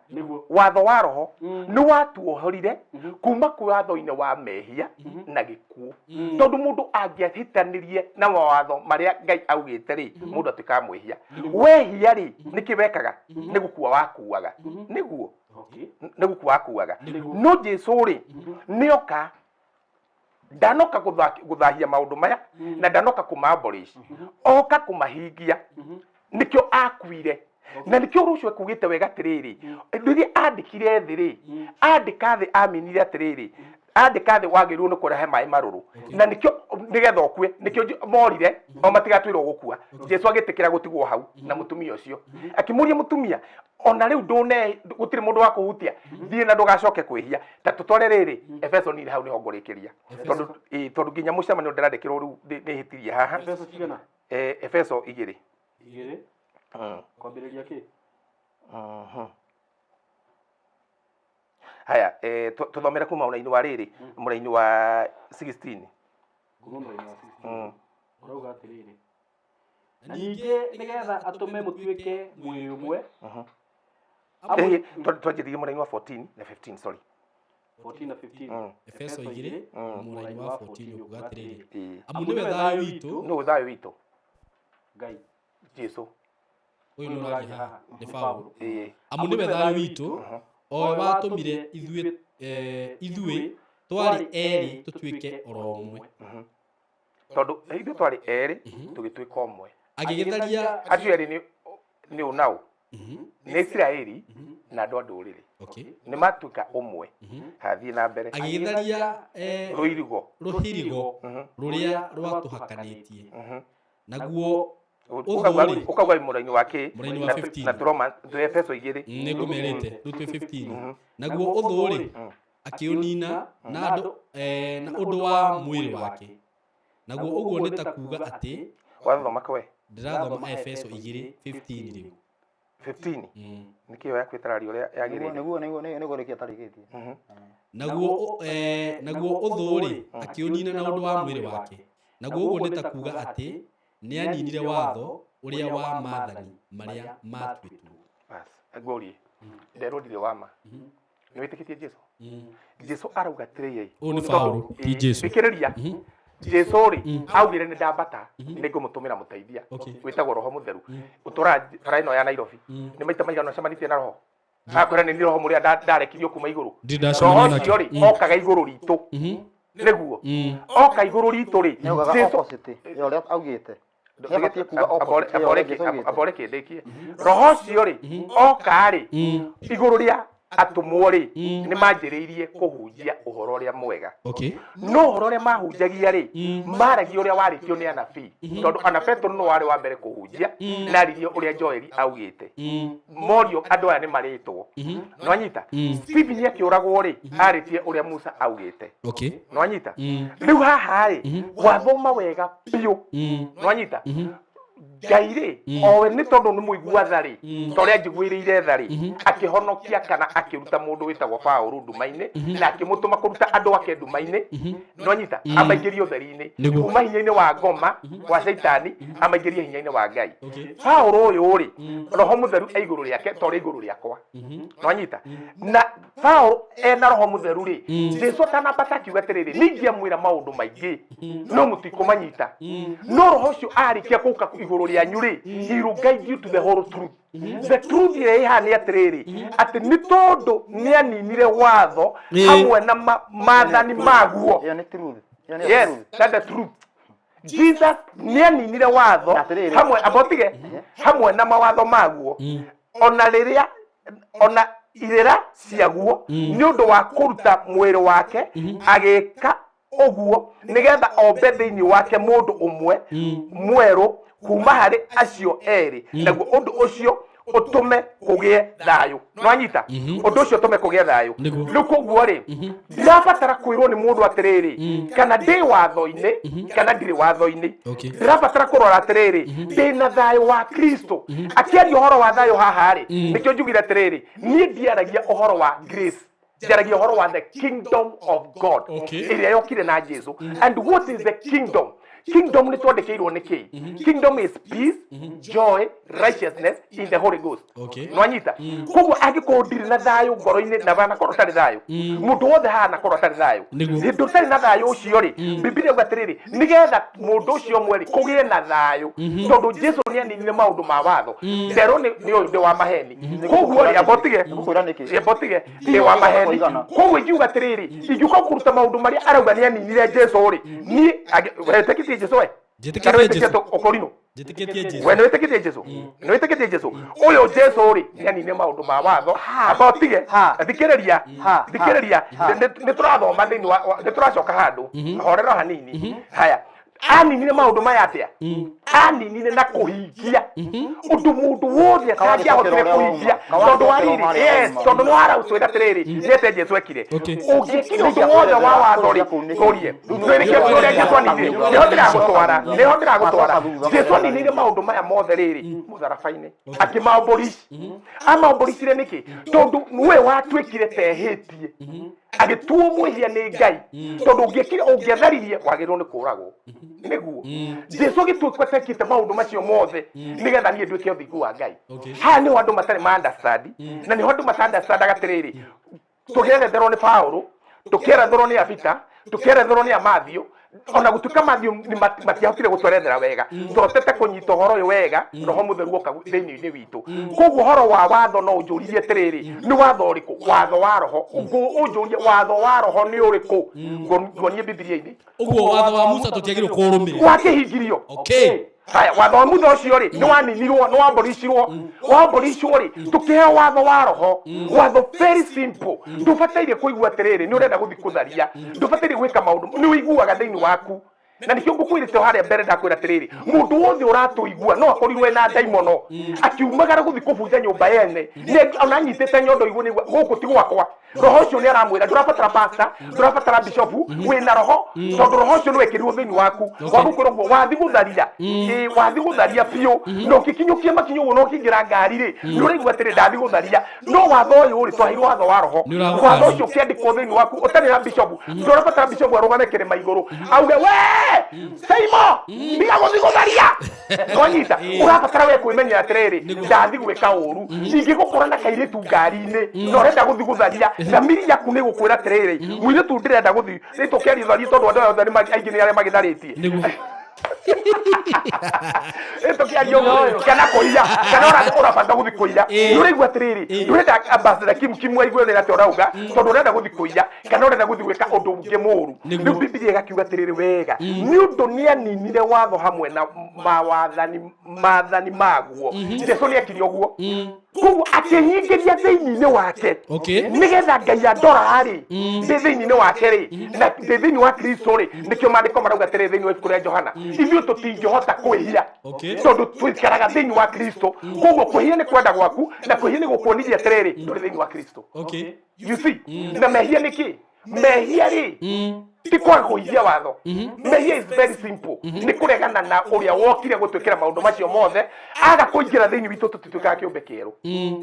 Watho wa roho nĩ watuohorire kuma kwĩ watho-inĩ wa mehia na gĩkuũ, tondũ mũndũ angĩahĩtanirie na mawatho marĩa Ngai augĩte rĩ, mũndũ atuĩkaga mwĩhia. Wehia rĩ, nĩkĩ wekaga? Nĩ gũkua wakuaga. Nĩguo nĩ gũkua wakuaga. No Jesu rĩ, nĩoka Ndanoka guthahia maundu maya na ndanoka kumabolish oka kumahingia nikio akuire na nikio rucio kugite wega tiriri riria andikire thi ri andika thi aminire atiriri andika thi wagiriirwo ni kurehe mai maruru na nikio nigetha ukue nikio morire o matigatwirwo gukua. Jesu agitikira gutigwo hau na mutumia ucio akimuria mutumia ona riu ndune gutiri mundu wa kuhutia thie na ndugacoke kwihia ta tutware riri Efeso ni hau niho ngurikiria tondu tondu nginya mucemanio ndirandikirwo riu nihitirie haha. Efeso cigana? Efeso 2 2 kwambiriria ki? Haya, tuthomere kuma muraini wa riri muraini wa 16 kuma muraini wa 16 urauga atiriri na ningĩ nigetha atume mutuike mwĩrĩ ũmwe. Twanjĩrĩrie muraini wa 14 na 15 sorry 14 na 15. Efeso 2 muraini wa 14 ukuga atiriri amu niwe thayũ witũ. Nũ thayũ witũ? Ngai Jesu ũyũ nĩ ũraria haha nĩ Paũlũ. Amu niwe thayũ witũ o watũmire ithuĩ twarĩ erĩ tũtuĩke oro ũmwe. Tondũ ithuĩ twarĩ erĩ tũgĩtuĩka ũmwe. Agĩgĩtharia acio erĩ nĩ ũnaũ nĩ Isiraeli na andũ a ndũrĩrĩ nĩ matuĩka ũmwe. Hathiĩ na mbere. Agĩgĩtharia rũhirigo rũrĩa rwatũhakanĩtie naguo ukauga muraini wa ki muraini wa 15 na turoma tu Efeso 2 nĩngũmerĩte rĩu twĩ 15 naguo ũthũ-rĩ akĩũnina na ũndũ wa mwĩrĩ wake naguo ũguo nĩ ta kuuga atĩ wathoma kwe ndĩrathoma Efeso 2:15 rĩu 15 nikio yakwĩtararia ũrĩa yagĩrĩire nĩguo nĩguo nĩguo rĩkia tarĩkĩtie. Naguo ũthũ-rĩ akĩũnina na ũndũ wa mwĩrĩ wake naguo ũguo nĩ ta kuuga atĩ nĩaninire watho ũrĩa wa maathani marĩa matuĩtwo. Bas ngũrie nderwo ndirĩ wa ma nĩ wĩtĩkĩtie Jesu? Jesu arauga atĩrĩrĩ ũyũ nĩ Paũlũ ti Jesu. Thikĩrĩria Jesu rĩ augire nĩ ndambata nĩ ngũmũtũmĩra mũteithia wĩtagwo Roho Mũtheru ũtũraga bara ĩno ya Nairobi nĩ maita maigana ũcemanĩtie na Roho akwĩra nĩ Roho mũrĩa ndarekirio kuma igũrũ. Roho ũcio rĩ okaga igũrũ ritũ nĩguo oka igũrũ ritũ rĩ Jesu ũrĩa augĩte abore kĩndĩkie Roho ũcio rĩ oka rĩ igũrũ rĩa atũmwo rĩ nĩ manjĩrĩirie kũhunjia ũhoro ũrĩa mwega. No ũhoro ũrĩa mahunjagia rĩ maragia ũrĩa warĩtio nĩ anabii tondũ ana Petero no warĩ wa mbere kũhunjia na aririe ũrĩa Joeli augĩte morio andũ aya nĩ marĩtwo nĩwanyita. Stephen akĩũragwo rĩ arĩtie ũrĩa Musa augĩte nĩwanyita. Rĩu haha rĩ wathoma wega biũ nĩwanyita. Ngai rĩ owe nĩ tondũ nĩ mũigua tha rĩ ta ũrĩa njiguĩrĩire tha rĩ akĩhonokia kana akĩruta mũndũ wĩtagwo Paũlũ nduma-inĩ na akĩmũtũma kũruta andũ ake nduma-inĩ nĩwanyita amaingĩrie ũtheri-inĩ kuma hinya-inĩ wa ngoma wa Caitani amaingĩrie hinya-inĩ wa Ngai. Paũlũ ũyũ rĩ Roho Mũtheru e igũrũ rĩake ta ũrĩa igũrũ rĩakwa nĩwanyita. Na Paũlũ ena Roho Mũtheru rĩ Jesu atanambata akiuga atĩrĩrĩ ningĩamwĩra maũndũ maingĩ no mũtikũmanyita no Roho ũcio arĩkia gũka igũrũ rĩanyu rĩ he will guide you to the whole truth. The truth ĩrĩa ĩhaha nĩ atĩrĩrĩ atĩ nĩ tondũ nĩaninire watho hamwe na maathani maguo. Yes, that's the truth. Jesus nĩaninire watho hamwe abotige hamwe na mawatho maguo ona rĩrĩa ona irĩra ciaguo nĩ ũndũ wa kũruta mwĩrĩ wake agĩka ũguo nĩgetha ombe thĩinĩ wake mũndũ ũmwe mwerũ kuma harĩ acio erĩ naguo ũndũ ũcio ũtũme kũgĩe thayũ nĩwanyita. Ũndũ ũcio ũtũme kũgĩe thayũ rĩu koguo rĩ ndirabatara kwĩrwo nĩ mũndũ atĩrĩrĩ kana ndĩ watho-inĩ kana ndirĩ watho-inĩ ndirabatara kũrora atĩrĩrĩ ndĩna thayũ wa Kristo. Akĩaria ũhoro wa thayũ haha rĩ nĩkĩo njugire atĩrĩrĩ niĩ ndiaragia ũhoro wa grace ndiaragia ũhoro wa the kingdom of God ĩrĩa yokire na Jesu. And what is the kingdom? Kingdom nĩ twandĩkĩirwo nĩ kĩ? Kingdom is peace, joy, righteousness in the Holy Ghost. Nwanyita? Koguo angĩkorwo ndirĩ na thayũ ngoro-inĩ na wanakorwo ũtarĩ thayũ, mũndũ wothe haha anakorwo atarĩ thayũ. Hĩndĩ ũtarĩ na thayũ ũcio rĩ, Bibilia ĩuga atĩrĩrĩ, nĩgetha mũndũ ũcio ũmwe rĩ kũgĩe na thayũ, tondũ Jesu nĩ aninire maũndũ ma watho. Nderwo nĩ ũyũ ndĩ wa maheni. Koguo rĩ, amba ũtige. Ngũkwĩra nĩkĩ? Amba ũtige, ndĩ wa maheni. Koguo ingiuga atĩrĩrĩ, ingĩũka kũruta maũndũ marĩa arauga nĩ aninire Jesu rĩ, niĩ wetĩkĩtie Jesu we? Kana Njĩtĩkĩtie wĩtĩkĩtie Jesu. Okorino? Njĩtĩkĩtie Jesu. We nĩ wĩtĩkĩtie Jesu? Nĩ wĩtĩkĩtie Jesu? Ũyũ Jesu rĩ, nĩ aninire maũndũ ma watho. Amba ũtige. Thikĩrĩria. Thikĩrĩria. Nĩ tũrathoma thĩinĩ wa nĩ tũracoka handũ. Horera hanini. Haya. Aninire maũndũ maya atĩa? Aninire na kũhingia ũndũ mũndũ wothe atangĩahotire kũhingia, tondũ wa rĩrĩ, yes, tondũ nĩ waraũtwĩra atĩrĩrĩ, nĩ atĩa Jesu ekire? Ũngĩekire ũndũ wothe wa watho rĩ, ngũrie nĩkĩo ũrĩa Jesu aninire, nĩho ndĩragũtwara, nĩho ndĩragũtwara. Jesu aninire maũndũ maya mothe rĩrĩ mũtharaba-inĩ, akĩmaũmbũrici. Amaũmbũricire nĩkĩ? Tondũ we watuĩkire tehĩtie, agĩtuo mwĩhia nĩ Ngai, tondũ ũngĩekire, ũngĩatharirie, wagĩrĩirwo nĩ kũragwo. Nĩguo Jesu agĩtuĩka atekĩte maũndũ macio mothe nĩgetha niĩ nduĩke ũthingu wa Ngai. Haha nĩho andũ matarĩ ma understand, na nĩho andũ mata understandaga atĩrĩrĩ, tũkĩeretherwo nĩ Paũlũ, tũkĩeretherwo nĩ Abita, tũkĩeretherwo nĩ Amathio, ona gũtuĩka Mathio matiahotire gũtwerethera wega, tũhotete kũnyita ũhoro ũyũ wega, Roho Mũtheru oka thĩinĩ-inĩ witũ. Koguo ũhoro wa watho no ũnjũririe atĩrĩrĩ, nĩ watho ũrĩkũ? Watho wa Roho. Ũnjũrie watho wa Roho nĩ ũrĩkũ? Nguonie Bibilia-inĩ. Ũguo watho wa Musa tũtiagĩrĩirwo kũũrũmĩrĩra. Wakĩhingirio. Haya, watho wa Musa ũcio rĩ, nĩ waninirwo, nĩ wamboricirwo. Wamboricwo rĩ, tũkĩheo watho wa Roho. Watho very simple. Ndũbataire kũigua atĩrĩrĩ, nĩ ũrenda gũthiĩ kũtharia. Ndũbataire gwĩka maũndũ, nĩ ũiguaga thĩinĩ waku. Na nĩkĩo ngũkwĩrĩte harĩa mbere ndakwĩra atĩrĩrĩ, mũndũ wothe ũratũigua no akorirwo ena ndaimono, akiumagara gũthiĩ kũbunja nyũmba yene, ona anyitĩte nyondo igũ nĩguo, gũkũ ti gwakwa. Roho ũcio nĩ aramwĩra ndũrabatara pastor, ndũrabatara bishop, wĩna roho, tondũ roho ũcio nĩ wekĩrirwo thĩinĩ waku. Wagũkwĩra ũguo, wathi gũtharia, ĩĩ, wathi gũtharia biũ, na ũkĩkinyũkia makinya ũguo na ũkĩingĩra ngari rĩ, nĩ ũraigua atĩrĩ, ndathi gũtharia. No watho ũyũ rĩ, twaheirwo watho wa Roho. Nĩ ũragũkania. Watho ũcio ũkĩandĩkwo thĩinĩ waku, ũtarĩ na bishop, ndũrabatara bishop arũgame kĩrĩma igũrũ auge, we Seimo, tiga gũthiĩ gũtharia. Nwanyita? Ũrabatara we kwĩmenyera atĩrĩrĩ, ndathi gwĩka ũru, ingĩgũkora na kairĩtu ngari-inĩ na ũrenda gũthiĩ gũtharia, thamiri yaku nĩ ĩgũkwĩra atĩrĩrĩ, mũirĩtu ndĩrenda gũthiĩ, rĩ tũkĩaria tharie, tondũ andũ aya othe aingĩ nĩ arĩa magĩtharĩtie. Rĩ tũkĩaria ũguo, kana kũiya, kana ũrabanga gũthiĩ kũiya, nĩ ũraigua atĩrĩrĩ, ndũrenda ambassador Kim Kim aigue nĩ atĩa ũrauga, tondũ ũrenda gũthiĩ kũiya, kana ũrenda gũthiĩ gwĩka ũndũ ũngĩ mũũru. Rĩu Bibilia ĩgakiuga atĩrĩrĩ wega, nĩ ũndũ nĩ aninire watho hamwe na mawathani, maathani maguo. Jesu nĩ ekire ũguo, koguo akĩnyingĩria thĩinĩ-inĩ wake, nĩgetha Ngai andora rĩ, ndĩ thĩinĩ-inĩ wake rĩ, na ndĩ thĩinĩ wa Kristo rĩ. Nĩkĩo maandĩko marauga atĩrĩ thĩinĩ wa ibuku rĩa Johana, ithuĩ tũtingĩhota kwĩhia, tondũ tũikaraga thĩinĩ wa Kristo. Koguo kwĩhia nĩ kwenda gwaku, na kwĩhia nĩ gũkuonithia atĩrĩrĩ, ndũrĩ thĩinĩ wa Kristo. You see? Na mehia nĩ kĩ? Mehia rĩ, ti kwaga kũhingia watho. Mehia is very simple, nĩ kũregana na ũrĩa wokire gũtwĩkĩra maũndũ macio mothe. Aga kũingĩra thĩinĩ witũ, tũtituĩkaga kĩũmbe kĩerũ.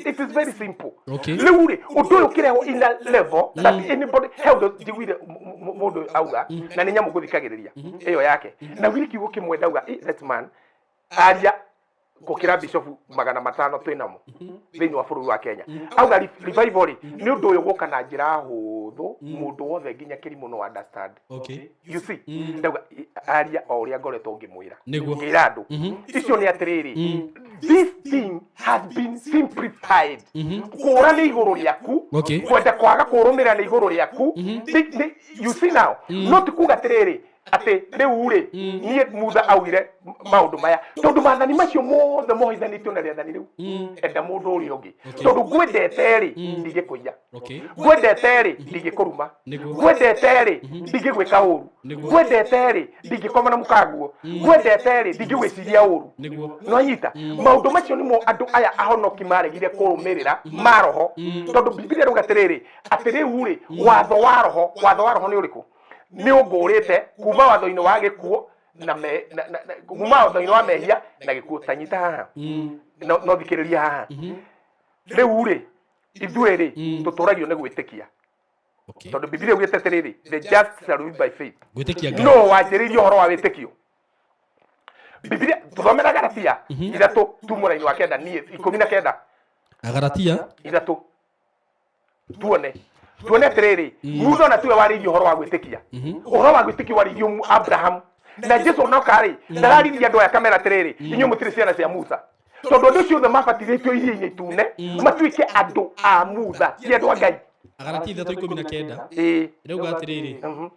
It is very simple. Rĩu rĩ, ũndũ ũyũ ũkĩrehwo in a level that anybody, he ũndũ njiguire mũndũ auga, na nĩ nyamũ ngũthikagĩrĩria ĩyo yake, na wire kiugo kĩmwe ndauga, "Eh, that man aria gũkĩra bishop 500 twĩnamo thĩinĩ wa bũrũri wa Kenya." Auga revival rĩ, nĩ ũndũ ũyũ gũka na njĩra hũthũ, mũndũ wothe nginya kĩrimũ no understand. You see? Ndauga aria o ũrĩa ngoretwo ngĩmwĩra, ngĩra andũ icio nĩ atĩrĩrĩ, this thing has been simplified. Kũra nĩ igũrũ rĩaku, kwenda kwaga kũrũmĩrĩra nĩ igũrũ rĩaku. You see now, no ti kuga atĩrĩrĩ atĩ rĩu rĩ, niĩ Mutha augire maũndũ maya, tondũ maathani macio mothe mohithanĩtio na rĩathani rĩu, enda mũndũ ũrĩa ũngĩ. Tondũ ngwendete rĩ, ndingĩkũiya. Ngwendete rĩ, ndingĩkũruma. Ngwendete rĩ, ndingĩgwĩka ũru. Ngwendete rĩ, ndingĩkoma na mũkaguo. Ngwendete rĩ, ndingĩgwĩciria ũru. Nwanyita? Maũndũ macio nĩmo andũ aya ahonoki maregire kũrũmĩrĩra ma Roho, tondũ Bibilia rauga atĩrĩrĩ, atĩ rĩu rĩ, watho wa Roho, watho wa Roho nĩ ũrĩkũ? Nĩ ũngũrĩte kuma watho-inĩ wa gĩkuũ na me, na, na, na, kuma watho-inĩ wa mehia na gĩkuũ. Ta nyita haha, no, no thikĩrĩria haha. Rĩu rĩ, ithuĩ rĩ, tũtũragio nĩ gwĩtĩkia, tondũ Bibilia ĩugĩte atĩrĩrĩ, the just shall live by faith. Gwĩtĩkia Ngai. No wanjĩrĩirie ũhoro wa wĩtĩkio. Biblia tuthomera Galatia 3 tu mũraini wa 9 niĩ 19 Agaratia 3 tuone atĩrĩrĩ Musa ona tiwe warĩirie ũhoro wa gwĩtĩkia ũhoro wa gwĩtĩkia warĩirio Abraham na Jesu onoka rĩ ndararĩria andũ aya kamera atĩrĩrĩ inyuĩ mũtirĩ ciana cia Musa tondũ andũ acio othe mabatithĩtio iria-inĩ itune matuĩke andũ a Musa ti andũ a Ngai. Agaratia 3:19 ĩĩ rĩu atĩrĩrĩ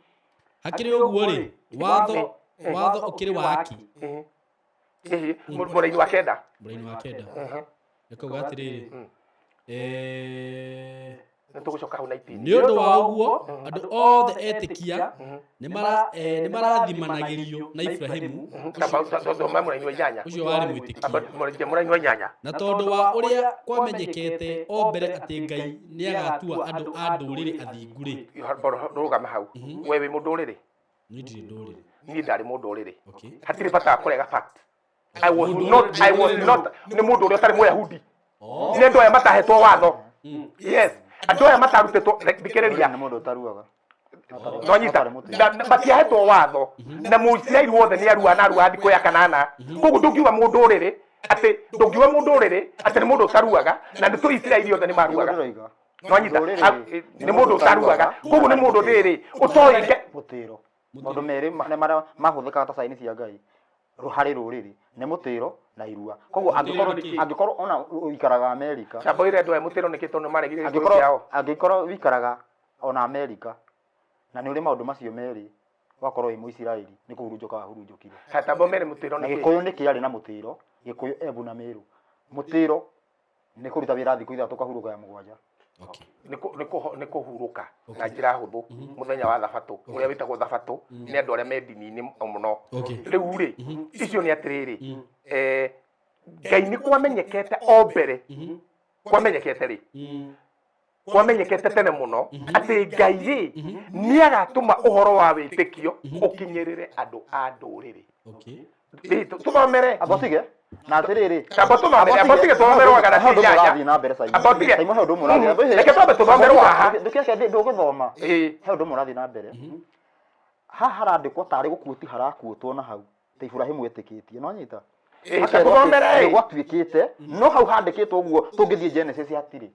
hakĩrĩ ũguo rĩ watho ũkĩrĩ waki ĩĩ mũraini wa 9 mũraini wa 9 nĩkauga atĩrĩrĩ nĩtũgũcoka hau 19 nĩ ũndũ wa ũguo andũ othe etĩkia nĩ marathimanagĩrio na Ibrahimu thoma mũraini wa 8 ũcio warĩ mwĩtĩkia mũraini wa 8 na tondũ wa ũrĩa kwamenyekete o mbere atĩ Ngai nĩagatua andũ a ndũrĩrĩ athingu rĩ rũgama hau we wĩ mũndũrĩrĩ niĩ ndirĩ ndũrĩrĩ niĩ ndarĩ mũndũrĩrĩ hatirĩ bata wa kũrega fact I was not nĩ mũndũ ũrĩa ũtarĩ Mũyahudi nĩ andũ aya matahetwo watho yes andũ aya matarutĩtwo thikĩrĩria nĩ mũndũ ũtaruaga nonyita matiahetwo watho na Mũisiraeli wothe nĩ arua na arua thikũ ya kanana koguo ndũngiuga mũndũrĩrĩ atĩ ndũngiuga mũndũrĩrĩ atĩ nĩ mũndũ ũtaruaga na nĩ tũ Isiraeli othe nĩ maruaga nonyita nĩ mũndũ ũtaruaga koguo nĩ mũndũ rĩrĩ ũtoĩ mũtĩro maũndũ merĩ marĩa mahũthĩkaga ta saini cia Ngai harĩ rũrĩrĩ nĩ mũtĩro na irua koguo angĩkorwo ona ũikaraga Amerika chamboire andũ aya mũtĩro nĩkĩ tondũ maregire gĩkũyũ kĩao angĩkorwo ũikaraga ona Amerika na nĩ ũrĩ maũndũ macio merĩ wakorwo wĩ Mũisiraeli nĩ kũhurunjũka wahurunjũkire tambo mere mũtĩro nĩkĩ Gĩkũyũ nĩ kĩarĩ na mũtĩro Gĩkũyũ Embu na Meru mũtĩro nĩ kũruta wĩra thikũ 3 ũkahurũka ya 7 nĩ kũhurũka na njĩra hũthũ mũthenya wa thabatũ ũrĩa wĩtagwo thabatũ nĩ andũ arĩa me ndini-inĩ mũno rĩu rĩ icio nĩ atĩrĩrĩ Ngai nĩ kwamenyekete o mbere kwamenyekete rĩ kwamenyekete tene mũno atĩ Ngai rĩ nĩagatũma ũhoro wa wĩtĩkio ũkinyĩrĩre andũ a ndũrĩrĩ tũthomere abotige na atĩrĩrĩ amba tũthomere abotige tũthomerwo Galatia 8 na mbere Simon abotige Simon he ũndũ ũmwe ũrathiĩ reke twambe tũthomerwo haha ndũkĩaca ndũgũthoma he ũndũ ũmwe ũrathiĩ na mbere haha harandĩkwo tarĩ gũkuoti harakuotwo na hau ta Ibrahimu etĩkĩtie no nyita tũthomere gwatuĩkĩte no hau handĩkĩtwo ũguo tũngĩthiĩ Genesis hatirĩ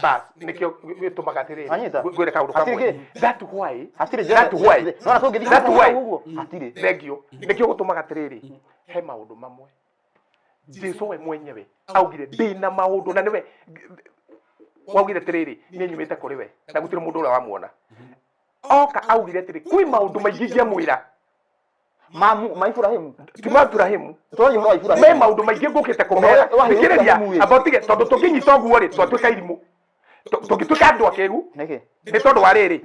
bas nikio gĩtũmaga atĩrĩrĩ ngwĩre kaũndũ kamwe that why hatirĩ that why no tũngĩthiĩ that why ũguo hatirĩ thengio nikio gũtũmaga atĩrĩrĩ he maũndũ mamwe Jesu we mwenyewe augire ndĩna maũndũ na nĩwe waugire atĩrĩrĩ niĩ nyumĩte kũrĩ we na gũtirĩ mũndũ ũrĩa wamuona oka augire atĩrĩ kwĩ maũndũ maingĩ ingĩamwĩra ma Ibrahimu ti ma Ibrahimu tũragia ũhoro wa Ibrahimu me maũndũ maingĩ ngũkĩte kũmera thikĩrĩria amba ũtige tondũ tũngĩnyita ũguo rĩ twatuĩka irimũ tũngĩtuĩka andũ akĩru nĩ tondũ wa rĩrĩ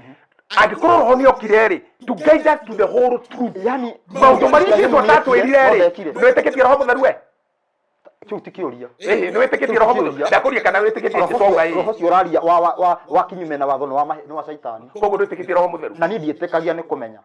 angĩkorwo roho nĩ okire rĩ to guide us to the whole truth yani maũndũ marĩa Jesu atatwĩrire rĩ nĩ wĩtĩkĩtie roho mũtheru we kĩu ti kĩũria ĩĩ nĩ wĩtĩkĩtie roho mũtheru ndakũria kana wĩtĩkĩtie Jesu auga ĩĩ roho ũcio ũraria wa kinyume na watho nĩ wa shaitani koguo ndwĩtĩkĩtie roho mũtheru na niĩ ndiĩtĩkagia nĩ kũmenya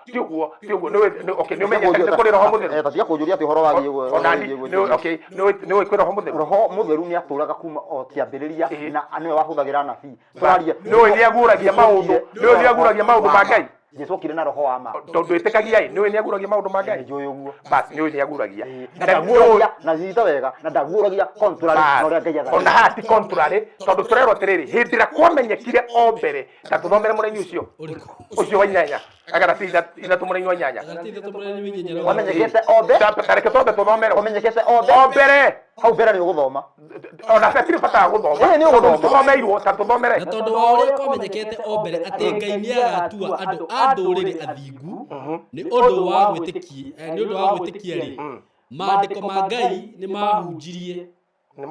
ti ũguo nĩ okay nĩ ũmenyete nĩ kũrĩ roho mũtheru ta tiga kũnjũria atĩ ũhoro wathiĩ ũguo ona nĩ okay nĩ ũĩ kwĩ roho mũtheru roho mũtheru nĩ atũraga kuma o kĩambĩrĩria na nĩwe wahũthagĩra anabii tũraria nĩ ũĩ nĩ aguũragia maũndũ nĩ ũĩ nĩ aguũragia maũndũ ma Ngai Jesu okire na roho wa ma tondũ wĩtĩkagia ĩ nĩ ũĩ nĩ aguũragia maũndũ ma Ngai nĩ njũĩ ũguo bas nĩ ũĩ nĩ aguũragia na ndaguũragia na nyita wega na ndaguũragia contrary na ũrĩa Ngai ona haha ti contrary tondũ tũrerwo atĩrĩrĩ hĩndĩ ĩrĩa kwamenyekire o mbere ta tũthomere mũraini ũcio ũcio wa 8 Agalatia 3 mũraini wa 8 kwamenyekete o mbere tareke twambe tũthomere kwamenyekete o mbere o mbere hau mbere nĩ ũgũthoma ona hatirĩ bata wa gũthoma ĩĩ nĩ ũgũthoma tũthomeirwo ta tũthomere na tondũ wa ũrĩa kwamenyekete o mbere atĩ Ngai nĩagatua andũ a ndũrĩrĩ athingu nĩ ũndũ wa gwĩtĩkia nĩ ũndũ wa gwĩtĩkia rĩ maandĩko ma Ngai nĩ mahunjirie nĩ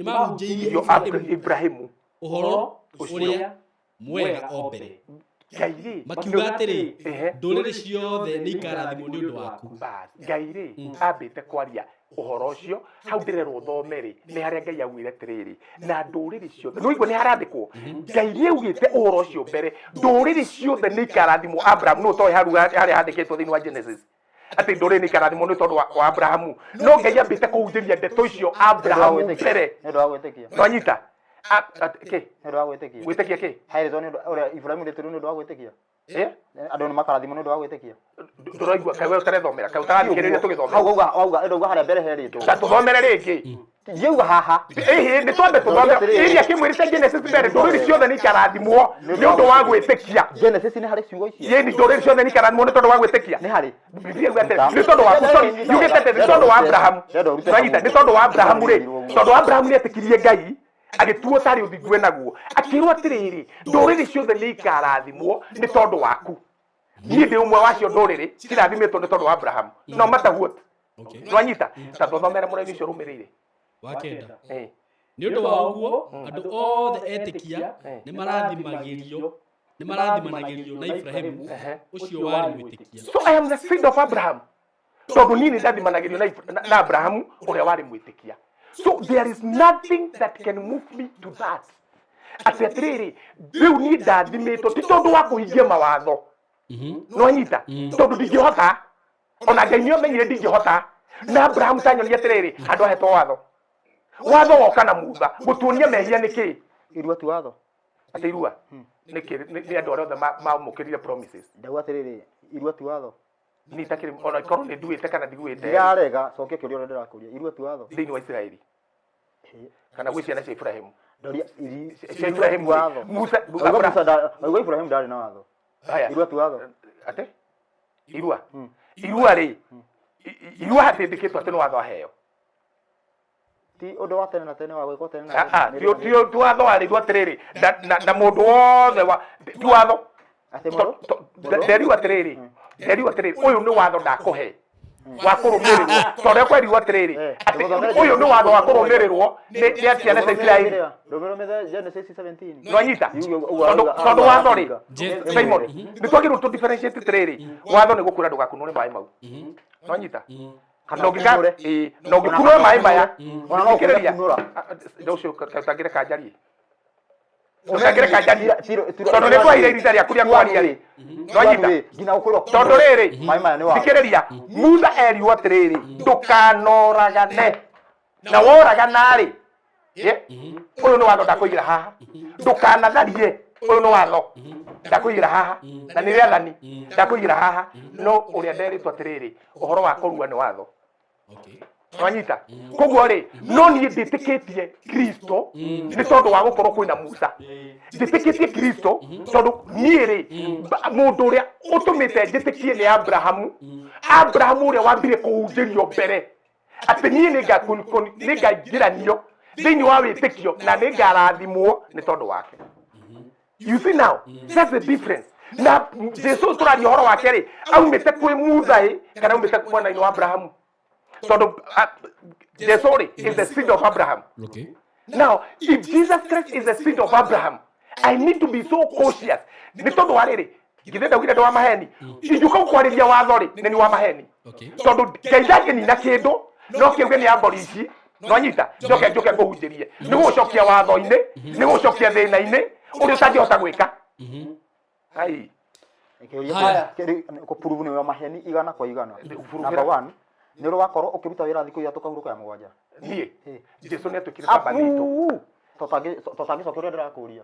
mahunjĩirie Ibrahimu ũhoro ũrĩa mwega o mbere Ngai rĩ makiuga atĩrĩ ndũrĩrĩ ciothe nĩ ikarathimwo nĩ ũndũ waku Ngai rĩ ambĩte kwaria ũhoro ũcio hau ndĩrerwo thome rĩ nĩ harĩa Ngai augire atĩrĩrĩ na ndũrĩrĩ ciothe nĩ ũigua nĩ harandĩkwo Ngai nĩ augĩte ũhoro ũcio mbere ndũrĩrĩ ciothe nĩ ikarathimwo Abraham nũ ũtoĩ hau harĩa handĩkĩtwo thĩinĩ wa Genesis atĩ ndũrĩrĩ nĩ ikarathimwo nĩ tondũ wa Abrahamu no Ngai ambĩte kũhunjĩria ndeto icio Abrahamu mbere nĩ ũndũ wa gwĩtĩkia nwanyita kĩ nĩ ũndũ wa gwĩtĩkia gwĩtĩkia kĩ haĩrĩtwo nĩ ũndũ ũrĩa Ibrahimu rĩtĩrwo nĩ ũndũ wa gwĩtĩkia Eh? Andũ nĩ makarathimwo nĩ ũndũ wa gwĩtĩkia. Ndũraigua kaĩ we ũtarethomera kaĩ ũtarathikĩrĩria tũgĩthomera. Hau wauga wauga ndauga harĩa mbere herĩtwo. Ta tũthomere rĩngĩ. Ndiauga haha. Ĩhĩ nĩ twambe tũthome iria kĩmwĩrĩte Genesis mbere ndũrĩrĩ ciothe nĩ ikarathimwo nĩ ũndũ wa gwĩtĩkia. Genesis nĩ harĩ ciugo icio. Yeni ndũrĩrĩ ciothe nĩ ikarathimwo nĩ tondũ wa gwĩtĩkia. Nĩ harĩ. Biblia yuga atĩrĩ, nĩ tondũ wa sorry yugĩte atĩ nĩ tondũ wa Abrahamu. Ũranyita nĩ tondũ wa Abrahamu rĩ, tondũ Abrahamu nĩ etĩkirie Ngai agĩtuo tarĩ ũthingu enaguo akĩrwo atĩrĩrĩ ndũrĩrĩ ciothe nĩ ikarathimwo nĩ tondũ waku. Niĩ ndĩ ũmwe wacio ndũrĩrĩ cirathimĩtwo nĩ tondũ wa Abrahamu no matter what. Okay. Nwanyita ta tũthomere mũraini ũcio ũrũmĩrĩire. Wa kenda. Eh. Nĩ ũndũ wa ũguo andũ othe etĩkia Eh. nĩ marathimagĩrio nĩ marathimanagĩrio na Ibrahimu ũcio warĩ mwĩtĩkia. So I am the seed of Abraham. Tondũ niĩ nĩ ndathimanagĩrio na Abrahamu ũrĩa warĩ mwĩtĩkia. So there is nothing that can move me to that. Atĩ atĩrĩrĩ, rĩu niĩ ndathimĩtwo ti tondũ wa kũhingia mawatho. Nwanyita tondũ ndingĩhota ona Ngai nĩ amenyire ndingĩhota na Abrahamu tanyonia atĩrĩrĩ handũ ahetwo watho. Watho woka na Musa gũtuonia mehia nĩ kĩĩ. Irua ti watho. Atĩ irua nĩ kĩĩ nĩ andũ arĩa othe mamũkĩrire promises. Ndauga atĩrĩrĩ irua ti watho. Niĩ itakĩrĩ ona ikorwo nĩ nduĩte kana ndiguĩte Ndirarega cokia kĩũria ũrĩa ndĩrakũria. Irua ti watho. thĩinĩ wa Isiraeli kana gwĩ ciana cia Ibrahimu Ndoria iri cia Ibrahimu watho. Musa Auga Abraham Musa auga Ibrahimu ndarĩ na watho. haya Irua ti watho. ate irua irua rĩ irua hatĩndĩkĩtwo atĩ nĩ watho aheo. Ti ũndũ wa tene na tene wa gwĩkwo tene na Ah, tene. ah, ti watho warĩirwo atĩrĩrĩ na mũndũ wothe wa ti watho. Atĩ mũndũ? Nderirwo atĩrĩrĩ nderirwo atĩrĩrĩ ũyũ nĩ watho ndakũhe wa kũrũmĩrĩrwo tondũ kwerirwo atĩrĩrĩ atĩ ũyũ nĩ watho wa kũrũmĩrĩrwo nĩ ciana cia Isiraeli. Ndũmĩrũmĩre Genesis 17. Nwanyita Yuga- tondũ watho rĩ Je- Simon nĩ twagĩrĩirwo tũ differentiate atĩrĩrĩ watho nĩ gũkwĩra ndũgakunũre maĩ mau. Nwanyita Kana na ũngĩka ũkunũre. ĩĩ, na ũngĩkunũra maĩ maya Ona no thikĩrĩria. ũkunũra. Ah, ah, ũcio ũtangĩreka njarie ũtangĩreka njarie tondũ nĩ twaire irinda rĩaku rĩa kwaria rĩ nwanyita Nginya gũkwĩrwo tondũ rĩrĩ maĩ maya nĩ watho. thikĩrĩria Musa erirwo atĩrĩrĩ ndũkanoragane na woragana rĩ ye ũyũ nĩ watho ndakũigĩra haha ndũkanatharie ũyũ nĩ watho ndakũigĩra haha na nĩ rĩathani ndakũigĩra haha no ũrĩa nderĩtwo atĩrĩrĩ ũhoro wa kũrua nĩ watho. Okay. Nwanyita koguo rĩ no niĩ ndĩtĩkĩtie Kristo nĩ tondũ wa gũkorwo kwĩna Musa ndĩtĩkĩtie Kristo tondũ niĩ rĩ mũndũ ũrĩa ũtũmĩte njĩtĩkie nĩ Abrahamu. Abrahamu ũrĩa wambire kũhunjĩrio mbere atĩ niĩ nĩngaingĩranio thĩinĩ wa wĩtĩkio na nĩngarathimwo nĩ tondũ wake. You see now, that's the difference. Na Jesu tũraria ũhoro wake rĩ aumĩte kwĩ Musa ĩ kana aumĩte mwena-inĩ wa Abrahamu tondũ Jesu rĩ is the seed of Abraham. Okay. Now, if Jesus Christ is the seed of Abraham, I need to be so cautious. Nĩ tondũ wa rĩrĩ, githĩ ndaugire ndĩ wa maheni. Ingĩũka gũkwarĩria watho rĩ, nĩ ni wa maheni. Okay. Tondũ Ngai ndangĩnina kĩndũ, no kĩuge nĩ ambori ici, nwanyita, njoke njoke ngũhunjĩrie. Nĩ gũgũcokia watho-inĩ, nĩ gũgũcokia thĩna-inĩ, ũrĩa ũtangĩhota gwĩka. Ai. Haya. Kũpurubu nĩ wa maheni igana kwa igana. Kũpuruvĩra. Number one, nĩ ũrĩ wakorwo ũkĩruta wĩra thikũ ithatũ kahurũka ya mũgwanja. Niĩ, Jesu nĩ atuĩkire sabathi itũ. Totangĩcokia ũrĩa ndĩrakũria.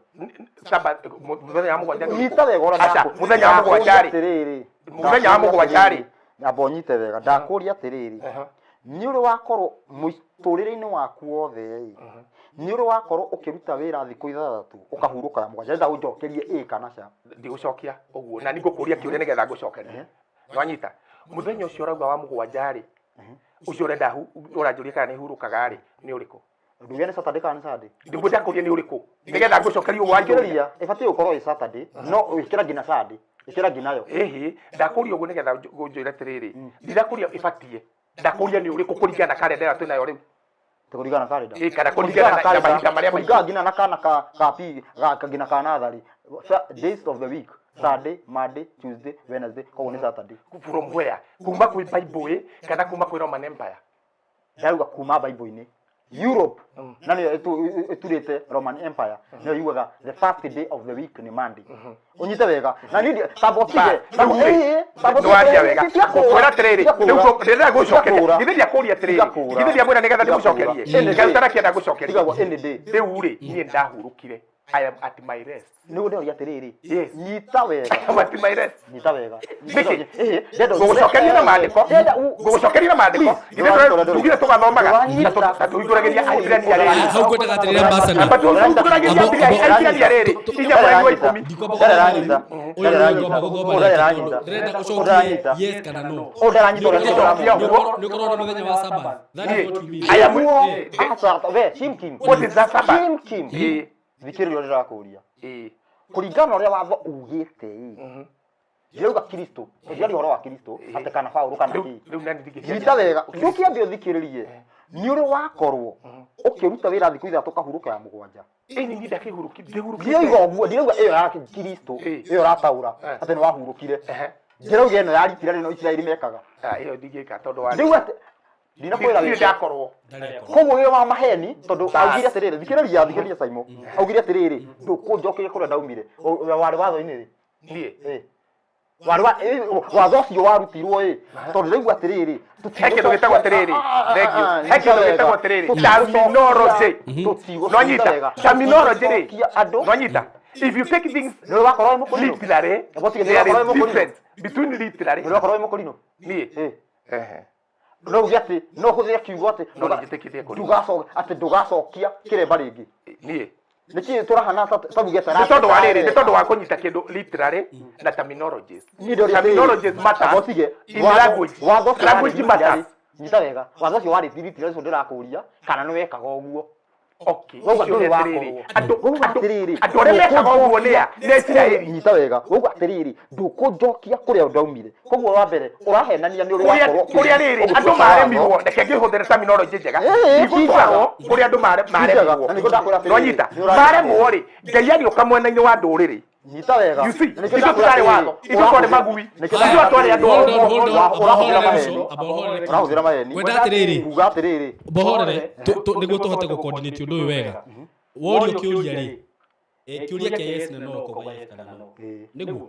Mũthenya wa mũgwanja nĩ ũrĩkũ? Nyita wega ũrĩa Aca, mũthenya wa mũgwanja rĩ. atĩrĩrĩ. Mũthenya wa mũgwanja rĩ. Amba ũnyite wega ndakũria atĩrĩrĩ nĩ ũrĩ wakorwo mũtũrĩre-inĩ waku wothe ĩ nĩ ũrĩ wakorwo ũkĩruta wĩra thikũ ithathatũ ũkahurũka ya mũgwanja ndĩrenda ũnjokerie ĩ kana ca. Ndigũcokia ũguo na ningũkũria kĩũria nĩgetha ngũcokerie. Nwanyita mũthenya ũcio ũrauga wa mũgwanja rĩ ũcio ũrenda ũranjũria kana nĩ hurũkaga rĩ nĩ ũrĩkũ? Nduge nĩ Saturday kana nĩ Sunday? Nĩguo ndakũria nĩ ũrĩkũ nĩgetha ngũcokerie ũguo wanjũria. Thikĩrĩria ĩbatiĩ gũkorwo ĩ Saturday no ĩkĩra nginya Sunday ĩkĩra nginya yo. Ĩhĩ ndakũria ũguo nĩgetha ũnjĩre atĩrĩrĩ ndirakũria ĩbatiĩ ndakũria nĩ ũrĩkũ kũringana na karenda ĩrĩa twĩnayo rĩu. Kũringana na karenda. Ĩ, kana kũringana na mahinda marĩa maingĩ. Kũringana nginya na kana ka pi ga nginya ka natharĩ. Days of the week Sunday, Monday, Tuesday, Wednesday, koguo nĩ Saturday. From where? Kuma kwĩ Bible ĩ kana kuma kwĩ Roman Empire? Ndauga kuma Bible-inĩ. Europe na nĩyo ĩturĩte Roman Empire nĩyo yugaga the first day of the week nĩ Monday. Ũnyite wega na niĩ tamba ũtige Nĩwaria wega ngũkwĩra atĩrĩrĩ rĩu ndĩrenda gũcokeria githĩ ndiakũria atĩrĩrĩ githĩ ndiamwĩra nĩgetha ndĩmũcokerie Ngai ũtarakĩenda ngũcokerie Tigagwo any day. rĩu rĩ niĩ ndahurũkire I am at my rest. Nĩguo ndĩroria atĩrĩrĩ. Yes. Nyita wega. I am at my rest. Nyita wega. Nĩkĩ? Ndenda Ngũgũcokeria na maandĩko. Ngũgũcokeria na maandĩko. Please. Tugire tũgathomaga na tũhingũragĩria Ahibirania rĩrĩ. Hau ngwendaga atĩrĩrĩ ambassador. Amba tũhingũragĩria Ahibirania rĩrĩ inya mũrango wa 10. Ndikwamba Ndaranyita. ũyũ nĩ ngwamba gũthoma nake tondũ ndĩrenda ũcokie yes kana no. Ũndaranyita ũrĩa Nĩũcokia ũguo. Nĩ ũkorwo na mũthenya wa Sabbath. That is what you mean. I am Aca, we, Kim Kim. What is that Sabbath? Kim Kim. Ĩĩ. Thikĩrĩria ũrĩa ndĩrakũria. Ĩĩ. Kũringana na ũrĩa watho ugĩte ĩ. Ndĩrauga Kristo. Ndĩraria ũhoro wa Kristo atĩ kana Paũlũ kana Rĩu kĩ. rĩu nani ndingĩciaria. Nyita wega. Ũkĩambia ũthikĩrĩrie. Nĩ ũrĩ wakorwo ũkĩruta wĩra thikũ ithatũ ũkahurũka ya mũgwanja. Ĩĩ ni ndakĩhurũki ndĩhurũkĩte. Ndirauga ũguo, ndirauga ĩyo ya Kristo, Ĩĩ. ĩyo ũrataũra atĩ nĩ wahurũkire. Ehe. Ndĩrauga ĩno ya Isiraeli no Isiraeli mekaga. Ah, ĩyo ndingĩka tondũ wa Ndĩrauga atĩ ndinakwĩra Ndirĩ wĩke. ndakorwo. Koguo wĩra wa maheni tondũ augire atĩrĩrĩ, thikĩrĩria thikĩrĩria Simon. Augire atĩrĩrĩ, ndũkũnjokeria kũrĩa ndaumire. Warĩ watho-inĩ rĩ. Niĩ. Ĩ. Warĩ wa watho ũcio warutirwo ĩ. Tondũ ndĩraigua atĩrĩrĩ, He kĩndũ gĩtagwo atĩrĩrĩ. Thank you. He kĩndũ gĩtagwo atĩrĩrĩ. Terminology. Nwanyita. Terminology rĩ. Andũ. Nwanyita. If you take things Nĩ wakorwo wĩ mũkũrinũ. literally, Nĩguo there wakorwo wĩ is mũkũrinũ. difference between literally. Nĩ wakorwo wĩ mũkũrinũ. Niĩ. Ĩ. Ehe. No uge atĩ no hũthĩre kiugo atĩ No nĩnjĩtĩkĩtie kũrinũ. ndũgacoka atĩ ndũgacokia kĩremba rĩngĩ. Niĩ. Nĩkĩĩ tũrahana ta uge Nĩ tondũ wa rĩrĩ, nĩ tondũ wa kũnyita kĩndũ literally na terminologies. Niĩ Terminologies matters in language. Watho ũcio Language warĩ matters. Nyita wega. Watho ũcio warĩ literally ũcio ndĩrakũria kana nĩ wekaga ũguo. Okay. Wauga Icio ndũrĩ nĩ atĩrĩrĩ. wakorwo. Andũ Wauga andũ atĩrĩrĩ. andũ arĩa mekaga ũguo nĩ a? Nĩ Isiraeli. Nyita wega. Wauga atĩrĩrĩ, ndũkũnjokia kũrĩa ndaumire. Koguo wa mbere ũrahenania nĩ ũrĩ Kũrĩa wakorwo kũrĩa rĩrĩ andũ maremirwo, reke ngĩhũthĩre terminology njega. Ĩĩ, Igũtwarwo kũrĩa andũ maremirwo. Na nĩguo ndakwĩra atĩrĩrĩ, Nwanyita. nĩ ũrahenania. Maremwo rĩ, Ngai agĩũka mwena-inĩ wa ndũrĩrĩ. Nyita wega. You see, Na nĩkĩo ithuĩ ndakwĩra tũtarĩ atĩrĩrĩ, watho, ithuĩ twarĩ magui, Nĩkĩo ithuĩ twarĩ andũ Hold on, hold on. Ũrahũthĩra Ũhorere maheni. ũcio, amba ũhorere. Ũrahũthĩra maheni. Ngwenda atĩrĩrĩ. Kuga atĩrĩrĩ. Mbohorere nĩguo tũhote gũ-coordinate ũndũ ũyũ wega. Worio kĩũria rĩ, kĩũria kĩa yes na no ũkauga yes kana no. Ĩĩ. Nĩguo.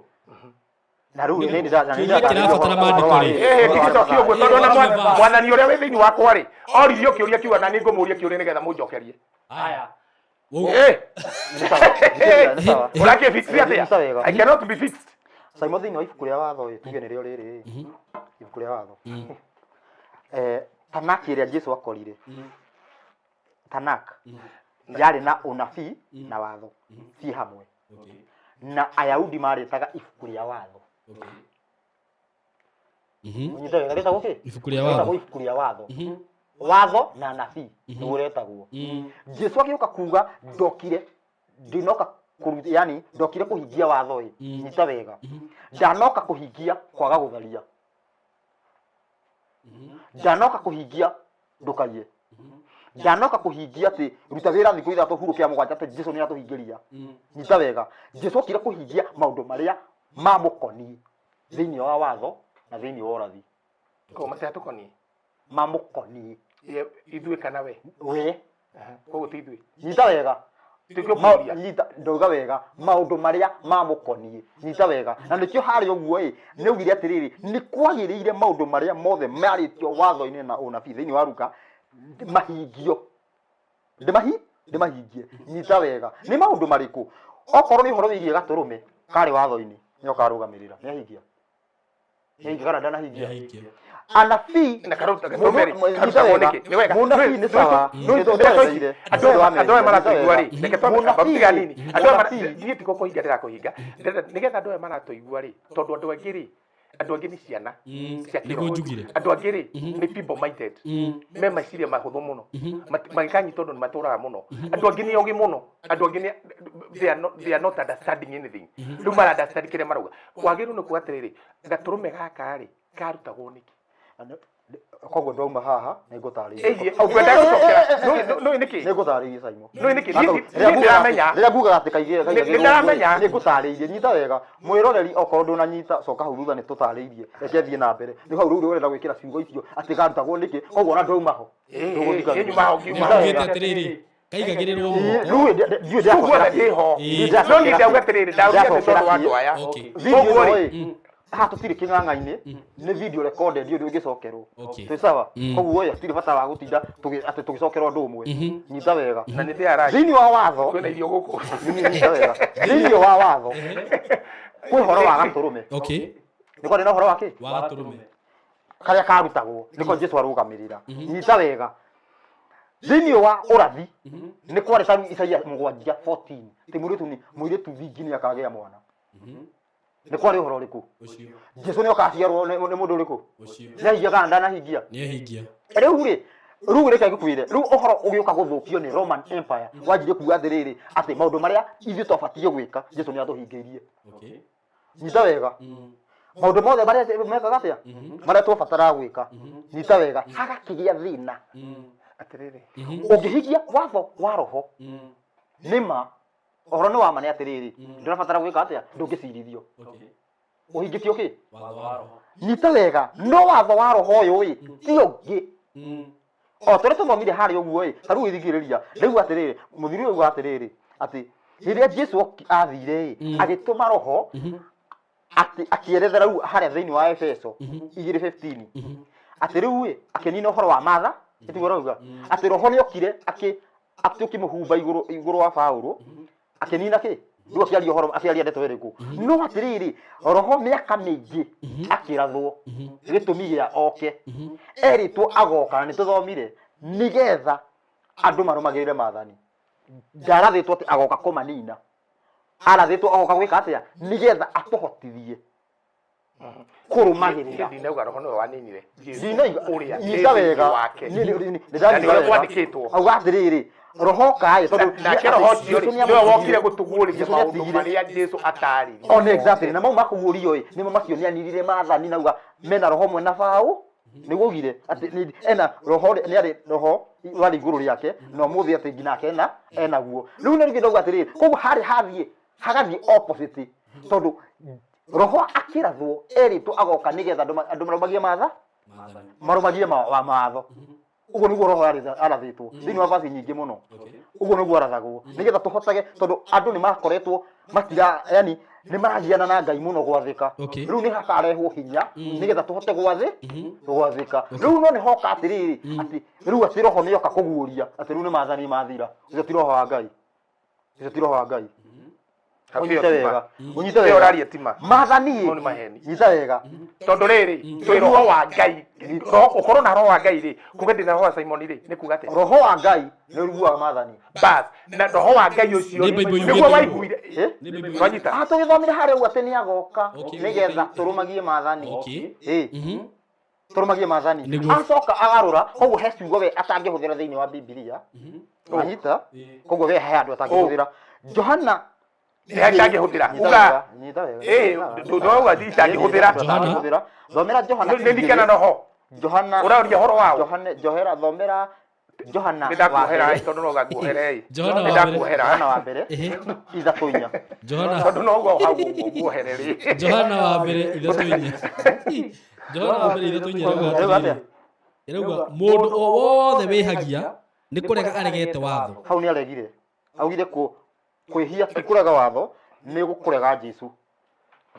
Na rĩu nĩ Kĩũria kĩrabatara maandĩko rĩ. Ĩĩ, ndingĩcokia ũguo tondũ ona Ĩĩ, mwathani ũrĩa wĩ thĩinĩ wakwa rĩ, oririo kĩũria kĩu ona niĩ ngũmũria kĩũria nĩgetha mũnjokerie. Haya. Ĩĩ. Nĩ sawa. Ũrakĩ-fix atĩa? Nyita wega. I cannot be fixed. Simon thĩinĩ wa ibuku rĩa watho ĩ, tuge nĩrĩo rĩrĩ ĩ. Ibuku rĩa watho. Tanakh ĩrĩa Jesu akorire. Tanakh yarĩ na ũnabii na watho ci hamwe. Na Ayahudi marĩtaga ibuku rĩa watho. Ũnyite wega rĩtagwo kĩ? Ibuku rĩa watho. Rĩtagwo ibuku rĩa watho. Watho na nabii nĩguo rĩtagwo. Jesu agĩũka kuga ndokire ndinoka kũruta yani ndokire kũhingia watho ĩ. Nyita wega. Ndanoka kũhingia kwaga gũtharia. Ndanoka kũhingia ndũkaiye. Ndanoka kũhingia atĩ ruta wĩra thikũ ithatũ hurũke ya mũgwanja atĩ Jesu nĩatũhingĩria. Nyita wega. Jesu okire kũhingia maũndũ marĩa mamũkoniĩ thĩinĩ wa watho na thĩinĩ wa ũrathi. Koguo matiratũkoniĩ? Mamũkoniĩ. Ithuĩ kana we? We. Koguo ti ithuĩ. Nyita wega. Tuĩke kũũria. Nyita ndauga wega maũndũ marĩa mamũkoniĩ. Nyita wega. Na nĩkĩo harĩa ũguo ĩ, nĩ augire atĩrĩrĩ, nĩ kwagĩrĩire maũndũ marĩa mothe marĩtio watho-inĩ na ũnabii thĩinĩ wa Luka mahingio. Ndĩmahingie. Nyita wega. Nĩ maũndũ marĩkũ? Okorwo nĩ ũhoro wĩgiĩ gatũrũme karĩ watho-inĩ, nĩo karũgamĩrĩra. Nĩahingia. Nĩahingia kana ndanahingia? Nĩahingia. Anabii Na gatũrũme rĩ, Nyita karutagwo wega. nĩkĩ? Nĩ wega. Mũnabii nĩ sawa. Nĩ- Nĩ tũretheire. Andũ aya maratũigua rĩ, reke twambe Mũnabii tiga nini. Andũ aya mũnabii. niĩ ti kũhinga ndĩrakũhinga. Ndĩrenda nĩgetha andũ aya maratũigua rĩ, tondũ andũ angĩ rĩ, andũ angĩ nĩ ciana cia Nĩguo kĩroho. njugire. Andũ angĩ rĩ, nĩ feeble minded. Me meciria mahũthũ mũno. Magĩkanyita ũndũ nĩ matũraga mũno. Andũ angĩ nĩ ogĩ mũno. Andũ angĩ nĩ they are not understanding anything. Rĩu mara understand kĩrĩa marauga. Wagĩrĩirwo nĩ kuga atĩrĩrĩ, gatũrũme gaka rĩ, karutagwo nĩkĩ? Koguo ndauma haha nĩ ngũtarĩria. Ĩhiĩ, ũngĩenda gũcokera. Nũĩ nĩkĩ? Nĩ ngũtarĩria Simon. Nũĩ nĩkĩ? Niĩ ndĩramenya. Rĩrĩa ngugaga atĩ kaigĩrĩrwo Nĩ ndĩramenya. Nĩ ngũtarĩirie, nyita wega. Mwĩroreri okorwo ndũnanyita coka hau thutha nĩ tũtarĩirie. Reke thiĩ na mbere. Nĩ hau rĩu ũrenda gwĩkĩra ciugo icio atĩ karutagwo nĩkĩ? Koguo ona ndauma ho. Ĩĩ, nyuma ho ngiuma ho. Nĩugĩte atĩrĩrĩ, kaigagĩrĩrwo moko. Rĩu ndiũĩ Kũu guothe ndĩho. Ĩĩ. No niĩ ndauga atĩrĩrĩ, ndauga atĩ tondũ wa andũ aya. Okay. Koguo rĩ, Haha tũtirĩ kĩng'ang'a-inĩ, nĩ video recorded, ũndũ ũngĩcokerwo. Okay. Twĩ sawa? Koguo ĩ hatirĩ bata wa gũtinda atĩ tũgĩcokera ũndũ ũmwe. Nyita wega. Na nĩ ndĩaragia. Thĩinĩ wa watho, Kwĩna irio gũkũ. Nyita wega. Thĩinĩ wa watho kwĩ ũhoro wa gatũrũme. Okay. Nĩ kwarĩ na ũhoro wa kĩ? Wa gatũrũme. Karĩa karutagwo nĩko Jesu arũgamĩrĩra. Nyita wega. Thĩinĩ wa ũrathi nĩ kwarĩ ta Isaia 7:14 atĩ mũirĩtu nĩ mũirĩtu thingi nĩ akagĩa mwana. Nĩ kwarĩ ũhoro ũrĩkũ? Ũcio. Jesu nĩ okaciarwo nĩ mũndũ ũrĩkũ? Ũcio. Nĩ ahingia kana ndanahingia? Nĩ ahingia. Rĩu rĩ, rĩu reke ngĩkwĩre, rĩu ũhoro ũgĩũka gũthũkio nĩ Roman Empire, wanjirie kuga atĩrĩrĩ, atĩ maũndũ marĩa ithuĩ twabatiĩ gwĩka, Jesu nĩ atũhingĩirie. Okay. Nyita wega. Maũndũ mothe marĩa mekaga atĩa? Marĩa twabataraga gwĩka. Nyita wega. Hagakĩgĩa thĩna. Atĩrĩrĩ. Ũngĩhingia watho wa roho, nĩ ma, ũhoro nĩ wa ma nĩ atĩrĩrĩ, ndũrabatara gwĩka atĩa? Ndũngĩcirithio. Okay. Ũhingĩtio kĩ? Watho wa roho. Nyita wega, no watho wa roho ũyũ ĩ, ti ũngĩ. O tũrĩa tũthomire harĩa ũguo ĩ, ta rĩu ithikĩrĩria, rĩu atĩrĩrĩ, mũthuri ũyũ auga atĩrĩrĩ, atĩ hĩndĩ ĩrĩa Jesu athire ĩ, agĩtũma roho, atĩ akĩerethera rĩu harĩa thĩinĩ wa Efeso 2:15, atĩ rĩu ĩ, akĩnina ũhoro wa matha, ĩtiguo arauga, atĩ roho nĩ okire, atĩ ũkĩmũhumba igũrũ wa Paũlũ, akĩnina kĩ? Rĩu akĩaria ũhoro, akĩaria ndeto ĩrĩkũ? No atĩrĩrĩ, roho mĩaka mĩingĩ akĩrathwo, gĩtũmi gĩa oke, erĩtwo agoka, na nĩtũthomire, nĩgetha andũ marũmagĩrĩre maathani. Ndarathĩtwo atĩ agoka kũmanina, arathĩtwo agoka gwĩka atĩa? Nĩgetha atũhotithie kũrũmagĩrĩra. Ndinauga roho nĩwe waninire. Ndinauga ũrĩa nyita wega. wake. Nĩ Na nĩwe kwandĩkĩtwo. Auga atĩrĩrĩ, roho kaĩ, tondũ Nake roho ũcio Jesu rĩ, nĩ nĩwe wokire amũtigire. gũtũguũrĩria Jesu maũndũ nĩatigire. marĩa Jesu atarĩrie. O nĩ exactly, na mau makũguũrio ĩ, nĩmo macio nĩaninire maathani nauga mena roho mwena baũ, nĩguo augire atĩ ena roho, nĩ arĩ roho warĩ igũrũ rĩake, na ũmũthĩ atĩ nginya ake enaguo. Rĩu nĩ rĩngĩ ndauga atĩrĩrĩ, koguo harĩ hathiĩ, hagathiĩ opposite, tondũ roho akĩrathwo erĩtwo agoka nĩgetha andũ marũmagie matha, marũmagie mawatho. Ũguo nĩguo roho arathĩtwo thĩinĩ wa verse nyingĩ mũno. Ũguo nĩguo arathagwo nĩgetha tũhotage, tondũ andũ nĩ makoretwo matira, yani nĩ maragiana na Ngai mũno gwathĩka. Okay. Rĩu nĩ hakarehwo hinya nĩgetha tũhote gwathĩka. Rĩu no nĩ hoka atĩrĩrĩ, atĩ rĩu atĩ roho nĩoka kũguũria atĩ rĩu nĩ maathani mathira. Ũcio ti roho wa Ngai. Ũcio ti roho wa Ngai. Ũnyite wega. Ũnyite Ĩyo wega. ũraria ti ma. Maathani Mau nĩ maheni. Nyita wega. Tondũ rĩrĩ, twĩ roho wa Ngai. Roho, ũkorwo na roho wa Ngai rĩ, kuga ndĩna roho wa Simon rĩ, nĩ kuga atĩa? Roho wa Ngai nĩ ũiguaga maathani. Bas, na roho wa Ngai ũcio Nĩ rĩ, Bible nĩguo yugĩte waiguire. Eh? Nĩ Bible Twanyita. Ah, tũgĩthomire harĩa ũguo atĩ nĩ agoka Okay. nĩgetha tũrũmagie maathani. Okay. Eh. Tũrũmagie maathani. Nĩguo. Acoka agarũra, koguo he ciugo we atangĩhũthĩra thĩinĩ wa Bibilia. Wanyita? Koguo we he handũ atangĩhũthĩra. Johana Nĩ atangĩhũthĩra. Nyita Uga. wega, nyita wega. Eh, ndũrauga itangĩhũthĩra. Johana. Thomera Johana. Nĩ ndikana roho. Johana. Ũraũria ũhoro wao. Johana, Johera, thomera Johana. Nĩ ndakuohera wa ĩ, tondũ no ngakuohera ĩ. Johana Nĩ wa mbere. ndakuohera. Johana wa mbere. Ehe. 3:4. Johana. Tondũ no ũguo hau ũguo nguohere rĩ. Johana wa mbere 3:4. Johana wa mbere 3:4 Rĩu ĩrauga atĩa? atĩrĩrĩ. Ĩrauga mũndũ o wothe wĩhagia nĩ kũrega aregete watho. Hau nĩ aregire. Augire kwĩhia ti kũrega watho, nĩ gũkũrega Jesu.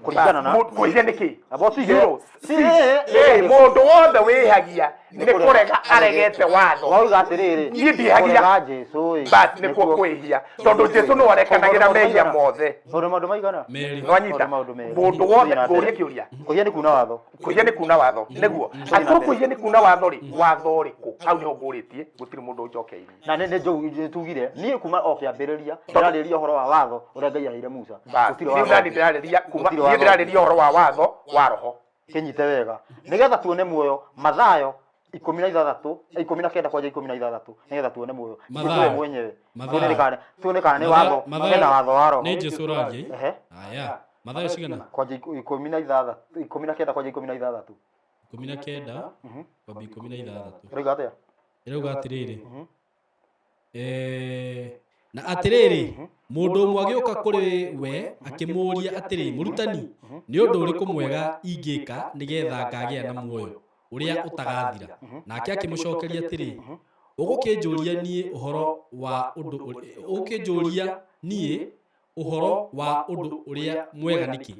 Kũringana na Kwĩhia nĩ kĩ? Abo sige. Zero. Sige. Ĩ, mũndũ wothe wĩhagia nĩ kũrega aregete watho. Wauga atĩrĩrĩ. Niĩ ndiĩhagia. Kũrega Jesu ĩ. Bas, nĩkuo kwĩhia. Tondũ Jesu nĩwe arekanagĩra mehia mothe. Maũndũ maũndũ maigana? Merĩ. Nĩwanyita? Maũndũ merĩ. Mũndũ wothe, Thiĩ na mbere. ngũrie kĩũria. Kwĩhia nĩ kuna watho. Kwĩhia nĩ kuna watho. Nĩguo. Angĩkorwo kwĩhia nĩ kuna watho rĩ, watho ũrĩkũ? Hau nĩho ngũrĩtie, gũtirĩ mũndũ ũnjokeirie. Na nĩ nĩ tugire niĩ kuma o kĩambĩrĩria ndĩrarĩria ũhoro wa watho ũrĩa Ngai aheire Musa. Bas, Gũtirĩ niĩ watho. nani ndĩrarĩria kuma Gũtirĩ niĩ watho. ndĩrarĩria ũhoro wa watho wa roho. Kĩnyite wega. Nĩgetha tuone muoyo Mathayo 16, 19 kwanja 16, nĩgetha tuone muoyo. Mathayo. Jesu we mwenyewe. Mathayo. Tuone kana nĩ watho, Mathayo- hena watho wa roho. Nĩ Jesu ũraria. Ehe. Aya. Mathayo cigana? Kwanja 16, 19 kwanja 16. 19 kwambia 16. Ũroiga atĩa? Ĩrauga atĩrĩrĩ. Na atĩrĩrĩ, mũndũ ũmwe agĩũka kũrĩ we akĩmũũria atĩrĩ, mũrutani, nĩ ũndũ ũrĩkũ mwega ingĩka nĩgetha ngagĩa na muoyo ũrĩa ũtagathira? Nake akĩmũcokeria atĩrĩ, ũgũkĩnjũria niĩ ũhoro wa ũndũ ũrĩa, ũgũkĩnjũria niĩ ũhoro wa ũndũ ũrĩa mwega nĩkĩ?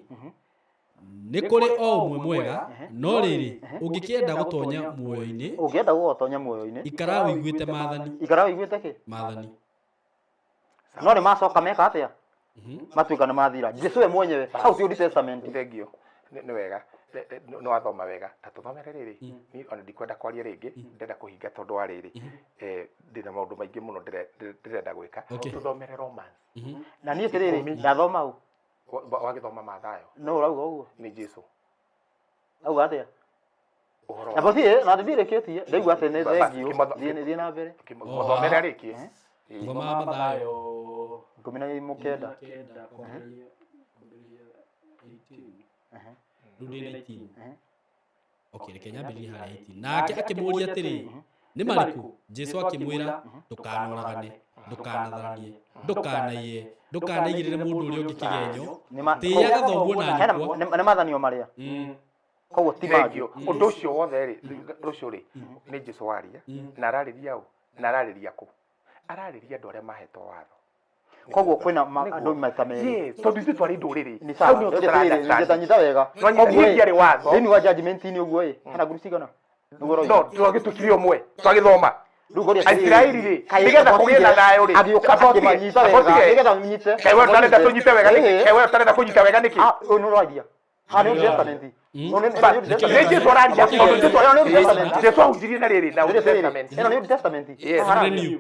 Nĩ kũrĩ o ũmwe mwega, no rĩrĩ, ũngĩkĩenda gũtonya muoyo-inĩ, Ũngĩenda gũgotonya muoyo-inĩ, ikara ũiguĩte maathani. Ikara ũiguĩte kĩ? Maathani. No nĩ macoka meka atĩa? Matuĩka nĩ mathira. Jesu we mwenyewe hau ti Old Testament. Thengio. Nĩ wega. Nĩ wathoma wega. Ta tũthomere rĩrĩ. Niĩ ona ndikwenda kwaria rĩngĩ, ndĩrenda kũhinga tondũ wa rĩrĩ. Ndĩna maũndũ maingĩ mũno ndĩrenda gwĩka. Okay. Tũthomere Romans. Na niĩ atĩrĩrĩ, ndathoma ũ? Wagĩthoma Mathayo. No ũrauga ũguo? Nĩ Jesu. Auga atĩa? Ũhoro Na bothi na ndirĩkĩtie, ndaigua atĩ nĩ thengio. Thiĩ na mbere. Mũthomere rĩkie. Thoma Mathayo 19. 9 kwambĩrĩria 18. Rĩu ndĩ 19. Okay, reke nyambĩrĩrie harĩa 18. Nake akĩmũũria atĩrĩ, nĩ marĩkũ? Jesu akĩmwĩra, ndũkanoragane, ndũkanatharanie, ndũkanaiye, ndũkanaigĩrĩre mũndũ ũrĩa ũngĩ kĩgenyo, tĩaga thoguo na nyũkwa. Nĩ mathanio marĩa. Koguo ti mangĩ. Thengio. Ũndũ ũcio wothe rĩ, rũciũ rĩ, nĩ Jesu waria, na ararĩria ũ? Na ararĩria kũ? Ararĩria andũ arĩa mahetwo watho. Koguo kwĩna andũ maita merĩ. Yes, tondũ ithuĩ twarĩ ndũrĩrĩ. Nĩ sawa. Hau nĩho tũtara-understand. Nyita wega. No nyita, Koguo niĩ ĩ, ndiarĩ watho. Thĩinĩ wa judgment-inĩ ũguo ĩ, hena group cigana? Nĩguo ũroiga. No, twagĩtuĩkire ũmwe, twagĩthoma. Rĩu ngoria atĩrĩrĩ, Aisiraeli rĩ, kaĩ nĩgetha kũgĩe na thayũ rĩ, agĩũka akĩmanyita wega, nĩgetha nyite. Kaĩ we ũtarenda tũnyite wega nĩkĩ? Kaĩ we ũtarenda kũnyita wega nĩkĩ? Ah, ũyũ nĩ ũraria. Ah, nĩ Old Testament. Ũyũ nĩ Old Testament. Nĩ Jesu araria, tondũ Jesu Ĩno nĩ Old Testament. Jesu ahunjirie na rĩrĩ, na Old Atĩrĩrĩ, Testament. ĩno nĩ Old Testament. Yes. Haha Ĩno nĩ new.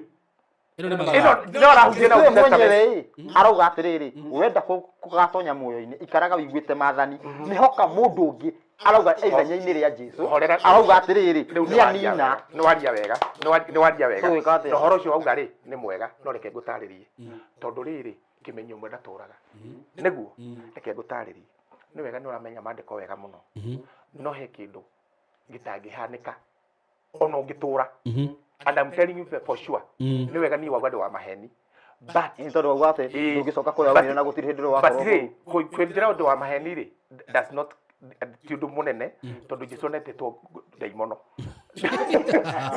Ĩno nĩ Ĩno Mathayo. nĩyo arahunjia na Jesu Old Testament. mwenyewe ĩ, arauga atĩrĩrĩ, wenda gũgatonya muoyo-inĩ, ikaraga wĩiguĩte maathani. Nĩhoka mũndũ ũngĩ arauga ithenya-inĩ rĩa Jesu, Horera. arauga atĩrĩrĩ, Rĩu nĩ anina. nĩ waria wega, nĩ waria wega. Tũgwĩka atĩa? Na ũhoro ũcio wauga rĩ, nĩ mwega, no reke ngũtarĩrie. Tondũ rĩrĩ, kĩmenyo ũmwe ndatũraga. Nĩguo, reke ngũtarĩrie. Nĩ wega nĩ ũramenya maandĩko wega mũno. No he kĩndũ gĩtangĩhanĩka ona ũngĩtũra. And I'm telling you for sure. Nĩ wega niĩ wauga ndĩ wa maheni. But Nĩ tondũ wauga atĩ ndũngĩcoka kũrĩa waumire na gũtirĩ hĩndĩ but wakorwo rĩ, kwĩrutĩra ũndũ wa maheni rĩ, does not ti ũndũ mũnene tondũ Jesu anetĩtwo ndaimono.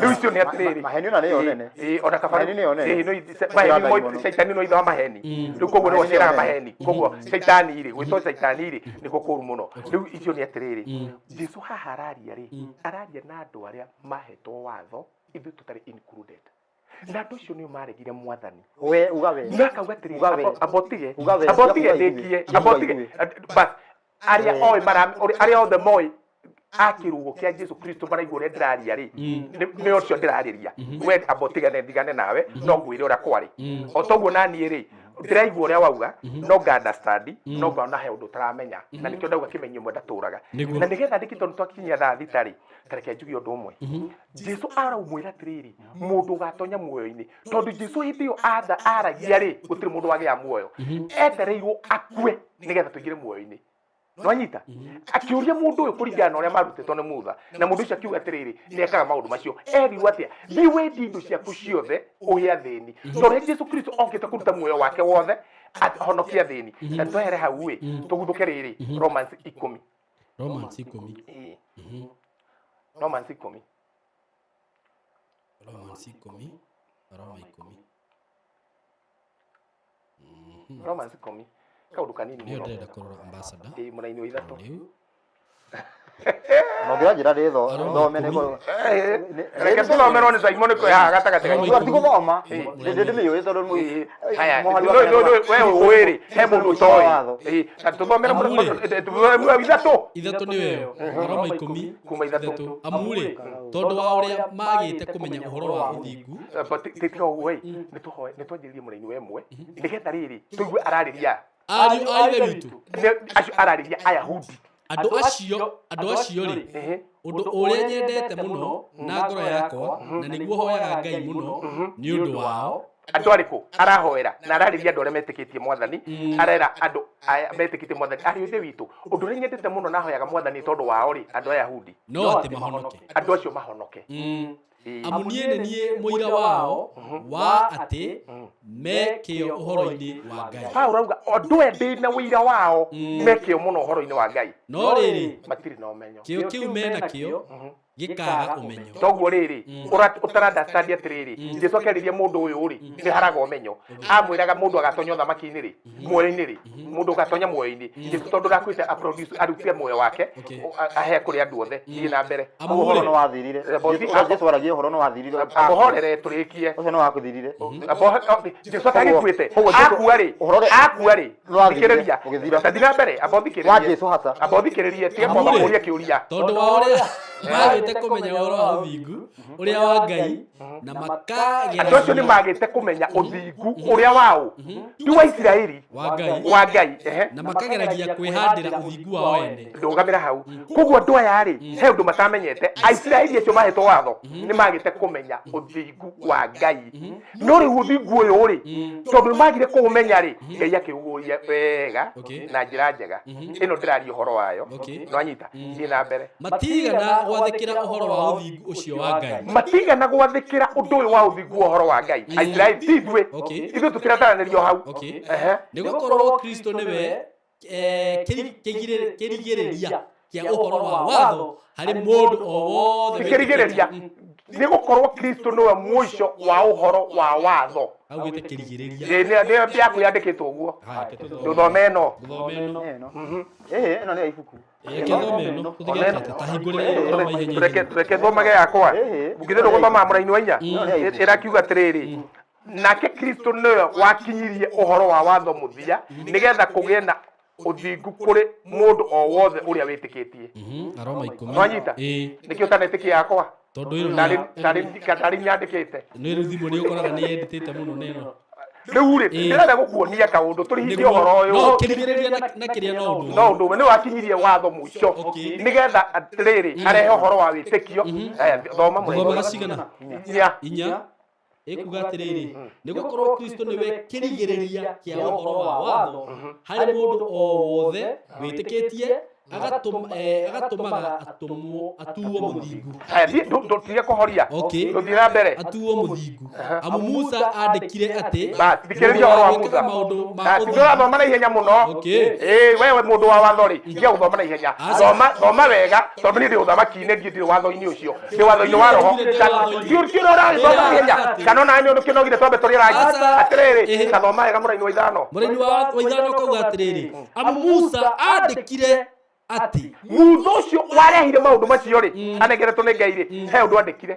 Rĩu icio nĩ atĩrĩrĩ. Maheni ona nĩyo nene. Ĩĩ, ona kaba Maheni nĩyo nene. Ĩĩ, no maheni Ndaimono. Shaitani no ithe wa maheni. Rĩu koguo nĩwe Maheni nĩyo ũciaraga nene. maheni. Koguo shaitani rĩ, gwĩtwo shaitani rĩ, nĩkuo kũũru mũno. Rĩu icio nĩ atĩrĩrĩ, Jesu haha araria rĩ, araria na andũ arĩa mahetwo watho, ithuĩ tũtarĩ included. Na andũ acio nĩo maregire mwathani. We uga we. Na akauga atĩrĩrĩ, Uga we. ambotige, Uga we. ambotige Uga we. ndĩkie, Uga ambotige. we. Bas, arĩa oĩ arĩa othe moĩ a kĩrugo kĩa Jesu Kristo maraigua ũrĩa ndĩraria rĩ, nĩ ũcio ndĩrarĩria. We ambotige ndigane nawe, no ngwĩre ũrĩa kwarĩ. O toguo naniĩ rĩ, ndĩraigua ũrĩa wauga, no nga understand, no ngona he ũndũ ũtaramenya. Na nĩkĩo ndauga kĩmenyo ũmwe ndatũraga. Nĩguo. Na nĩgetha ndĩki tondũ twakinyia thaa thita rĩ, ta reke njuge ũndũ ũmwe. Jesu araumwĩra atĩrĩrĩ, mũndũ ũgatonya muoyo-inĩ, tondũ Jesu hĩndĩ ĩyo aragia rĩ, gũtirĩ mũndũ wagĩa muoyo. Etereirwo akue nĩgetha tũingĩre muoyo-inĩ. Nwanyita? Akĩũria mũndũ ũyũ kũringana na ũrĩa marutĩtwo nĩ Mutha, na mũndũ ũcio akiuga atĩrĩrĩ, nĩ ekaga maũndũ macio. Erirwo atĩa? Thiĩ wendie indo ciaku ciothe ũhe athĩni. Tondũ ũrĩa Jesu Kristo okĩte kũruta muoyo wake wothe ahonokie athĩni. Na twehere hau ĩ, tũguthũke rĩrĩ, Romans 10. Romans 10. Ĩĩ. Romans 10. Romans 10. Roma 10. Romans 10. Kaũndũ kanini Nĩyo mũno. ndĩrenda kũrora ambassador. Ĩĩ, mũraini wa ithatũ. Rĩu Na ũngĩranjĩra ndĩtho Aroma thome ikũmi. nĩ Reke tũthomerwo nĩ Simon kwĩ haha gatagatĩ Aroma gaitũ. ti gũthoma Ĩĩ. ndĩmĩũĩ tondũ Haya, mũhari wa no, kana no, no, wa- we ũĩ rĩ, he mũndũ ũtoĩ. Watho. Ĩĩ, na tũthomere Amu-rĩ. mũraini wa ithatũ. Ithatũ nĩyo ĩyo. Aroma 10 Kuma ithatũ. Amu-rĩ, tondũ wa ũrĩa magĩte kũmenya ũhoro wa ũthingu, But tiga ũguo ĩ, nĩtũhoe, nĩtwanjĩrĩrie mũraini wa ĩmwe, nĩgetha rĩrĩ, tũigue ararĩria. ariũ a Ithe witũ, Acio ararĩria Ayahudi. andũ acio rĩ, ũndũ ũrĩa nyendete mũno na ngoro yakwa, na nĩguo hoyaga Ngai mũno nĩ ũndũ wao, Andũ arĩkũ arahoera na ararĩria andũ arĩa metĩkĩtie mwathani, arera andũ aya metĩkĩtie mwathani, ariũ ithe witũ, ũndũ ũrĩa nyendete mũno na hoyaga mwathani tondũ wao rĩ, andũ Ayahudi, no atĩ mahonoke. andũ acio mahonoke. Amu niĩ nĩ niĩ mũira wao wa atĩ me kĩyo ũhoro-inĩ wa Ngai. Paũlũ auga andũ aya ndĩ na ũira wao me kĩyo mũno ũhoro-inĩ wa Ngai, No rĩrĩ, matirĩ na ũmenyo. kĩyo kĩu menakĩo Gĩkaga ũmenyo. Toguo rĩrĩ ũtara understand atĩrĩrĩ, Jesu akĩarĩria mũndũ ũyũ rĩ, nĩ haraga ũmenyo. Amwĩraga mũndũ agatonya ũthamaki-inĩ rĩ, muoyo-inĩ rĩ, mũndũ ũgatonya muoyo-inĩ. Jesu tondũ ndakuĩte aproduce arutire muoyo wake ahe kũrĩ andũ othe. Thiĩ na mbere. Amu Ũhoro rĩ, nĩ wathirire. Ũrĩa Jesu aragia ũhoro nĩ wathirire. Amũhorere tũrĩkie. Ũcio nĩ wakuthirire. Jesu atagĩkuĩte Koguo Jesu- akua rĩ, ũhoro ũrĩa- akua rĩ, nĩ wathirire, thikĩrĩria. ũgĩthira. Ta thiĩ na mbere, amba Wa ũthikĩrĩrie. Jesu hasa. Amba ũthikĩrĩrie, tiga Amu kwamba rĩ, kũũria kĩũria. Tondũ wa ũrĩa magĩte kũmenya ũhoro wa ũthingu ũrĩa wa Ngai na Andũ acio nĩ makageragia magĩte kũmenya ũthingu ũrĩa wao ti wa Isiraeli, wa Ngai wa Ngai, ehe. Na makageragia kwĩhandĩra ũthingu wao ene. Ndũgamĩra hau. Koguo andũ aya rĩ, he ũndũ matamenyete. Aisiraeli acio mahetwo watho nĩ magĩte kũmenya ũthingu wa Ngai, no rĩu ũthingu ũyũ rĩ, tondũ nĩ magire kũũmenya rĩ, Ngai akĩũgũria wega na njĩra njega ĩno ndĩraria ũhoro wayo. Nwanyita? Thiĩ na mbere. Matigana gwathĩkĩra ũhoro wa ũthingu ũcio wa Ngai. Matigana gwathĩkĩra ũndũ ũyũ wa ũthingu wa ũhoro wa Ngai, Aisiraeli, ti ithuĩ. Ithuĩ tũkĩrataranĩrio hau. Ehe. Nĩ gũkorwo Kristo nĩwe kĩrigĩrĩria kĩa ũhoro wa watho harĩ mũndũ o wothe. Kĩrigĩrĩria, nĩ gũkorwo Kristo nĩwe mũico wa ũhoro wa watho. Augĩte kĩrigĩrĩria. Ĩ, nĩyo yaku yandĩkĩtwo ũguo. Haya, reke tũthome. Ndũthome ĩno. Tũthome ĩno. Ĩno. Ĩĩ, ĩno nĩ ya ibuku. Reke thome ĩno, tũtige ta hingũrĩre ũhoro wa ihenya. Reke thomage yakwa. Githĩ ndũgũthoma mũraini wa 4? Ĩno nĩ ya ibuku. Ĩrakiuga atĩrĩrĩ, nake Kristo nĩwe wakinyirie ũhoro wa watho mũthia, nĩgetha kũgĩe na ũthingu kũrĩ mũndũ o wothe ũrĩa wĩtĩkĩtie. Aroma 10. Nwanyita? Ĩĩ. Nĩkĩo ũtanetĩkia yakwa? Tondũ ĩno Tarĩ nyandĩkĩte. Nĩ rĩu thimũ nĩ ũkoraga nĩ yendetete mũno nĩ ĩno. Rĩu rĩ, ndĩrenda gũkuonia kaũndũ tũrihingie ũhoro ũyũ. No kĩrigĩrĩria na kĩrĩa no ũndũ. No ũndũ ũmwe, nĩ wakinyirie watho mũico nĩgetha atĩrĩrĩ arehe ũhoro wa wĩtĩkio. Aya, thoma mũraini. Gũthomaga cigana? 4. 4. Ĩkuga atĩrĩrĩ, nĩ gũkorwo Kristo nĩwe kĩrigĩrĩria kĩa ũhoro wa watho harĩ mũndũ o wothe wĩtĩkĩtie, agatũmaga atuo mũthingu. Aya, thiĩ, ndũtige kũhoria. Tũthiĩ na mbere. Atuo mũthingu. Amu Musa andĩkire atĩ Bas, thikĩrĩria ũhoro wa mũndũ wa Musa. gwĩkaga maũndũ ma Ah, ti ũthingu. ndũrathoma na ihenya mũno. Ĩĩ, wewe mũndũ wa watho rĩ, tiga gũthoma na ihenya. Thoma, thoma wega, tondũ niĩ ndĩ ũthamaki-inĩ, ndiĩ ndirĩ watho-inĩ ũcio. Ndĩ watho-inĩ wa roho. Ti ũrĩa ũragĩthoma na ihenya. Kana ona nĩ ũndũ kĩnogire twambe tũrĩe rangi. Aca. Atĩrĩrĩ, ta thoma wega mũraini wa 5. Mũraini wa 5 kauga atĩrĩrĩ, amu Musa andĩkire atĩ Mutha ũcio warehire maũndũ macio rĩ, anengeretwo nĩ Ngai rĩ, he ũndũ andĩkire.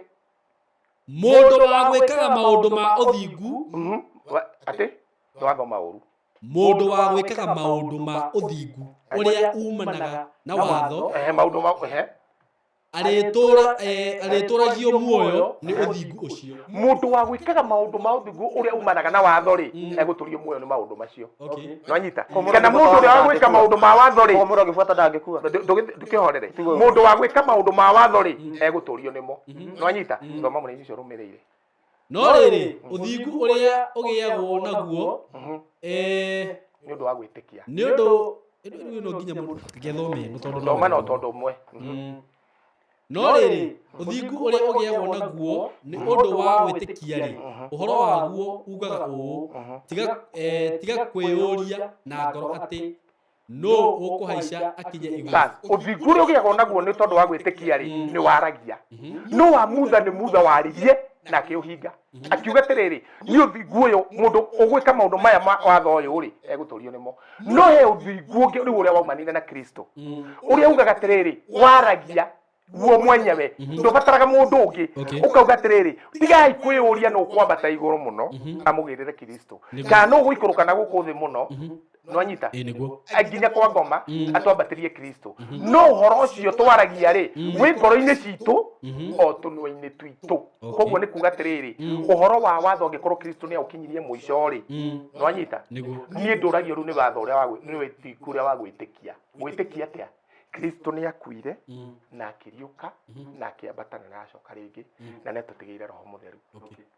Mũndũ wa gwĩkaga maũndũ ma ũthingu. Atĩ nĩwathoma ũru. Mũndũ wa gwĩkaga maũndũ ma ũthingu ũrĩa umanaga na watho. Ehe, maũndũ ma ehe. Arĩtũragio muoyo nĩ ũthingu ũcio. Mũndũ wa gwĩkaga maũndũ ma ũthingu ũrĩa umanaga na watho rĩ, egũtũrio muoyo nĩ maũndũ macio. Nwanyita? Kana mũndũ ũrĩa wa gwĩka maũndũ ma watho rĩ, Mũndũ angĩbuata ndangĩkua. Ndũkĩhorere. Mũndũ wa gwĩka maũndũ ma watho rĩ, egũtũrio nĩmo. Nwanyita? Thoma mũraini ũcio ũrũmĩrĩire. No rĩrĩ, ũthingu ũrĩa ũgĩagwo naguo nĩ ũndũ wa gwĩtĩkia. Nĩ ũndũ rĩu no nginya mũndũ ngethome ĩno tondũ no Thoma no tondũ ũmwe. No rĩrĩ, ũthingu ũrĩa ũgĩagwo naguo nĩ ũndũ wa gwĩtĩkia rĩ, ũhoro waguo ugaga ũũ, tiga kwĩyũria na ngoro atĩ nũ ũkũhaica akinye igũrũ. Bas, ũthingu ũrĩa ũgĩagwo naguo nĩ tondũ wa gwĩtĩkia rĩ, nĩ waragia. No wa Mutha nĩ Mutha waririe na akĩũhinga. Akiuga atĩrĩrĩ, nĩ ũthingu ũyũ mũndũ ũgwĩka maũndũ maya ma watho ũyũ rĩ, egũtũrio nĩmo. No he ũthingu ũngĩ rĩu ũrĩa waumanire na Kristo. Ũrĩa ugaga atĩrĩrĩ, waragia guo mwenyewe, ndũbataraga mũndũ ũngĩ. Ũkauga atĩrĩrĩ, tigai kwĩyũria nũ ũkwambata igũrũ mũno, amũgĩrĩre Kristo. Kana nũ ũgũikũrũka na gũkũ thĩ mũno, nwanyita? Nĩguo. Nginya kwa ngoma, atwambatĩrie Kristo. No ũhoro ũcio twaragia rĩ, wĩ ngoro-inĩ citũ, o tũnua-inĩ twitũ. Koguo nĩ kuga atĩrĩrĩ, ũhoro wa watho angĩkorwo Kristo nĩ aũkinyirie mũico rĩ, nwanyita? Niĩ ndũragio rĩu nĩ watho ũrĩa wa nĩ wĩtĩkio ũrĩa wa gwĩtĩkia. Gwĩtĩkia atĩa? Kristo nĩ akuire na akĩriũka na akĩambata na acoka rĩngĩ na nĩ atũtigĩire Roho Mũtheru.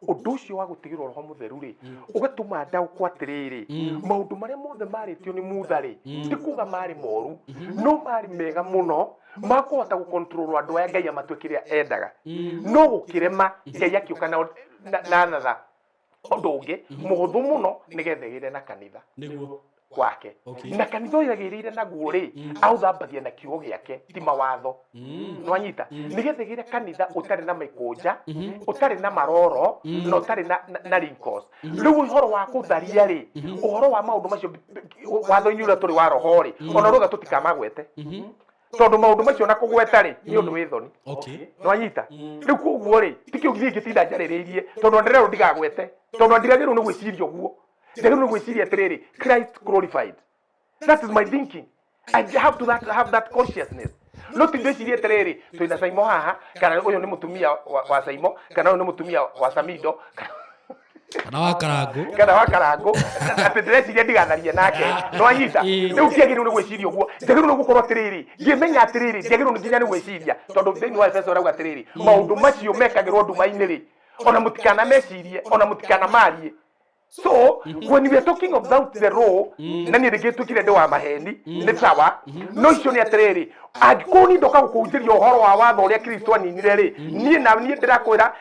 Ũndũ ũcio wa gũtigĩrwo Roho Mũtheru rĩ, ũgatũma ndaũkwo atĩrĩrĩ, maũndũ marĩa mothe marĩtio nĩ Mutha rĩ, ti kuga marĩ moru, no marĩ mega mũno makũhota gũcontrol andũ aya Ngai amatue kĩrĩa endaga. No gũkĩrema Ngai akĩũka na tha ũndũ ũngĩ mũhũthũ mũno nĩgetha ĩgĩre na kanitha. Nĩguo. Wake. Okay. Na kanitha ũyũ agĩrĩire naguo rĩ, aũthambagia na kiugo gĩake, ti mawatho. Nĩwanyita? Nĩgetha ĩgĩre kanitha ũtarĩ na mĩkũnja, ũtarĩ na maroro, na ũtarĩ na wrinkles. Rĩu ũhoro wa kũtharia rĩ, ũhoro wa maũndũ macio watho-inĩ ũrĩa tũrĩ wa roho rĩ, ona rũga tũtikamagwete, tondũ maũndũ macio na kũgweta rĩ, nĩ ũndũ wĩ thoni. Okay. Nĩwanyita? Rĩu koguo rĩ, ti kĩu githĩ ngĩtinda njarĩrĩirie, tondũ ndĩrerwo ndigagwete, tondũ ndiragĩrĩirwo nĩ gwĩciria ũguo. Ndagĩrĩirwo nĩ gwĩciria atĩrĩrĩ, Christ glorified. That is my thinking. I have to have that consciousness. No ti ndĩcirie atĩrĩrĩ, twĩna Saimo haha, kana ũyũ nĩ mũtumia wa Saimo, kana ũyũ nĩ mũtumia wa Samido, kana wa Karangũ, kana wa Karangũ, atĩ ndĩreciria ndigatharie nake. Nĩwanyita? Rĩu ndiagĩrĩirwo nĩ gwĩciria ũguo. Njagĩrĩirwo nĩ gũkorwo atĩrĩrĩ, ngĩmenya atĩrĩrĩ, ndiagĩrĩirwo nĩ nginya nĩ gwĩciria, tondũ thĩinĩ wa Efeso arauga atĩrĩrĩ, maũndũ macio mekagĩrwo nduma-inĩ rĩ, ona mũtikanamecirie, ona mũtikanamarie. So when we are talking about the law, na niĩ rĩngĩ tuĩkire ndĩ wa maheni, nĩ sawa, no icio nĩ atĩrĩrĩ, angĩkorwo niĩ ndoka gũkũhunjĩria ũhoro wa watho ũrĩa Kristo aninire rĩ, niĩ na niĩ ndĩrakwĩra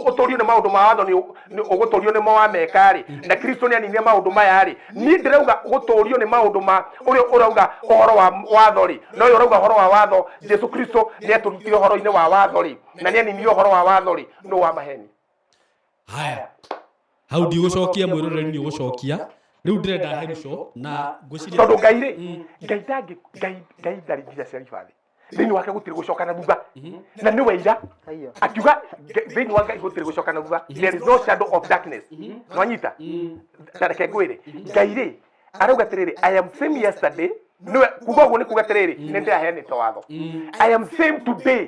ũtũrio nĩ maũndũ ma watho, nĩ ũgũtũrio nĩmo wameka rĩ, na Kristo nĩ aninire maũndũ maya rĩ, niĩ ndĩrauga gũtũrio nĩ maũndũ ma ũrĩa ũrauga ũhoro wa watho rĩ, no ũyũ ũrauga ũhoro wa watho, Jesu Kristo nĩ atũrutire ũhoro-inĩ wa watho rĩ, na nĩ aninire ũhoro wa watho rĩ, nũ wa maheni? Haya, hau ndigũcokia, mwĩroreri nĩ ũgũcokia. Rĩu ndĩrenda heruco na ngwĩciria Tondũ Ngai rĩ, Ngai ndangĩ, Ngai, Ngai ndarĩ nginya cia ribathi thĩinĩ wake, gũtirĩ gũcoka na thutha, na nĩ weira akiuga thĩinĩ wa Ngai gũtirĩ gũcoka na thutha. There is no shadow of darkness. Nwanyita? Na reke ngwĩre, Ngai rĩ, arauga atĩrĩrĩ, "I am same yesterday." Nĩwe kuga ũguo, nĩ kuga atĩrĩrĩ, nĩ ndĩraheanĩte watho, "I am same today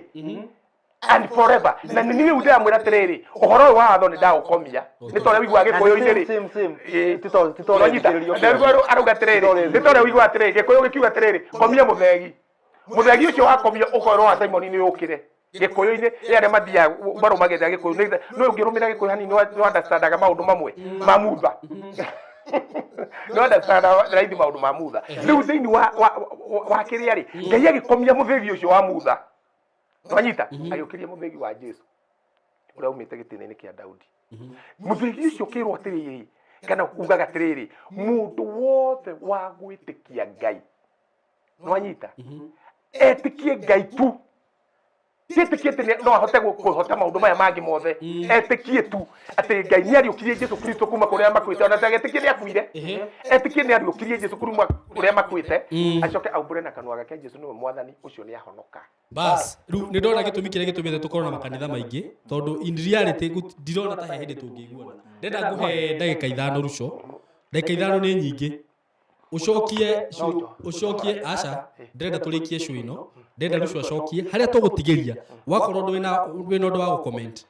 and forever." Na nĩ niĩ rĩu ndĩramwĩra atĩrĩrĩ, ũhoro ũyũ wa watho nĩ ndaũkomia, nĩ ta ũrĩa ũiguaga Gĩkũyũ-inĩ rĩ. Same, same. Ĩĩ. Tito Nwanyita? ũretĩkĩrĩrio. Na rĩu arauga atĩrĩrĩ, nĩ ta ũrĩa ũiguaga atĩrĩrĩ, Gĩkũyũ gĩkiuga atĩrĩrĩ, "Komia mũthegi." Mũthegi ũcio wakomio, ũkorwo wa Simon nĩ ũkĩre Gĩkũyũ-inĩ. Ĩ arĩa mathiaga marũmagĩrĩra Gĩkũyũ, nĩ ũngĩrũmĩrĩra Gĩkũyũ hanini, nĩ understandaga maũndũ mamwe ma mutha, nĩ understandaga raithi maũndũ ma mutha. Rĩu thĩinĩ wa kĩrĩa rĩ, Ngai agĩkomia mũthegi ũcio wa mutha. Nwanyita? Agĩũkĩria mũthegi wa Jesu ũrĩa umĩte gĩtina-inĩ kĩa Daudi. Mũthegi ũcio ũkĩrwo atĩrĩrĩ, kana ugaga atĩrĩrĩ, mũndũ wothe wa gwĩtĩkia Ngai, nwanyita, etĩkie Ngai tu, tiĩtĩkie atĩ no ahote kũhota maũndũ maya mangĩ mothe, etĩkie tu atĩ Ngai nĩ ariũkirie Jesu Kristo kuma kũrĩa makuĩte, ona ndagetĩkie nĩ akuire, etĩkie nĩ ariũkirie Jesu kuma kũrĩa makuĩte, acoke aumbũre na kanua gake Jesu nĩwe Mwathani, ũcio nĩ ahonoka. Bas, rĩu nĩ ndona gĩtũmi kĩrĩa gĩtũmĩte tũkorwo na makanitha maingĩ, tondũ in reality ndirona ta he hĩndĩ tũngĩiguana. Ndĩrenda ngũhe ndagĩka 5, Ruco. Ndagĩka 5 nĩ nyingĩ. Ũcokie ũcokie, aca, ndĩrenda tũrĩkie show ĩno. Ndĩrenda Ruco acokie harĩa tũgũtigĩria. Wakorwo ndwĩna ũndũ wa gũcomment,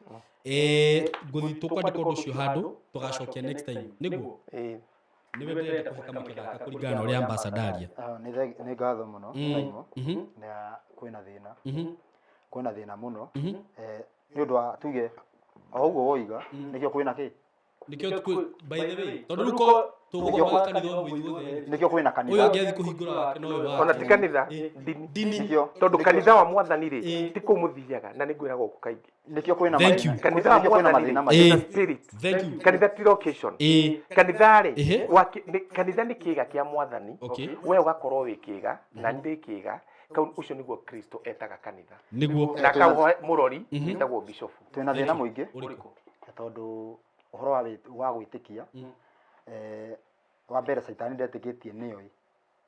ngũthi tũkwandĩka ũndũ ũcio handũ tũgacokia next time. Nĩguo? Ĩĩ. Nĩwe ndĩrenda kũhe kamweke gaka kũringana na ũrĩa ambassador aria. Ah, nĩ ngatho mũno, Simon. Na kwĩna thĩna, kwĩna thĩna mũno. Nĩ ũndũ wa tuge o ũguo woiga, nĩkĩo kwĩna kĩ Nĩkĩo by the way, tondũ rĩu ko tũgũthomaga kanitha ũmwe ithuothe, Nĩkĩo kwĩna ũyũ kanitha. ũngĩ athiĩ kũhingũra wake no ũyũ Ona wake. ti kanitha, ndini. Ndini. Nĩkĩo Tondũ kanitha wa Mwathani rĩ, Ĩĩ. ti kũu mũthiaga, na nĩ ngwĩraga gũkũ kaingĩ, Nĩkĩo kwĩna Thank mathĩna. you. Kanitha wa Nĩkĩo kwĩna Mwathani mathĩna rĩ, maingĩ. is a spirit. Thank you. Kanitha ti location. Kanitha rĩ, kanitha nĩ kĩga kĩa Mwathani. We ũgakorwo wĩ kĩga na ndĩ kĩga kau, ũcio nĩguo Kristo etaga kanitha. Nĩguo. Na akauhe mũrori wĩtagwo bishofu. Twĩna thĩna mũingĩ. Ũrĩkũ? Tondũ ũhoro wa gwĩtĩkia, wa mbere, caitani ndetĩkĩtie nĩyo ĩ.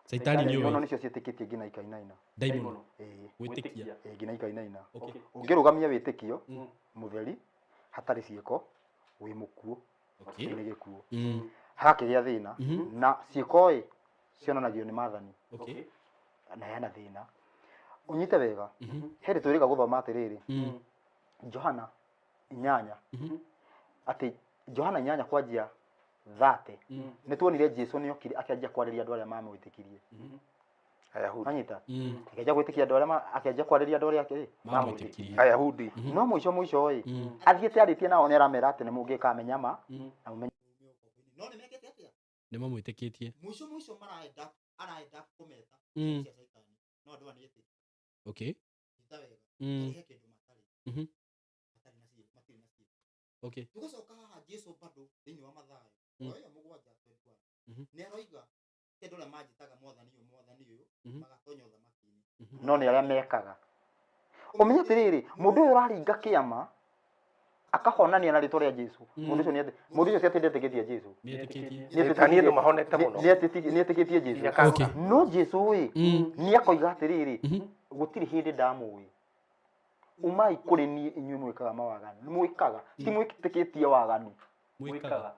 Caitani nĩ Ndaimono ũĩ. nĩcio ciĩtĩkĩtie nginya ikainaina. Ndaimono. Ĩĩ. Gwĩtĩkia. Ĩĩ, nginya ikainaina. Ũngĩrũgamia wĩtĩkio mũtheri hatarĩ ciĩko, wĩ mũkuũ. Nĩ gĩkuũ. Hakĩgĩa thĩna na ciĩko ĩ cionanagio nĩ maathani. Na hena thĩna, ũnyite wega, hĩndĩ twĩrĩga gũthoma atĩrĩrĩ, Johana 8, atĩ Johana 8 kwanjia 30, nĩ tuonire Jesu nĩ okire akĩanjia kwarĩria andũ arĩa mamwĩtĩkirie. Ayahudi. Anyita, akĩanjia gwĩtĩkia andũ arĩa akĩanjia kwarĩria andũ arĩa mamwĩtĩkirie. Ayahudi. No mũico mũico ĩ, athiĩte arĩtie nao, nĩ aramera atĩ nĩ mũngĩkamenya ma na mũmenye No nĩ mekĩte atĩa? Nĩ mamwĩtĩkĩtie. Mũico mũico maraenda, araenda kũmeta cia caitani, no andũ aya nĩ etĩkia. Nyita wega. He kĩndũ matarĩ, matarĩ na ciĩko, matirĩ na ciĩko. Tũgacoka haha Jesu bado thĩinĩ wa Mathayo o ĩyo 7:21. Nĩ aroiga ti andũ arĩa manjĩtaga mwathani ũyũ mwathani ũyũ magatonya ũthamaki-inĩ, no nĩ arĩa mekaga. Ũmenye atĩrĩrĩ, mũndũ ũyũ ũraringa kĩama akahonania na rĩtwa rĩa Jesu, mũndũ ũcio mũndũ ũcio ti atĩ ndetĩkĩtie Jesu. Nĩetĩkĩtie. Nĩ andũ mahonete mũno. Nĩetĩkĩtie Jesu. Nginya kansa. No Jesu ĩ nĩ akoiga atĩrĩrĩ, gũtirĩ hĩndĩ ndamũĩ, umai kũrĩ niĩ inyuĩ mwĩkaga mawaganu. Mwĩkaga, ti mwĩtĩkĩtie waganu. Mwĩkaga.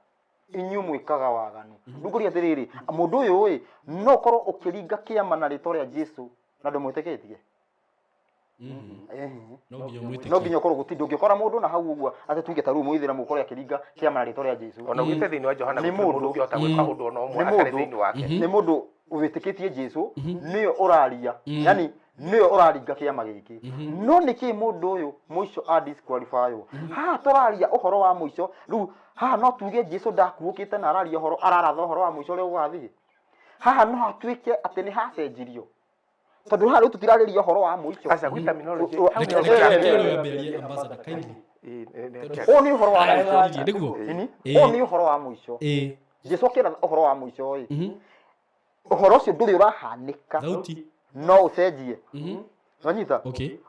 Inyuĩ mwĩkaga waganu. Ndũkũria atĩrĩrĩ, mũndũ ũyũ ĩ no ũkorwo ũkĩringa kĩama na rĩtwa rĩa Jesu na ndũmwĩtĩkĩtie. Ehe. No nginya ũmwĩtĩkie. No nginya ũkorwo gũtirĩ, ndũngĩkora mũndũ na hau ũguo atĩ tuge ta rĩu mũithĩramu ũkorwo akĩringa kĩama na rĩtwa rĩa Jesu. Ona ugĩte thĩinĩ wa Johana Nĩ gũtirĩ mũndũ mũndũ. ũngĩhota gwĩka ũndũ ona ũmwe Nĩ atarĩ mũndũ. thĩinĩ wake. Nĩ mũndũ wĩtĩkĩtie Jesu nĩyo ũraria, yani nĩyo ũraringa kĩama gĩkĩ. No nĩkĩ mũndũ ũyũ mũico a disqualify-wo? Haha tũraria ũhoro wa mũico. Rĩu haha no tuge Jesu ndakuũkĩte na araria ũhoro, araratha ũhoro wa mũico ũrĩa ũgathiĩ. Haha no hatuĩke atĩ nĩ hacenjirio, tondũ haha rĩu tũtirarĩria ũhoro wa mũico. Aca, gwĩ terminology. Ũ- Hau Reke nĩho reke ndĩraria. ũrĩa wambĩrĩrie, ambassador, kindly. Ĩ, nĩ- Ũyũ nĩ ũhoro wa mũico. Araririe, nĩguo. Ĩni, Ĩ. ũyũ nĩ ũhoro wa mũico. Jesu akĩratha ũhoro wa mũico ĩ, ũhoro ũcio ndũrĩ ũrahanĩka. Thauti. No ũcenjie. Wanyita?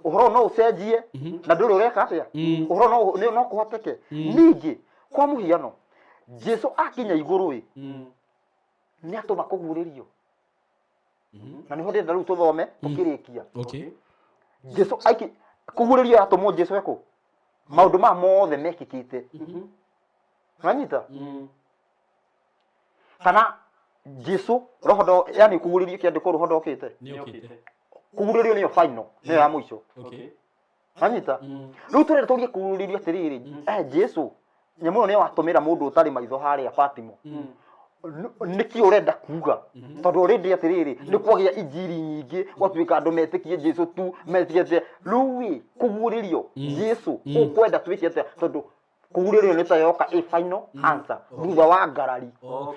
Ũhoro no ũcenjie na ndũrĩ ũreka atĩa? Ũhoro no kũhoteke. Ningĩ kwa mũhiano, Jesu akinya igũrũ ĩ, nĩ atũma kũguũrĩrio, na nĩho ndĩrenda rĩu tũthome tũkĩrĩkia. Jesu aiki kũguũrĩrio yatũmwo Jesu ekũ maũndũ maya mothe mekĩkĩte. Wanyita? Kana Jesu roho ndo, yani kũguũrĩrio kĩandĩkwo roho ndokĩte. Nĩokĩte. Kũguũrĩrio nĩyo final, nĩyo ya mũico. Wanyita? Rĩu tũrenda tũrie kũguũrĩrio atĩrĩrĩ, Jesu nyamũ ĩyo nĩyo watũmĩra mũndũ ũtarĩ maitho harĩa Fatimo. Nĩkĩ ũrenda kuga? Tondũ already atĩrĩrĩ, nĩ kwagĩa injiri nyingĩ, gwatuĩka andũ metĩkie Jesu tu, metĩkie atĩa. Rĩu ĩ, kũguũrĩrio Jesu ũkwenda twĩke atĩa? Tondũ kũguũrĩrio nĩ ta yoka ĩ final answer thutha wa ngarari,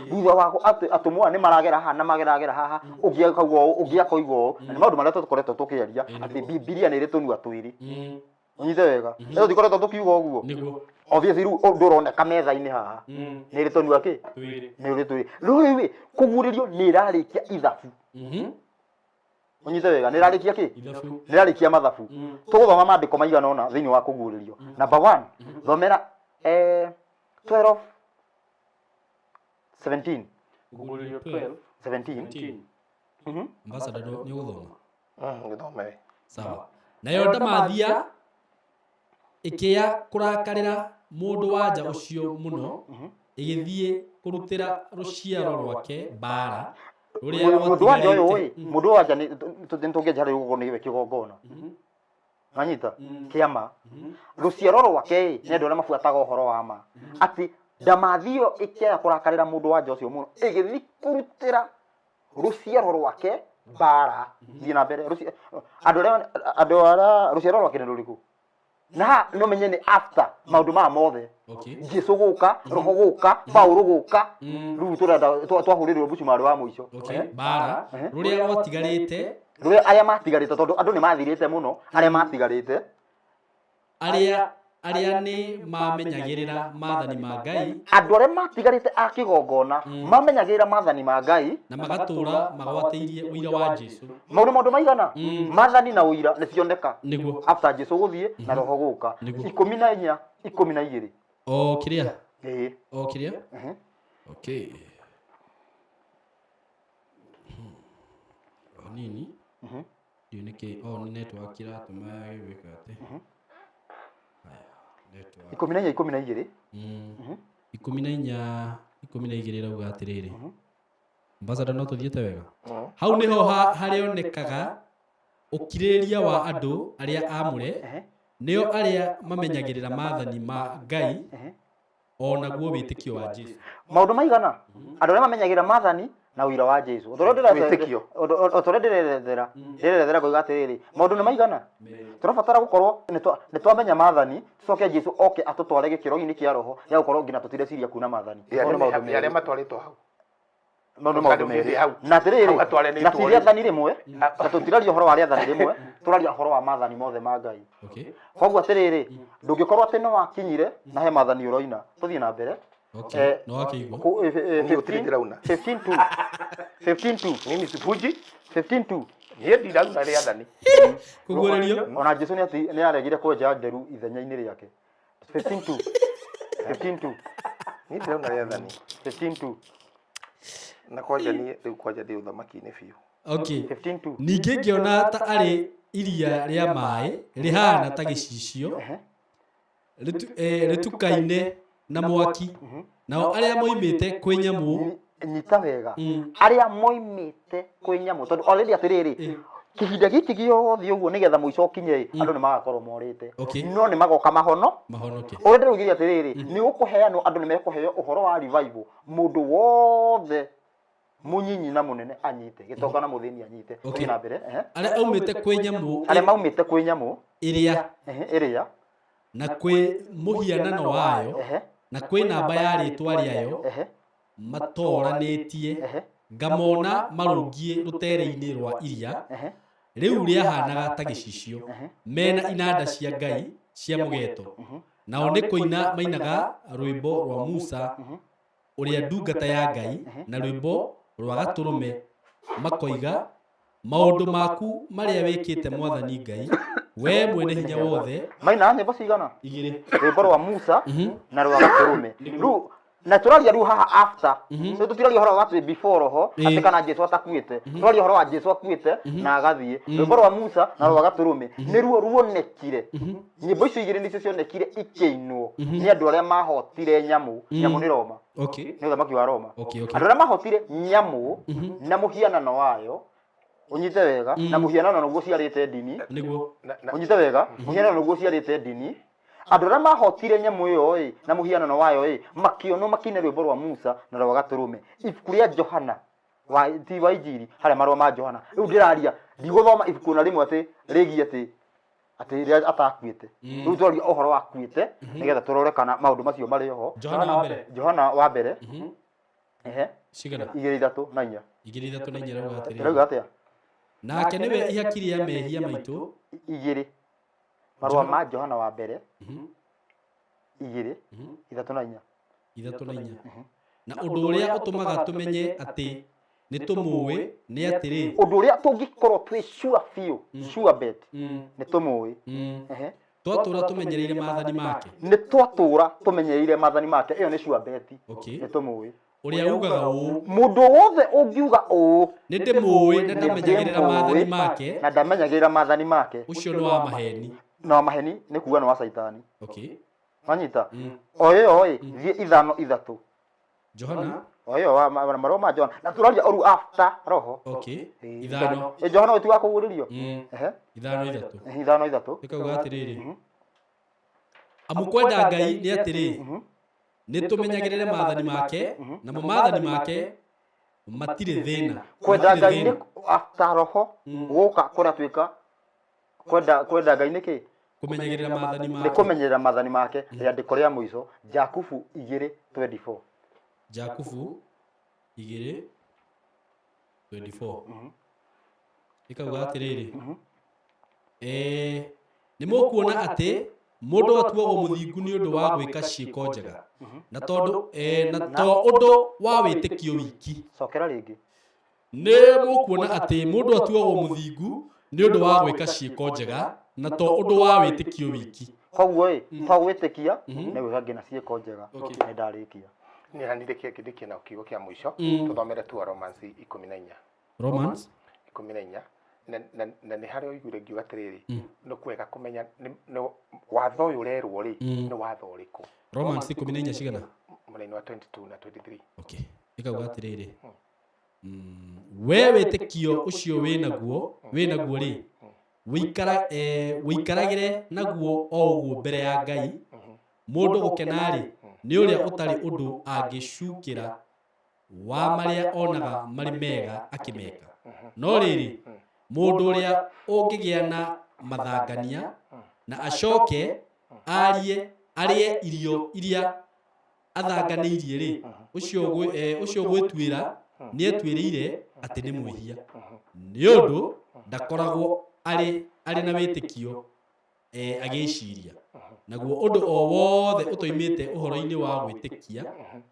thutha wa atĩ atũmwo aya nĩ maragera haha na mageragera haha, ũngĩ akauga ũũ, ũngĩ akoiga ũũ, na nĩ maũndũ marĩa tũkoretwo tũkĩaria atĩ Bibilia nĩ ĩrĩ tũnua twĩrĩ. Ũnyite wega, ĩyo tikoretwo tũkiuga ũguo. Nĩguo. Obviously rĩu ũndũ ũroneka metha-inĩ haha nĩ ĩrĩ tũnua kĩ? Twĩrĩ. Nĩ ĩrĩ twĩrĩ. Rĩu rĩu ĩ, kũguũrĩrio nĩ ĩrarĩkia ithabu. Ũnyite wega, nĩ ĩrarĩkia kĩ? Ithabu. Nĩ ĩrarĩkia mathabu. Tũgũthoma maandĩko maigana ũna thĩinĩ wa kũguũrĩrio. Number one, thomera 12 17. Kũguũrĩrio 12 17. 17. Ambassador, nĩ ũgũthoma? Gĩthome. Sawa. Nayo ndamathia ĩkĩya kũrakarĩra mũndũ wanja ũcio mũno, ĩgĩthiĩ kũrutĩra rũciaro rwake mbara rũrĩa Mũndũ wanja ũyũ rwatigarĩte. ĩ, mũndũ wanja nĩ tũngĩenja harĩa ũguo nĩwe kĩgongona. Wanyita? Kĩama rũciaro rwake ĩ, nĩ andũ arĩa mabuataga ũhoro wa ma, atĩ ndamathi ĩyo ĩkĩaya kũrakarĩra mũndũ wanja ũcio mũno, ĩgĩthiĩ kũrutĩra rũciaro rwake mbara. Thiĩ na mbere. Andũ arĩa rũciaro rwake nĩ rũrĩkũ? Na haha no menye nĩ after maũndũ maya mothe, Jesu gũka, roho gũka, Paulo gũka, rĩu tũrenda twahũrĩrwo mũcumarĩ wa mũico. Mbara rũrĩa rwatigarĩte. Rũrĩa arĩa matigarĩte, tondũ andũ nĩ mathirĩte mũno, arĩa matigarĩte. Arĩa nĩ mamenyagĩrĩra maathani ma Ngai. Andũ arĩa matigarĩte a kĩgongona mamenyagĩrĩra maathani ma Ngai. Na magatũũra magwatĩirie ũira wa Jesu. Maũndũ maigana? Maathani na ũira nĩ cioneka after Jesu gũthiĩ na roho gũka. 14 12. O kĩrĩa? Ĩĩ. O kĩrĩa? Mhm. Okay. O nini. Ndiũ nĩkĩ, o nĩ network iratũma yage gwĩka atĩ. Haya, network. 14 12. 14 12 ĩrauga atĩrĩrĩ, ambassador, no tũthiĩte wega. Hau nĩho harĩonekaga ũkirĩrĩria wa andũ arĩa aamũre, nĩo arĩa mamenyagĩrĩra maathani ma Ngai o naguo wĩtĩkio wa Jesu. Maũndũ maigana? Andũ arĩa mamenyagĩrĩra maathani na ũira wa Jesu. O ta ũrĩa Wĩtĩkio. O ta ũrĩa ndĩrerethera ngoiga atĩrĩrĩ, maũndũ nĩ maigana tũrabatara gũkorwo nĩ twamenya maathani, tũcoke Jesu oke atũtware gĩkĩro-inĩ kĩa roho gĩa gũkorwo nginya tũtireciria kuna maathani. Mau nĩ maũndũ Arĩa merĩ. matwarĩtwo hau. Mau nĩ maũndũ Ũthiĩte merĩ. hau. Na atĩrĩrĩ, Hau hatwaranĩtwo na ti rĩ. rĩathani rĩmwe, na tũtiraria ũhoro wa rĩathani rĩmwe, tũraria ũhoro wa maathani mothe ma Ngai. Koguo atĩrĩrĩ, ndũngĩkorwo atĩ nĩ wakinyire na he maathani ũroina. Tũthiĩ na mbere. Okay. No wakĩigua. Niĩ gũtirĩ ndĩrauna. 15:2 15:2 Mimi sifuji, 15:2. Niĩ ndirauna rĩathani. Kũguũrĩrio. Ona Jesu nĩ nĩ aregire kwenja nderu ithenya-inĩ rĩake. 15:2 15:2. Niĩ ndirauna rĩathani. 15:2. Na kwanja niĩ rĩu kwanja ndĩ ũthamaki-inĩ biũ. Okay. 15:2. Ningĩ ngĩona ta arĩ iria rĩa maĩ rĩhana ta gĩcicio rĩtukaine na mwaki, nao arĩa moimĩte kwĩ nyamũ. Nyita wega, arĩa moimĩte kwĩ nyamũ, tondũ already atĩrĩrĩ, kĩhinda gĩkĩ gĩothe ũguo nĩgetha mũico ũkinye ĩ, andũ nĩ magakorwo morĩte, no nĩ magoka mahono mahonoke. Ũrĩa ndĩraugire atĩrĩrĩ, nĩ ũkũheanwo, andũ nĩ mekũheo ũhoro wa revival, mũndũ wothe mũnyinyi na mũnene anyite, gĩtonga na mũthĩni anyite. Thiĩ na mbere, ehe. Arĩa aumĩte kwĩ nyamũ arĩa maumĩte kwĩ nyamũ ĩrĩa ehe, ĩrĩa na kwĩ mũhianano wayo na kwĩ namba ya rĩtwa rĩayo matoranĩtie, ngamona marũngiĩ rũtere-inĩ rwa iria rĩu rĩahanaga ta gĩcicio, mena inanda cia Ngai cia mũgeto, nao nĩ kũina mainaga rwĩmbo rwa Musa ũrĩa ndungata ya Ngai na rwĩmbo rwa Gatũrũme, makoiga, maũndũ maku marĩa wĩkĩte, Mwathani Ngai, we mwene hinya wothe. Maina nyĩmbo cigana? Igĩrĩ. Rwĩmbo rwa Musa na rwa Gatũrũme. Rĩu na tũraria rĩu haha after, so tũtiraria ũhoro wa atĩ before roho, atĩ kana Jesu atakuĩte. Tũraria ũhoro wa Jesu akuĩte na agathiĩ. Rwĩmbo rwa Musa na rwa Gatũrũme nĩruo ruonekire. Nyĩmbo icio igĩrĩ nĩcio cionekire ikĩinwo nĩ andũ arĩa mahotire nyamũ. Nyamũ nĩ Roma, nĩ ũthamaki wa Roma. Andũ arĩa mahotire nyamũ na mũhianano wayo, ũnyite wega, na mũhianano nĩguo ciarĩte ndini. Nĩguo. Ũnyite wega, mũhianano nĩguo ciarĩte ndini. Andũ arĩa mahotire nyamũ ĩyo ĩ na mũhianano wayo ĩ makĩonwo makĩina rwĩmbo rwa Musa na rwa Gatũrũme. Ibuku rĩa Johana wa, ti wa Injiri, harĩa marũa ma Johana. Rĩu ndĩraria, ndigũthoma ibuku na rĩmwe atĩ rĩgiĩ atĩ rĩrĩa atakuĩte. Rĩu tũraria ũhoro wa akuĩte nĩgetha tũrore kana maũndũ macio marĩ oho. Johana wa mbere. Johana wa mbere, ehe. Cigana? 2, 3 na 4. 2, 3 na 4 rauga atĩrĩrĩ. Ĩrauga atĩa? Nake nĩwe ihaki rĩa mehia maitũ. Igĩrĩ, marũa ma Johana wa mbere, 2, 3 na 4. 3 na 4. Na ũndũ ũrĩa ũtũmaga tũmenye atĩ nĩ tũmũĩ nĩ atĩrĩ. Ũndũ ũrĩa tũngĩkorwo twĩ sure biũ, sure bet nĩ tũmũĩ. Ehe. Twatũra tũmenyereire maathani make. Nĩ twatũra tũmenyereire maathani make, ĩyo nĩ sure bet. Nĩ tũmũĩ. Ũrĩa ugaga ũũ. Mũndũ wothe ũngiuga ũũ, nĩ ndĩmũĩ na ndamenyagĩrĩra maathani make, na ndamenyagĩrĩra maathani make, ũcio nĩ wa maheni. Na wa maheni nĩ kuga nĩ wa caitani. Wanyita? O ĩyo ĩ, thiĩ 5, 3. Johana. O ĩyo wa marũa ma Johana, na tũraria ũru after roho. 5. Ĩ Johana ũyũ ti wa kũguũrĩrio. Ehe. 5, 3. 5, 3. Ĩkauga atĩrĩrĩ, amu kwenda Ngai nĩ atĩrĩ, nĩ tũmenyagĩrĩre maathani make, namo maathani make matirĩ thĩna. Kwenda Matirĩ Ngai nĩ thĩna. After roho gũka kũratuĩka kwenda Ngai nĩ kĩ? Kũmenyagĩrĩra maathani nĩ make. Kũmenyerera maathani make. Rĩandĩko rĩa mũico, Jakubu 2:24. Jakubu 2:24 ĩkauga atĩrĩrĩ, nĩ mũkuona atĩ mũndũ atuagwo mũthingu nĩ ũndũ wa gwĩka ciĩko njega, na tondũ na to ũndũ wa wĩtĩkio wiki. Cokera rĩngĩ. Nĩ mũkuona atĩ mũndũ atuagwo mũthingu nĩ ũndũ wa gwĩka ciĩko njega na to ũndũ wa wĩtĩkio wiki. Koguo ĩ to gwĩtĩkia, nĩ gwĩka nginya ciĩko njega. Nĩ ndarĩkia. Nĩ nani ndĩkie na kiugo kĩa mũico. Tũthomere tu Romans 14. Romans 14, na nĩ harĩa ũiguire ngiuga atĩrĩrĩ, nĩ kwega kũmenya nĩ watho ũyũ ũrerwo rĩ, nĩ watho ũrĩkũ. Romans 14 cigana? Mũraini wa 22 na 23. Okay, ĩkauga atĩrĩrĩ, we wĩtĩkio ũcio wĩnaguo rĩ, wĩikaragĩre naguo o ũguo mbere ya Ngai. Mũndũ gũkena rĩ, nĩ ũrĩa ũtarĩ ũndũ angĩcukĩra wa marĩa onaga marĩ mega akĩmeka. No rĩrĩ, mũndũ ũrĩa ũngĩgĩa na mathangania na acoke arie arĩe irio iria athanganĩirie rĩ, ũcio gwĩtuĩra nĩetuĩrĩire atĩ nĩ mwĩhia, nĩ ũndũ ndakoragwo arĩ na wĩtĩkio. Agĩciria naguo ũndũ o wothe ũtoimĩte ũhoro-inĩ wa gwĩtĩkia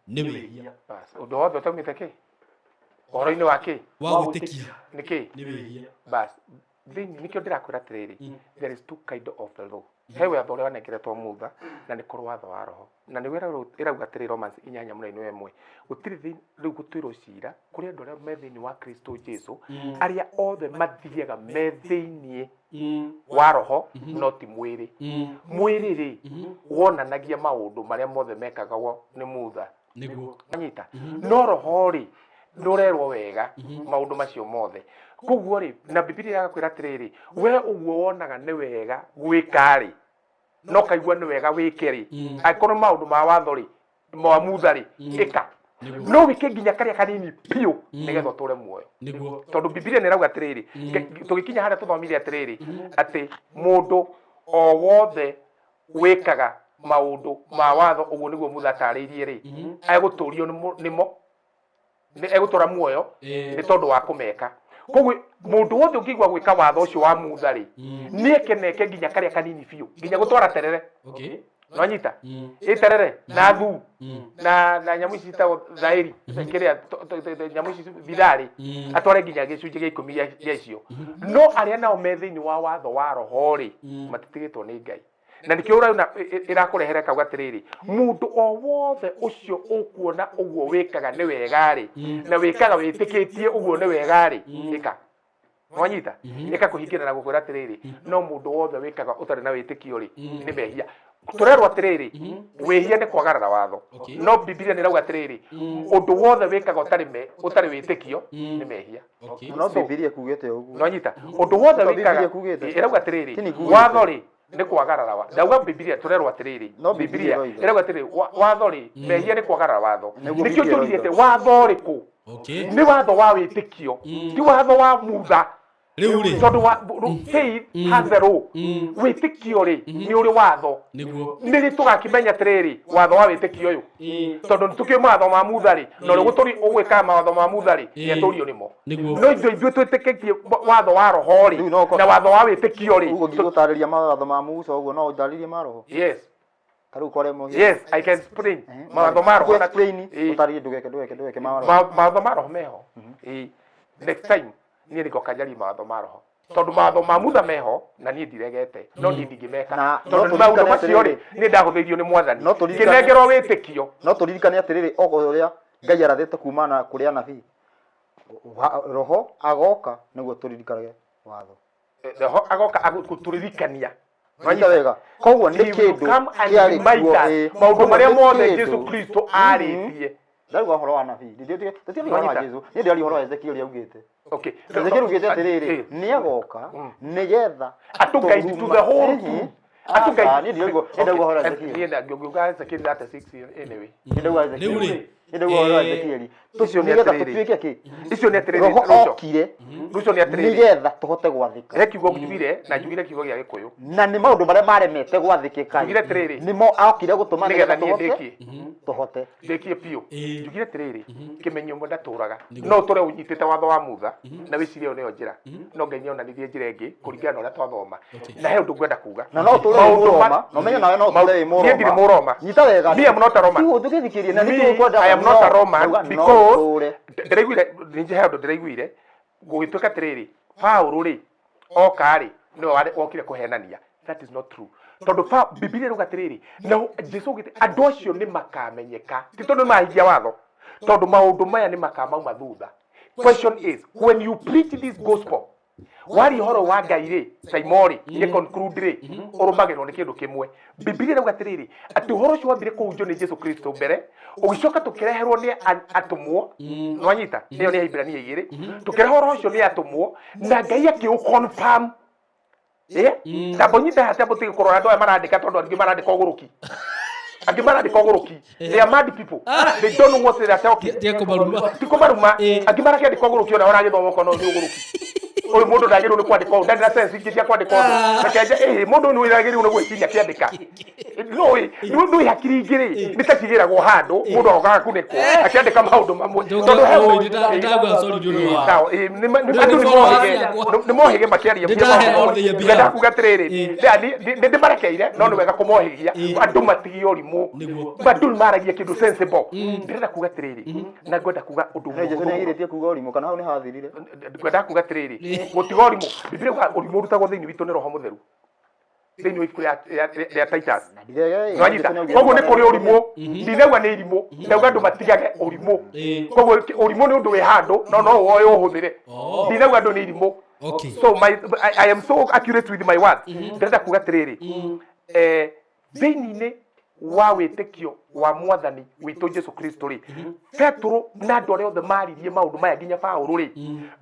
nĩ wĩhia. Bas, ũndũ wothe ũtaumĩte kĩ ũhoro-inĩ wa kĩ wa gwĩtĩkia nĩ kĩ nĩ wĩhia. Bas, thĩinĩ nĩkĩo ndĩrakwĩra atĩrĩrĩ, there is two kind of the law. He watho ũrĩa wanengeretwo Mutha, na nĩ kũrĩ watho wa roho, na nĩguo ĩrauga atĩrĩ, Romans 8:1, gũtirĩ rĩu gũtuĩrwo cira kũrĩ andũ arĩa me thĩinĩ wa Kristo Jesu, arĩa othe mathiaga me thĩinĩ wa roho, no ti mwĩrĩ. Mwĩrĩ rĩ, wonanagia maũndũ marĩa mothe mekagwo nĩ Mutha. Nĩguo. Anyita, no roho rĩ, ndũrerwo wega maũndũ macio mothe. Koguo rĩ, na Bibilia ĩgakwĩra atĩrĩrĩ, we ũguo wonaga nĩ wega gwĩka rĩ, no kaigua nĩ wega wĩke rĩ, angĩkorwo nĩ maũndũ ma watho rĩ, ma Mutha rĩ, ĩka, no wĩke nginya karĩa kanini biũ nĩgetha ũtũre muoyo. Nĩguo. Tondũ Bibilia nĩ ĩrauga atĩrĩrĩ, tũgĩkinya harĩa tũthomire atĩrĩrĩ, atĩ mũndũ o wothe wĩkaga maũndũ ma watho ũguo nĩguo Mutha atarĩirie rĩ, egũtũrio nĩmo, egũtũra muoyo nĩ tondũ wa kũmeka. Koguo mũndũ wothe ũngĩigua gwĩka watho ũcio wa Mutha rĩ, nĩeke neke nginya karĩa kanini biũ, nginya gũtwara terere. Nwanyita ĩ terere na thu na nyamũ ici citagwo thaĩri, kĩrĩa nyamũ ici bitharĩ, atware nginya gĩcunjĩ gĩa 10 gĩa icio. No arĩa nao me thĩinĩ wa watho wa roho rĩ, matitigĩtwo nĩ Ngai, na nĩkĩo ũraona ĩrakũrehere kauga atĩrĩrĩ, mũndũ o wothe ũcio ũkuona ũguo wĩkaga nĩ wega rĩ, na wĩkaga wĩtĩkĩtie ũguo nĩ wega rĩ, ĩka. Nwanyita ĩka kũhingĩra na gũkwĩra atĩrĩrĩ, no mũndũ wothe wĩkaga ũtarĩ na wĩtĩkio rĩ, nĩ mehia. Tũrerwo atĩrĩrĩ, wĩhia nĩ kwagarara watho. No Bibilia nĩ ĩrauga atĩrĩrĩ, ũndũ wothe wĩkaga ũtarĩ wĩtĩkio nĩ mehia. No Bibilia kugĩte ũguo. Nwanyita, ũndũ wothe No wĩkaga Bibilia kugĩte. Ĩrauga atĩrĩrĩ, Tini kugĩte. watho rĩ, nĩ kwagarara wa ndauga Bibilia tũrerwo atĩrĩrĩ, No Bibilia Bibilia ĩroiga. ĩrauga atĩrĩrĩ, watho rĩ, mehia nĩ kwagarara watho. Nĩguo Nĩkĩo Bibilia njũririe ĩroiga. atĩ watho ũrĩkũ? Nĩ watho wa wĩtĩkio, ti watho wa Mutha. Rĩu rĩ, Tondũ wa faith has a law. Wĩtĩkio rĩ, nĩ ũrĩ watho. Nĩguo. Nĩ rĩ tũgakĩmenya atĩrĩrĩ, watho wa wĩtĩkio ũyũ? Tondũ nĩ tũkĩũĩ mawatho ma Mutha rĩ, na ũrĩa ũgũtũri ũgwĩkaga mawatho ma Mutha rĩ, nĩ atũrio nĩmo. Nĩguo. No ithuĩ ithuĩ twĩtĩkĩtie watho wa roho rĩ, Rĩu no na watho wa wĩtĩkio rĩ, Ũguo ngigũtarĩria mawatho ma Musa ũguo no ũndarĩrie ma roho? Yes. Ta rĩu kware mũhiano. Yes, I can explain mawatho ma roho. Explain, ũtarĩrie, ndũgeke ndũgeke ndũgeke ma roho. Mawatho ma roho meho. Next time niĩ nĩngoka njarie mawatho ma roho, tondũ mawatho ma Mutha meho na niĩ ndiregete, no niĩ ndingĩmeka Na tondũ no maũndũ tũririkane macio rĩ, atĩrĩrĩ. niĩ ndahũthĩirio nĩ Mwathani, No tũririkane- ngĩnengerwo wĩtĩkio. No tũririkane atĩrĩrĩ, o ũrĩa Ngai arathĩte kumana kũrĩ anabii, roho agoka nĩguo tũririkanage watho. Roho agoka gũtũririkania. Nyita wega, koguo nĩ He will kĩndũ come and kĩarĩ remind kuo, us maũndũ Koguo marĩa nĩ mothe kĩndũ. Jesu Kristo arĩtie. Ndarauga ũhoro wa anabii, ndĩtiaria ũhoro wa Nwanyita. Jesu, niĩ ndĩraria ũhoro wa Ezekiel augĩte. Ezekiel augĩte atĩrĩrĩ, nĩ agoka nĩgetha Atũguide to the whole truth. Atũguide. Aca, niĩ ndĩrauga ũhoro wa Ezekiel. Niĩ ngĩuga Ezekiel 36 anyway. Niĩ ndauga Ezekiel. Rĩu rĩ, Niĩ ndauga ũhoro wa Ezekiel. Icio nĩ Nĩgetha atĩrĩrĩ. tũtuĩke kĩ? Icio nĩ atĩrĩrĩ, Roho Ruco. okire Ruco nĩ atĩrĩrĩ. nĩgetha tũhote gwathĩka. He kiugo njugire, na njugire kiugo gĩa Gĩkũyũ. Na nĩ maũndũ marĩa maremete gwathĩkĩka. Njugire atĩrĩrĩ. Nĩmo okire gũtũma Nĩgetha nĩgetha niĩ tũhote ndĩkie. Tũhote. Ndĩkie biũ. Njugire atĩrĩrĩ, kĩmenyo ũmwe ndatũraga. No ũtũre ũnyitĩte watho wa Mutha na wĩcirie ĩyo nĩyo njĩra. No Ngai nĩonanirie njĩra ĩngĩ kũringana na ũrĩa twathoma. Na he ũndũ ngwenda kuga. Na no ũtũre wĩ Maũndũ Mũroma, na ũmenye nawe no ũtũre wĩ Mũroma. Niĩ ndirĩ Mũroma. Nyita wega. Me, I'm not a Roman. Tiũ ndũgĩthikĩrie na Me, nĩkĩo ũkwenda. I am not a Roman Ndauga no because ũtũre. ndĩraiguire ningĩ he ũndũ ndĩraiguire gũgĩtuĩka atĩrĩrĩ, Paũlũ rĩ, oka rĩ, nĩwe wokire kũhenania. That is not true, tondũ Bibilia ĩrauga atĩrĩrĩ, na Jesu augĩte andũ acio nĩ makamenyeka ti tondũ nĩ mahingia watho, tondũ maũndũ maya nĩ makamauma thutha. Question is, when you preach this gospel, waria ũhoro wa Ngai rĩ, Saimori, nĩ conclude rĩ, ũrũmagĩrĩrwo nĩ kĩndũ kĩmwe. Bibilia ĩrauga atĩrĩrĩ, atĩ ũhoro ũcio wambire kũhunjio nĩ Jesu Kristo mbere, ũgĩcoka tũkĩreherwo nĩ atũmwo. Nwanyita, ĩyo nĩ Ahibirania 2. Tũkĩrehe ũhoro ũcio nĩ atũmwo, na Ngai akĩũ confirm. Tambo nyite hatia mũtige kũrora andũ aya marandĩka, tondũ angĩ marandĩka ũgũrũki, angĩ marandĩka ũgũrũki. They are mad people, they don't know what they are talking. Tiga kũmaruma. Ti kũmaruma. Angĩ marakĩandĩka ũgũrũki, ona ũragĩthoma ũkona ũyũ nĩ ũgũrũki, ũyũ mũndũ ndagĩrĩirwo nĩ kwandĩka ũũ, ndarĩ na sense ingĩ cia kwandĩka ũndũ. Reke nje, ĩhĩ, mũndũ ũyũ nĩ wagĩrĩirwo nĩ gwĩciria akĩandĩka. Nũĩ nũĩ hakiri ingĩ rĩ nĩ ta cigĩragwo handũ mũndũ agoka agakunĩkwo akĩandĩka maũndũ mamwe tondũ he Ndagua sorry nĩ ũndũ wa Sawa, Nĩ andũ nĩ followers akwa. nĩ mohĩge makĩaria Nĩndahe on their behalf. ngenda kuga atĩrĩrĩ nĩ ndĩmarekeire no nĩ wega kũmohĩgia andũ matigie ũrimũ Nĩguo. andũ nĩ maragia kĩndũ sensible. Ndĩrenda kuga atĩrĩrĩ na ngwenda kuga ũndũ No Jesu mũhũthũ nĩ agirĩtie kuga ũrimũ kana hau nĩ hathirire. Ngwenda kuga atĩrĩrĩ, gũtiga ũrimũ. Bibilia yugaga ũrimũ ũrutagwo thĩinĩ witũ nĩ Roho Mũtheru thĩinĩ wa ibuku rĩa Titus. Nwanyita koguo nĩ kũrĩ ũrimũ, ndinauga nĩ irimũ, ndauga andũ matigage ũrimũ. Koguo ũrimũ nĩ ũndũ wĩ handũ no no woe ũhũthĩre. Ndinauga andũ nĩ irimũ. So I am so accurate with my words. Ndĩrenda kuga atĩrĩrĩ, thĩinĩ wa wĩtĩkio wa mwathani witũ Jesu Kristo rĩ, Petero na andũ arĩa othe maririe maũndũ maya nginya Paũlũ rĩ,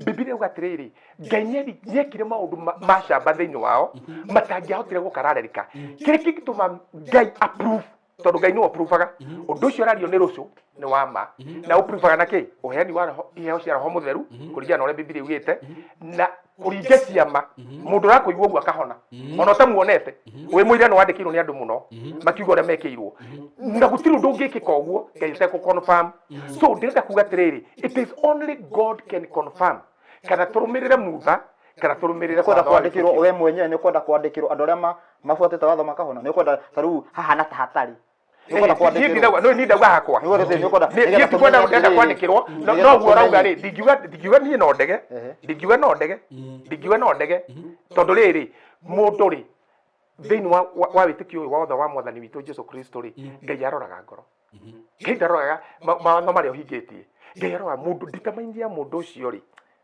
Bibilia yuga atĩrĩrĩ, Ngai nĩekire maũndũ ma camba thĩinĩ wao matangĩahotire gũkararĩrĩka. Kĩrĩa kĩngĩtũma Ngai approve, tondũ Ngai nĩwe approvaga ũndũ ũcio ũrario nĩ rũcũ nĩ wa ma, na ũprovaga na kĩ ũheani wa roho, iheo cia Roho Mũtheru kũringana na ũrĩa Bibilia yugĩte, na kũringa ciama mũndũ ũrakũigua ũguo akahona ona ũtamuonete wĩ mũira nĩ wandĩkĩirwo nĩ andũ mũno makiuga ũrĩa mekĩirwo, na gũtirĩ ũndũ ũngĩkĩka ũguo Ngai atekũ confirm. So ndĩrenda kuga atĩrĩrĩ, it is only God can confirm kana tũrũmĩrĩre Mutha kana tũrũmĩrĩre Kwenda watho wa kwandĩkĩrwo wĩtĩkio. we mwenyewe nĩ ũkwenda kwandĩkĩrwo andũ arĩa mabuatĩte watho makahona, nĩ ũkwenda ta rĩu hahana ta hatarĩ. Nĩ ũkwenda Niĩ kwandĩkĩrwo. ndinauga, no niĩ ndauga hakwa. Nĩ ũkwenda nĩ ũkwenda Niĩ nĩgetha tikwenda tũmenye ndenda atĩrĩrĩ, kwandĩkĩrwo no nĩgetha no guo ũrauga tũmenye. rĩ, ndingiuga niĩ no ndege, ndingiuga no ndege, ndingiuga no ndege, tondũ rĩrĩ mũndũ rĩ thĩinĩ wa wĩtĩkio ũyũ wothe wa mwathani witũ Jesu Kristo rĩ, Ngai aroraga ngoro. Ngai ndaroraga mawatho marĩa ũhingĩtie. Ngai aroraga mũndũ, determine ya mũndũ ũcio rĩ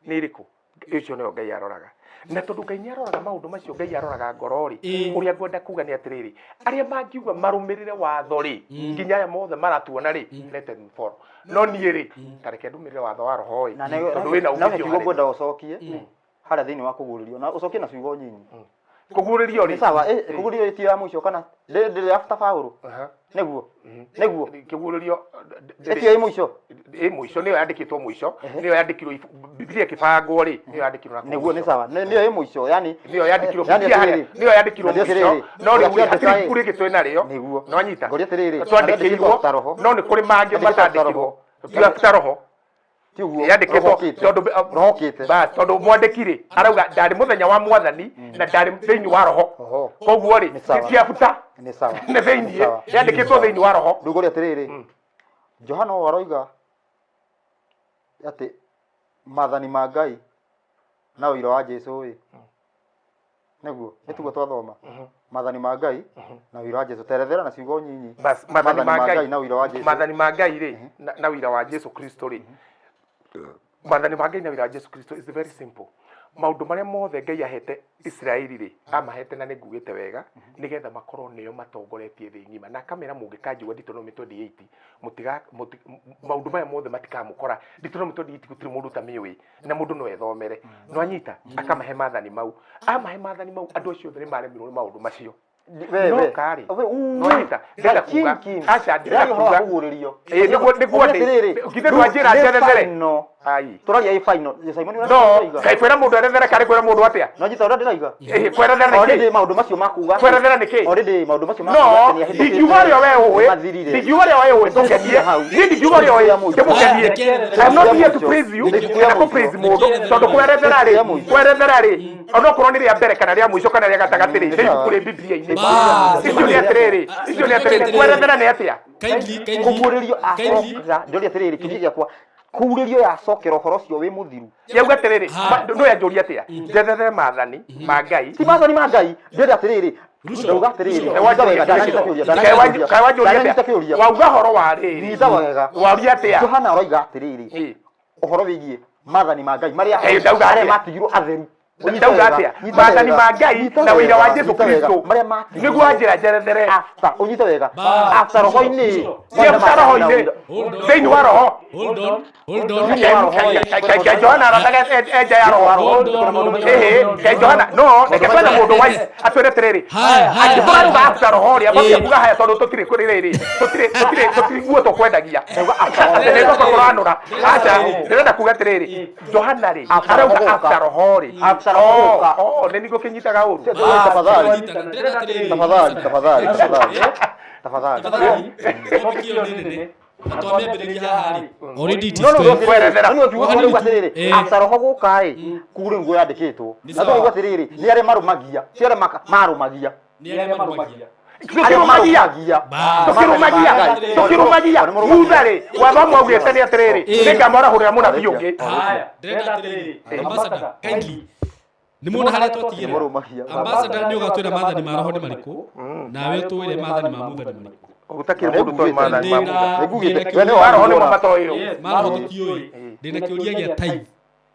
nĩ ĩrĩkũ, ũcio nĩyo Ngai aroraga. Na tondũ Ngai nĩ aroraga maũndũ macio, Ngai aroraga ngoro rĩ, ũrĩa ngwenda kuga nĩ atĩrĩrĩ, arĩa mangiuga marũmĩrĩre watho rĩ, nginya aya mothe maratuona rĩ, let them follow. No niĩ rĩ, ta reke ndũmĩrĩre watho wa roho ĩ, Na nĩ- tondũ wĩna na umithio kiugo harĩ ngwenda ũcokie harĩa thĩinĩ wa kũguũrĩrio, na ũcokie na ciugo nyinyi. Kũguũrĩrio rĩ, Nĩ sawa, kũguũrĩrio ti ya mũico kana ndĩrĩ after Paũlũ. Nĩguo. Nĩguo. Kĩguũrĩrio Ĩtio ĩ mũico. Ĩ mũico, nĩyo yandĩkĩtwo mũico, nĩyo yandĩkirwo Bibilia ĩkĩbangwo rĩ, nĩyo yandĩkirwo na kũu Nĩguo nĩ mũico. sawa. Nĩyo ĩ mũico, yani Nĩyo yandĩkirwo yani Bibilia harĩa, atĩrĩrĩ. nĩyo yandĩkirwo Nĩyo mũico. atĩrĩrĩ. No rĩu Ũrĩa hatirĩ twandĩka ibuku rĩngĩ twĩ narĩo. Nĩguo. Nĩwanyita? Ngũria atĩrĩrĩ, Twandĩkĩirwo, yandĩkĩtwo after roho. no nĩ kũrĩ mangĩ Yandĩkĩtwo after matandĩkirwo. roho. Ti after roho. Ti ũguo, Yandĩkĩtwo roho okĩte. tondũ Roho okĩte. Bas, tondũ mwandĩki rĩ arauga ndarĩ mũthenya wa mwathani na ndarĩ thĩinĩ wa roho. Koguo rĩ, Nĩ sawa. ti after. Nĩ sawa. Nĩ thĩinĩ, Nĩ sawa. yandĩkĩtwo thĩinĩ wa roho. Rĩu ngũria atĩrĩrĩ, Johana ũyũ aroiga atĩ maathani ma Ngai na ũira wa Jesu ĩ, nĩguo nĩ tiguo twathoma maathani ma Ngai na ũira wa Jesu. Terethera na ciugo nyinyi. Bas, maathani ma Ngai na ũira wa Jesu. Maathani ma Ngai rĩ na ũira wa Jesu Kristo rĩ, maathani ma Ngai na ũira wa Jesu Kristo is very simple. Maũndũ marĩa mothe Ngai ahete Isiraeli rĩ, amahete na nĩ ngugĩte wega nĩgetha makorwo nĩo matongoretie thĩ ng'ima, na akamera mũngĩkanjigua Deuteronomy 28, maũndũ maya mothe matikamũkora. Deuteronomy 28 gũtirĩ mũndũ ũtamĩũĩ na mũndũ no ethomere. Nwanyita akamahe maathani mau, amahe maathani mau, andũ acio othe nĩ maremirwo nĩ maũndũ macio. We, No we. karĩ. We, uu. Nwanyita ndĩrenda kuga. Kim, Kim. Aca, ndĩrenda Ndĩraria ũhoro wa kuga. kũguũrĩrio. Ĩĩ, nĩguo Ũguo atĩrĩrĩ, githĩ ndwanjĩra nĩ njerethere? final. Ai. Tũraria ĩ final. Simon, ũrĩa No, ndĩraiga. kaĩ kwĩra mũndũ erethere karĩ kwĩra mũndũ atĩa? No njĩta ũrĩa ndĩraiga. Ĩĩ, kwerethere nĩ Already kĩ? maũndũ macio ma kuga atĩ- Kwerethere nĩ kĩ? Already maũndũ macio ma No, kuga atĩ nĩahĩtũkĩte ndingiuga ũrĩa we ũĩ. mathirire. Ndingiuga ũrĩa we ũĩ, ndũkenie. Hau. Niĩ ndingiuga ũrĩa ũĩ, ndĩmũkenie. I'm not here to praise you, kana kũ praise mũndũ, tondũ kwerethera rĩ, kwerethera rĩ, onokorwo nĩ rĩa mbere kana rĩa mũico kana rĩa gatagatĩ rĩ, nĩ ibuku rĩ Bibilia-inĩ. Bas. Icio nĩ atĩrĩrĩ, icio nĩ atĩrĩrĩ, kwerethera nĩ atĩa? Kindly, kindly, Kũguũrĩrio kindly. acokera, ndĩroria atĩrĩrĩ, kĩũria gĩakwa, kũguũrĩrio yacokera ũhoro ũcio wĩ mũthiru. Yauga atĩrĩrĩ, no yanjũria atĩa? Njethere maathani ma Ngai. Ti maathani ma Ngai, ndĩrenda atĩrĩrĩ, ndauga atĩrĩrĩ, Kaĩ nyita wega, ndananyita kĩũria, ndananyita kĩũria, Kaĩ wanjũria ndananyita atĩa? kĩũria. Wauga horo wa rĩrĩ. Nyita wega. Waria atĩa? Johana aroiga atĩrĩrĩ, ũhoro wĩgiĩ maathani ma Ngai marĩa Ĩ, ndauga marĩa atĩa? matigirwo atheru. Ũnyite Ndauga wega, atĩa? nyita Maathani wega, ma Ngai nyita na ũira wa wega, Jesu nyita wega, Kristo. marĩa matigirwo Nĩguo anjĩra njerethere. After, ũnyite wega. Bas. After roho-inĩ. Ti after roho-inĩ. Thĩinĩ wa roho. Hold on, hold on. Ke Johana arathaga enja ya roho. Hold on, hold on. Ĩhĩ, ke Johana, no, reke twethe mũndũ wise atwĩre atĩrĩrĩ. Haya, haya, Angĩkorwo haya. arauga after roho rĩ, ambie Ĩĩ. kuga haya tondũ tũtirĩ kũrĩ rĩrĩ. Tũtirĩ tũtirĩ tũtirĩ nguo tũkwendagia. Nĩ thoko tũranũra. Aca, ndĩrenda kuga atĩrĩrĩ. Johana rĩ, After arauga roho after roho rĩ. After After roho gũka. Oh, nĩ nĩguo kĩnyitaga ũru. Tafadhali. Ndĩrenda atĩrĩrĩ, Tafadhali, tafadhali, tafadhali. Eh? Tafadhali. Tafadhali, topic ĩyo nĩ nene na twamĩambĩrĩria haha rĩ, already it is No, no, 12. Kweretera. no, no, no, atĩrĩrĩ, Eh. after roho gũka ĩ, kuu rĩu nguo yandĩkĩtwo. Nĩ Na sawa. tũkaigua atĩrĩrĩ, nĩ arĩa marũmagia, ti arĩa marũmagia. Nĩ arĩa marũmagia. Tũkĩrũmagia. Bas. Tũkĩrũmagia. Tũkĩrũmagia. Mutha rĩ, watho mwaugĩte nĩ atĩrĩrĩ, nĩngamwarahũrĩra mũnabii ũngĩ. Haya, ndĩrenda atĩrĩrĩ, ambassador, kindly, nĩ muona harĩa twatigĩra? Nĩmũrũmagia. Ambassador, nĩ ũgatwĩra maathani ma roho nĩ marĩkũ, nawe ũtwĩre maathani ma mutha nĩ marĩkũ. Gũtakĩrĩ mũndũ toĩ maathani ma mutha. Nĩngugĩte, Ndĩna we nĩwe Ma roho nĩmo wanjigua. matoĩrwo. Ma roho tũtiũĩ. Ndĩna kĩũria gĩa tithe,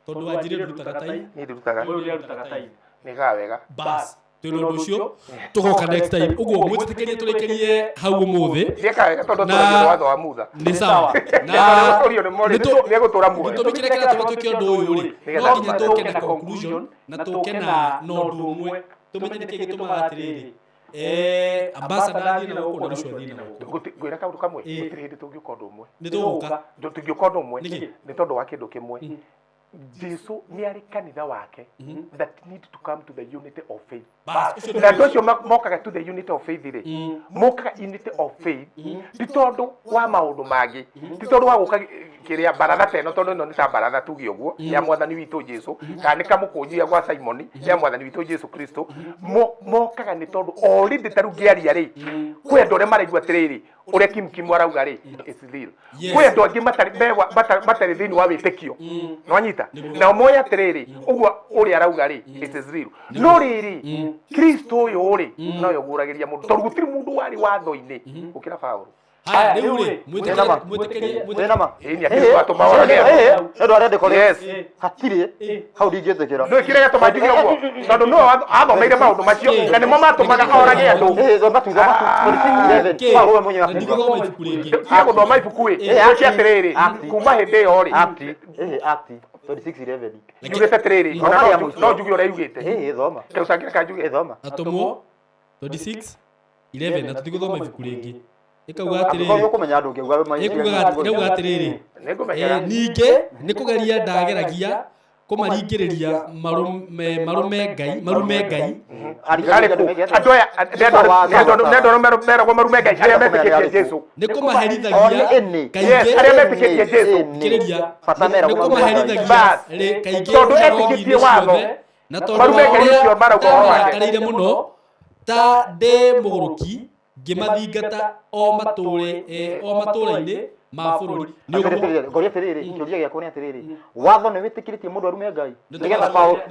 tondũ wanjĩrĩ ndũrutaga tithe. Niĩ ndirutaga. Ũyũ nĩarutaga tithe. Nĩgaga wega. Bas, twĩna ũndũ ũcio tũgoka next time. Ũguo mwĩtĩkĩrie tũrĩkĩrie hau ũmũthĩ. Ndiekaga wega tondũ Na- tũragia watho wa mutha. Nĩ sawa. Na Ũrio nĩ morĩ, nĩegũtũra muoyo. Gĩtũmi kĩrĩa kĩratũma twĩke ũndũ ũyũ rĩ, Nĩgetha no nginya tũke na conclusion na tũke na ũndũ ũmwe, tũmenye nĩkĩ gĩtũmaga atĩrĩrĩ, ambassador athiĩ na gũkũ na Ruco athiĩ na gũkũ. Ngwĩra kaũndũ kamwe, Ĩĩ. gũtirĩ hĩndĩ tũngĩũka ũndũ ũmwe. Nĩ tũgũka. Tũngĩũka ũndũ ũmwe Nĩkĩ? nĩ tondũ wa kĩndũ kĩmwe. Jesu nĩ arĩ kanitha wake that need to come to the unity of faith. Bas, ũcio Na andũ acio mokaga to the unity of faith rĩ, mokaga unity of faith ti tondũ wa maũndũ mangĩ, ti tondũ wa gũka kĩrĩa baratha ta ĩno, tondũ ĩno nĩ ta baratha tuge ũguo ya mwathani witũ Jesu, kana nĩ kamũkũnju gwa Simoni ya mwathani witũ Jesu Kristo. Mokaga nĩ tondũ already ta rĩu ngĩaria rĩ, kwĩ andũ arĩa maraigua atĩrĩrĩ, ũrĩa Kim Kim arauga rĩ, it's real. Kwĩ andũ angĩ matarĩ thĩinĩ wa wĩtĩkio, nĩwanyita, nao moĩ atĩrĩrĩ, ũguo ũrĩa arauga rĩ, it is real. No rĩrĩ, Kristo ũyũ rĩ, nowe ũguũragĩria mũndũ, tondũ gũtirĩ mũndũ warĩ watho-inĩ gũkĩra Paũlũ. Haya, rĩu rĩ, Wĩna ma? mwĩtĩkĩrie Wĩna ma? Ĩĩ, nĩ akĩrĩ watũma orage andũ. Nĩ ũndũ wa rĩandĩko rĩ, Yes. hatirĩ hau ndingĩtĩkĩra. Nĩ kĩrĩa gĩatũma njuge ũguo, tondũ nĩwe athomeire maũndũ macio na nĩmo matũmaga orage andũ. Ĩĩ, thoma tu, thoma tu, 26:11. Kĩ? Paũlũ we mwenyewe Na akiuga. ndigũthoma ibuku rĩngĩ. Tiga gũthoma ibuku ĩ, twĩke atĩrĩrĩ, kuma hĩndĩ ĩyo rĩ, Act, Act 26:11. njugĩte atĩrĩrĩ, ona no njuge ũrĩa yugĩte. Ĩĩ, thoma. Kĩrũcangĩra ka njuge. Ĩĩ, thoma. Atũmwo 26 11, na tũtigũthoma ibuku rĩngĩ. Ĩkauga Angĩkorwo atĩrĩrĩ, nĩũkũmenya andũ ũngĩuga ĩrauga atĩrĩrĩ, Nĩngũmenyera. Ningĩ nĩ kũgeria ndageragia kũmaringĩrĩria marume Ngai, marume Ngai. Arĩkũ? Andũ aya nĩ andũ arĩa meragwo marume Ngai, arĩa metĩkĩtie Jesu. Nĩ kũmaherithagia kaingĩ. Yes, arĩa metĩkĩtie Jesu. Kĩrĩria, Bata nĩ meragwo marume Ngai. kũmaherithagia Bas. rĩ kaingĩ Tondũ ciothe, etĩkĩtie watho. na tondũ Marume wa Ngai ũrĩa ũcio marauga ũhoro wake. ndamarakarĩire mũno ta ndĩ mũgũrũki, ngĩmathingata o matũũra-inĩ ma bũrũri. Nĩ ũguo. Ngoria atĩrĩrĩ, kĩũria gĩakwa nĩ atĩrĩrĩ, watho nĩ wĩtĩkĩrĩtie mũndũ arume Ngai? Nĩ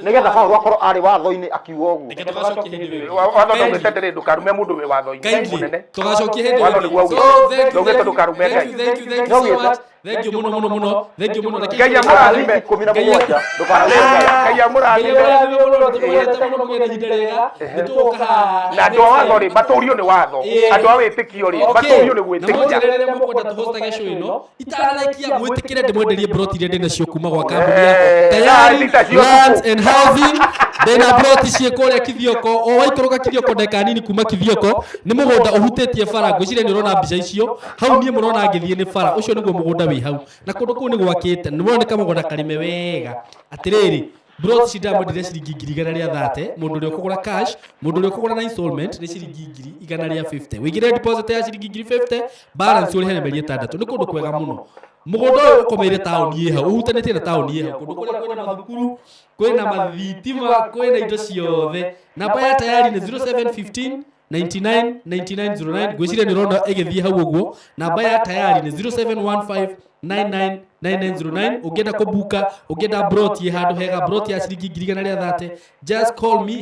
Nĩgetha Paũlũ akorwo arĩ watho-inĩ akiuga ũguo. Reke tũgacokia hĩndĩ ĩyo. Watho ndaugĩte atĩrĩrĩ, ndũkarume mũndũ wĩ watho-inĩ Kindly, mũnene. tũgacokia hĩndĩ Watho ĩyo. nĩguo So, augĩte. thank you, Ndaugĩte thank you, ndũkarume thank you, Ngai. thank you, thank you so much. Thank you mũno mũno mũno. Thank you mũno. Reke Ngai amũrathime. 17, ndũkarume Ngai. Ngai amũrathime. Ngai amũrathime mũno, tũmwendete mũno, mũgĩe na ihinda rĩega. Nĩ tũgũka haha Na andũ a watho rĩ, matũrio nĩ watho. Ĩĩ. Andũ a wĩtĩkio rĩ, matũrio nĩ na gwĩtĩkia. mwanjĩre rĩrĩa mũkwenda tũhostage show ĩno itanarĩkia, mwĩtĩkĩre ndĩmwenderie broti iria ndĩnacio kuma gwa kambuni ya Tayari thita cia Lands ũtukũ. and Housing. Ndĩna broti ciĩ kũrĩa Kithioko, o waikũrũka Kithioko ndagĩka nini kuma Kithioko, nĩ mũgũnda ũhutĩtie bara. Ngwĩciria nĩ ũrona mbica icio hau, niĩ mũrona ngĩthiĩ nĩ bara ũcio, nĩguo mũgũnda wĩ hau, na kũndũ kũu nĩ gwakĩte, nĩ mũrona nĩ kamũgũnda karĩme wega. Atĩrĩrĩ, broti ci ndamwenderia ciringi 130,000 mũndũ ũrĩa ũkũgũra cash. Mũndũ ũrĩa ũkũgũra na installment nĩ ciringi 150,000. Wĩigĩre deposit ya ciringi 50,000, balance ũrĩhe na mĩeri 6. Nĩ kũndũ kwega mũno. Mũgũnda ũyũ ũkomeire taũni ĩ hau, ũhutanĩtie na taũni ĩ hau, kũndũ kũrĩa kwĩna mathukuru, kwĩna mathitima, kwĩna indo ciothe. Namba ya Tayari nĩ 0715 99 9909. Ngwĩciria nĩ ũrona ĩgĩthiĩ hau ũguo. Namba ya Tayari nĩ 0715 99 9909. Ũngĩenda kũbuka, ũngĩenda broti ĩ handũ hega, broti ya ciringi 130,000, just call me.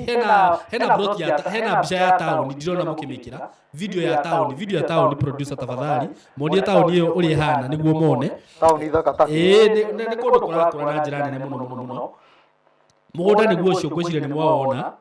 Hena broti ya hena mbica ya taũni, ndirona mũkĩmĩkĩra video ya taũni, video ya taũni. Producer, tafadhali monie taũni ĩyo ũrĩa ĩhana nĩguo mone. Taũni thaka ta. Ĩĩ, nĩ kũndũ kũrakũra na njĩra nene mũno mũno mũno. Mũgũnda nĩguo ũcio, ngwĩciria nĩ mwawona.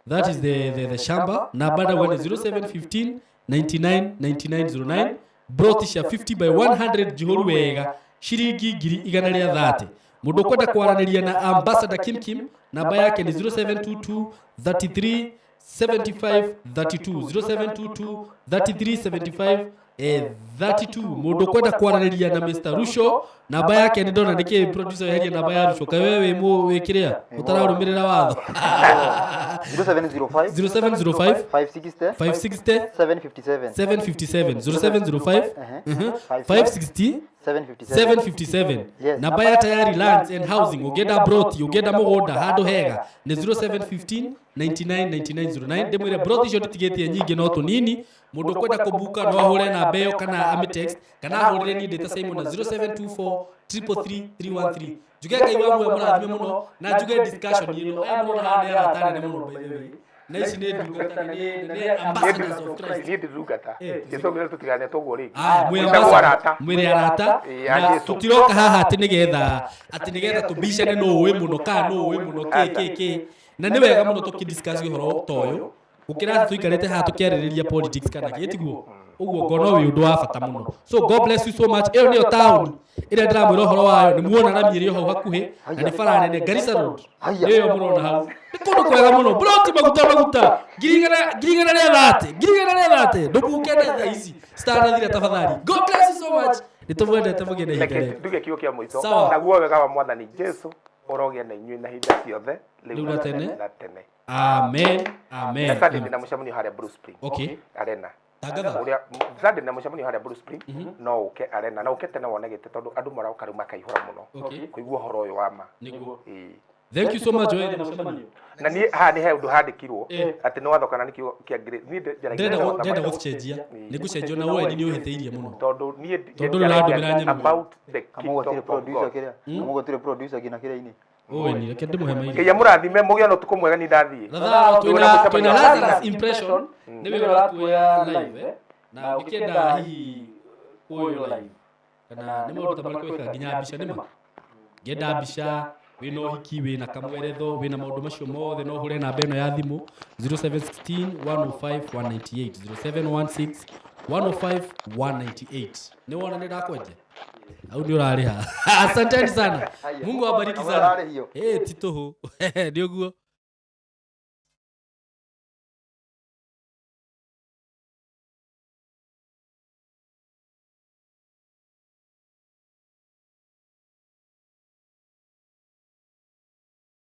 That is the shamba. Namba ndauga nĩ 0715 99 9909. Broti cia 50 by 100 njihũru wega, ciringi 130,000. Mũndũ ũkwenda kwaranĩria na Ambassador Kim Kim, namba yake nĩ 0722 33 75 32, 0722 33 75 32. Mũndũ ũkwenda kwaranĩria na Mr. Rusho, namba yake nĩ ndona nĩkĩ producer weheria namba ya Rusho, kaĩ we wĩ mũ wĩ kĩrĩa ũtararũmĩrĩra watho. 0705 0705 560 560 757. 757. 0705 560 757. 757. Yes. Namba ya Tayari Lands and Housing, ũngĩenda broti, ũngĩenda mũgũnda handũ hega, nĩ 0715 99 9909. Ndĩmwĩre broti icio ndĩtigĩtie nyingĩ no tũnini. Mũndũ ũkwenda kũbuka no ahũre namba ĩyo kana amĩtext kana ahũrĩre niĩ ndĩta Simon na 0724 333 313. Njuge Ngai wa muoyo mũrathime mũno, na njuge discussion ĩno aya mũrona haha nĩ arata nene mũno, by the way, na ici nĩ ndungata, nĩ ambassadors of Christ. Niĩ ndungata. Eh. Jesu ngire tũtigane tũguo rĩngĩ. Aya, mwĩ Mwĩtagwo ambassador, arata. mwĩrĩ arata. Ĩ, a Na Jesu. tũtiroka haha atĩ nĩgetha tũbicane nũ ũĩ mũno kana nũ ũĩ mũno kĩ kĩ kĩ, na nĩ wega mũno tũkĩdiscuss ũhoro ta ũyũ gũkĩra atĩ tũikarĩte haha tũkĩarĩrĩria politics kana kĩ, tiguo ũguo? Ngona wĩ ũndũ wa bata mũno. So God bless you so much. Ĩyo nĩyo taũni ĩrĩa ndĩramwĩra ũhoro wayo, nĩ muona rami ĩrĩ o hau hakuhĩ, na nĩ bara nene, Garissa Road. Haya. Nĩyo mũrona hau, nĩ kũndũ kwega mũno. Broti maguta maguta, 130,000, 130,000. Ndũbuke na thaa ici citanathira, tafadhali. God bless you so much, nĩ tũmwendete, mũgĩe na ihinda Reke rĩega. nduge kiugo kĩa mũico. Sawa. Naguo wega wa mwathani Jesu ũrogĩa na inyuĩ na hinda ciothe, rĩu na tene. Na tene. Amen, amen. Na Sunday ndĩna mũcemanio harĩa Blue Spring Arena. Tangatha. Ũrĩa Sunday ndĩna mũcemanio harĩa Blue Spring, no ũke arena na ũke tene wone gĩtĩ, tondũ andũ maroka rĩu makaihũra mũno kũigua ũhoro ũyũ wa ma. Nĩguo. Ĩĩ. Thank you so much. Wewe na mũcemanio. Na niĩ haha nĩ he ũndũ handĩkirwo Eh. atĩ nĩ watho kana nĩ kiugo kĩa grace. Niĩ njaragia Ndĩrenda na ndĩrenda watho. gũcenjia, nĩ ngũcenjia, na wewe nĩ ũhĩtĩirie mũno. Tondũ niĩ Tondũ rĩu ũrandũmĩra nyamũ. about the Kamau kingdom gũtirĩ of producer God. kĩrĩa. Kamau gũtirĩ producer nginya kĩrĩa-inĩ. Ũĩ ni reke ndĩmũhe mairi. Ngai amũrathime, mũgĩe na ũtukũ mwega, ni ndathiĩ. Thatharo Twĩna twĩna mũcemanio twĩna wa Lazarus Impression, nĩwe ũratuoya live, eh? Na ũngĩkĩenda hihi kuoywo live kana nĩ maũndũ ta marĩkũ wĩkaga, nginya mbica, nĩma ngĩenda mbica, wĩna ũhiki, wĩna kamweretho, wĩna maũndũ macio mothe, no ũhũre namba ĩno ya thimũ 0716 105 198, 0716 105 198. Nĩ wona nĩ ndakwenja au nĩ ũrarĩha? Asanteni sana, Mungu awabariki sana. Ũrarĩhio. Eh, ti tũhũ, nĩ ũguo.